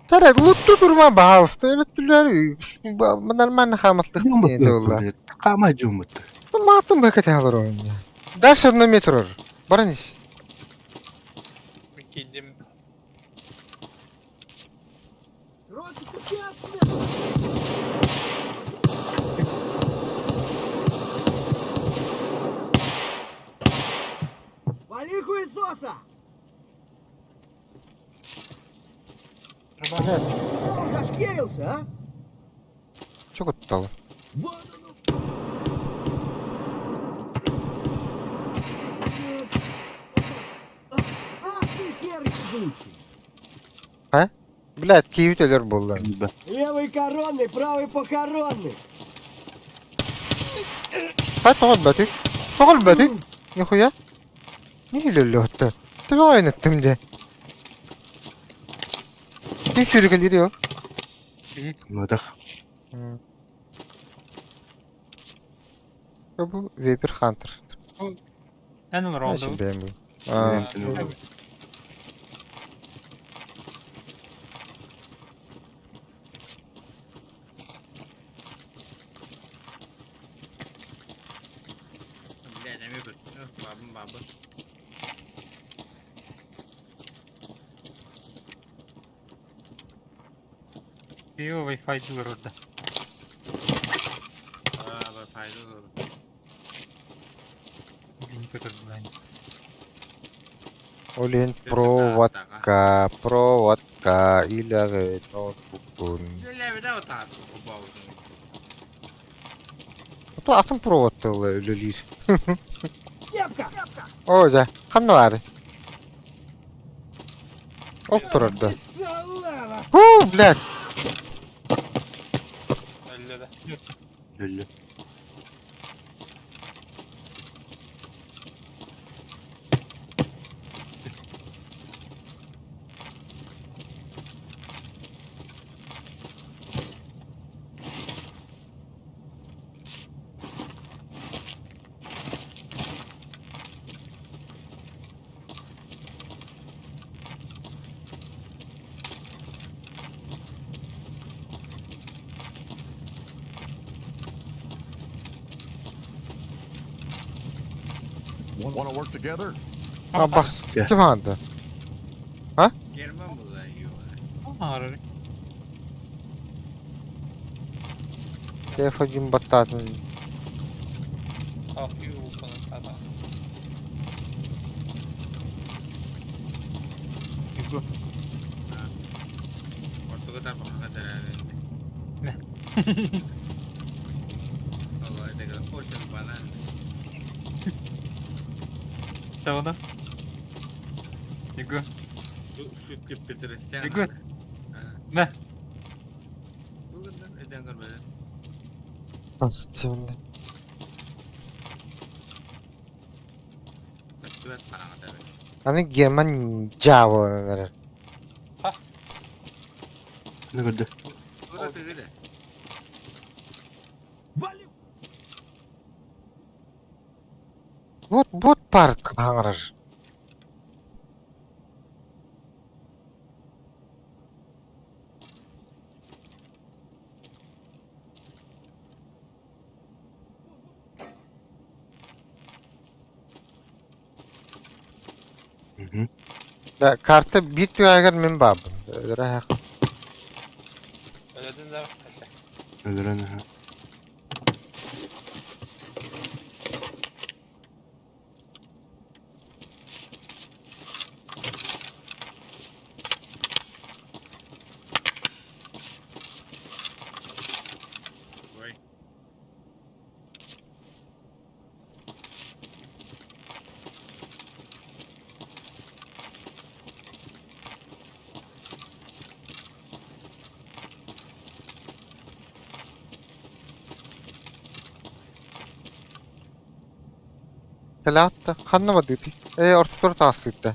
Тара лутту турма баһаалыста өлөттүлэр нормально хааматтых буолла. Хаама дьоммут. Маатын бэкэте алар ойуня. Дальше одно метр. Баран ис. Киирдим. Вали хуесоса! Он зашкерился, а? Чего куттал? Вон он! Ах ты хер ебучий! А? Блядь, киевит өлөр буолла. Левый коронный, правый похоронный! Хай тоҕо өлбөтүй? Тоҕо өлбөтүй? Нихуя? Не өлөллөһүттэ? Төбө ойнаттым де. Ким сүүрүкэлиир yo? Мадах. Бу Вепер Хантер. Эн олоролду. Бэм бу. Аа. Блядь, эмиэ көрдө. Бабым бабы. Пиво Wi-Fi дылар орда. Аа, Wi-Fi дылар. Блин, көтөрдүлэн. Ол иһин проводка, проводка илэҕи ноутбуккун. Ото атын провод тылла үлэлиир. Оо дьэ, ханна баарый? Ол турар да. Һуу, блядь! Өллө да. Өллө. Want to work together? А бас, Дьэ. ким аанда? А? Герман була Аарыр. F1 баттаатын. Ах, юлпаны ата. Юго. Ортого тарбахха тэрээри. Мэ. Ол это очень банально. Чагына. Юго. Шутки Петростяна. Юго. Мэ. Бүгүн эден көрбөдө. Астивне. Көстүбэт хараҥа тэбэ. Аны Герман дьаабыланан эрэр. Ne көрдө? Тура тыгыра. Вот бот парт хаҥарар. Да, карта биир түгээгэр мин баабын. Өлөрө Өлөдүн да. Өлөрөн аха. Ой. Кэлээтта ханна бардыытый? Ээ, ортотугар таҕыстыытта.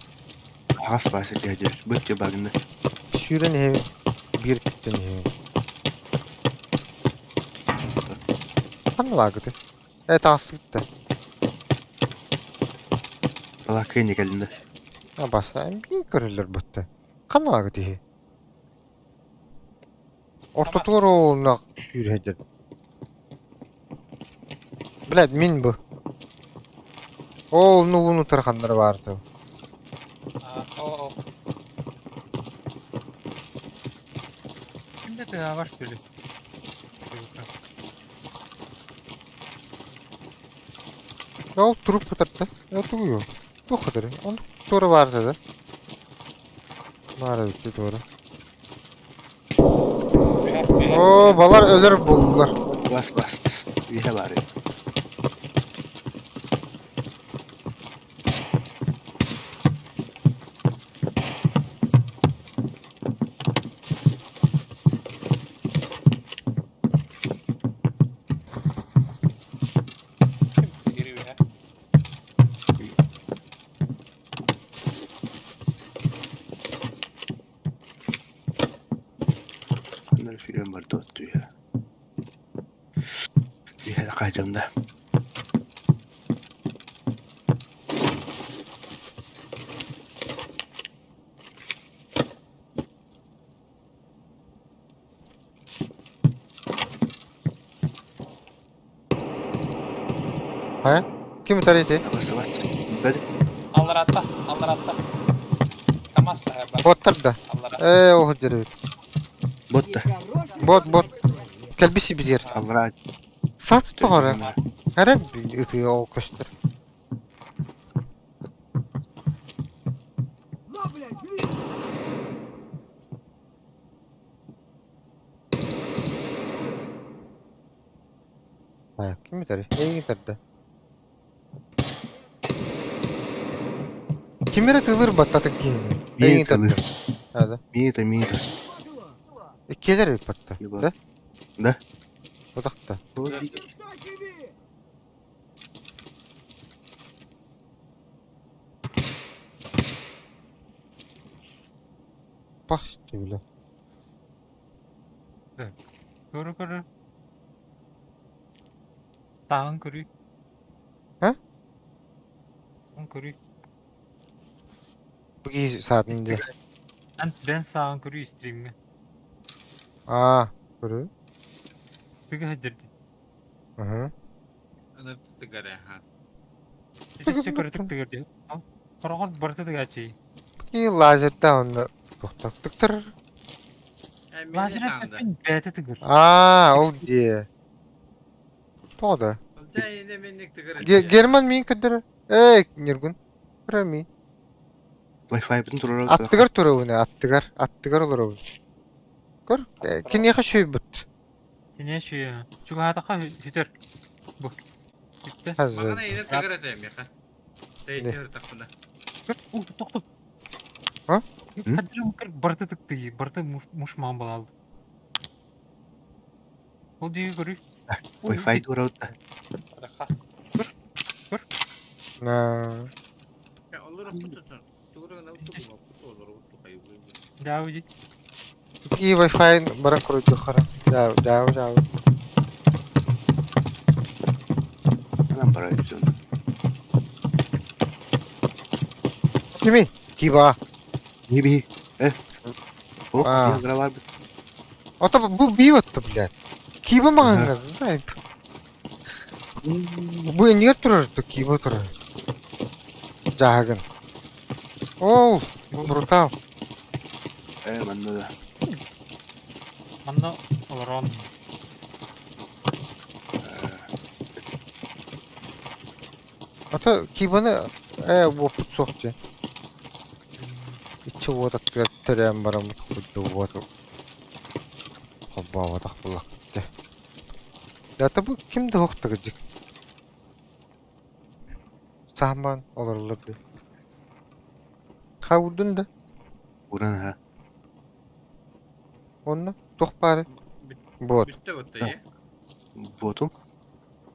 Аҕас бааса дьээдьэ. Быт багында. Сүүрэн иһэбин, биир өттүттэн иһэбин. Ханна бааргытый? Ээ, таҕыстыытта. Балаакка инни кэлиннэ. Абаса, биир көрөллөр бутта. Ханна бааргыт иһи? Ортотугар оолунах сүүрһэдэр. Блядь, мин бу. Оолну ууну тарханнары баарты. О, Ким да тыаҕар сүлү. Ол туруп кытарта. Тугу Туох кытары? Он туора баарта да. Баар эбит туора. Оо, балар өлөр буллар. Бас бас. Үһэ баар. Аннары сүүрэн барда оттуйа. Үһэ хаачамда. Хайа? Ким ытар ити? Табасыбат. Билбэтим. Алларатта, алларатта. КамАЗ таһар бар. Боттар да. Аллара. Ээ, ол сылдьар эбит. Бот да. Бот, бот. Кэлбис сибидиэр. Аллараа Сац тоҕо эрэ. Эрэ ытыы ол көстөр. На, блядь, бери! Хайа, ким ытарый? Эйигин ытарда. Ким эрэ тылыр баттатык киһини. Мин Эйигин тылыр. ытарда. Ада. Мита, мита. Иккиэлэр эбит батта. Да? Да. Утахта. На тебе! Бас бile. Көрө көрө. Сааҕын көрүй. Һа? Сааҕын көрүй. Бу киһи саатын дии. Эн бэн сааҕын көрүй стримҥэ. Аа, көрүү. Тыгы сылдьар дии. Ыһы. Аны тыгар ха. Өссө көрөтүк тыгар дии. Сороҕор барыта тыгааччы. Бу киһи лазердаах онно тохтох тыктар. Лазер эппин бэйэтэ тыгыр. Аа, ол дии. Тоҕо да? Герман миин көрдөрөр. Эй, Ньургун. Көрөр миин. Wi-Fi-бытын туруорар Аттыгар турабын, аттыгар, аттыгар олоробун. Көр, киниэхэ сүүйбүт. Киниэ сүүйэ. Чугаһаатахха сүтэр. Бу. Бүттэ. Хазы. Көр, тохтоп. А? Хадырым көр барыта тыктыы, барыта муш маан балалды. Ол диги көрүй. Wi-Fi туруорар На. Даа дии. Ки Wi-Fi баран көрдөххө. Да, да, да. Анан барар үсүн. Кими? Киба. Не би? Э. О, А. биир бар бит. Ото бу бии батта, блядь. Киба маҕаҥҥа, знаю. Бу иннигэр турар, то киба турар. Дьааһыгын. Ол, брутал. Э, манна да. Манна олорон. Ото кибаны э буоппут суох дии. Иччи уот аттыгар төрөөн бараммыт курдук уоту холбооботох буллахпыт дии. Ята бу ким да суох тыгырдьык. Саамаан олороллор дии. Хаурдун да Уран ha. Онно туох баары? Бот. Ботум.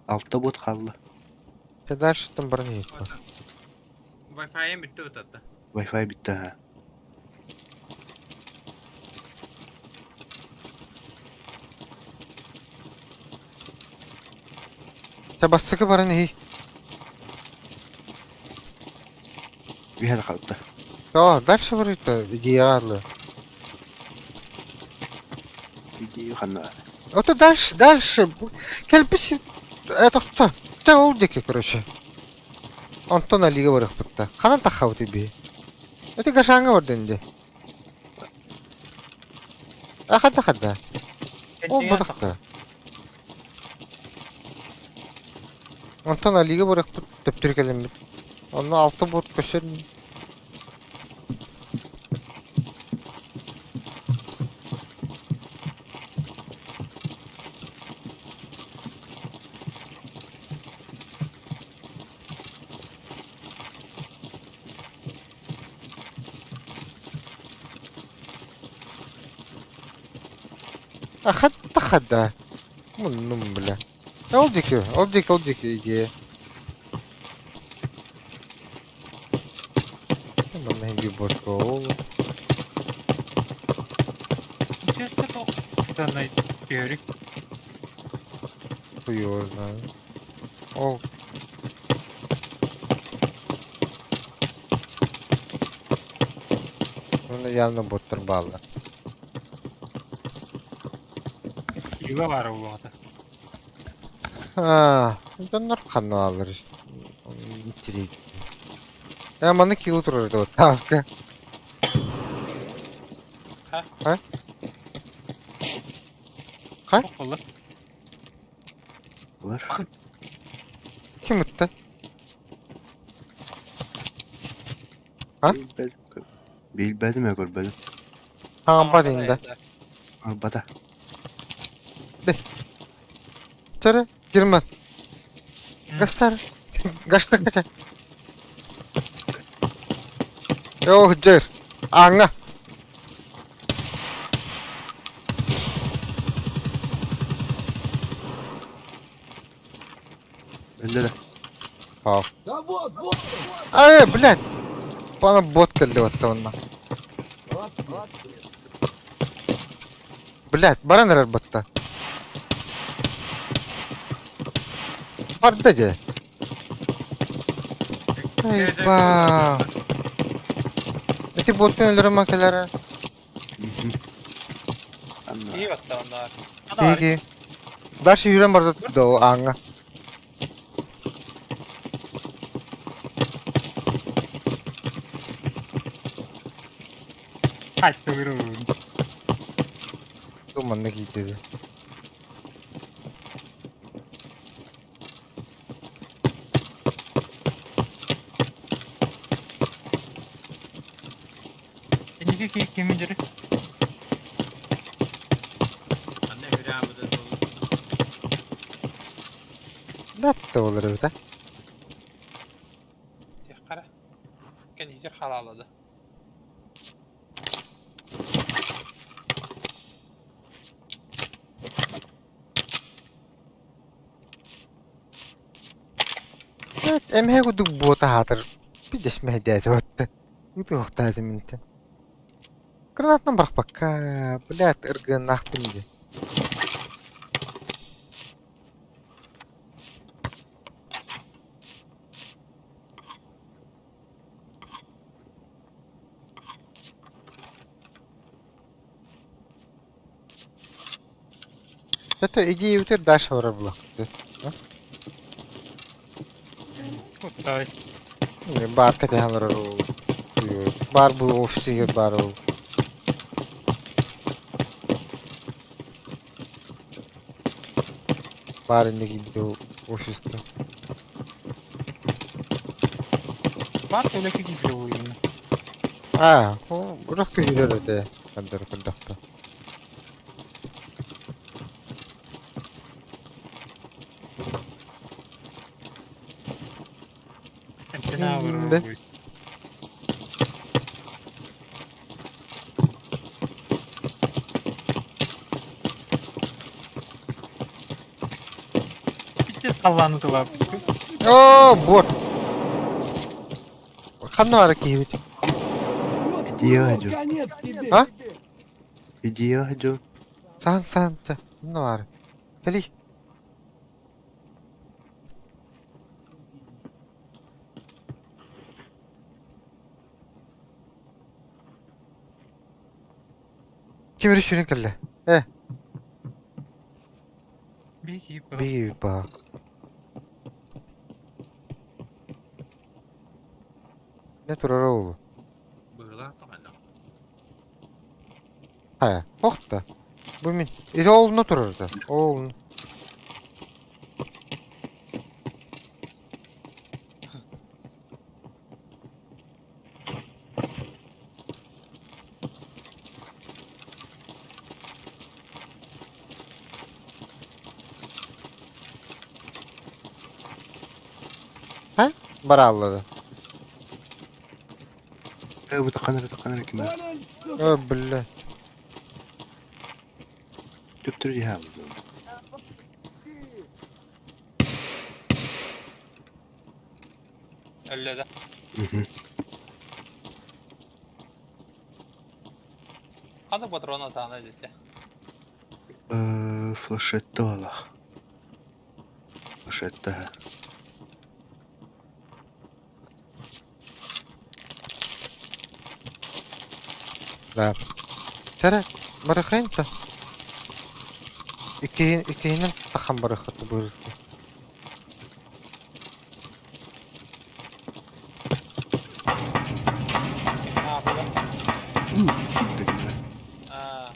Алта бот хаалла. Дьэ дальшыттан баран иһиттэ. Wi-Fi-ым бүттэ бутатта. Wi-Fi бүттэ ha. Дьэ бастакы баран иһий. Үһэ хаалта. Оо, дальше барыта идеялы. Тиийэ ханна Ото дальше, дальше. Кэлбит сир тохто. Чэ ол диэки короче. Онтон Алига барыахпытта. Ханан таххабыт би? Эти Гашаҥҥа бардын дии. А ханна ханна? Ол батахта. Онтон Алига барыахпыт төптөрү кэлэммит. Онно алта буот көсөр. Хатта хада. Муннум бля. Ол диэки, ол диэки, ол диэки иди. Манна иһин боско ол. Честно, то түөрүк. Хуй его знает. Ол. Манна явно боттар бааллар. Киила баара буолуоҕа. Аа, дьоннор ханна бааллар интириэһинэй. Ээ, манна киило турар этэ тааска. Ха? Ха? Ха? Туох буолла? Булар. Ким ытта? А? Билбэтим. Билбэтим ээ көрбөтүм. Хаампат инде. Арбата. Чөрө, Герман. Гастар. Гашта кача. Ох, дьэр. Ааҥҥа. Өллө да. Аа. Да вот, вот! Ай, блядь. Бана бот кэллэ баттабынна. Вот, вот. Блядь, баран эрэр батта. Барда дии. Айба. Ити боттун өлөрө кэлэрэ. Анна. Кии баттаҕыннар. Кии Дальше yürüyen барда да ол ааҥҥа. Хайттыгырын. Бу манна киирдэ. Инники ки кимин дьэрэ? Анна hürabıda dolu. Латта болар эбит а. Тиххара. Кэннигэр халаалады. Эмэһэ курдук буота аһаатар пиздец мэһэйдээтэ батта. Ыытыахтаатым интэн. Гранатынан бырахпакка, блядь, ыргыаннаахпын дии. Это идея дальше барар булахты. Куттай. Баар кэтэһэн олорор Баар бу офисыгар баар ол. Баар инники киирбит офиска. Баар төлөкү киирбит буолуйна. Аа, урах күүрэр этэ. Хандар курдахта. Эмтэнэ Да. олорор. Пиздец халлааны тыла. Оо, бот. Ханна бара киһибит? Вот, Иди, вот, Адю. конец тебе! А? Иди, Адю. Сан сан чэ. Ханна баар. Кэлий. Ким эрэ сүүрэн кэллэ. Э. Биир баҕа. Не турара ол? Быһыылаах тоҕо Хайа, ох да. Бу мин. Ити олуна турар да. Олуна. Ха? Барааллады. Э, бу тахханара тахханара ким Вон он, сука! Ö, бля. Төптөрү дьиһэ алды. Өллө да. Ханнык патрона таана дете. Э, флешетте балах. Флешетте. Да. Чара, барахайын-та. Иккиһин, иккиһинэн тахан барахаты бырыты. Аа.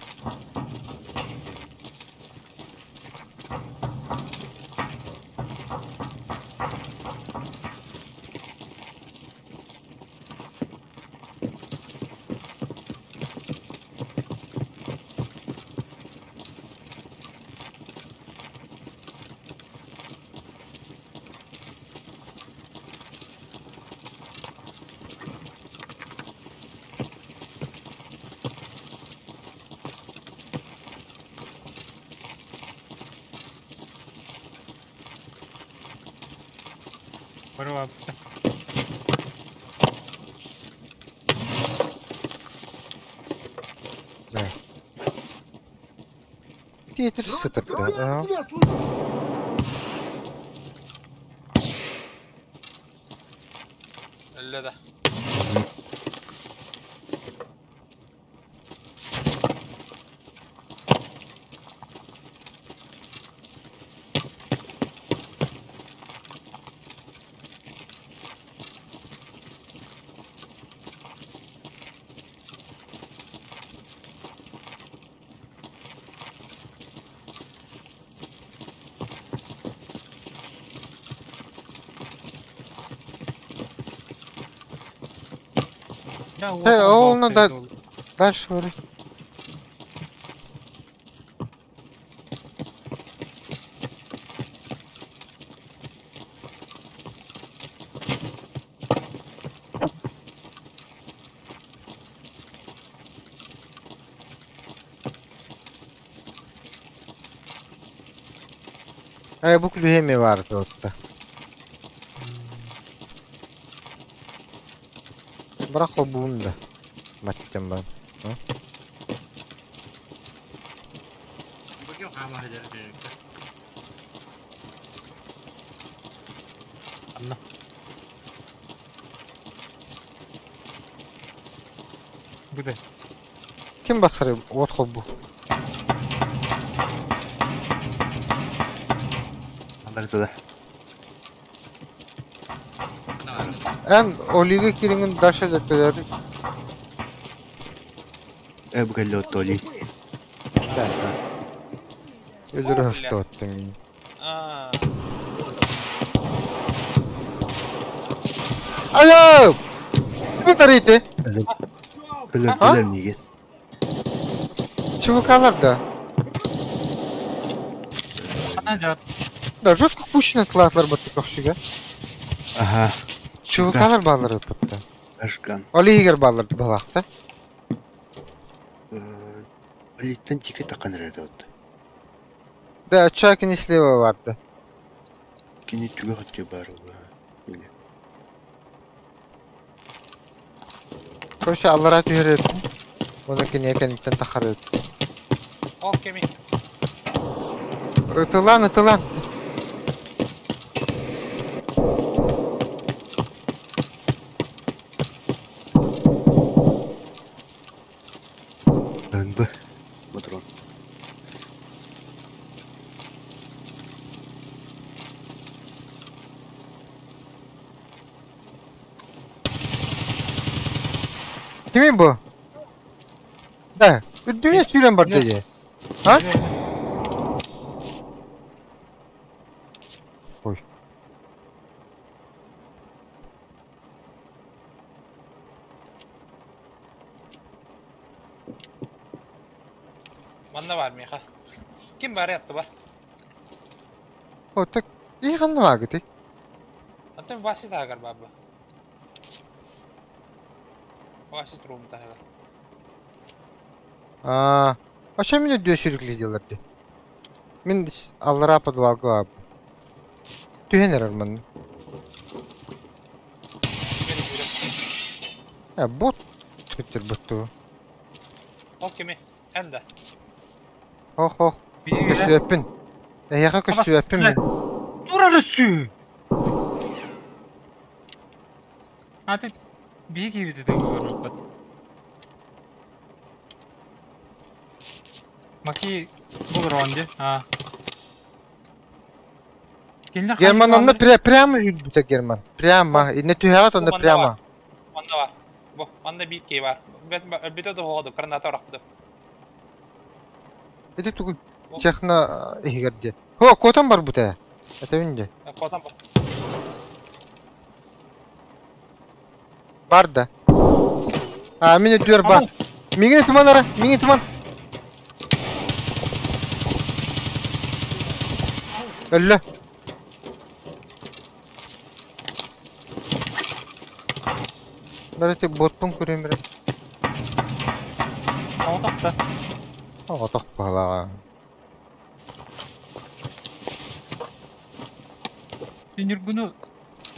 Бары Да. Тиэтир сытырда. Я тебя слышу! Өллө да. Э, ол надо дальше говорить. Э, бу күлүһэми барды отта. Бірақ ол буын да. Маттен бар. Бу ким хаама сылдьар түнүккэ? Анна. Бу да. Ким басыры от холбу? Аларда да. Эн олиге кириңин дальше дөттөлөр. Э, бу кэллэ оттоли. Да. Өлөр өстө оттым. Аа. Алло! Ким тарыйты? Өлөр, А? өлөр неге? ЧВКлар да. Ана жат. Да, жестко пущено тлатлар бу төхшүгө. Аха, ЧВКлар баллар өтөптө. Ашкан. Олигер баллар балакта. Олиттен тике таққан әрді отты. Да, чакини слева барды. Кені түге хөтте бар ол. Или. Короче, аллара түһөрөт. Оны кини экениттен тахарыт. Ол кеми. Ытылан, ытылан. БМБ. Патрон. Кимий бу? Да, үрдүнэ сүүрэн барда дии. А? Ой. Манна бар миэхэ. Ким баар аттыбар? О, так и ханна баагыты? Антон Вася таагар баба. Вася трум таагар. Аа, а чем меня дүө сүрүклүү делар ди? Мин аллараа подвалга баабын. Түһэн эрэр манна. Э, бот түттэр бутту. Ол кими? Эн да. Ох, ох, көстүөппүн. Эһиэхэ көстүөппүн мин. Турар өссүү! Аты биһи киһибит этэ көрүппэт. Маки булрон ди. А. Кинилэр Герман онно прямо үрбүтэ Герман. Прямо. Инне түһэҕит онно прямо. Манна бар. Бу, манна биир киһи бар. Өлбүтэ да граната ырахпыты. Ити тугу техно иһигэр диэн. Хо, куотан барбыт ээ. Этэбин дии. Куотан бар. Бар да. А, мин өтүөр бар. Миҥин туман ара, миҥин туман. Өллө. Бары ботпун көрөм эрэ. Оҕотохто. Оҕотох баһылаҕа. Ньургуну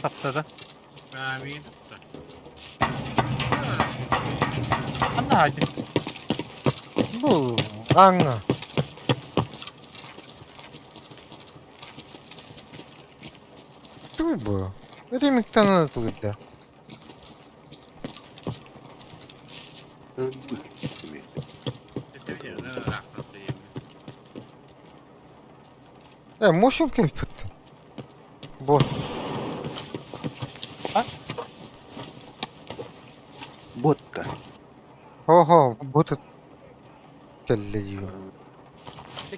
таптада. Амин. Ханна хаайдын? Бу аҥҥа. Туй бу? Ремиктан анатылырда. Э, мощен кемпит. Бот. Бот да. Хо-хо, бот кэллэ дии.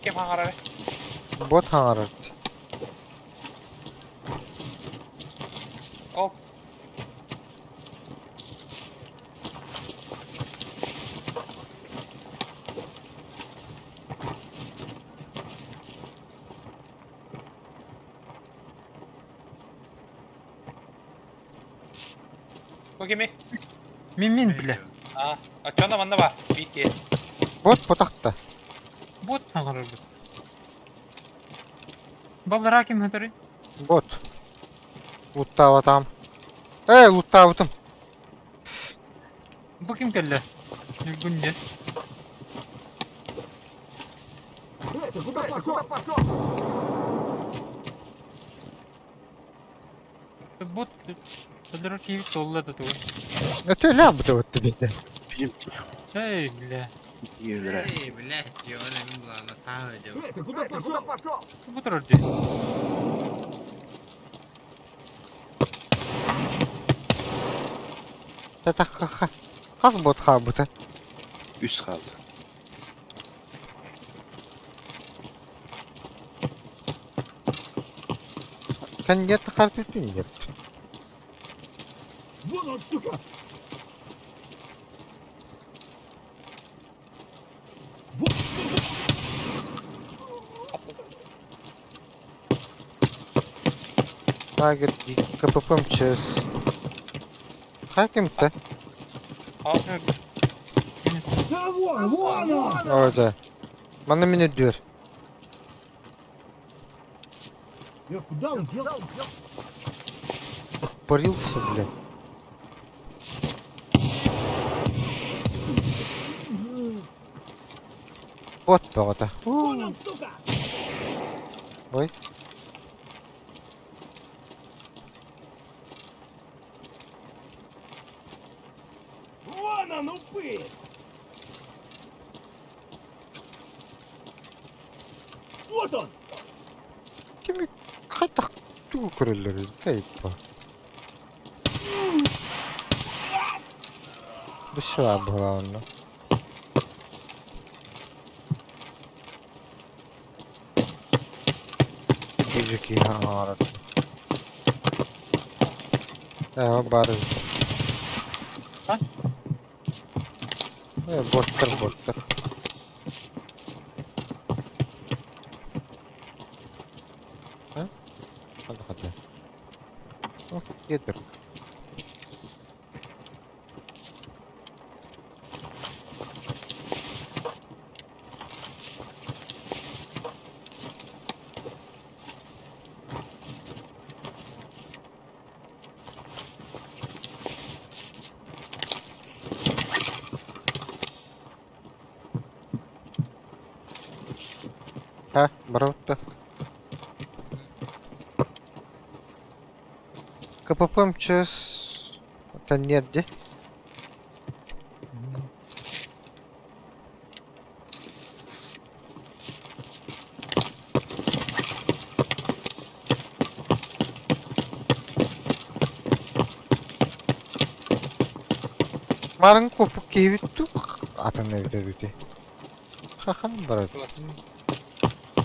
Ким хаҥарар? Бот хаҥарар. Ол. Бу кими? Мин мин билэ. А, оччоно манна бар. Биир киһи. Бот потахта. Бот хаҥарар бут. Баллара ким хатары? Бот. Луттаабатаам. Эй, луттаабытым. Бу ким кэллэ? Ньургун диэн. Эй, ты куда пошел? Бот өлөрөр киһи толла да тугу. Өтөлөөх бутабытты бите. Билим Эй, бля. Евра. Эй, блядь, ёна, мин булана саҕа дьэ. Эй, ты куда пошел? Бу турар дии. Татахха. Хас бот хаабыта. Үс хаалла. Кэннигэр тахар түттүн Вон он, сука! Лагерь КПП МЧС. Хаким-то? Да вон, вон он! О, да. Манна мин үрдүөр. Я куда он делся? Парился, блядь. Бот бөҕөтө. Вон он, сука! Ой. Вон он, упырь! Вот он! Кими хайдах тугу көрөллөр тайпа. Душа быһылаах онно. Дьики киһи аҥаарар. Ээ, баар эбит. А? Ээ, боттар, боттар. А? Хата хата. Ох, кетер. Ha, барабыт да. КПП МЧС кэнниэрди. Марын купук киһибит тук атын эбит эбити. Хахан барар.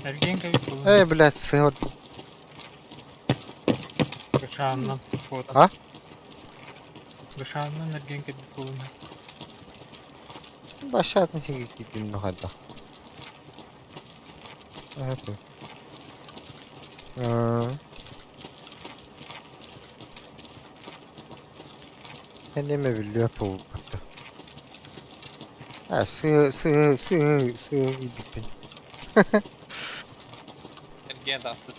Эргиэн кэбит булун. Эй, блядь, сыһыр. Гышааннан фото. А? Гышааннан эргиэн кэбит булун. Башатын сиги киитин нухайда. Это. Энеме биллиэ буолбатта. А, сыы сыы сыы сыы илбиппин. Эргиэн таастыт.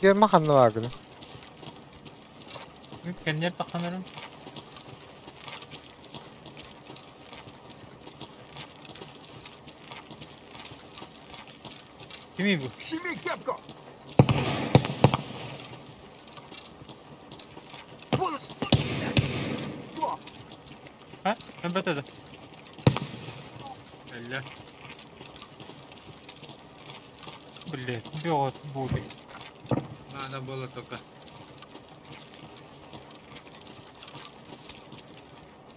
Герма ханна баагына? Кэннер тахханарым. Кимий бу? Сними кепку! Вон! Что? А? Өлбөтө да. Өллө. Блядь, бөҕө буолуй. Надо было только.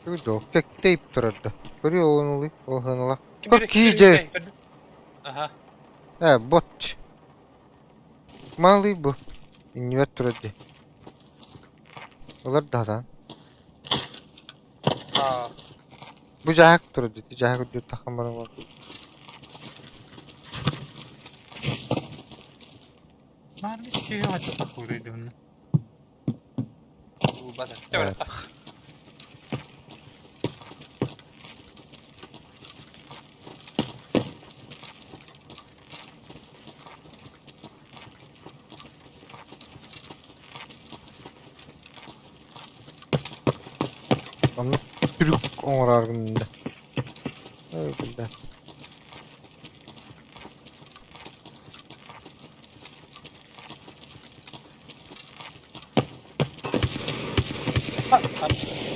Тугу кэктейп турарда. Көрү оҕунулуй, оһыналах. Какие же? Ага. Э, бот. Малый бу. Иннибэр турар дии. Олор даһатан. Аа. Бу дьааһык турар дии. Дьааһык үрдүгэр таххан баран бар. Маарга сүөһү хачча таххыырый дыбынна. Бата. Э, Оннук трюк оҥороор гынна. Ой, бля.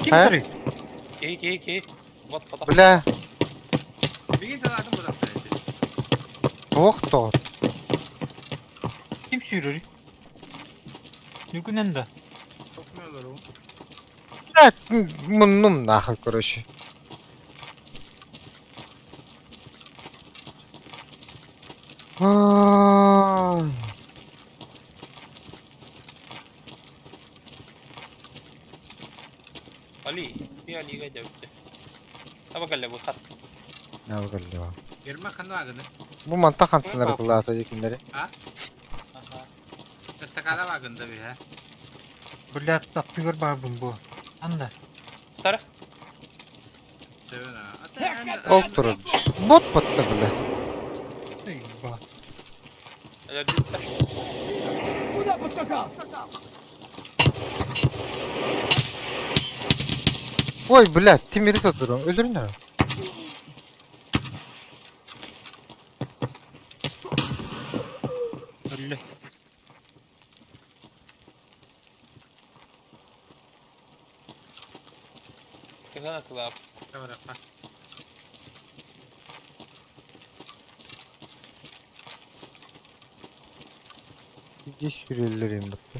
Ким Э? сырый? Кей кей кей. Вот потом. Бля, Билигин талаатын бырахтар этэ. туох тоҕо? Ким сүүрэрий? Нүгүнэн да. Токмуyorlar o. Бля, муннум нахуй, короче. Ай. Али. Би Алига дьэбитте. Таба кэллэ бу хат. Набыгаллыга. Герман ханна агыны. Бу манта хантылары тылаата дикиннери. Аха. Сакала багында bir ha. Блядь, тахтыгар баарбын бу. Анда. Тара. Töbön ha. Ол турар. Бот батта, блядь. Эй, ба. Өлөрдүттэр. Куда подскакал? Ой, блядь, тимири турун. Өлөрүн ара. Өллө. Кыһын атылаап. Bırakma. Биирдии сүүрэллэр им батта.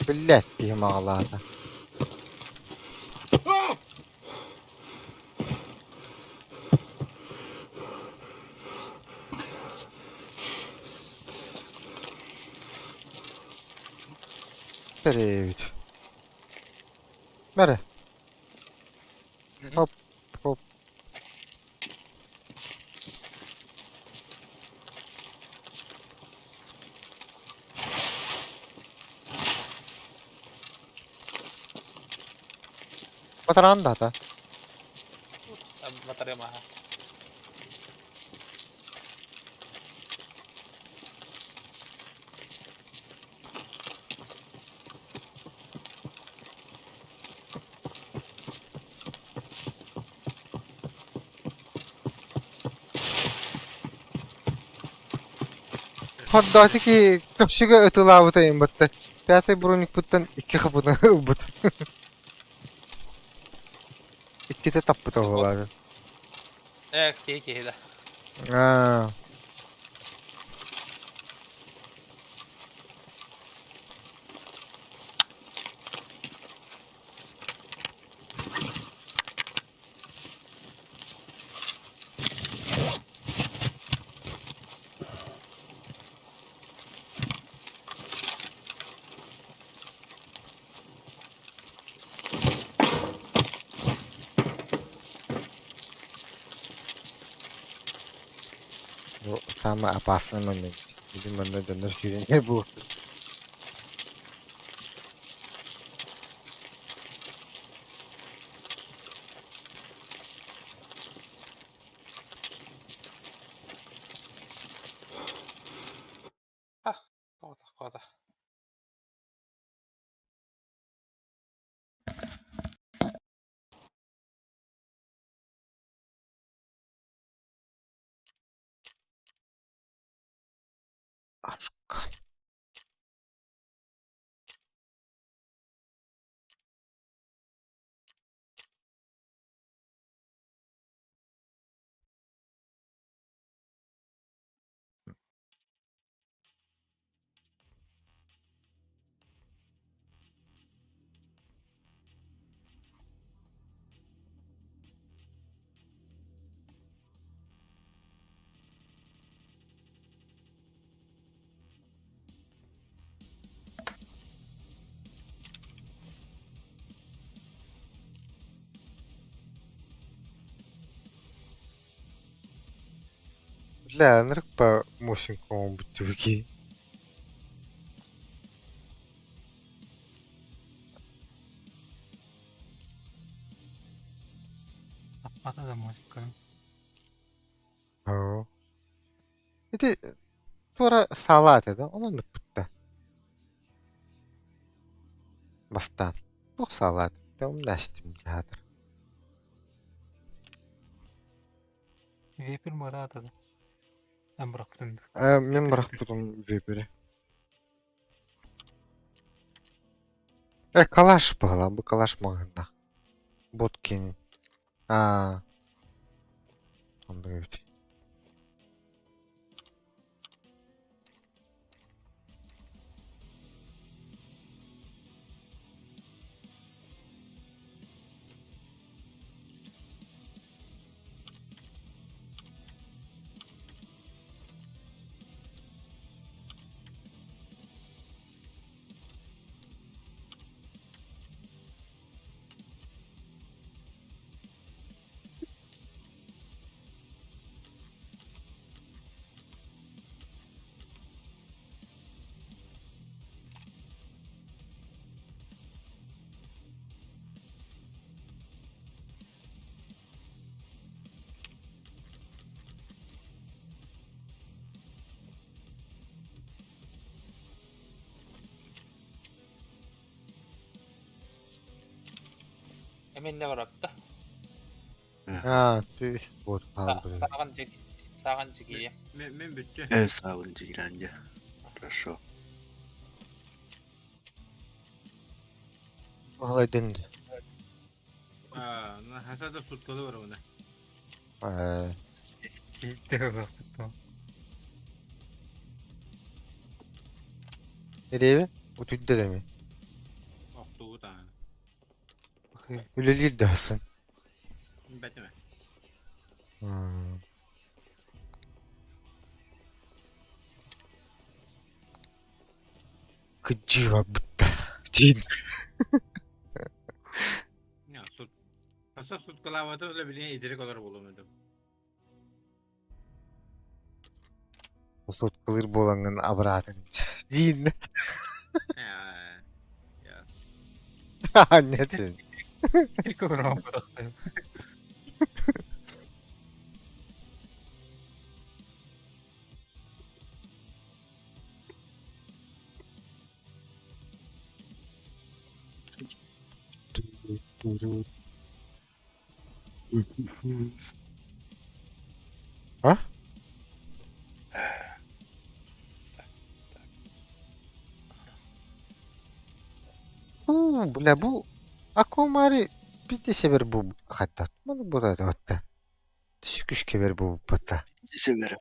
Биллээт киһи маҕалаата. Тэрээбит. Бары. Хоп, хоп. Батараан даата. Батарыамаһа. Хордооту ки көпсүгэ ытылаабыта батта. Пятый броникпыттан икки хапыны ылбыт. Иккитэ таппыта буолаары. Э, киһи киһи да. Аа. Бу самый опасный момент. Видимо, манна дьоннор сүүрэннэр буолуохтар. Кота, кота. Ашка. Бля, ынырык по мощенькому бутюги. Аппата да музыка. Оо. Ити туора салат этэ, онон ыкпытта. Бастаан. Туох салат? Умнаштым театр. Вепрь быраата да. Эн бырахпытын Э, мин бырахпытым вепри. Э, калаш была, бу калаш маҕаһыыннаах. Боткин. Аа. Оннук эбит. Эминне барапта. Э. А, үс бот хаалбыт. Сааҕын сааҕын дьигийэ. Мен бүттү. Э, саабын дьигилээн Хорошо. Баһылайдын. Хаса да суткалы бар оны. Nereye? Utuydu da mi? Охтугу тааны. Үлэлиир да сын. Бэтиме. Кыдьыба бутта. Дин. Я сут. Хаса суткалаабата үлэ билин идирик олор булум эдим. Суткалыыр буолаҥҥын абыраатын. Дин. Я. Аннетин. А? Уу, бля, бу Акомари бити себер бу хаттат. Маны бу да отта. Сүкүш кебер бу бата. Severim.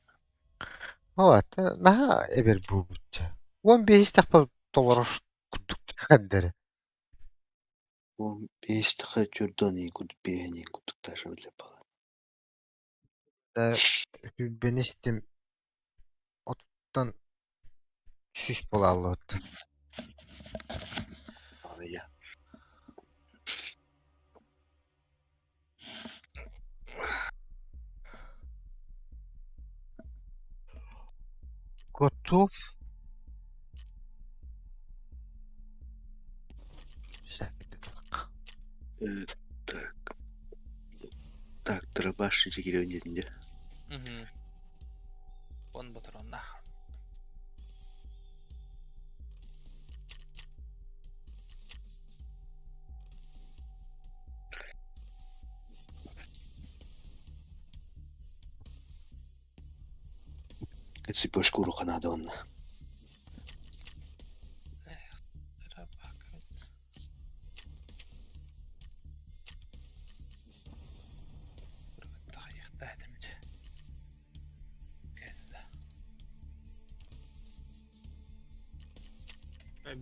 Вот, наха эбер бу бутча. Он бейс тахпа толорош курдук хандere. Он беш таха чурдон и куд бехни куд таша биле пала. Да бенистим оттан сүс болаллы отта. Я. Готов. Так. Так, дробаш дьигилен дединде. Он батаронна. Цыпочку руханада он.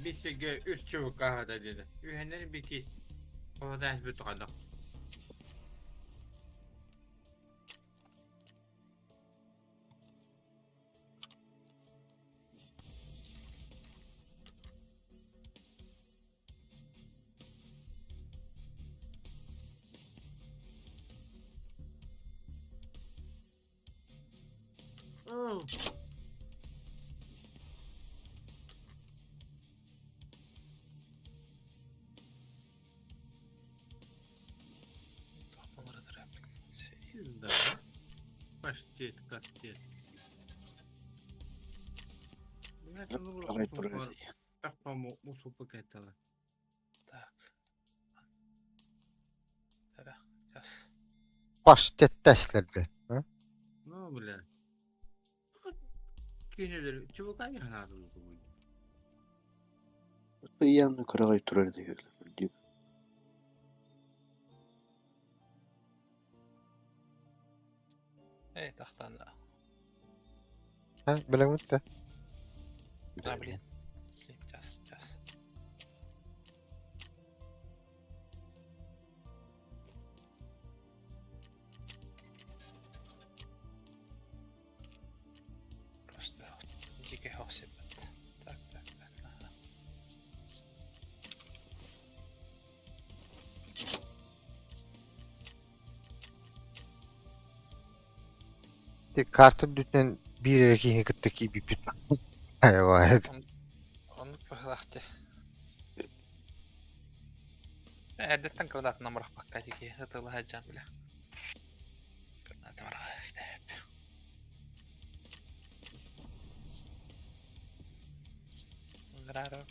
Бисеге үс чувакка да деди. Үһеннер бики. Ода бит кадак. Oh. Да. Паштет, кастет. Давай турар. Так. Паштет тэслерде. Ну, бля. Кинелер, чувака не надо было. Ыйанны көрөгөй турар деген. Эй, тахтан. Ha, билемит да. Да, блин. Сейчас, сейчас. Просто дикий хосип. Так, так, так. Ага. Карта бүтүн бир эркиһи кытта киибиппит. Айва. Он пахлахте. Эрдеттен квадрат номер пока дикий. Это лагаджан, бля. Квадрат номер. Рара.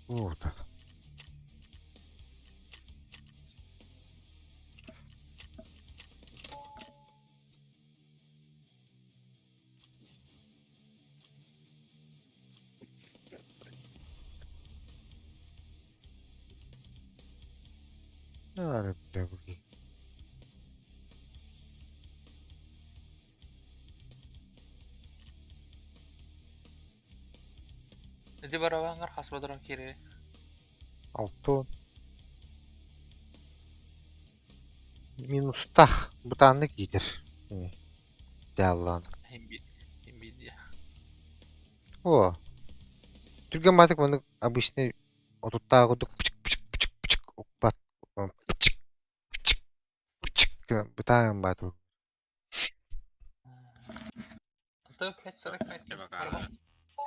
Уурда. Арабдабги. Ити барабаҥҥар хас бодрон киирэрий? Алтон. Минустах бытааннык иитэр. Дьааллаан. Nvidia. О. Түргэн баатык маннык обычный отуттаах курдук пычык пычык пычык пычык укпат пычык пычык пычык гынан бытаан баатык. Антон 5.45. Чебака.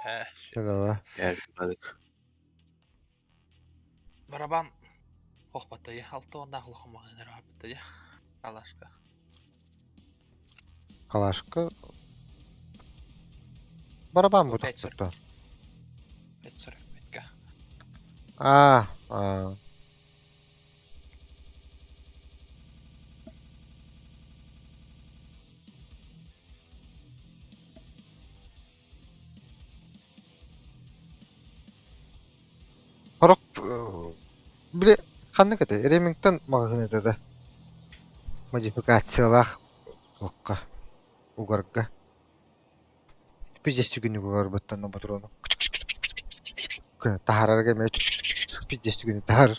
Э, Давай. Ээ, Барабан хохпатайы алта уоннаах улахан маҕаһыыннар бааппытайы Алашка. Калашка. Барабан бу Пять сорок. тохтотто. 5.45-ка. А, а. Сорох били ханнык этэ Ремингтон маҕаһыын этэ да модификациялаах туохха угарга пиздец түгүнүк угарбыттан ботуруону таһаарарга эмиэ пиздец түгүнү таһаар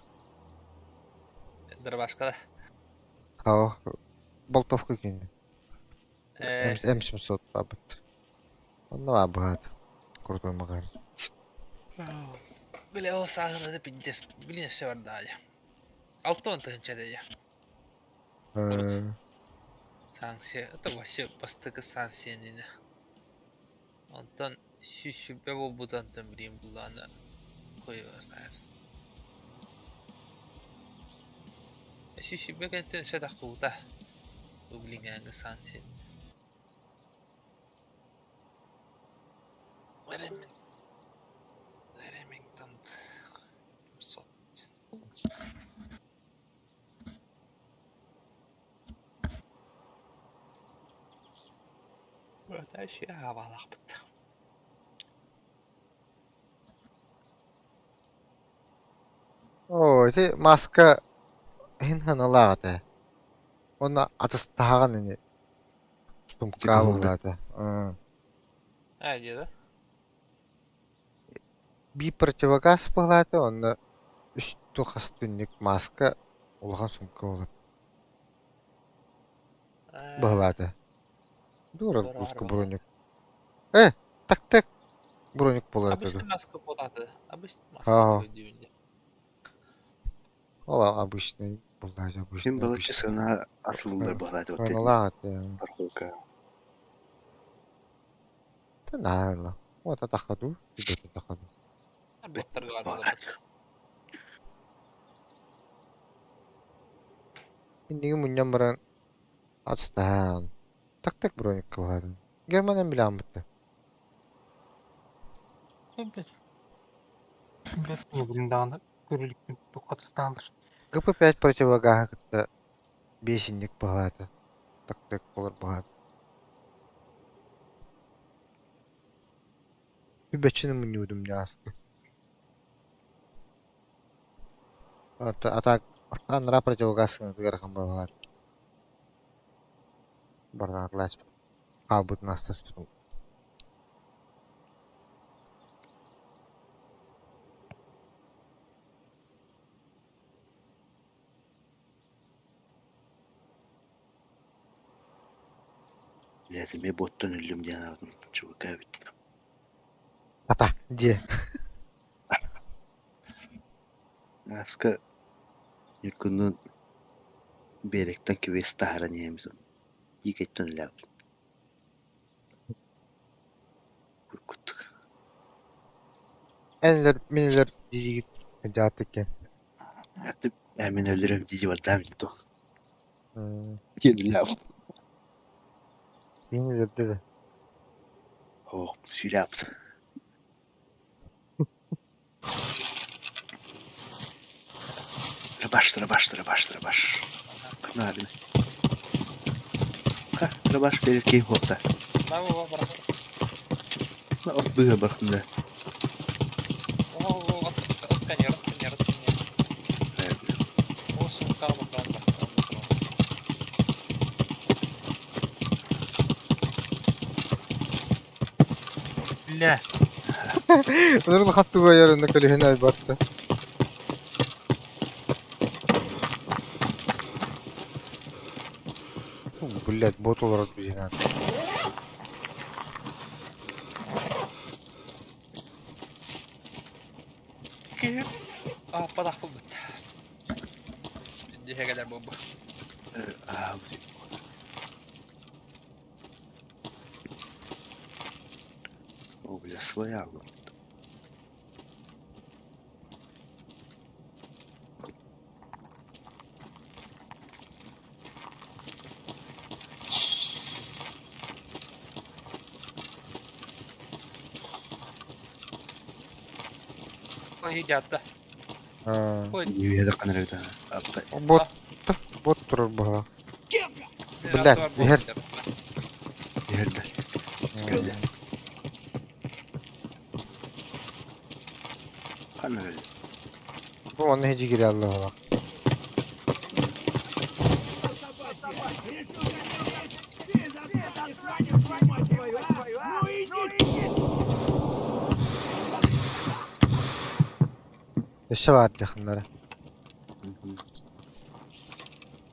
Дробашка Оо, болтовка киинэ да. Э, М700 баабыт. Онно баабыһаат. Крутой маҕаһыын. Бile ол сааһын пиздец билин өссө бардаайа. Алта тыһыынча дайа. Э, Санкция. Это вообще бастакы санкция иннинэ. Онтон сүүс сүүрбэ буолбута онтон билигин былаана хуй его знает. Сүүс сүүрбэ кэнниттэн өссө таххыбыта. Бу билиҥҥээҥҥи санкция. Ремингтон сот. Абалаахпыт. Оо, ити маска иһин ханалаах этэ. Уонна атыстаһаҕын ини сумкаабыллаата. Ээ диэдэ. Биир противогаз быһалаата уонна үс хас түннүк маска улахан сумка буолар быһалаата. Дура куска броник. Э, так-так броник буолар этэ Обычный дуо? маска буолаата. Обычный маска Аа. диибин Ол обычный буллаачы Мин обычный балачча обычный. сыана атылылар быһалааты вот Сыаналаах этэ. парковка. Да наала. Вот атахаду, идет атахаду. Боттарга бар Инниги мунньан баран атыстаһаан. Так-так броникка баһаатын. Германан билэҕин бытта. Билин даҕаны көрүлүкпүн туххатыстааллар. ГП-5 противогаһы кытта биэсинник быһаата. Так-так болар быһаата. Үбэччини мунньуудум дьааска. Атак анараа противогаз сыанатыгар ахан баҕалаат. Бардаарлаачпыт. Хаалбытын астаспытым. Блядь, эмиэ буоттан өллүм диэн аҕатын чубука эбит. Ата, диэ. Аска Ньургуннуун биэрэктэн квест таһааран иһэммит Дикэттэн үлээбит курдук. Энилэр, минилэр диигит дьаатыккен. Ээ мин өлөрөм дии бардаам дуу. Диэн үлээбит. Мин өлөрдө да. Оо, сүүлээбит. Дробаш, дробаш, дробаш, дробаш. Кына Ха, дробаш берер киһи хуопта. От быыһа бархында. Бля. Ынырын хаттыга ярына көлөһүн айбатты. Блять, бот олорор билигин. Киһи ааппатах булбут. Дьиһэгэлэр буолбу. Аа, О, бля, своя аллым. Ой, дьаатта. Ой, Үйэ канар эбит аппа. Бот бот турар баһа. Блядь, иһэр. Иһэрдэр. Кэллэ. Ханна кэллэ? Бу онно хижигире алла Өссө баар дьахыннара.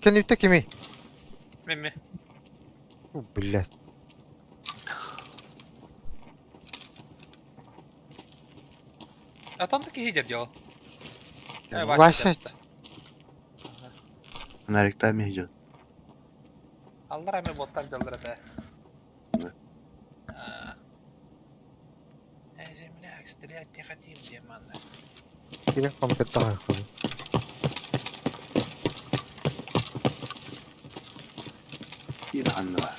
Кэнниттэ кимий? Мемме. Блядь. Атон да киһи дьэр дьол. Вася. Нарикта мехжон. Аллар эме боттар дьоллар этэ. Эй, земляк, стрелять не хотим, демоны. Кирин компьютер Bir anı var.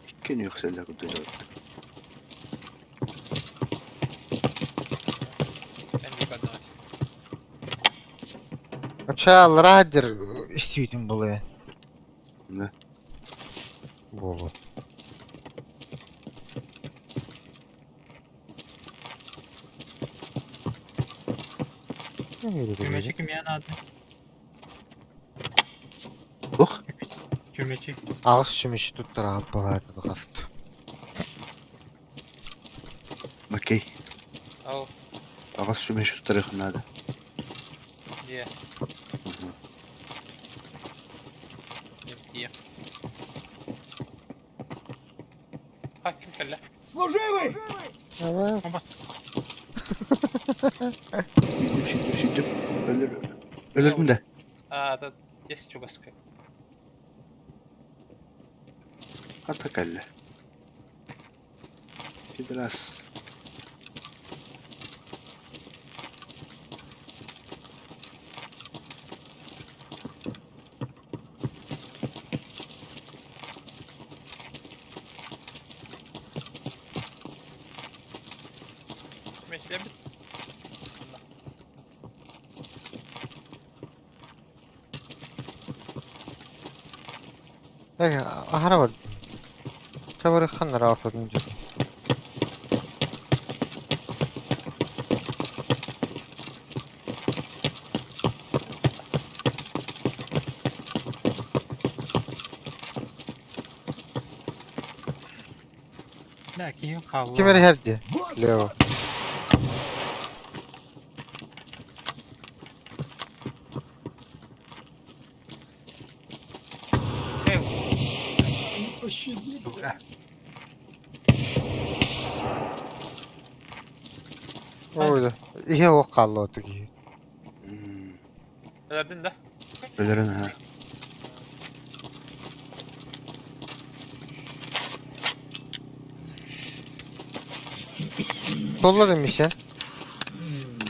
Иккен үксэллэр курдук Ачааллараадыр истибитин булуя. Да. Буолуо. Чүмэчи кимиэн аады? Ох. Чүмэчи. Аҕыс чүмэчи туттара балаата хаст. Окей. Ау. Аҕыс чүмэчи туттарыахын наада. Дьиэ. Дьиэ. А, ким кэллэ? Служивый! Сүүйдүм, сүүйдүм, сүүйдүм. Өлөр, өлөрдүм да. А, да, здесь чугаска. Хата кэллэ. Пидорас. Мечлебит. Аһара бар. Табары ханнара ортотун дьэ. Да, киһи хаалла. Ким эрэ иһэр дии? Слева. Не пощадили. Ой да. Иһэ олох хаалла оту киһи. Өлөрдүн да? Өлөрөн ha. Толла демишен.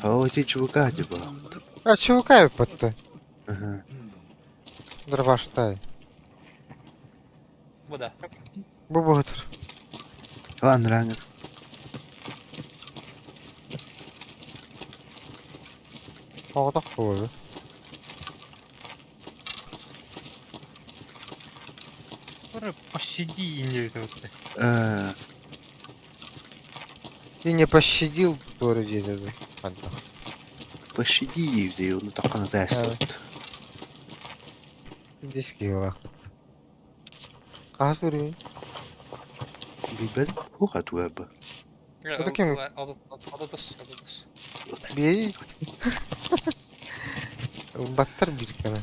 Оо, ити чувака типа. А чувака эппэтте. Ага. Дробаштай. Бу да. Бу быһытыр. Ладно, ранер. Оҕотох буолуо. Пощади диэбитэ вот. Ты не пощадил туора диэтэ дуу. Хантах. Пощади дии, ону таххана тээстэбит. Диски ылаахпыт. Хаһыс уровень? Билбэт туох атыыларба. Это ким? Отутус, отутус. Бей. Баттар биир кэмэ.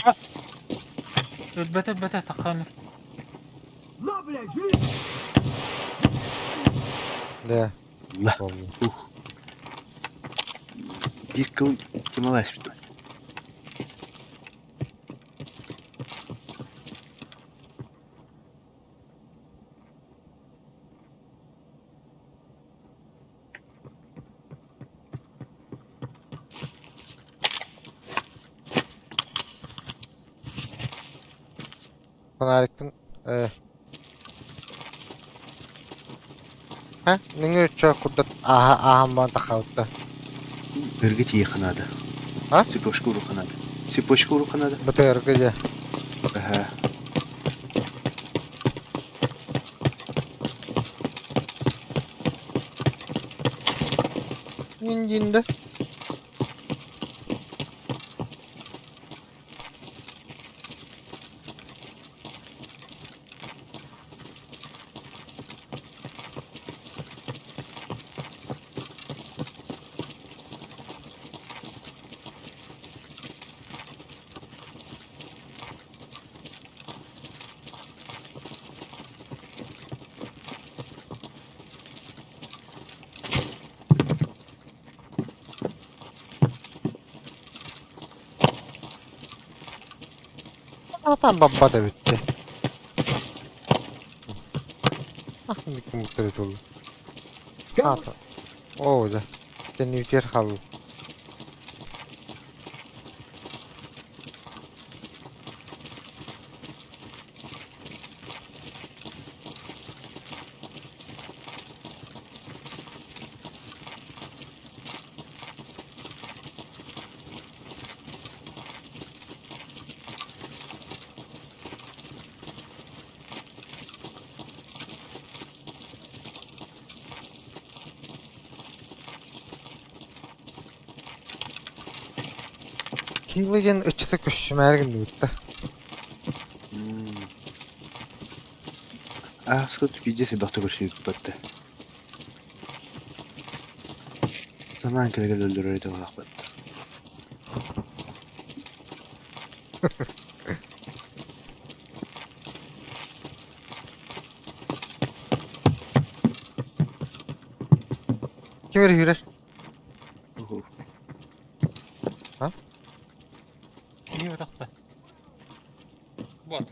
Бас. Өлбөтө өлбөтө тахханыр. На, блядь, жри! Да. Ла. Болду. Ух. Биир кыл Тималаспит. Фонарикпын э Ха, нөҥүө өччө курдат ааһа ааһан баран таххабытта. Өргө тиийиэххэ наада. А? Цепочка уруохха наада. Цепочка уруохха наада. Бытыарга дьэ. Аһа. Мин да. Атан баббата бүттэ. Ах, микки муттары Ата. Оо, да. Кэнниитигэр хаалла. Киила диэн ыччата көссүмээри гынныбытта. Ааскыт биирдэ элбэхтэ көрсүбүппэттэ. Санаан кэлэ-кэлэ өллөрөр этэ буоллахпыт. Ким эрэ үүрэр? Киһи утахта. Вот.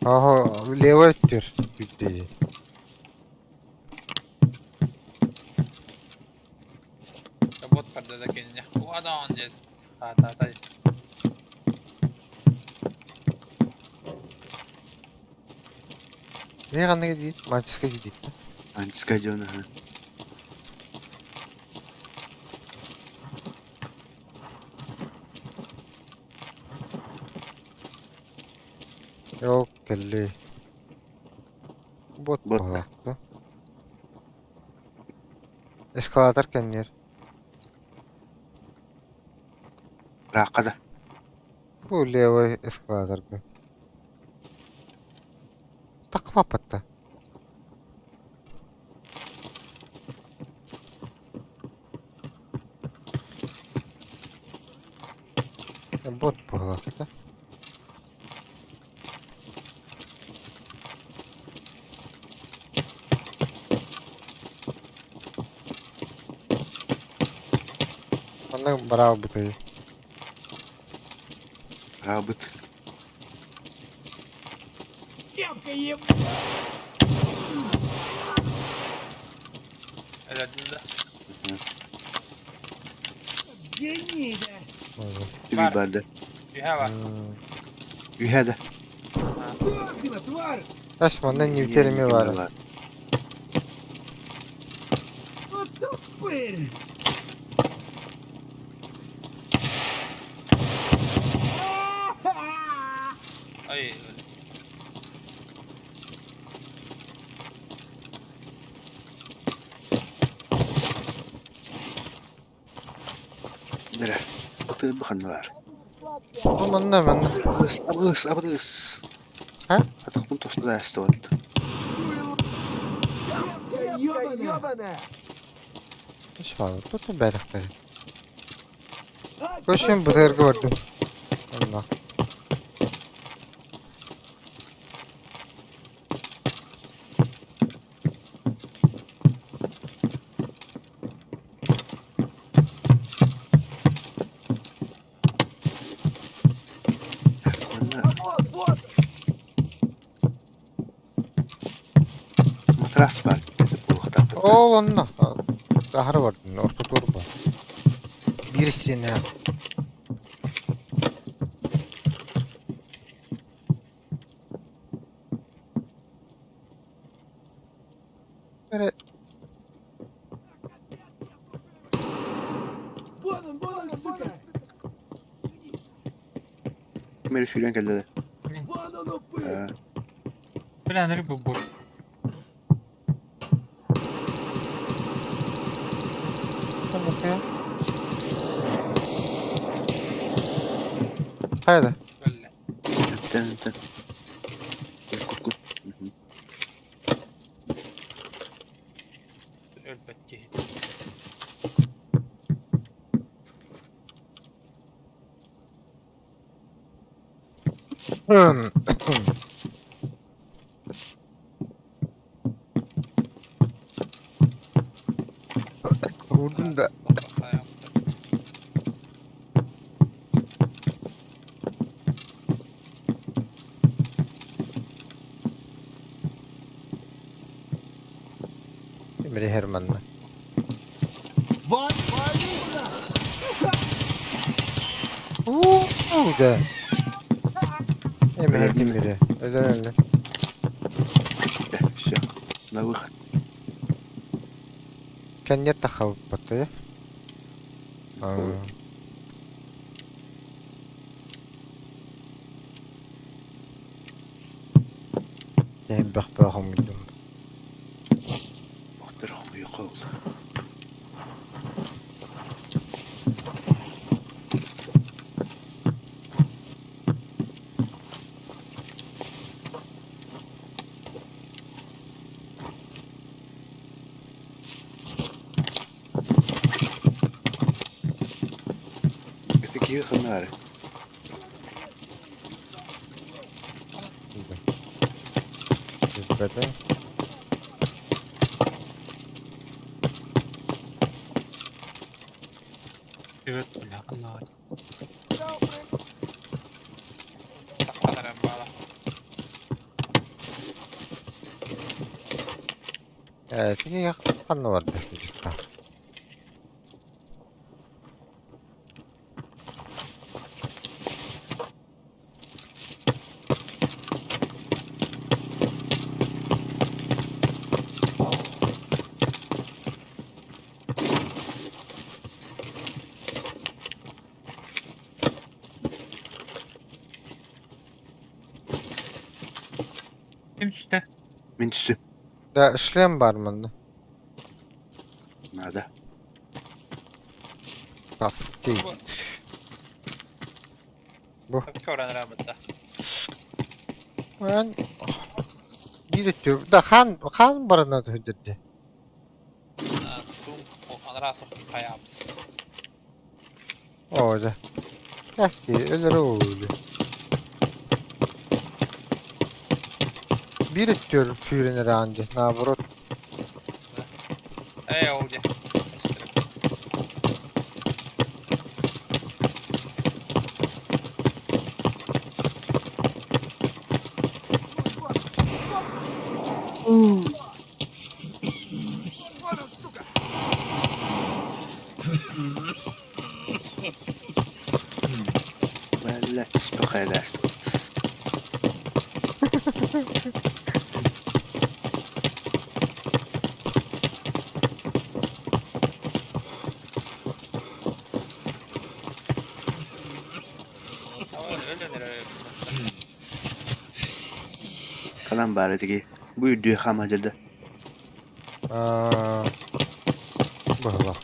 Оһо, левой өттүр бүттэ. Вот барда да кинини. Уадаан диэн. Та-та-та. Не ханныга диир? Манческа диир. Антиска дьон аһа. Yok кэлли. Бот Бот. буолаахта. Эскалатор кэнниэр. Ыраахха да. Бу левый эскалаторга. Таххаппатта. Бот буолаахта. Манна бараалбытай. Ыраабыт. Девка еб... Өлөрдүм да. Гений, да! Түбүй барды. Үһэ бар. Үһэ да. Дохла, тварь! Ас манна ньүтэрими баара. Вот тупырь! Ай, Бэрэ. Ытыр баханна бар. Манна манна. Абыс, абыс, абыс. Ха? Атахпын. Тосту Тут бэтэхтэр. Көшем бытырга бардым. Онно. Матрас бар буолуохтаахпыт. Ол онно аһары бардым, ортотугар бар. Биир истиэнэ. Эрэ Вон он, вон он, сука! Ким эрэ сүүрэн кэллэ да. Вон он, упырь! Аа, Бля, анырык бу. Хайда? Кэллэ. Тэн тэн. Кут кут. Өлбөт киһи. Vurdum da. Emre Herman'la. Uuu da. Emre Emre. Öyle öyle. Все. На выход. Кэннер тахабыппат э. Элбэх бөҕөммүтүм. Охтор хомуйуохха ол. Это киһи ханнаары. Билбэтим. Привет, бля, ханна. Тахтаран баала. Ээ, тиги ханна барда дьикта. Ким түстэ? Мин түстүм. Да, шлем бар манна. Надо. Тастый. Көрөн эрэ Мен биир өттү да хаан хаан барана түһүдэрди. Анараа хайаабыт. Оо дьэ. Кэхти өлөрө уулу. Биир өттүөр сүүрэн эрэ аан дьэ, наоборот. Ээ ол дьэ. Бэлэ испэхэлээс. Өлөн эрэ. Kalan баара тиги. Бу үрдүө хаама дьылда. Аа быһылах.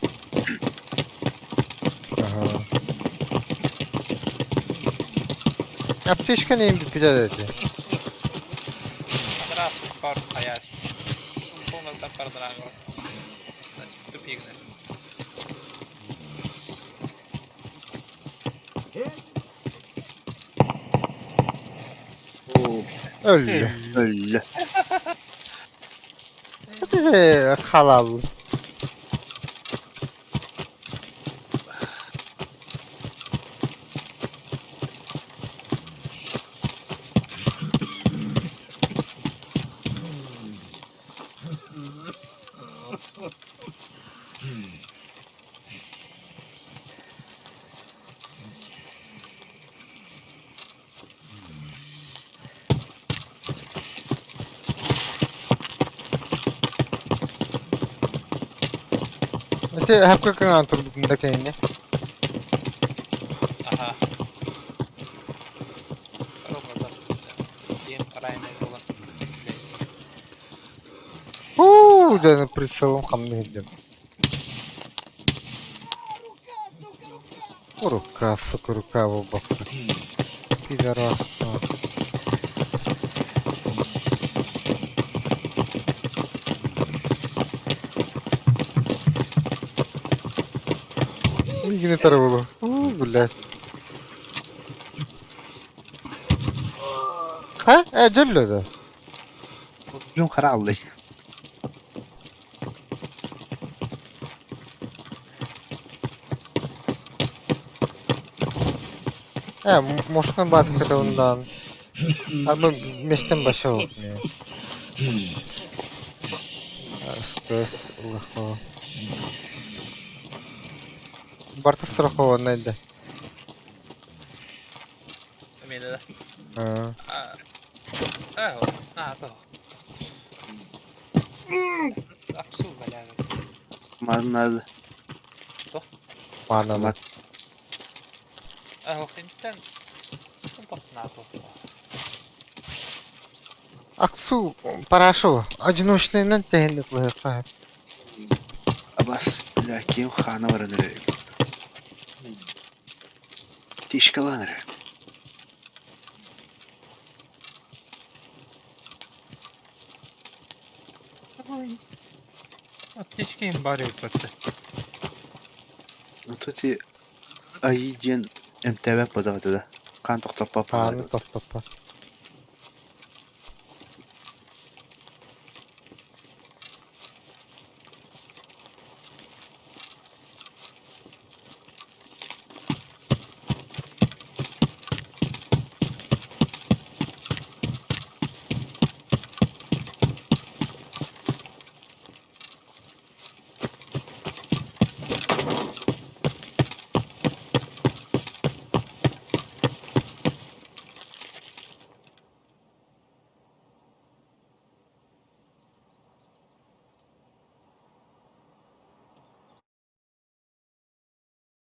Аха. Аптечка нейм бүппүтэ этэ. Сороҕор хайаа Өллө. Өллө. Халал. Ити хапка кыҥаан турбутун да кэннэ. Аха. Уу, дьэ прицелым хамныы сылдьан. Рука, сука, рука буолбакка. Пидорас. Мигини тарабылы. Уу, блядь. Ха? Э, дьөллө да. Дьон хара аллай. Э, мошна баатыката ондаан. Арба местен баша ол. СПС легко. Барта страхованная да. Эмиэ да. А. А, а, то. Аксу баляга. Маннад. Манана. Мат. А, хинтен. Аксу парашу. Одиночный нан тэхэнник лыхха. Абас, бля, ким хана баран эрэр. Тишкалан эрэр. Аптечка им баар эбит Ну тут и айыы диэн эмтээбэт буоллаҕа да. Хаан тохтоппот Хааны буолла. тохтоппот.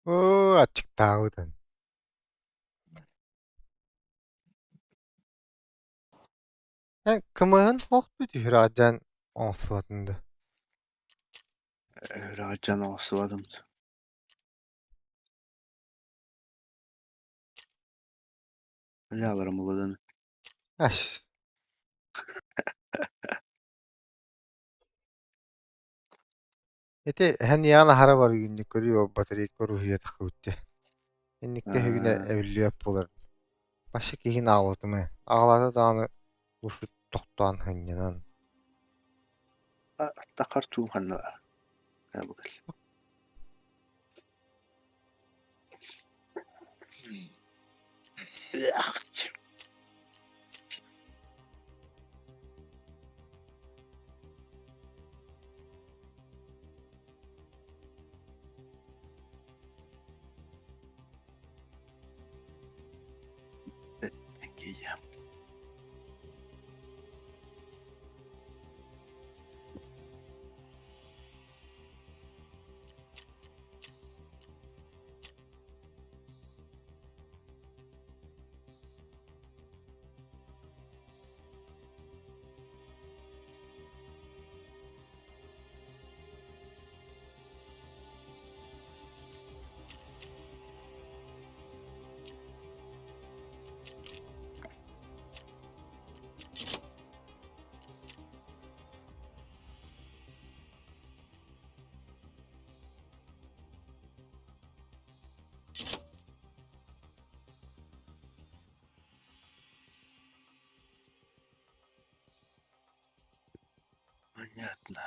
Оо, аччыктаабытын. Эн кымыһын хохтуу түһүрэ дьан оҥсуотун да. Раджан оҥостубатым. Бля, аларым уладан. Аш. Ити хэн яна хара бар күннү көрүү батарейка руһуйа тахыбытты. Инникке хүгүнэ эбиллиэп буолар. Башы киһин аҕалатымы. Аҕалата даҕаны ушут тохтоон хынньанан. Тахар туум ханна бар. Букал. Yeah. Понятно.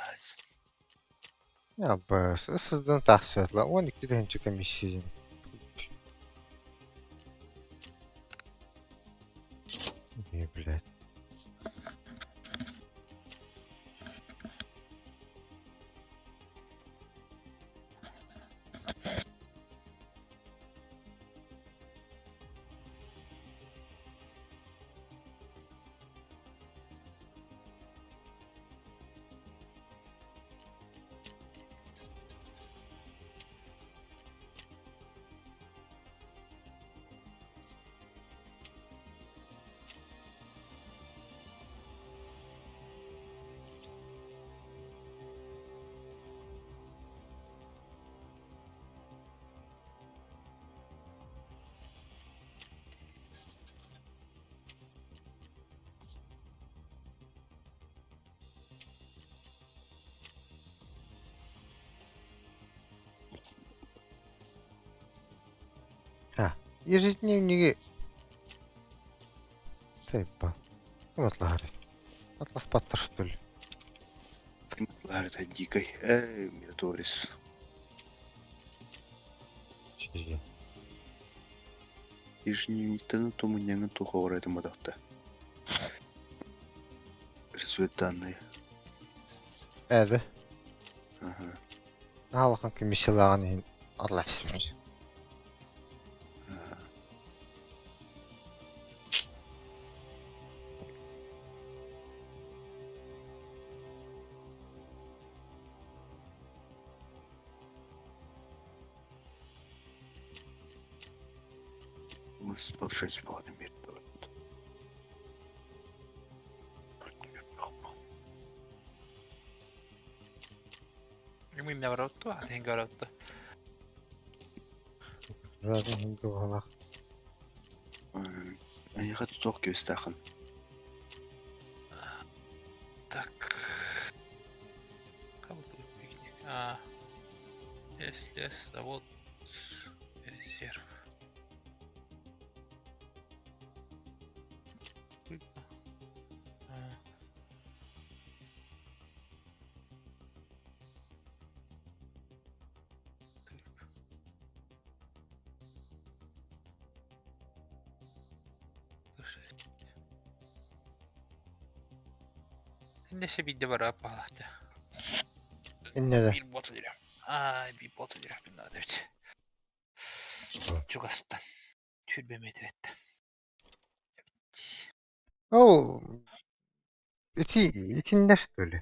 Абыс, ысыздан тахсыатла 12 тыһыынча комиссия. Не, блядь. Ежедневниги Типа. Атлаһары. Атласпаттар что ли? Ларит дикой. Эй, Мираторис. Чизи. Ежедневниктен тумуньяңын туха орайтын бадақта. Разведданные. Әді. Ага. Наалахан комиссиялаған иһин атласымыз. Ага. Мы 106 баллов Минне барабыт атын барабыт. Разын хинги буолах. Айға туох кебистаахын. Так. Как тут пикник? А. Лес, лес, завод, резерв. А. Иннесе биирдэ бараа паалаата. Инне да. Биир бот өлөрө. Ай, биир бот өлөрө надо эбит. Чугастан. Түрбе метреттен. Ол ити итиннэ что ли?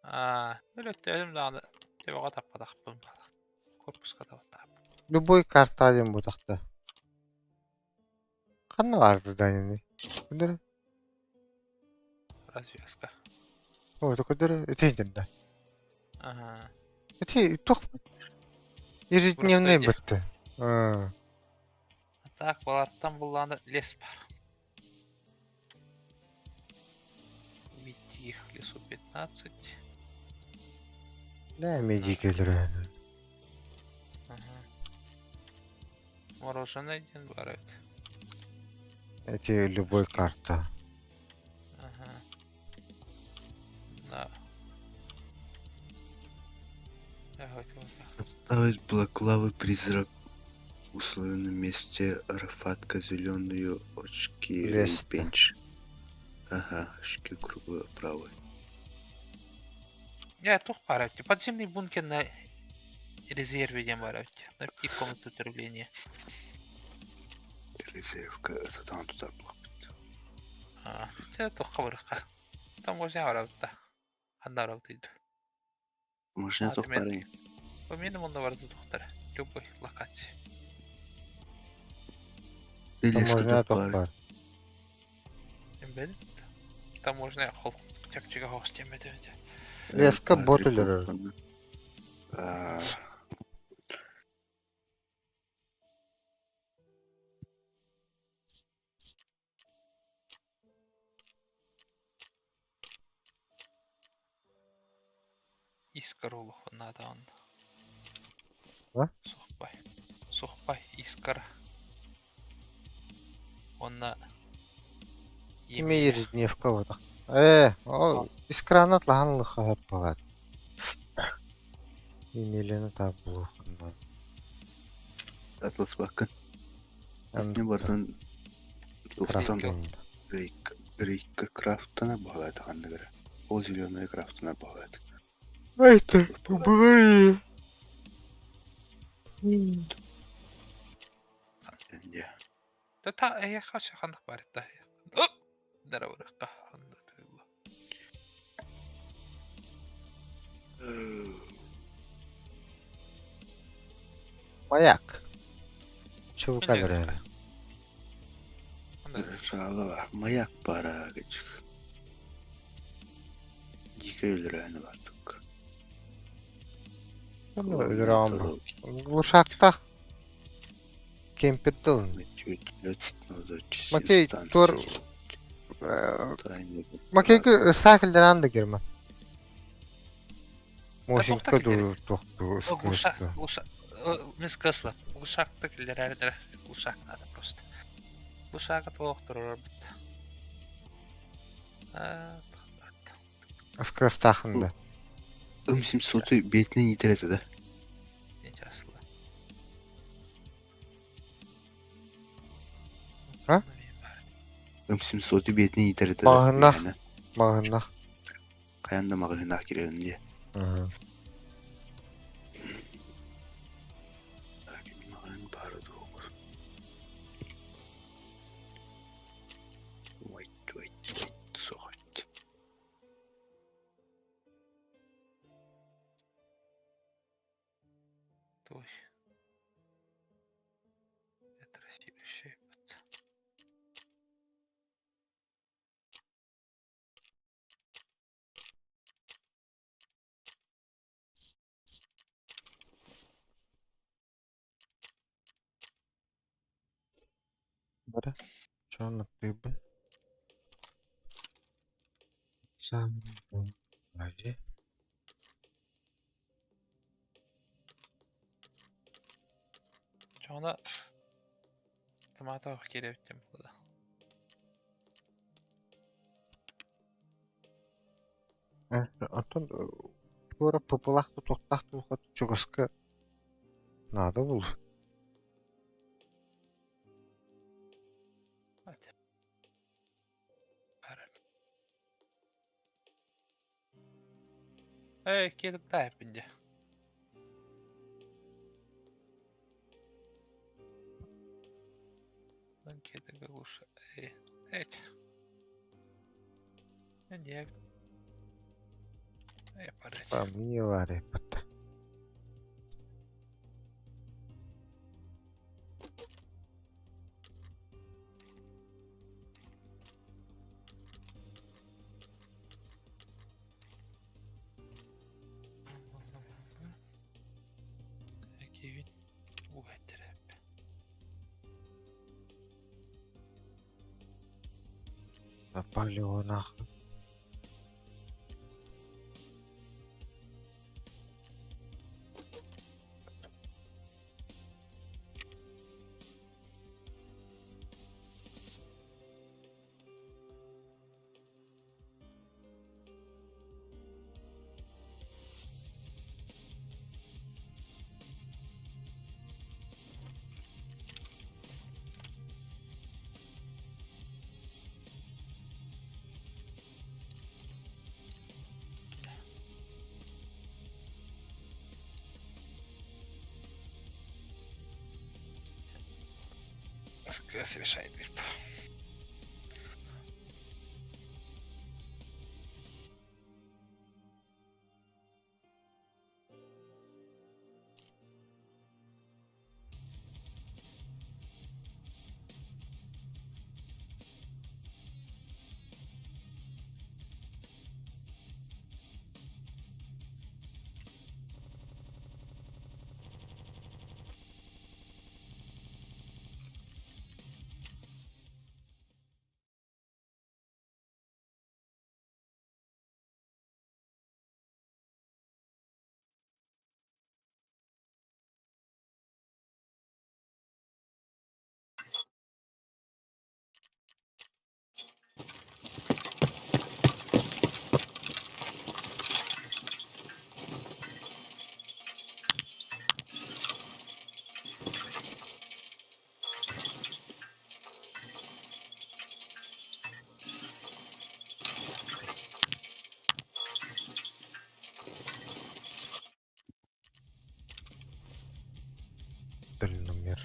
Аа, өлөттөһүм даҕаны төбөҕө таппатахпын корпуска табаттаах. Любой карта диэн бутахта. Ханна барды данини? Күндөрө. Развязка. О, күндөрө ити да. Ага. Ити тух ежедневный Просто бытты. А, Так, балаттан буллааны лес бар. Мети в лесу 15. Да, медикелер. Ага. Мороженое один бар эбит. Эти любой карта. Ага. На. Давайте вот так. Поставить балаклавы призрак в условленном месте Арафатка зеленые очки Лес-то. бенч. Ага, очки круглые правые. Я тух пара. Подземный бункер на резерве диэн баар эбит. Найти комнату управления. Резервка это там туда было. А, это туохха барыахха. Там можно барабыт да. Ханна барабыт Можно А, то ты мен- парень. По минимуму барыта тухтар. Любой локации. Таможня туох бар. Эмбед. Таможня хол чапчыга хоос темет эбит. Леска бот өлөрөр. А, Искр улух надо он. А? Сухпай. Сухпай искр. Онна Кими ежедневка вот. Ээ, ол искранат лахан лыхаһар балат. Емельяны таап булуоххун. Атласпаккын. Итини барытын туохтан рейка крафтанар баҕалаата ханнык эрэ. Ол зеленая крафтанар баҕалаата. Айта, быгы. Та эйэхэ ханнык баар та. Дарабырыкка. Маяк. Чувка дөрө. Саала маяк бара кычык. Дикэ өлөрөөнү бардык. Өлөрөөн. Глушактах. Кемпирдыл. Макей туор Макейки саакылдеран да герман. Мошинка ду тохту скрысту. Мисс Кысла, глушакты киллерәрдер. Глушак надо просто. Глушак тоохторор бит. Скрыстахында. Ым 700 бетинен итерете да. А? Ым 700 бетинен итерете да. Маҕаһыннах. Маҕаһыннах. Хайан да маҕаһыынах кирэҕин дии. Маҕаһын баара дуо? Wait, wait, wait, соҕот. Той. Это Россия Бара. Чоно тыбы. Сам. Ави. Чоно томато кирэбиттим була. Антон туора пупулахты тохтахты ухат чугаска надо был. Эй, кирип тайпинде. Эй, эй. Не. Эй, парать. Миларе пата. Палево нахуй. Решает. Умер.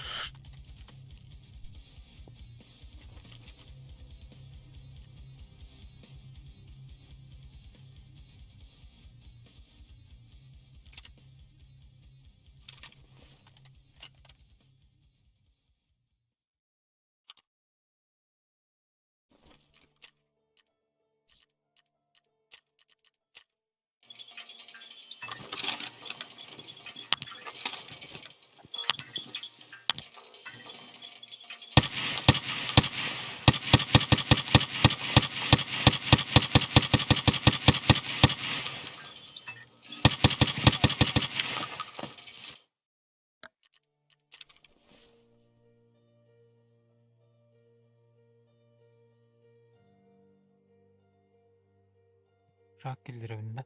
Шаг киллэрэбин да.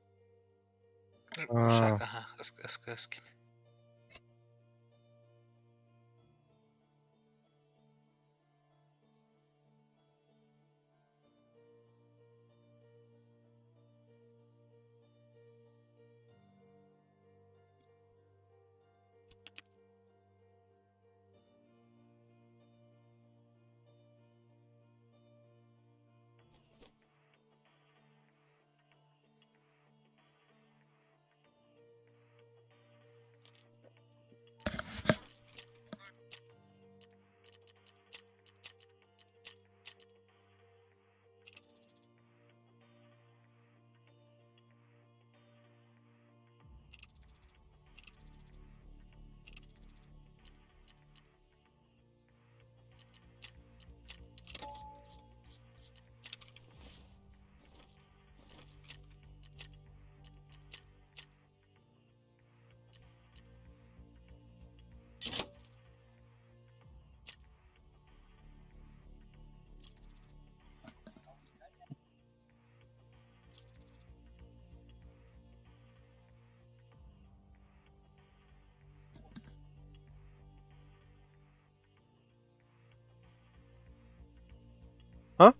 А. Шаг, аха, СКС. А?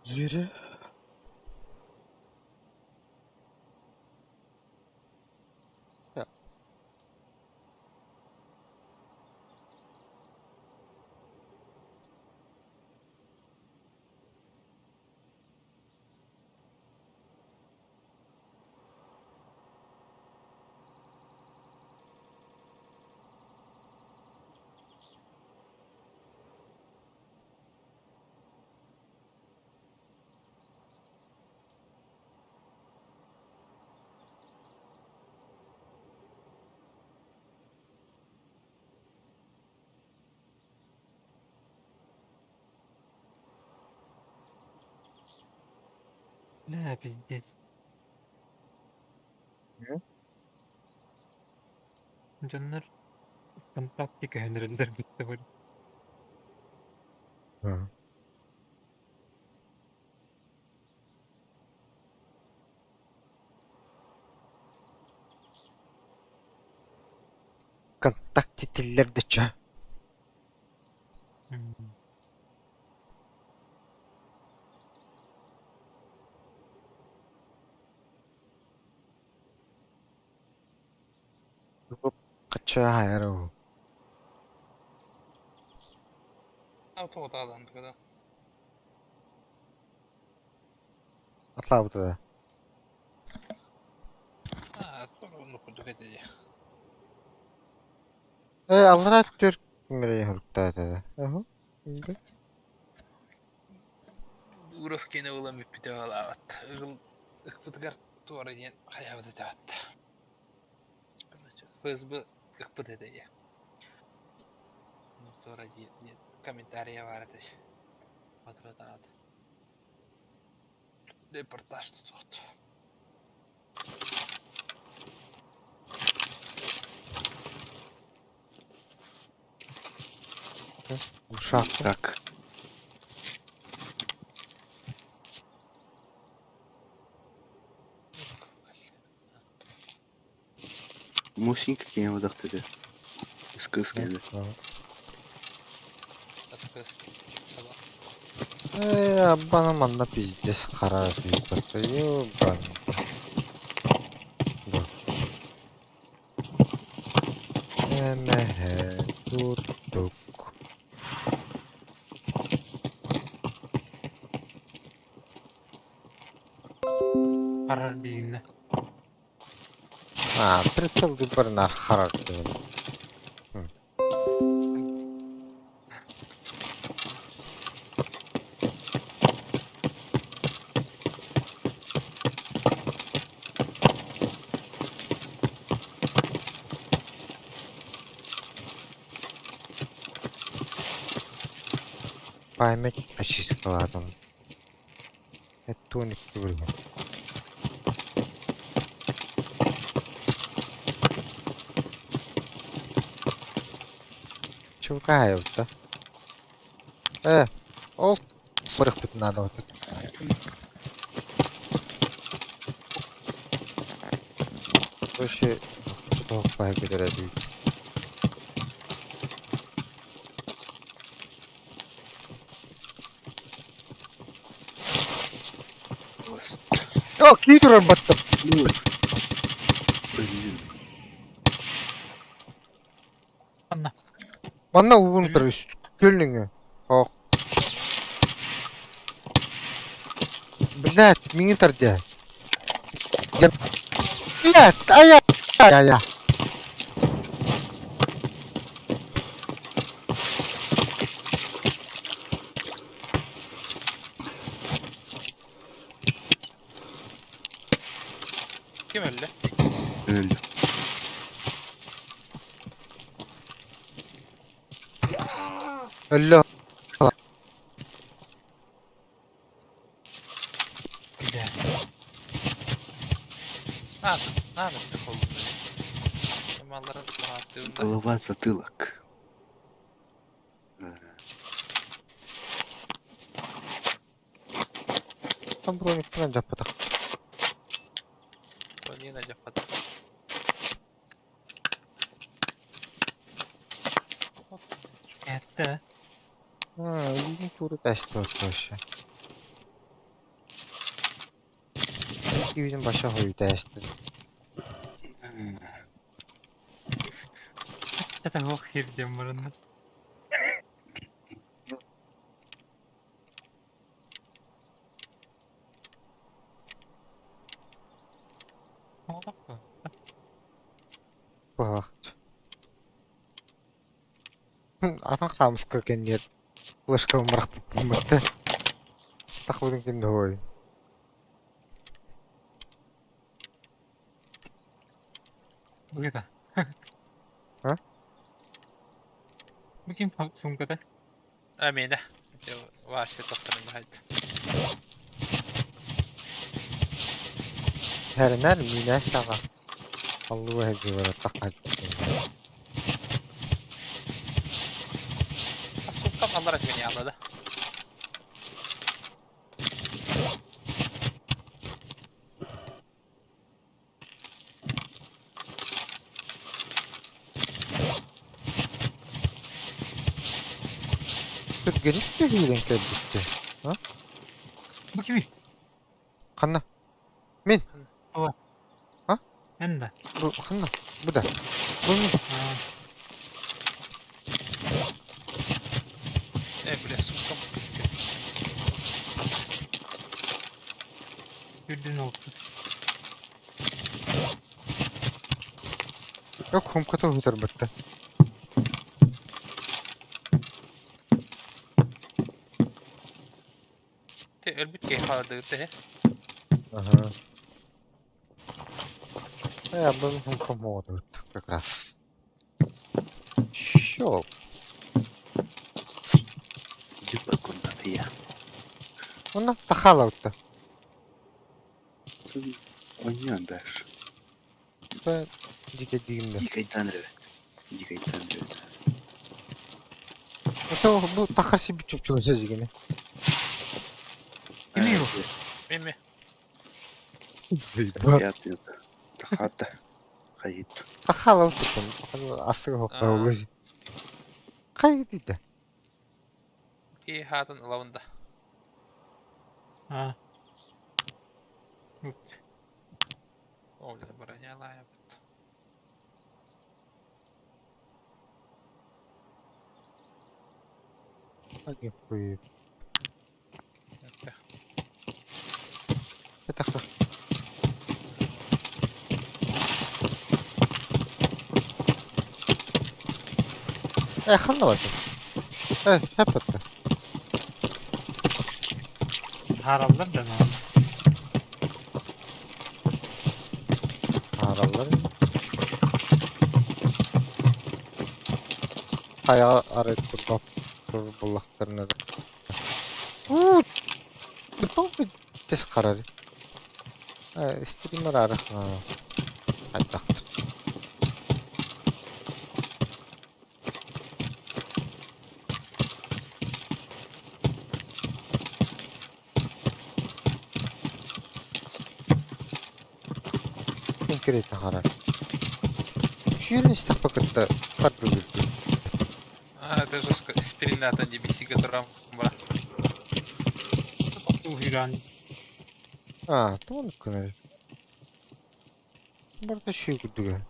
Звери. Ya. Бля, пиздец. Дьоннор ВКонтакте көһөн эрэллэр бүттэ бары. ВКонтакте тиллэр да чё? Хачча ол. Тоҕо да. Атлаабыта да. Оннук курдук этэ дии. Э, аллараа түр кимэрэ хоруктаата. Аһы. Дуров киэнэ ылан бүппүтэ баҕалаабат. Ыгыл ыкпытыгар туора диэн хайаабыт этэ ФСБ ыкпыт этэ дии. Туора диэн комментария баар этэ. Батыратаат. Репортаж тутуохт. Ушах. Так. Мусинка киһи бодахтыды. Ыскыс кэллэ. Э, аббана манна пиздец хара сүйбэтэ. Ёбан. Бу. Эмэһэ туттук. Харар дииннэ. А, прицел выбор характер. Память очисткаладым. Это не күргән. Чувкаев, да? Ол сорок надо вот. Короче, что пай көтөрөдүй. О, кии турар баттым. Блин. Анна. Манна угун турар көлнүңө. Ох. Блядь, миңин тардя. Блядь, ая. Ая. Ким өлдө? Öldü. Өллө. Бля. Надо, надо прикол. Малларын rahatlığında. Голова затылок. Там броник жаппатах. Нина жаппат. Это. А, үйдің туры тәсті вообще. Үйдің баша хою тәсті. Это ох хирдем баранна. Бах. Атан қамысқа кенер. Флешка мырақ бұмытты. Тақудың кемді хой. Бугета. А? Бу ким сумката? Амина. Вообще тохтарын хайт. Түһэринэр миинээс саҕа аллыы сылдьыбыта Сууккам аллара түһэн да. Түргэнник түһүүрэн кэлбиттэр. Бу кими? Ханна? Мин. Ова. А? Эн да. Бу ханна? Бу да. Бу мин. Э, бля, сууккам. Үрдүн олпут. Yok хумката утарбатта. Те өлбүт киһи хаалдыгыт эһэ. Ага. Я был хумкамода как раз. Щелк. Дьэ кунна Онно тахалаутта. Ойньоон дальше. Дикэ диигин да. Дикайтан ребят. Дикайтан ребят. Это бу таха сиби чупчугун сөзигини. Кими бу? Мemme. Заебал. Я тут. Тахата. Хайыт. Тахалаутта. Асыга хокка Кайдыда. Киһи хаатын ылабын да. А. О, бля, бронялая. Это кто? Э, ханна бар. Э, хеп этте. Хараллар да маған. Аралар. Хайа арай турбап тур буллахтарына да. Уу, тупо тес карар. Э, стример арах. Айтак. Конкретно харар. Сүүрэн стапакытта тардылыр. А, это жестко. Спиринатан DBC, которым бра. Уһүран. А, туон кынар. Барда шүй күдүгө.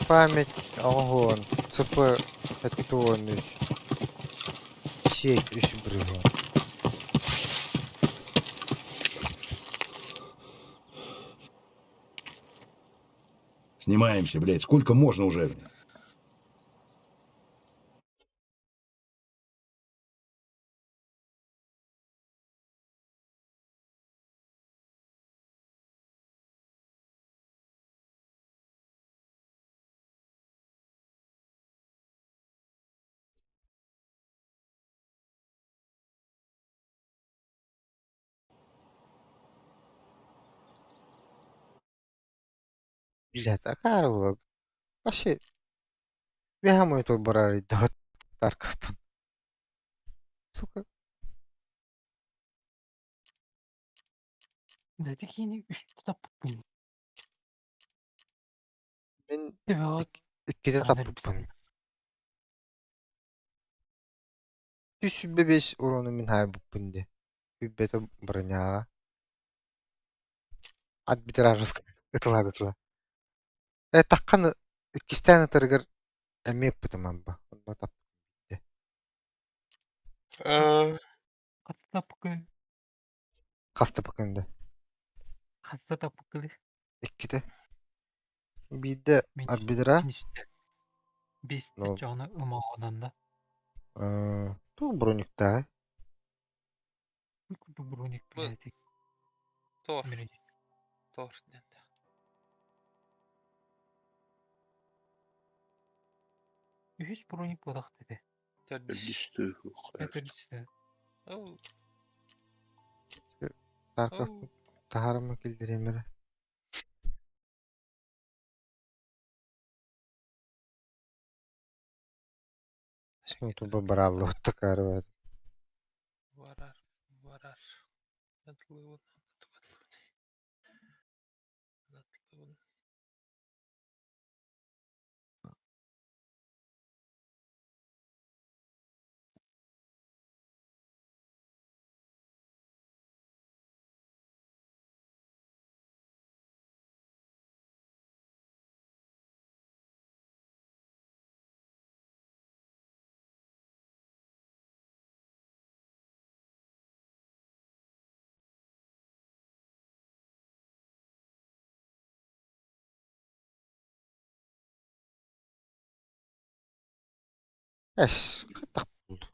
Память огонь. ЦП это Сеть үс брыган. Снимаемся, блядь. Сколько можно уже? Блядь, акаар буолар. Вообще, бэһэ мой барар таркаппын. Сука. Dedi ki үстü таппын. Мен Тебе иккитэ таппыппын. Үс бес урону мин хаайбыппын де. Үббете броняга. Ат битер арыска ытылады тыла. Э таккан иккистээн ытырыгар эмиэ ыппытым ба. Онно тап. Хаста таппыкы. Хаста пакында. Хаста таппыкы. Иккитэ. Биирдэ Мен арбитра. Бес Ну. чоғына ымағынан да. Ту брониктаа. Бу броник Бу- блядь. Тор, тор. Үһүс броник буолах этэ. Төрдүс. Төрдүс дуу, Э, төрдүс э. Оу, Тарков оу. таһаарымы киллэриэм эрэ. Смотрю, бараллыбыт такаарыбат. Барар, барар. Атлыбын, атлыбын. Атлыбын. Эс, хайдах буолду?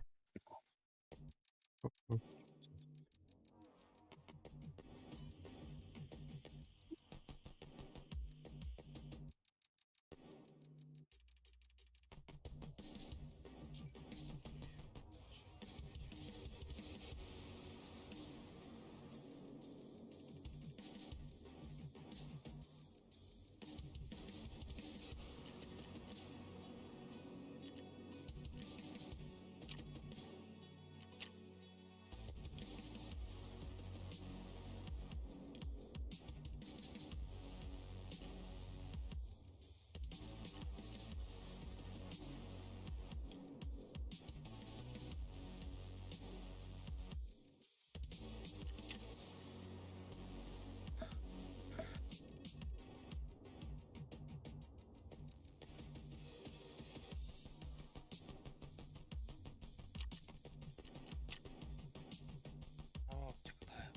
О, чекаю.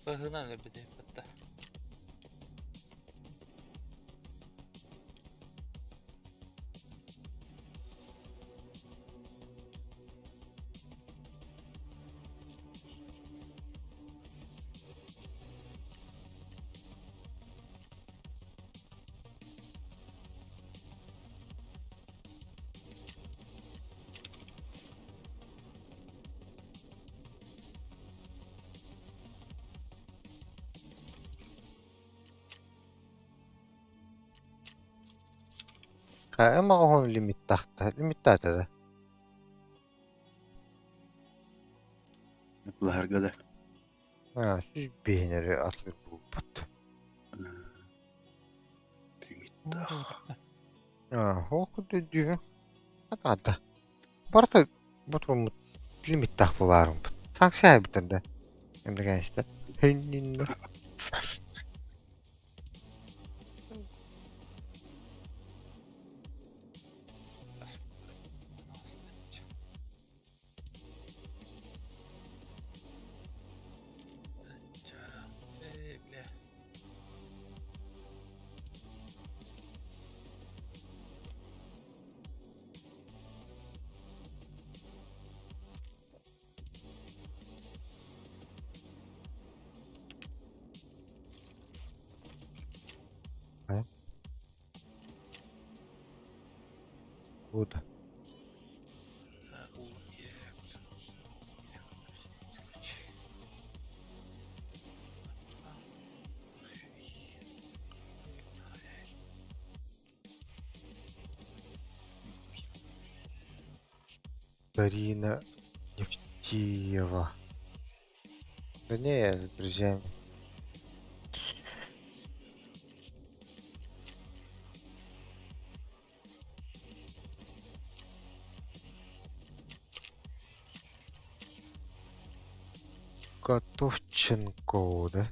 Быһынан өлбүтэ бытта. Хайа оһон лимиттаахта, лимиттаата да. Лаһарга да. Аа, сүүс биэһин эрэ атылыр буолбут. Лимиттаах. Аа, хоох дүдүү. Атаата. Барыта ботуруммут лимиттаах буолаарыммыт. Санкция эбитэр да. Эмдэгэнстэ. Хиннинна. Эй, бля. Куда? Дарина Нефтиева. Да не, я с друзьями. Готовченко, да?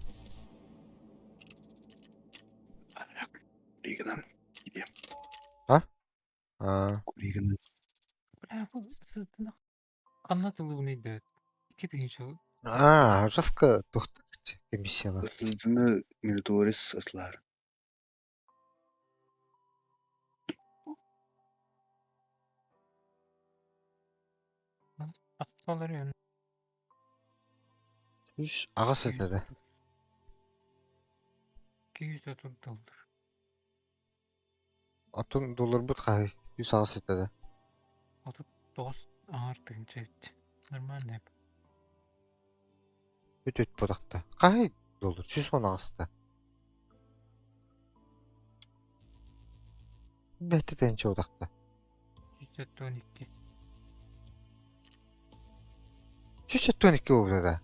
Куригынан. А, Куригынан. Бля, бу сыздына ханна тылыбын өйдөт. Икки тыһыынча а, жестко тухтак комиссияла. Сыздыны Миротворец атлар. атталар yön. 108 этэ да. 230 доллар. Оттон долларбыт хаһый? 108 этэ да. 39 аҥаар тыһыынча эбит. Нормально. Үт үт бодохто. Хаһый доллар? 118-та. Бэттэ тыһыынча бодохто. 172. 172 буолбута да.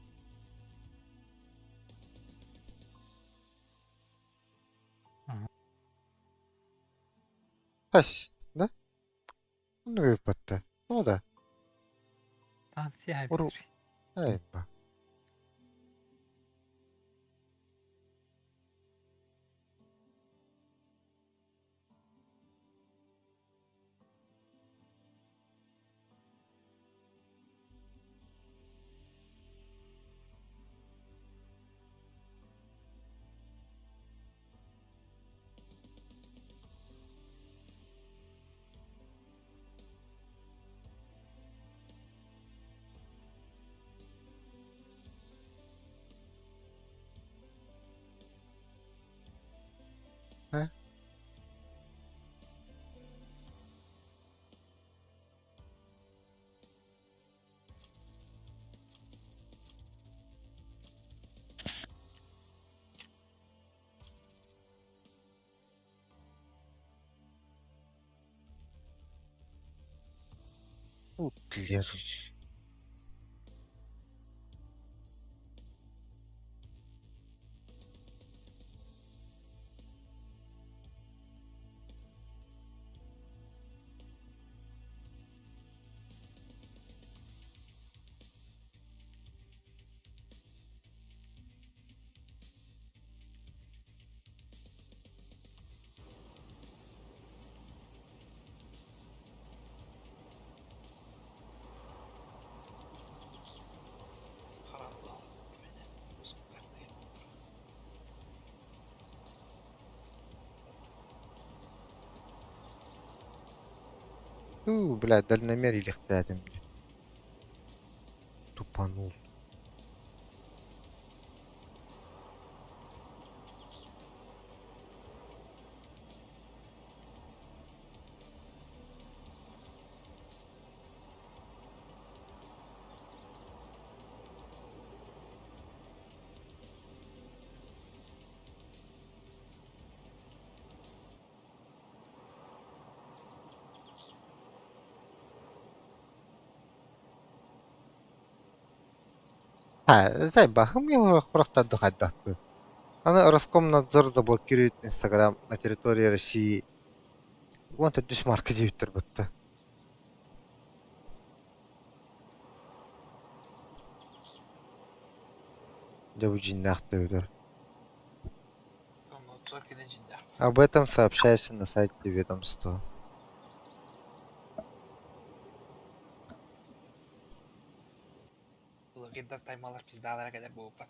Хас, да? Оннук ыыппатта. Тоҕо да? Станция Уру- Хайбер. Айба. Э? Путлер. Уу, блядь, дальномер илихтээтим. Тупанул. Ха, зай бахым хайдахты. Аны Роскомнадзор заблокирует Инстаграм на территории России. Вон тут марка диэбиттэр бытта. Дьэ бу дьиҥнээх төбөтөр. Об этом сообщается на сайте ведомства. Блогердар таймалар пиздаалара кэлэр буолбат.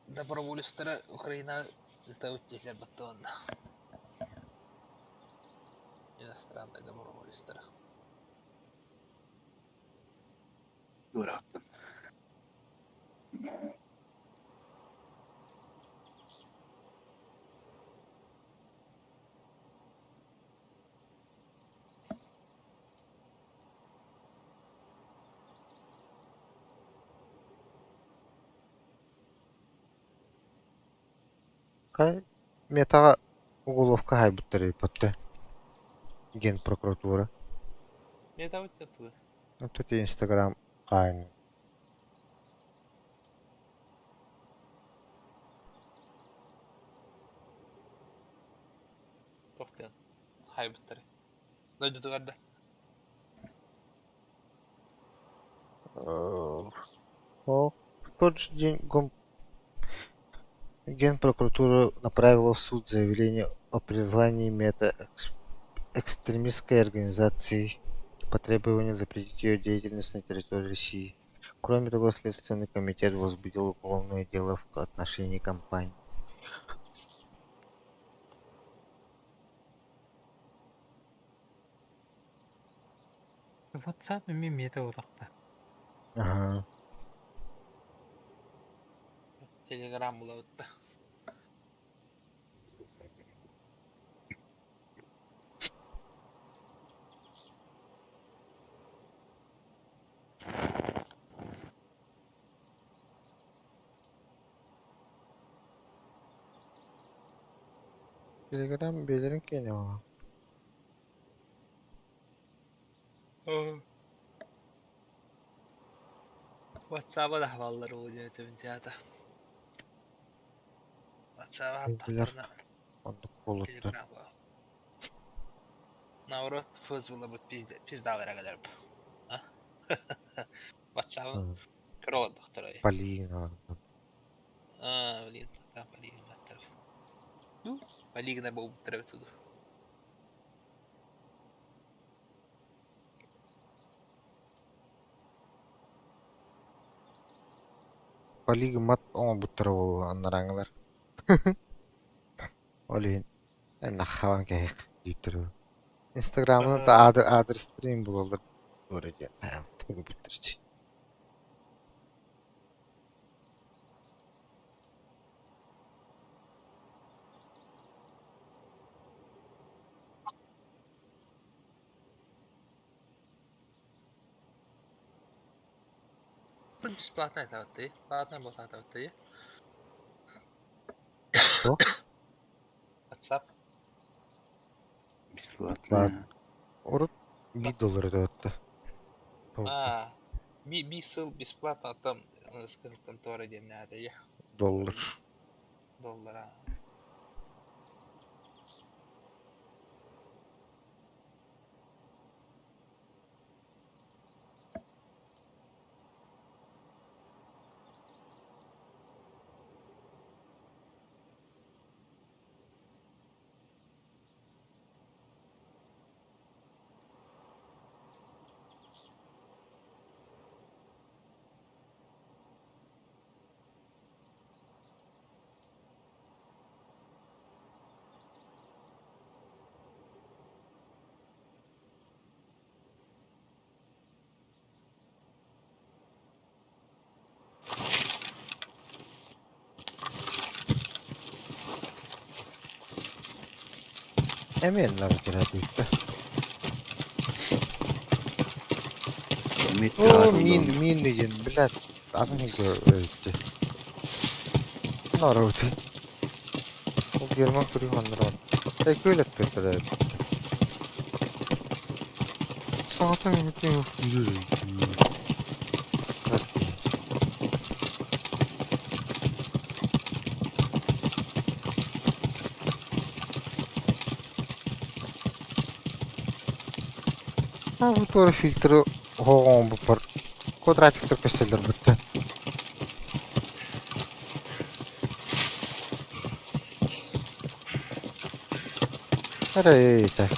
Доброволецтары Украина ыытабыт диэтилэр батта уонна. Иностранные доброволецтары. Ырааттан. Хай метаҕа уголовка хаайбыттар эбит Генпрокуратура. Мета вот Ну тут Инстаграм хаайын. Тохтен. Хайбыттары. Дойдутугар да. В тот же день Генпрокуратура направила в суд заявление о признании Мета экстремистской организацией по требованию запретить ее деятельность на территории России. Кроме того, Следственный комитет возбудил уголовное дело в отношении компании. WhatsApp эмиэ миэтэ утахта. Аһаа. Телеграм булабытта. Telegram бэйэлэрин киэнэ буолуо. WhatsApp-а да хабаллар ол диэн этебин театр. WhatsApp Билэр хаптахтарына оннук буолуттар. Telegram Наоборот, фейсбук пиздалара кэлэр. WhatsApp көрө олордохторой. Полина. А, блин, там Полина баттар. Ну, Полигна буолбуттар эбит туду. Полигмат оҥорбуттара буолуо анарааҥҥылар. Ол иһин нахабан кэһиэх дииттэр. Инстаграмынан да аадырыстарын булаллар буолар диэн бүтэрчи. Бесплатно это вот ты. Платно было это вот ты. Что? WhatsApp. Бесплатно. Урут биир доллар өтөттө. А, би би сыл бесплатно там скажем контора диэн наада я Доллар. доллара. Эмиэннэр кэлэ Эмиэ Оо, аатын мин булан мин диэн, блядь, атын өйүттэ. Наруто. Ол Герман Туриханнар. Экөлөттөртөрө. Саҥата бүтүн. А бу туора фильтры хоҕоҥ буппар квадратиктар көстөллөр бытта. Эрэй, так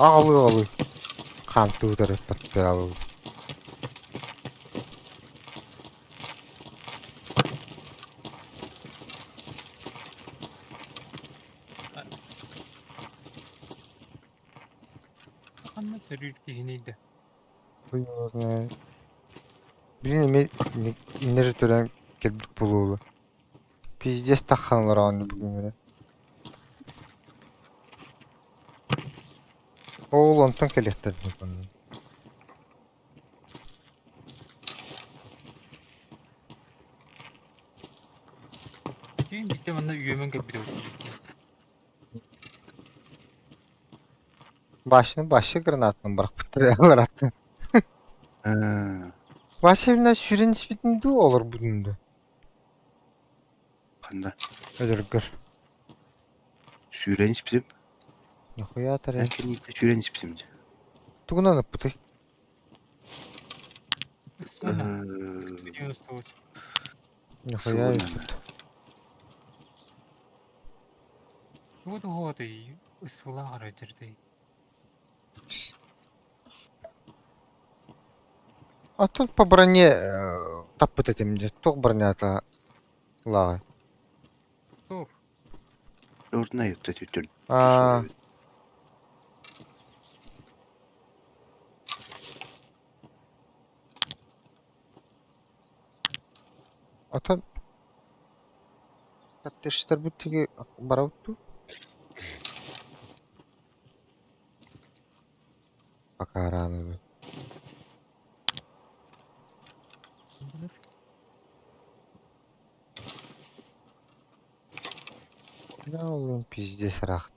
аҕалыы аҕалыы хаамтыы утары Ханна төрүүр киһиний да? Блин, эми иннер төрөн кэлбит буолуолу. Пиздец таххан олороон бүгүн Ол онтон кэлиэхтэр. Түүн биирдэ манна үөмэн кэлбит эбит. Башны башы гранатынан бырахпыттар аттын. Аа, Вася билэ сүүрэн испитин дуу олорбутун дуу? ханна? Өлөргөр. Сүүрэн испитим. Нихуя Эн тарай. кэнниттэн сүүрэн испитим дии. Тугунан ыппытый? Ысмана. Э, 98. Нихуя Сугунан. ыппыт. Тугу туһуотуй? Ысвылаах эрэ дьэрдэй. А тут по броне таппыт этим дии. Туох бронята лааҕый? Туох? Ордуна ютта түттүр. Аа, Оттон коттеджтарбыт тиги барабыт дуу? Акаарааныбыт. Да ол пиздец ыраах.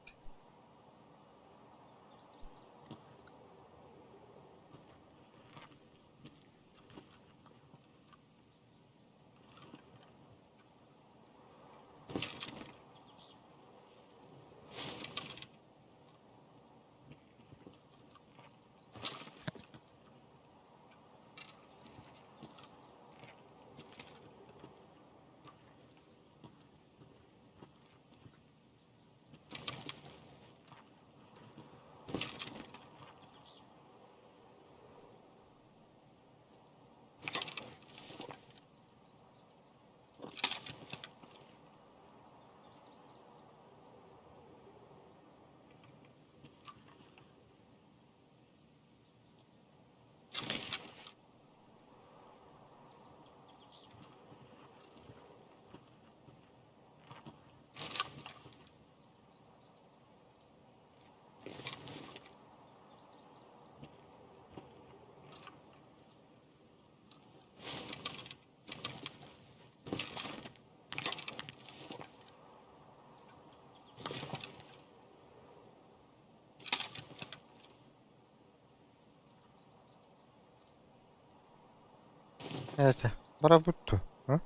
Это, барабыт дуу? А?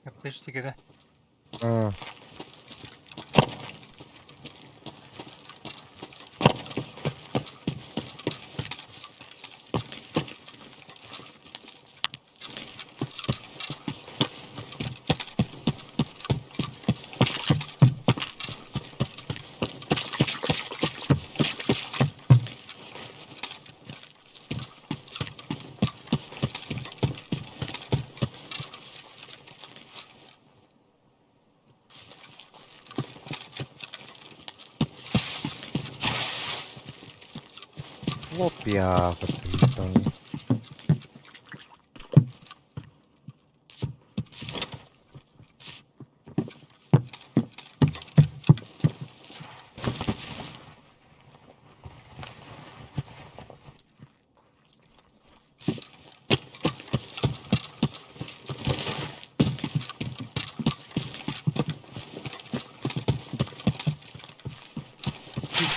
Коттедж тигede. А. Лопья капитан.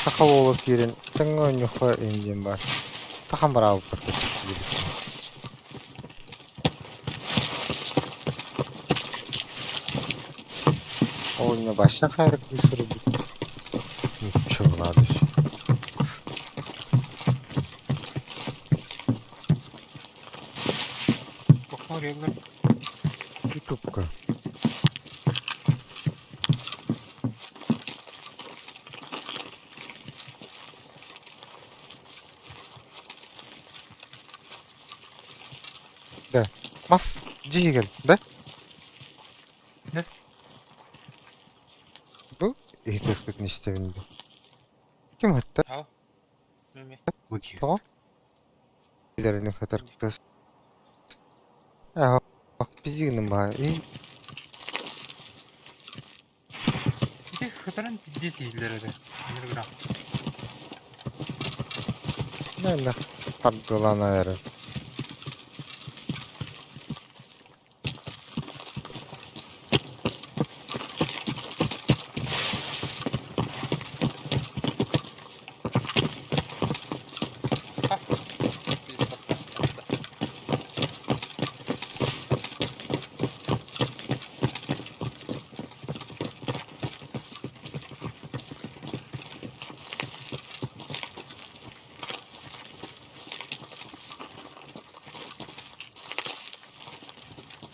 Саха уола киирэн тэҥҥэ оонньуохха иһин диэн баар. Тахан бараабыппар көстүбүт. Оонньо башня хайрык суруйбут. Ничего Туохха уруйаллар? Ютубка. Да. Мас дьиигэл, да? Да. Бу иһитиэхпитин истэбин дуу. Ким хатта? Ау. Мими. Бу киһи. Тоҕо? Билэрини хатар кытас. Аа, бизигиним баа. И Ити хытарын пиздец иһиллэр этэ. Өнөр нэллэх тардылана эрэр.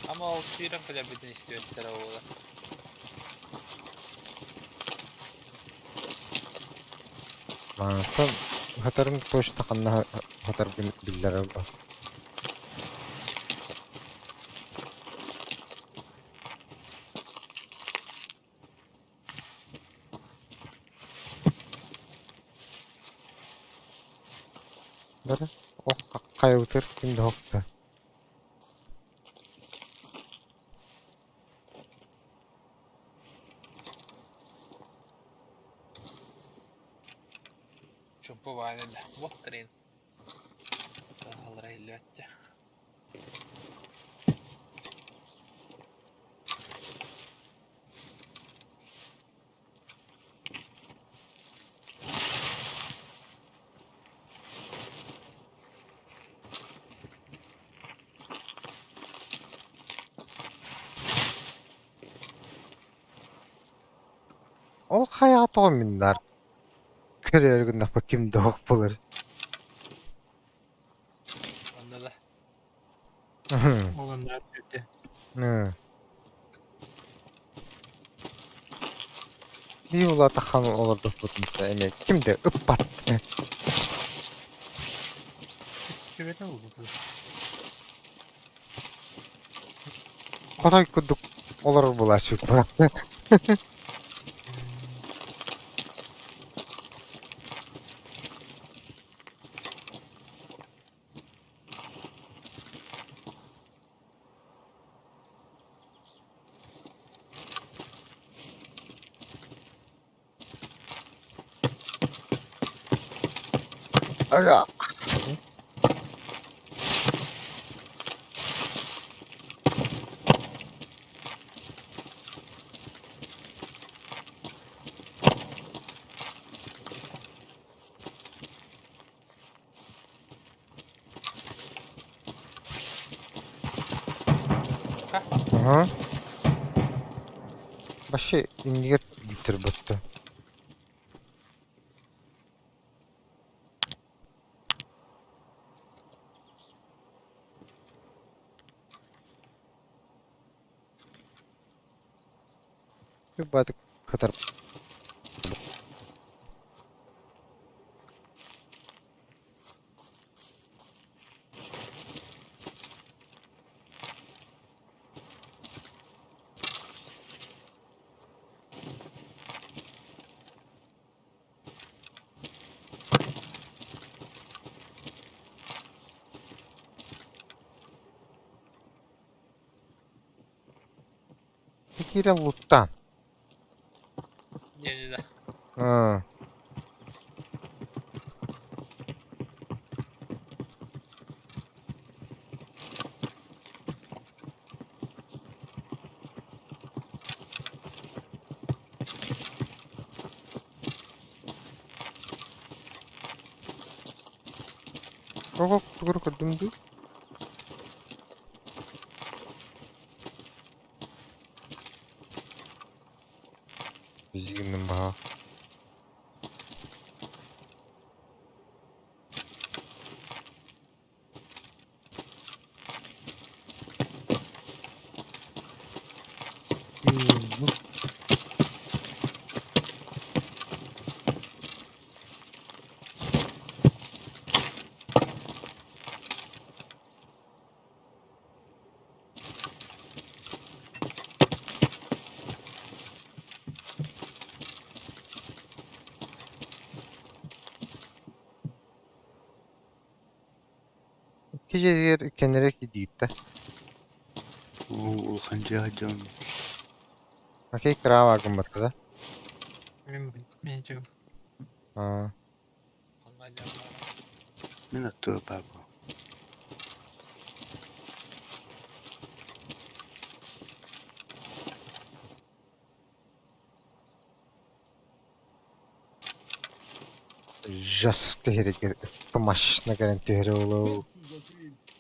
Ama ол сүүрэн кэлэрбитин истибэттэрэ буолар. Маантан хатарым точно ханна хатарбын биллэрэр ба. Бары ох хайыбытыр ким да хокта. Бу баар Вот трин. Алра илләтте. Ол хайаҕа тоҕо миннар көрөөрү гыннахпа ким да ох булар. Онно да. Ол аннаа түһүтэ. Биир улаатаххан олордохпутун эмиэ ким да ыппат. Түбэтэ буолбут. Хотой курдук олорор булааччыппа. Ага. Ага. Вообще иннигэр бүтэр бутта. Баатык кытар. Киирэн луттаан. Не, не, да. Аа. Оҕо тугу көрдүм дуу? Биһигиннэн баһаа. Икки дьиэтигэр кэннэрэ киирдэ. Уу, улахан дьиэҕэ дьон Окей, кыраабаа гымматта да? Мин мен чугум. Аа. Мин аттыга баар буол. Жестко хэрэг машина кэлэн түһэрэ буолуо.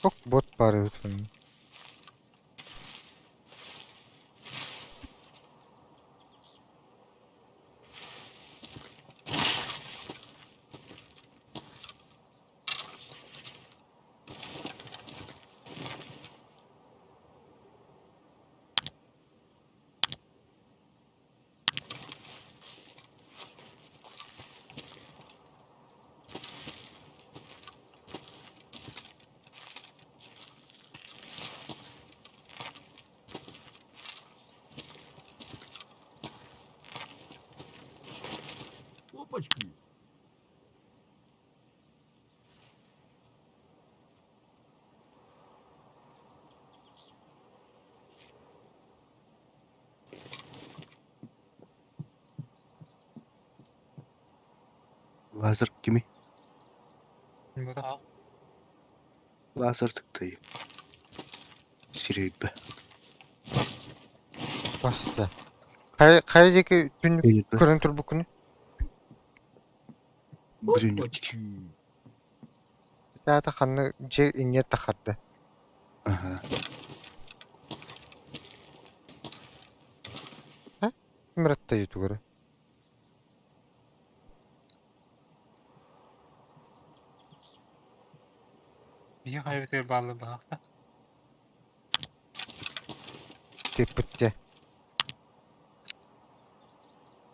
Ок бот баар эбит. Опачки! Лазер кими? Бута. Лазер тыктайым. Сирэйбэ. Баста. Хайа хайа диэки түннүк Эйэтэ. көрөн турбуккуну? Бүрүнүк. Аата ханна дьиэ инньэ тахарда. Аха. А? Ким ютугара? Биһи хайабытыгар бааллар баһаахта. Тыыппыт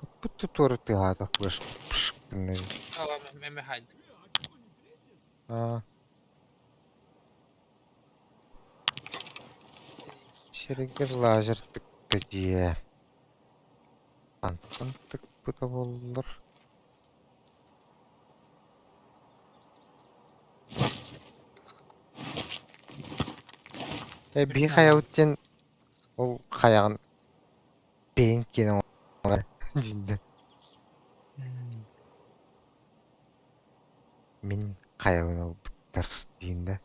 Ыппыт туора тыаһаата пыш пш гынна. Эме хайд. Аа. Сиригэр лазер тыкта дии. Антон тыкпыта буоллар. Э биһи хайабыт диэн ол хайаҕын бэйэҥ киэнэ оҥорор дииллэр. Мин хайабын ылбыттар диин да.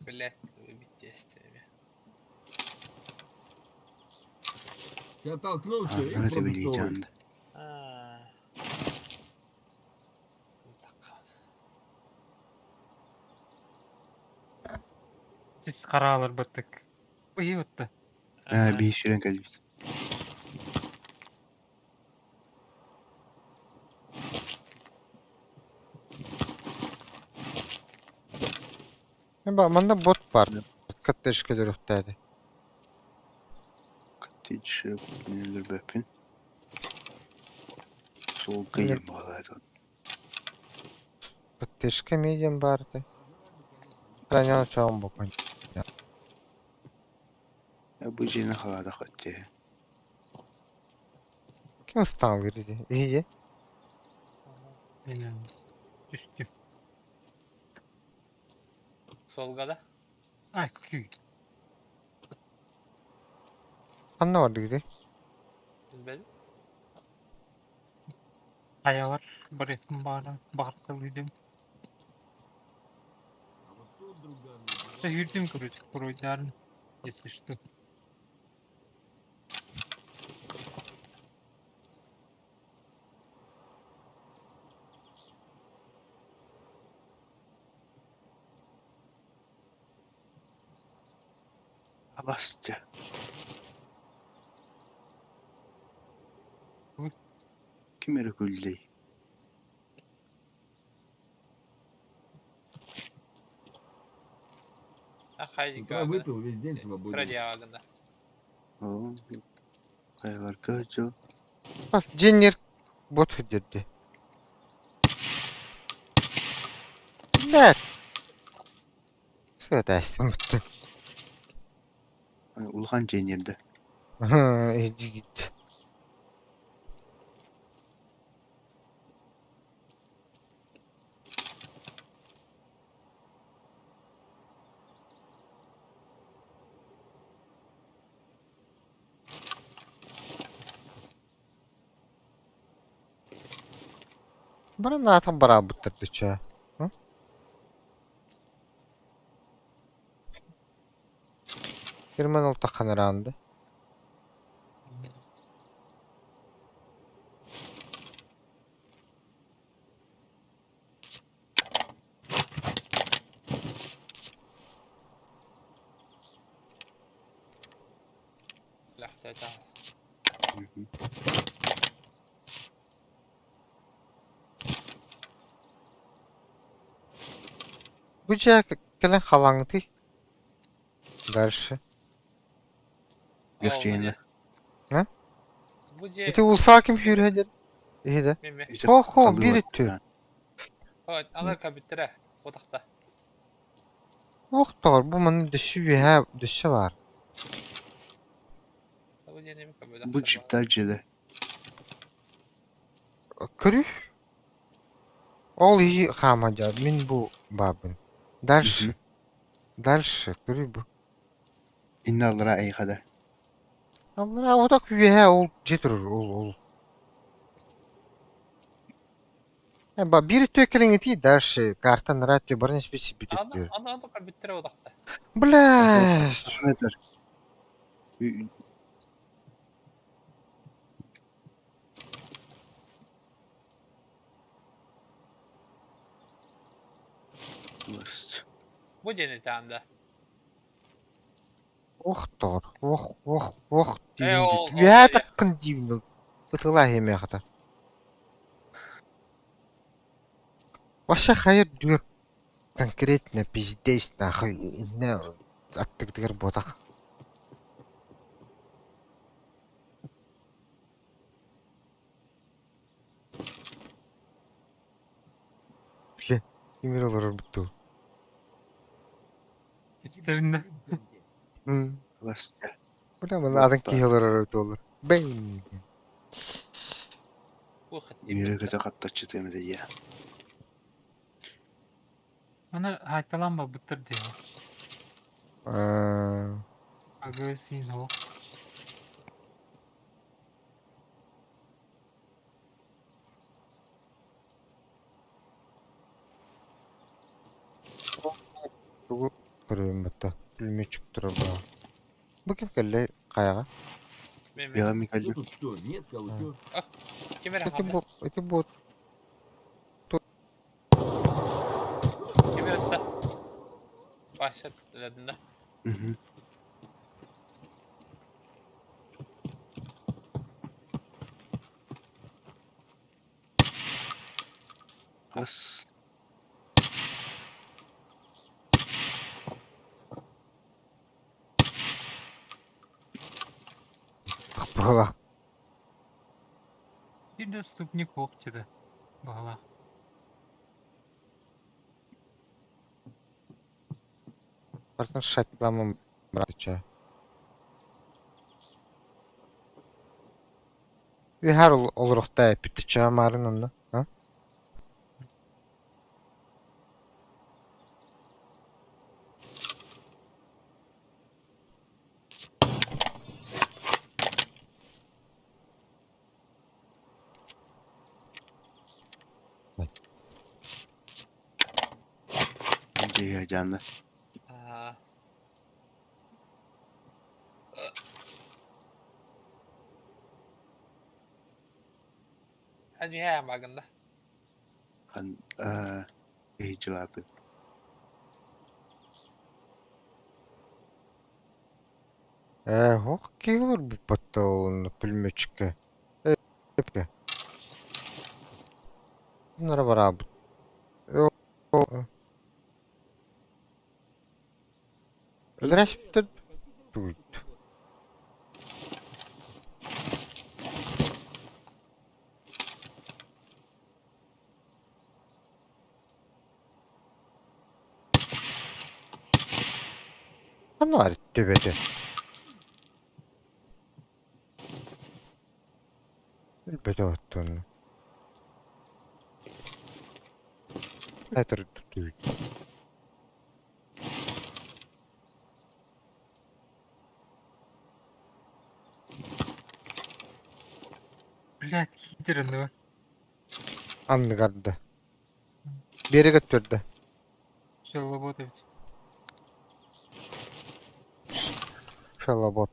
Блять, выбить Я толкнулся и Ааннара продуктовый. тэбэлиитэ Аа. Сис хараалар баттык. Уйи отта. Аа биир сүрэн кэлбит. Ба манна бот бар. Коттеджка өлөрүөхтээди. Коттедж өлөрбөппүн. Суол кыйын буолаат. Коттеджка медиум баарда. Таня чоон бокон. Бу дьиэни халаата коттеж. Ким ыстаалыыр иди? Иһие. Мен түстүм. Суолга да? Ай, күй. Ханна бардык ити? Билбэтим. Хайалар барыахпын баҕаран баҕарталыыдым. Сүүрдүм короче, буруйдаарын, если что. Абасты. Ой. Ким эрэ күллэй? А С хайдика утра выпил, весь день свободен. Радиагында. Оо, хайаларга дьыл Бас Дженнер бот хөдөрдө. Блядь. Сыта астым бутты. улахан дьиэннэрдэ. Эдигит. Баран аатын бараабыттар дыча. Герман ол таханараанды. Ләхтәтә. Бу дьэ кэлэн халаҥытый. Дальше. Легче А? Бу дьиэ Ити улсаа ким сүүрэ дэр? Иһидэ. меме. Хо-хо, биир өттү. Ала кабиттера. Отақта. Ох, доҕор, бу манна дөссө үөһээ дөссө баар. Бу диэн эми Бу көмөлөх джиптаах дьиэлэр. Көрү. Ол иһи хаама дьа, мин бу баабын. Дальше. Мгм. Дальше, көрү бу. Инна аллара эйиэхэ да. Аллараа отох үөһээ ол дьиэ турар, ол ол. Э, ба биир өттүгэр кэлиҥҥитий дальше карта нара өттүгэр баран испит сиппит Аны өттүгэр. аны аны көрбүттэрэ одахта. Бля! Этэр. Ласт. Бу диэн этаанда. Ох доҕор, ох, ох, ох Э диибин ол дии. ол Үөһээ таххын диибин ол. Ытылаа иһимиэхэ хата. Вообще хайыр дүө конкретно пиздец нахуй иннэ аттыгытыгар буотах. Бile кимир олорор бутту. Истэринэ. Ласт. Бля маны атын киһи олорор буоллар. Бэйм. Бу Үөрэ хаттыйбыт. көтө хаптаччы тыамыта дии. Аны хаайталаан барбыттар дии. Агы син ол. Тугу көрөбүн батта. Пулеметчик турар баа. Бу ким кэллэ хайаҕа? Мен Бэҕэ мен. мин кэллим. Тут что, нет кого-то? Ким эрэ Ити хаалла? бу ити бу Ким эрэ да? Вася да. Мгм. Лас. быһалаах. Биир да ступник суох диэтэ. Баһылаах. Бартын шатламам братча. Үһэр олоруохта эппит маарын онно. А? Дьиэ дьаанна. Аа. Эн үһээ магында. Хан аа эйжи барды. Ээ, ох, киһи буппатта ол пулеметчикке. Э, эпке. Нара бараабыт. Э, Өлөрөспүттэр тугут. Ханна бар төбөтө. Өлбөтө оттон. Этер тугут. Блядь, хитер онно. Анныгарда. Биэрэгэ төрдө. Все работает. Шалабот.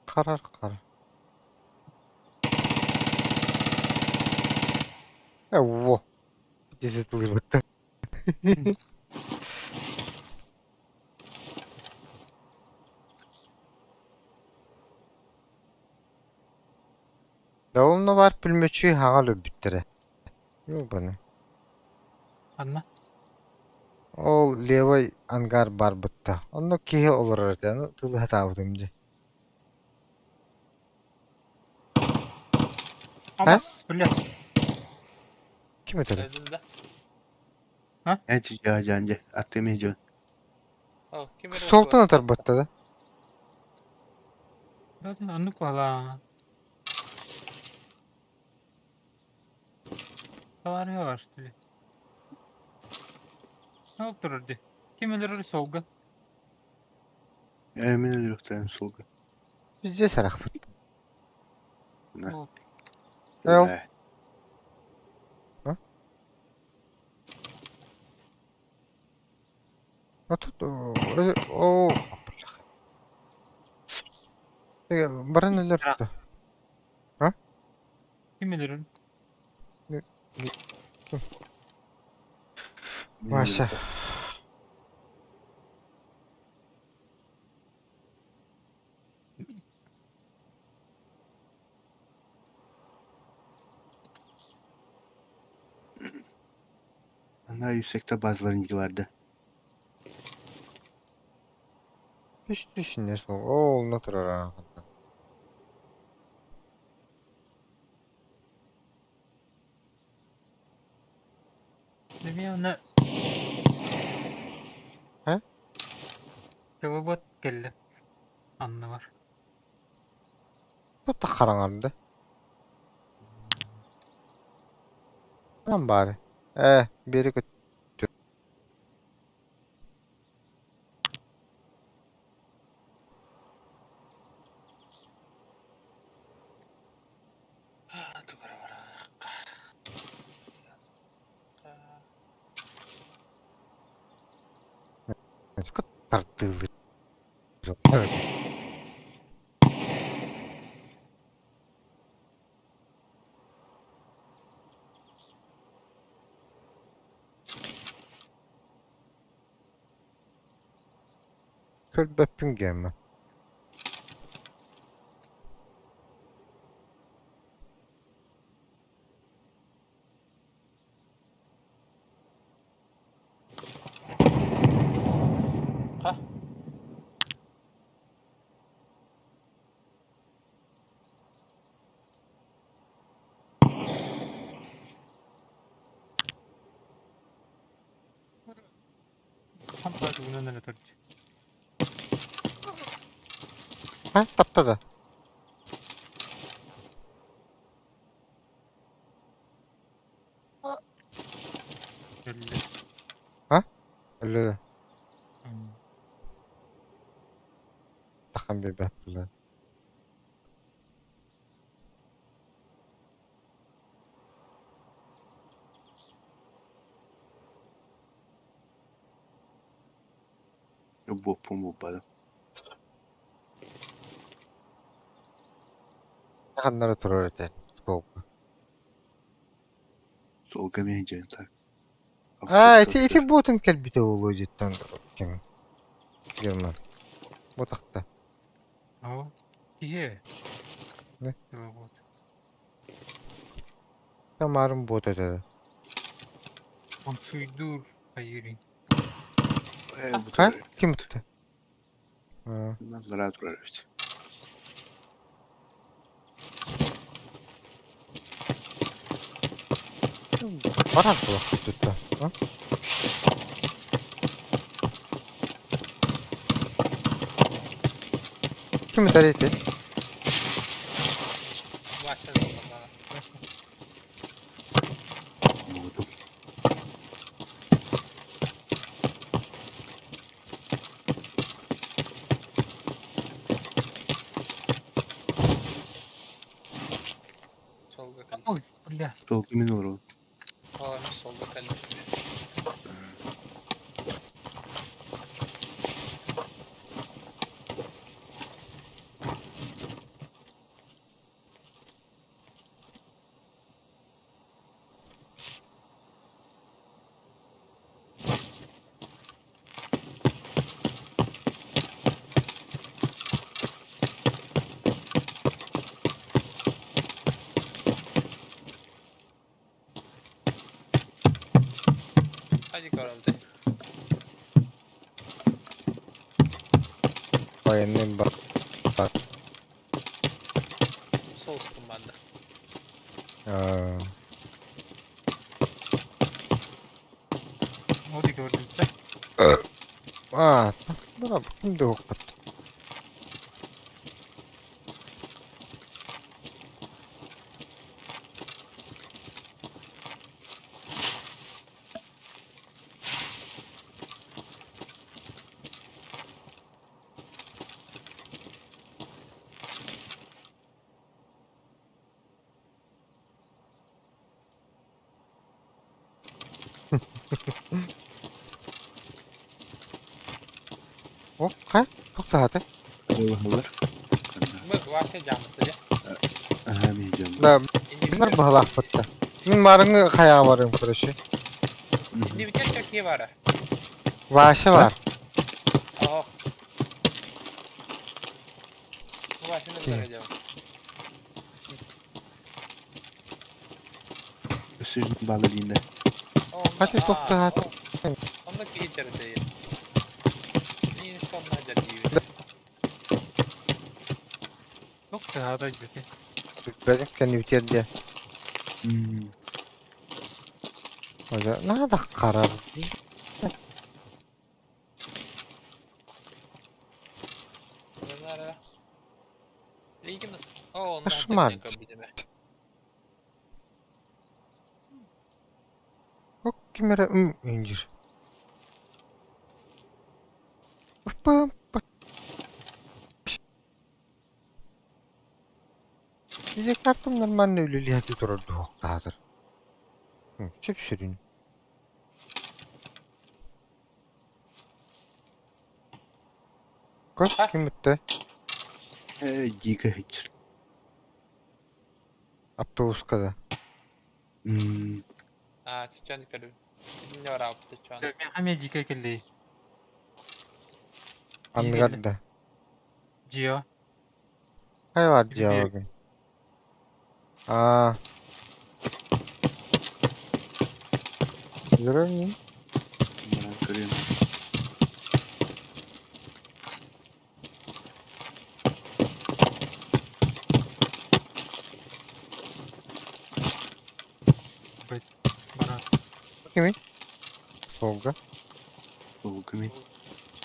Харар хара. Э, во. Десять лыбытта. Да онно бар пулеметчик хаҥал өлбүттэрэ. Ёбаны. Анна. Ол левый ангар барбытта. Онно киһи олорор этэ. Аны тылы сатаабытым дии. Абас, блядь. Ким этэр? Өлдүм да. А? Эти дьаадьаан дьэ, аттым дьон. О, ким эрэ Солтан отуор. атарбатта да. Оннук баҕалаа. Товарыһа бар что ли? Ол турар дии. Ким өлөрөр суолга? Ээ, мин өлөрүөхтээх суолга. Везде сарахпыт. На. Ол Эл. Бля. А? А тут... О, бляха. Баран өлөрдө. А? Ким өлөрөр? Ким? Мин Вася. өлөрүөхтээх. Ана yüksekte bazıların vardı. Үс түсіне сол. Ол на турар. Эмиэ онно А? Тылыбыт кэллэ. Анныбар. Тут хараҥарда. Lan bari. Biri kötü. Тугара бараахха. Тартылы. Көрбөппүн гэмэ. Ха? Хампа тугунан эрэ турда. Ha, таптады. Өллө. А? Өллө. Тахан бибэп була. Буоппун булбадым. Ханнары турар этэ. Толку. Суолга мин дьэн так. А, ити ити буотун кэлбитэ буолуо дьиттэн ким? Герман. Бу тахта. Оо. Киһи. Не? Тылыбыт. Тамарым буот этэ. Онсуйдуур хайырын. Ээ, бу Ха? турар. Ким тутта? А, Назара турар эбит. Барар буолах тутта. А? Ким этэр ити? Вася буолла. Буотум. Солга кэллэ. Ой, бля. Суолга мин олоробун. О, эмиэ солга кэллэ. Hadi көрөбүт. Военный бар. Бар. Соустум манна. А. Ким да уһукпат. О, хайа, туохтаата? Балаһалар. Бу Вася дьаамыста дьэ. Аһаа мин дьон. Да, билэр баһылаахпыт да. Мин маарыҥҥы хайаҕа барыам короче. Иннибитигэр чөкиэ баара. Вася баар. Оһох. Васяны кытары дьаам. Өссө баала диинэ. Хати туохтаата? Онно киһи дьарыдайы. Мин сонно дьардиибин. Туох тыһаата дьити. Бэдик кэннибитигэр диэ. Надо харар. Кошмар. Ким эрэ инжир. Дьэ картам нормально үлэлиһэ турар дуһуктаатыр. Сөп-сүрүн. Көр ким бүттэй? Э, дико хитчер. Автобуска да. М, Аа, чиччан көрү. Инне бараабыт чиччан. Миэхэ эмиэ дьиикэй кэллэй. Анныгар да. Дьио. Хайа бар дьиалогын? Аа. Görür Баран көрүөм. Баран. Kimi? Солга. Олгу мин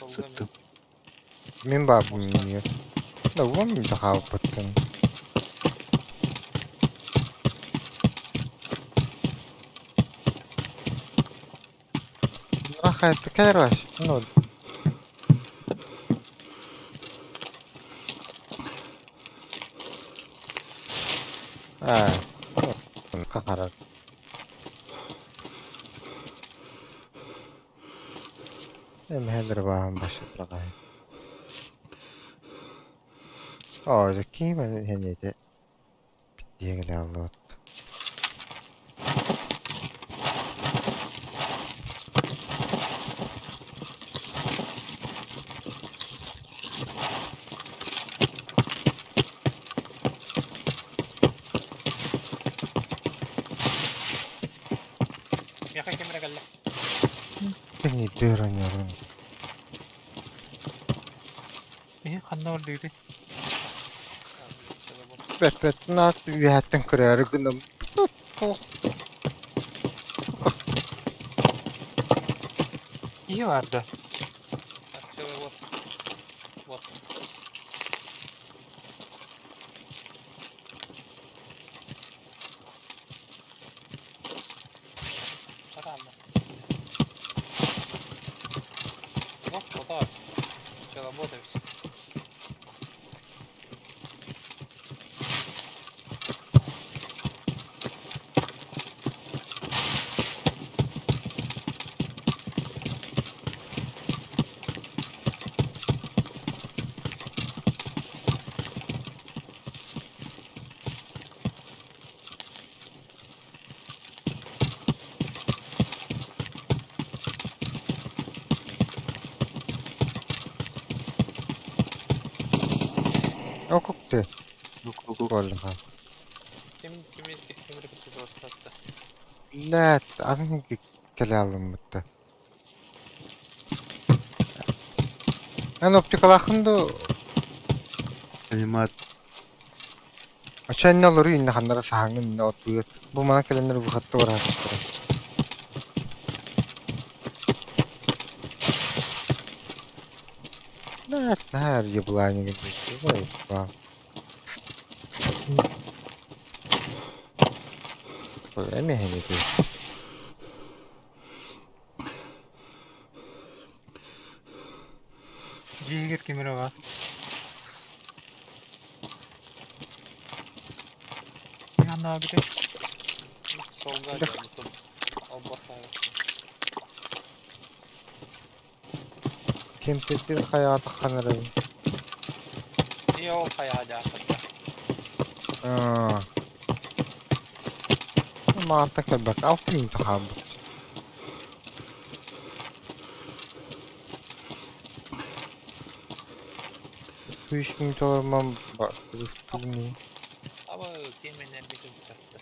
сыттым. Мин баабын миниир. Да уон мин да хаалбыттын. Рахайты кэлэр ваш. Ну. Аа. Хахарар. Эмһэлэр бааһын башыпраҕай. Оо, дьэ ким эһэниэтэ диэҥэлэ аллыбат. Миэхэ ким эрэ кэллэ. Тэҥнийдэр анньарын. Киһи ханна бардыгытый? Бэт бэт наат үөһэттэн көрөөрү гынам. Киһи баар да. Вот. Вот. Рано. Вот, вот так. Все, работаем все. Окукты. Ок, ок, ок. Буоллаха. Ким кими кимри кытта бастатта. Лээт, атын кэлэ алыммытта. Эн оптикалааххын дуу? Анимат. Оччо иннэ олоруу иннэ ханнара саһаҥҥын иннэ от быыр. Бу манан кэлэннэр выходта бараахтара. Наһаа ебланигын Эмиэ Дьиэгэр ким эрэ баар. Анаабыты. Солга дьонутум. Олбохтоох. Кемпирдир хайаҕа таххан эрэбин. И ол хайаҕа дьааххатта. Аа. Маата кэлбэт. Алты минута хаалбыт. Үс минута олормам Аба кименен бүтүн тахта.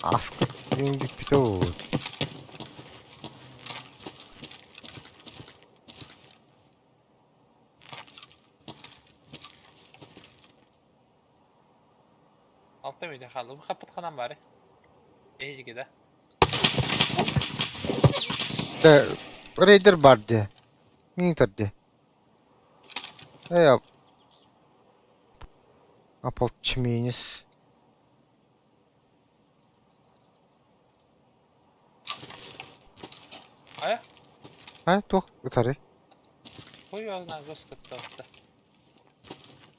Аскыт күн бүппүтэ буолуо. Алта мүнүүтэ хаалла. Бу хаппыт ханан баары? Эһиги да. Да, рейдер бар дии. Мин тарди. Э, ополчменец. Айа? А, туох ытары? Хуй его знает, госкоттоохто.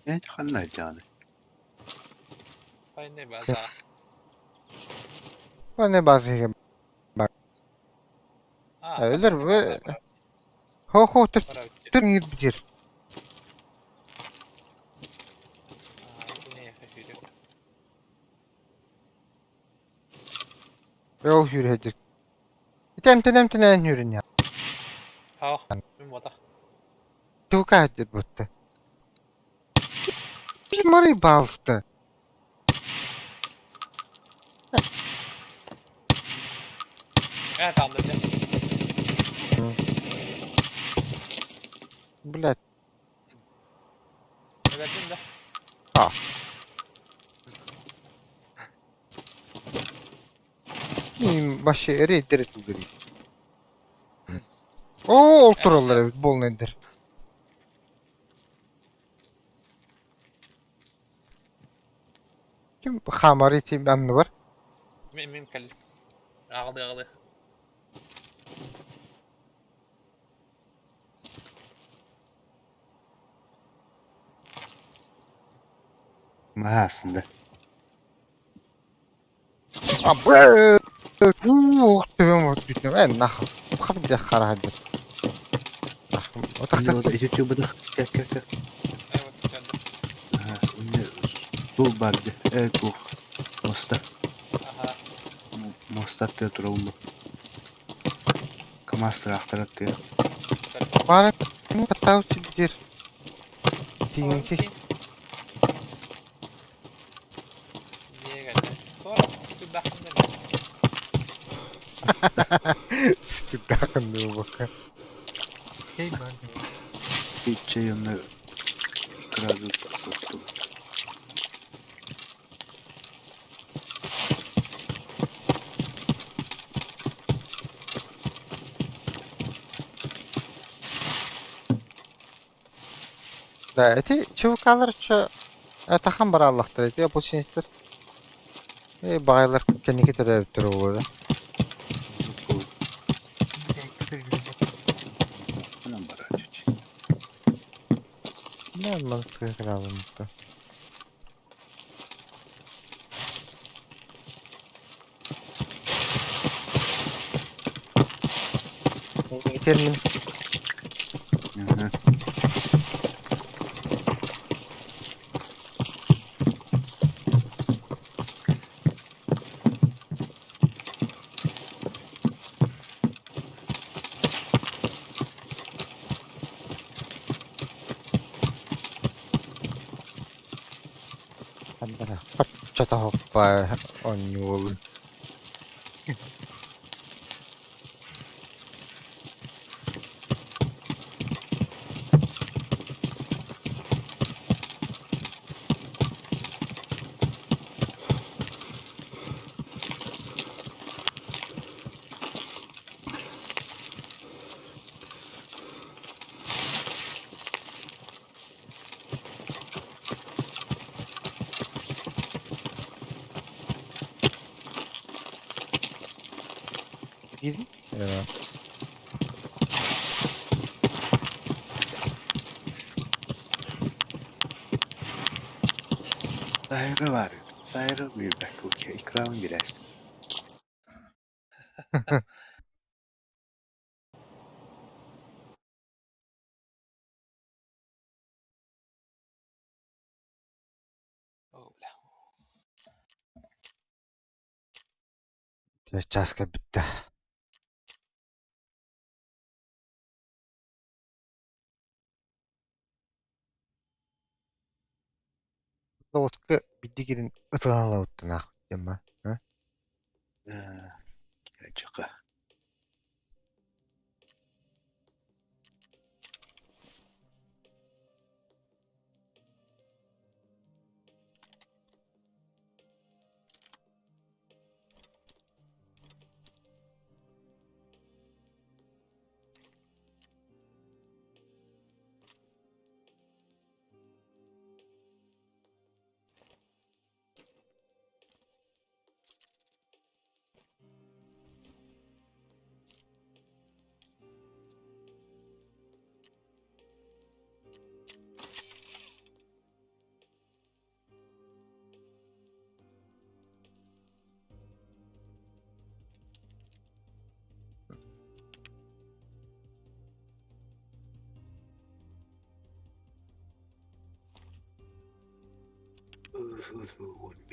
Эн ханна сылдьаҕыный? Хайны база. Баны базыга А, Өлөр бу. Хо-хо түр бир. Ол хүрһэдир. Итэмтэн эмтэнэн хүрүн я. Хаах, мин ботах. Тука хадир бутта. Мары балста. Э, таалла дьэ. Блядь. Өлөрдүм да. А. Вообще рейдер тылдырый. О, ол тураллар эбит, буолнайдар. Ким хаамар ити анныбар? Мин мин кэллим. Аҕалыы аҕалыы. Маһа астында. Абы! Ух, төбөм бүтүнэ. Э, нах. Хап хараһадыр. Отахсат. Ити тюбадах кэ кэ кэ. Э, вот көрдüm. Аха, инне тул бар дии. Э, туох. Моста. Аха. Моста аттыга тураллар. КамАЗ тыраахтар аттыга. Көрдüm. Бары каттау сибдир. Тиинки. Дьиэ кэллэ. Туора, стыдахын да Стыдахын бака. Кей бар. Иччэй онно кыраду тохтуу. Да, эти ЧВКлар чё тахан бараллахтар эти ополченецтер. Э, багайлар кэнники төрөөбүттэр буолуо да. Ханан барар чүч. Не, мантыга кыраабыммыта. Термин Аха. Баччата хоппа онньуол. Киирдин? Э, Daire var. Daire bir bak okey. İkramı biraz. О, бля. Чааска бүттэ. Заводка бидигирин ытылаалабыттан диэмэ. Чака.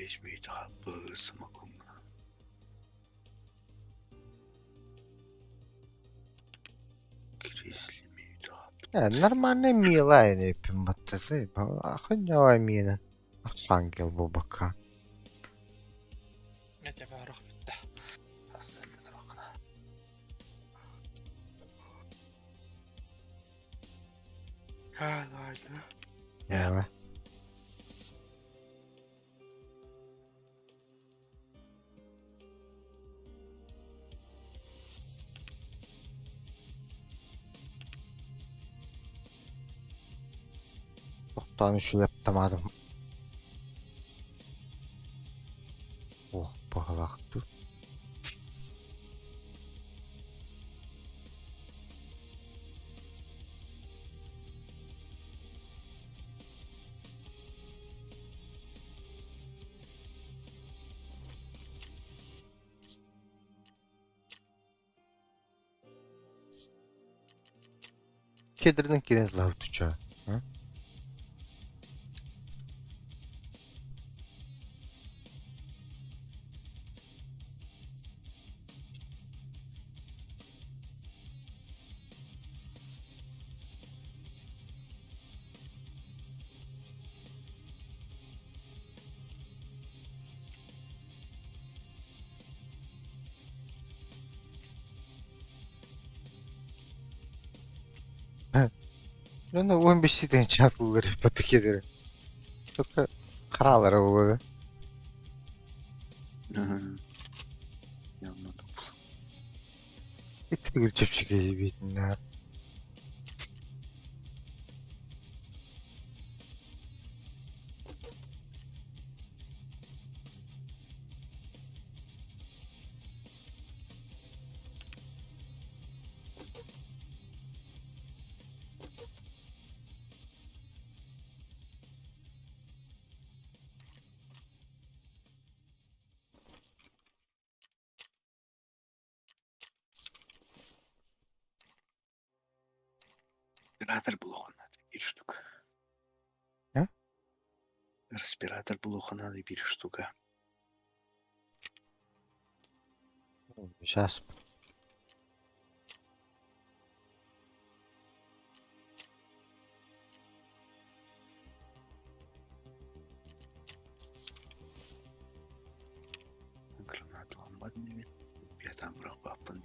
15 metre smokum. Grizzly metre. Нормальный милая пимбаттасы. Ахын мина. Архангел бубака. Я тебя рах бітті. Асы тұрақына. Ха, ладно. Ява. Тоқтан үшілеп тамадым. Ох, бағалақты. Кедрінің келен лаутуча. Ну, 15 ден чатылыр ипотекелери. Только қаралары болады. Yanına Икки төгүл чэпчэки битиннэр. Респиратор блока надо bir штука. А? Респиратор блока надо bir штука. Сейчас. Граната ламбадный. Я там брал папын.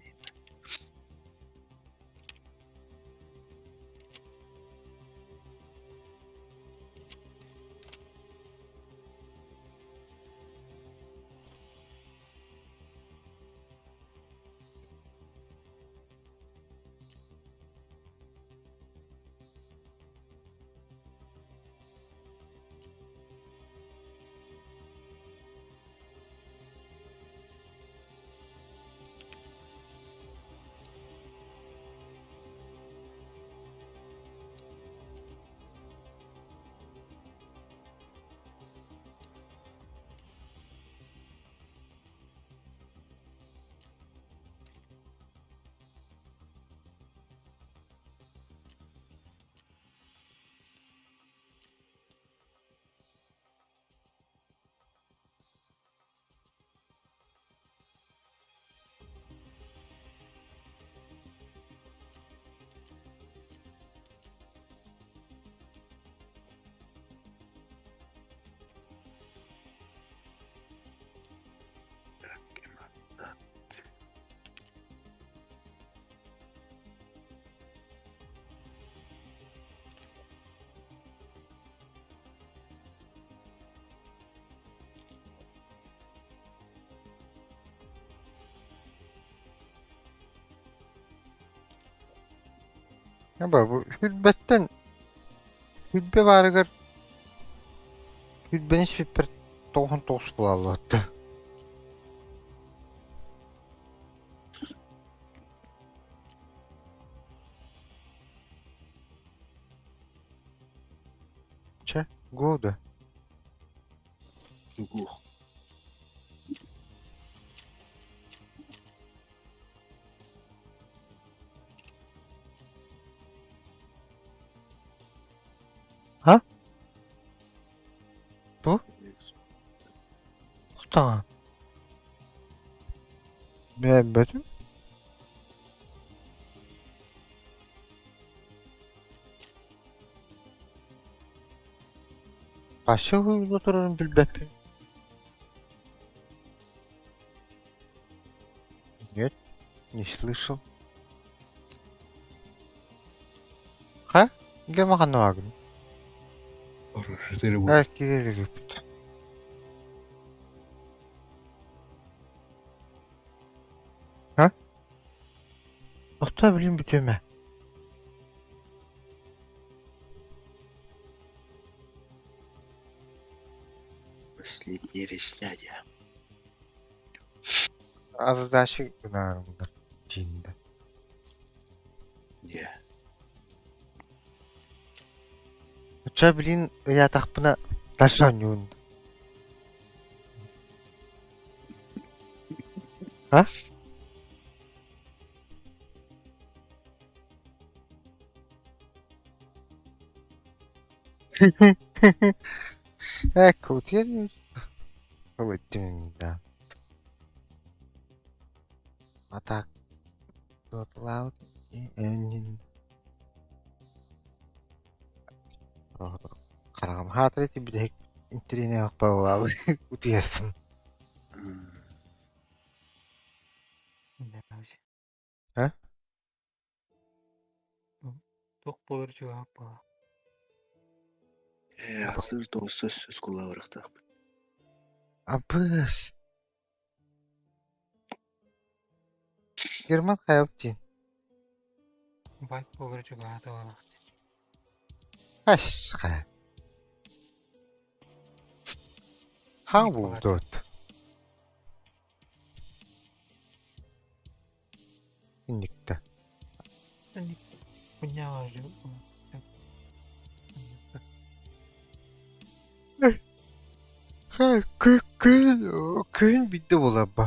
Бу Хүрбэттэн Хүрбэ баарыгар Хүрбэни испиппэр 99 буолаллар. Чэ, года. Ух. А? Бу? Кутаҕа. Бэйбэтим. Хасса уһуйулла турарын билбэппин. Нет, не слышал. Ха? Гемаханаагын. Хорошо, Кииригипт. Ха? Охто билин бүтүмэ. Последний ресняде. Аздаши гынаарымдар дьиинде. Не. Оча билин ыйаатахпына дальше оонньуун. А? Ecco, tieni. Да. А так. Loud. Хараҕым хаатыр бүтэһик интэриэһинэй буолаалы утуйасым. А? Туох буолар чугаһап буолар. Э, ахсыр тоғыз сөз кулабырықтақ. Абыс. Герман хайап дии. Байк буолар чугаһата буолар. Ас хайа. Ха булдут. Инникте. Ха күн бидде буоларба.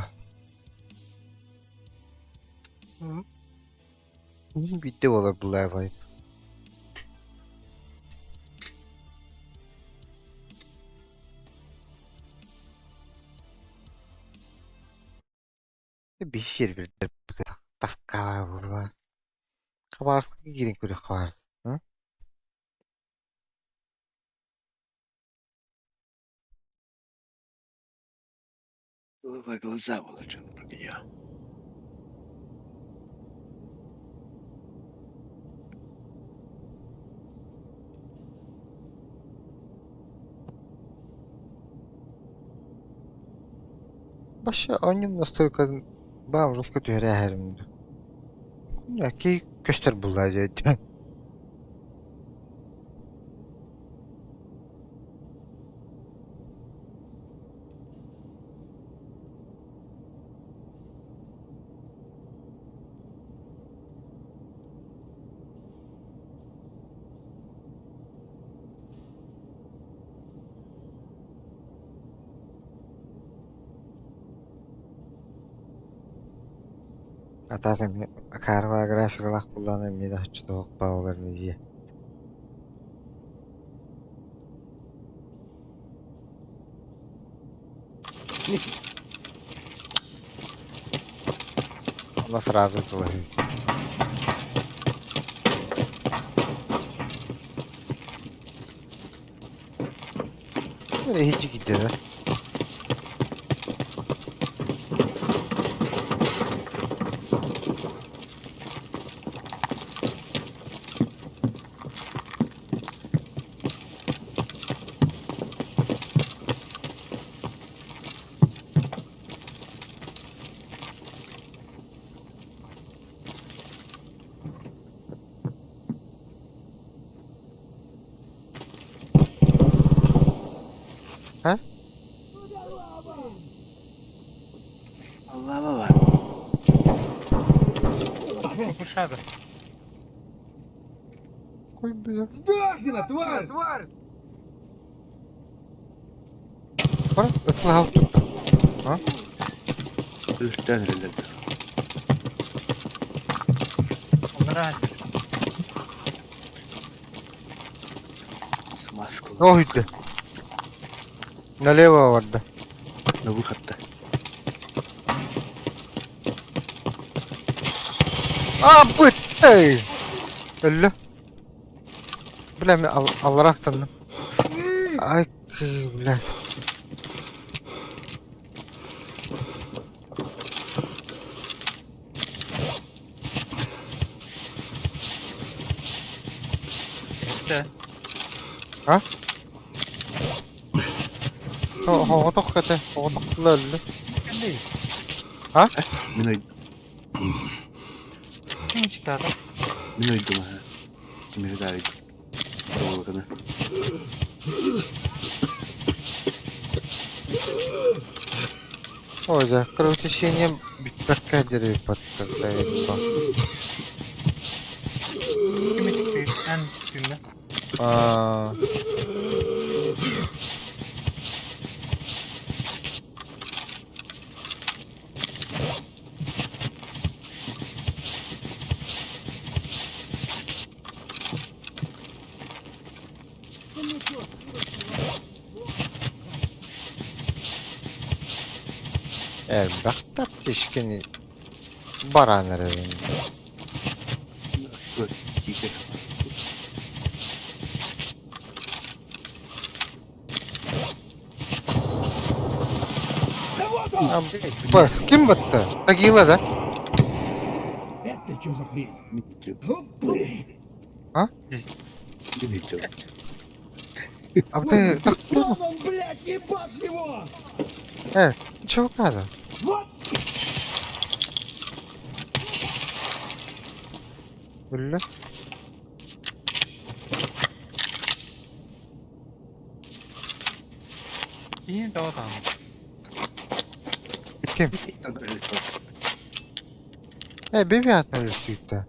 Күн бидде буолар булаабай. Биир бирдер таскаа буолла. Хабарска киирэн көрүөххэ баар. Голова глаза волочен я. Баша оонньуум настойкатын баам жестко түһэрэ иһэрим Ки көстөр булла дьэ. А так карва графикалаах буллаана эмиэ да оччотооҕу бааларын дии. Она сразу тулаһыы. Böyle hiç gidiyor. Кушада. Кой бля. Сдохни, тварь! Бар, ытылаһал тут. А? Өлтөөн эрэллэр. Onlara Смазкалар. О, үйдө. Налево барда. На выход-то. А, быттай! Өллө. Бля, мен аллара астанным. Ай, бля. işte. А? Хоҕотох кэтэ, хоҕотохтула өллө. Mümkün değil. Мин өй Kim çıktı adam? мин өйдүм аха. Тимири даарыйдым. Проволоканы. Ой, да, кровотечение бүппэккэ диэри баттарда. Kimi çıktı? En üstünde. Аа, элбэх таптишкини баран эрэбин. Киикэ. Бас, ким батта? Тагила да? Это что за хрень? Мин өйдүм. Оп, блин! А? Мин өйдүм. А ты так Вон он, блядь, ебать его! чего надо? Вот! Өллө. İyi de o da. Ким? Э, бэби атна өлүстүүттэ.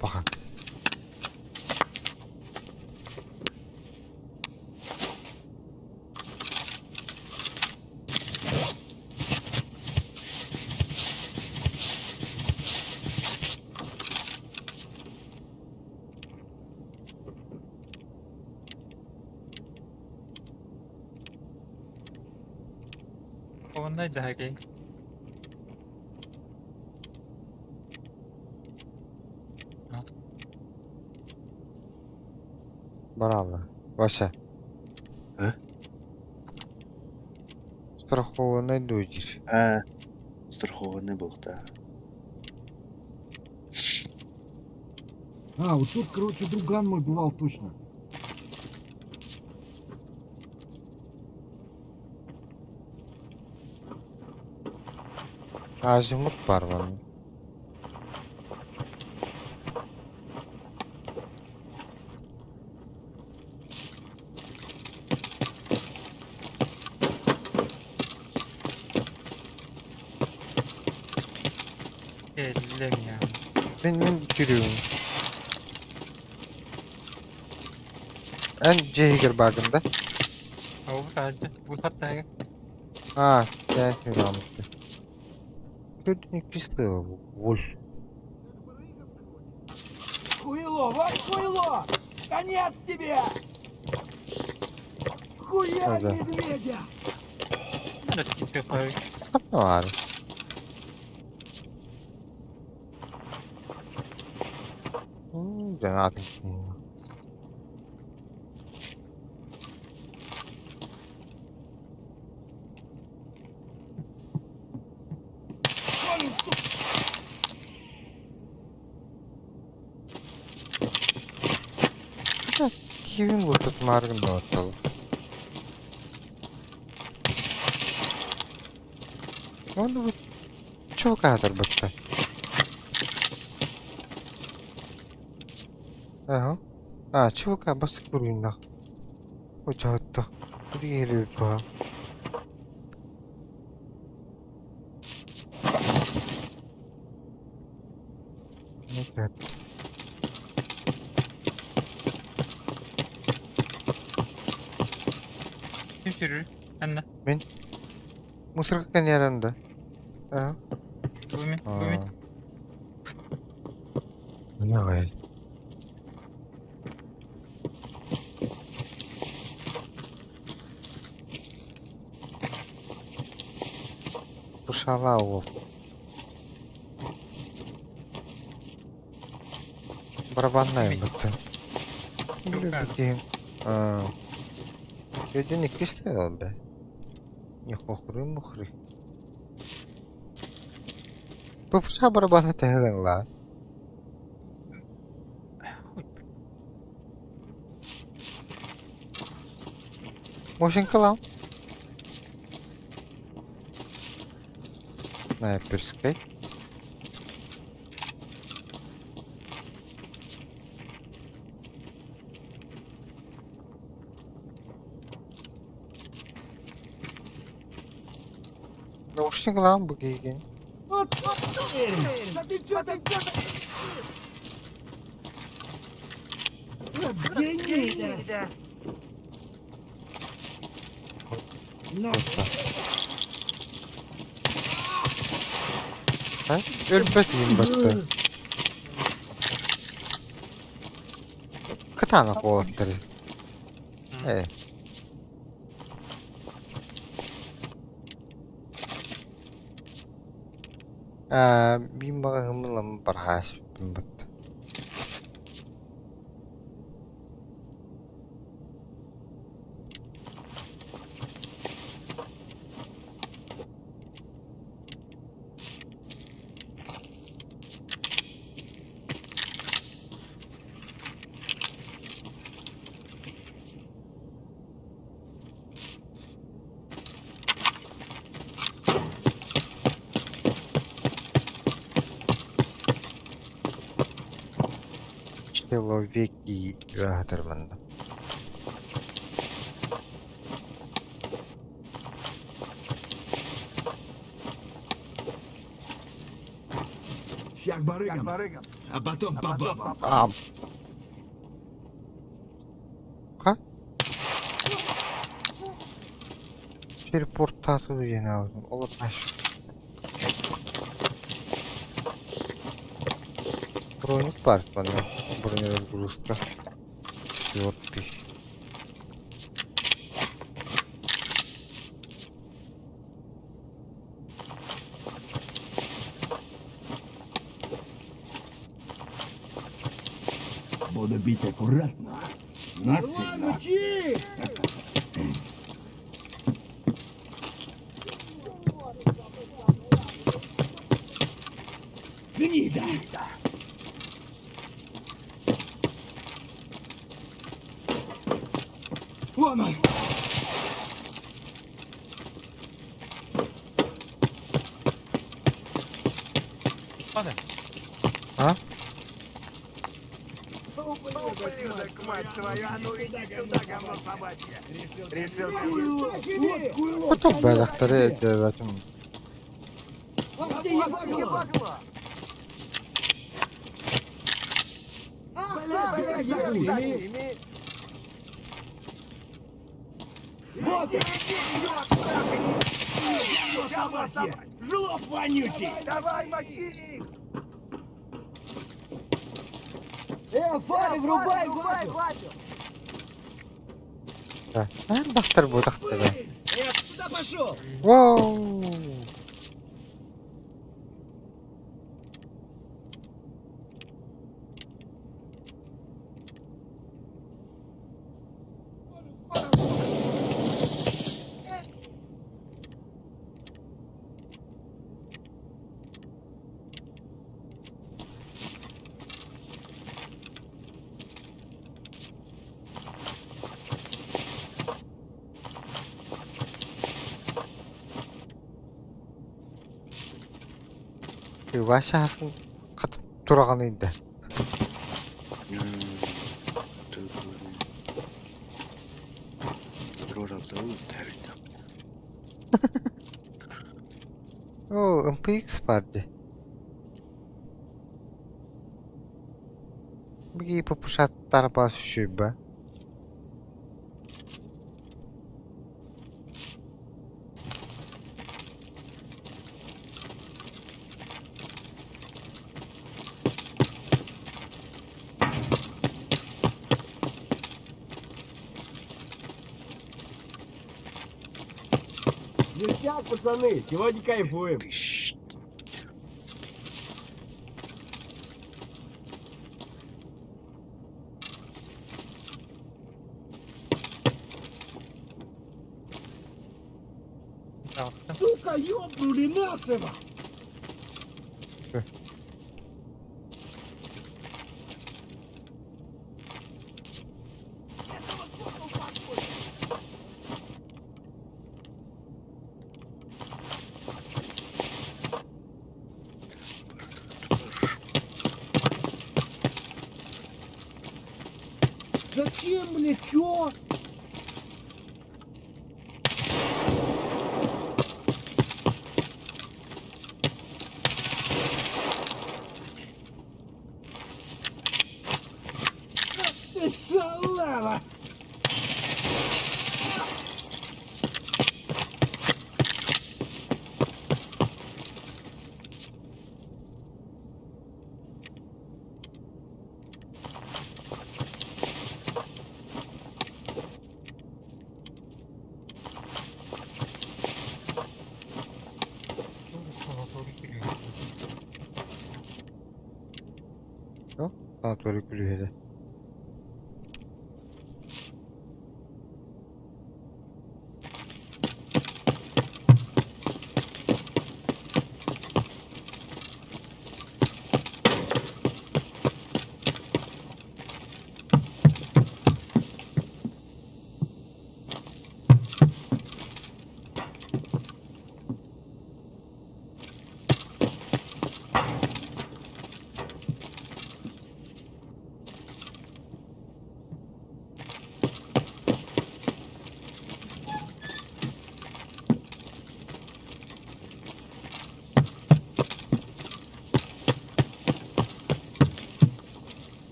Баха. Onlar da hakey. Баралла. Вася. А? Страхованный дойдер. Аа. Страхованный буолта. А, вот тут, короче, друган мой бывал точно. Азимут бар бар. Ellem ya. Мен мен жүрüyorum. Эн жейгер бардым да. O bu da Bu hatta А, я не знал. Тут не кислый, воль. Хуйло, вот хуйло! Конец тебе! Хуя Ага. медведя! nasıl gitti abi? Var. Жанатын. Кивин вот маргын оттал. Он вот чё кадр бытта? Ага. А, чувака, бас курина. Очаатта. Диэри ба. Нет. Ким сүрүр? Анна. Мин мусорга кэнээрэн да. Аа. Бу мин, бу мин. Давай. Ушала ол. Барабанная бытты. Өйдөн иккис да. Не хохры-мухры. Бу барабаны тэһэлэҥ лаа. Мошенкалам. Снайперской. Наушник бу киһигин. Да ты чё там Гнида! Ha? Өлбөт иин батты. Кытаанах уолаттар. Э. Аа, биир маҕаһыыммын бархааспын батта. Человеки аһатар манна. Ща к барыгам, а потом по бабам. А. Ха? Телепортатор диэн аҕабын ол Броник баар манна бронеразгрузка четвертый. Буду бить аккуратно, но сильно. Гнида! Вон он! Ладно. А? Потом бэлэхтэри өйдөөбөтүм. Жлоб вонючий! Давай, мочи! Э, фары врубай, врубай! Да. Бахтар буотахтара. Э, куда пошел? Воу! Вася хатып тураҕын ыйда. Оо, MPX баар дии. Бигии папушаттар сүбэ. Ништяк, пацаны, сегодня кайфуем. Тыщ. Таҕыстым. Сука, ёбнули нашего! Зачем мне чё? Ах ты шалава! Санаторий күлүгэр. Санаторий күлүһэдэ.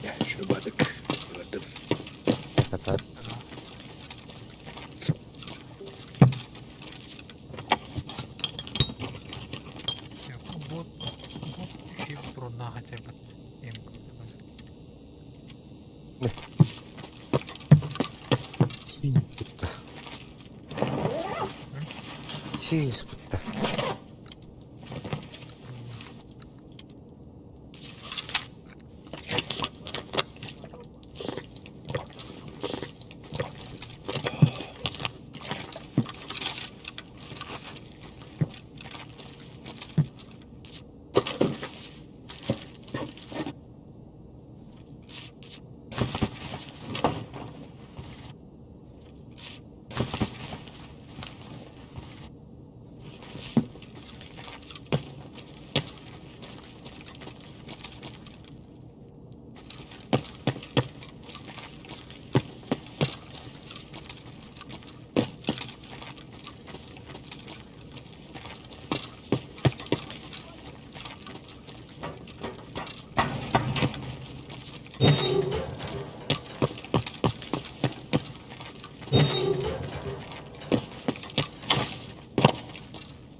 Я еще бадык. Gördüm. Katar. Бот, бот şey burundan хотя бы. Сиис бутта. Сиис бутта.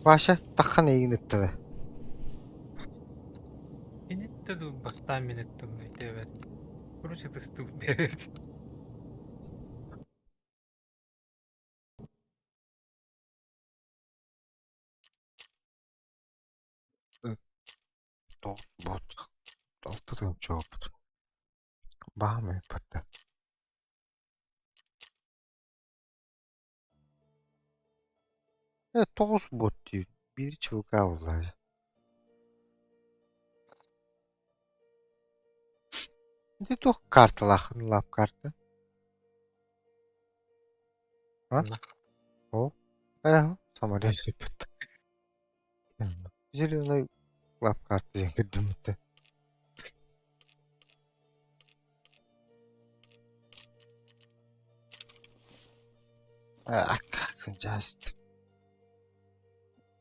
Вася таххан эйигин ыттара. Минетте ду бастаан минетте evet. Короче, ты ступит. Тоҕус бот. Алта тыһыынча буолбут. Баһаам ыыппатта. Тоҕус бот диир, биир ЧВК буоллаҕа. Ити туох карталааххын лап карта? А? Ол? Э, самолет сыппыт. Зеленый лап карта диэн көрдүммүттэ. Акка сылдьаст.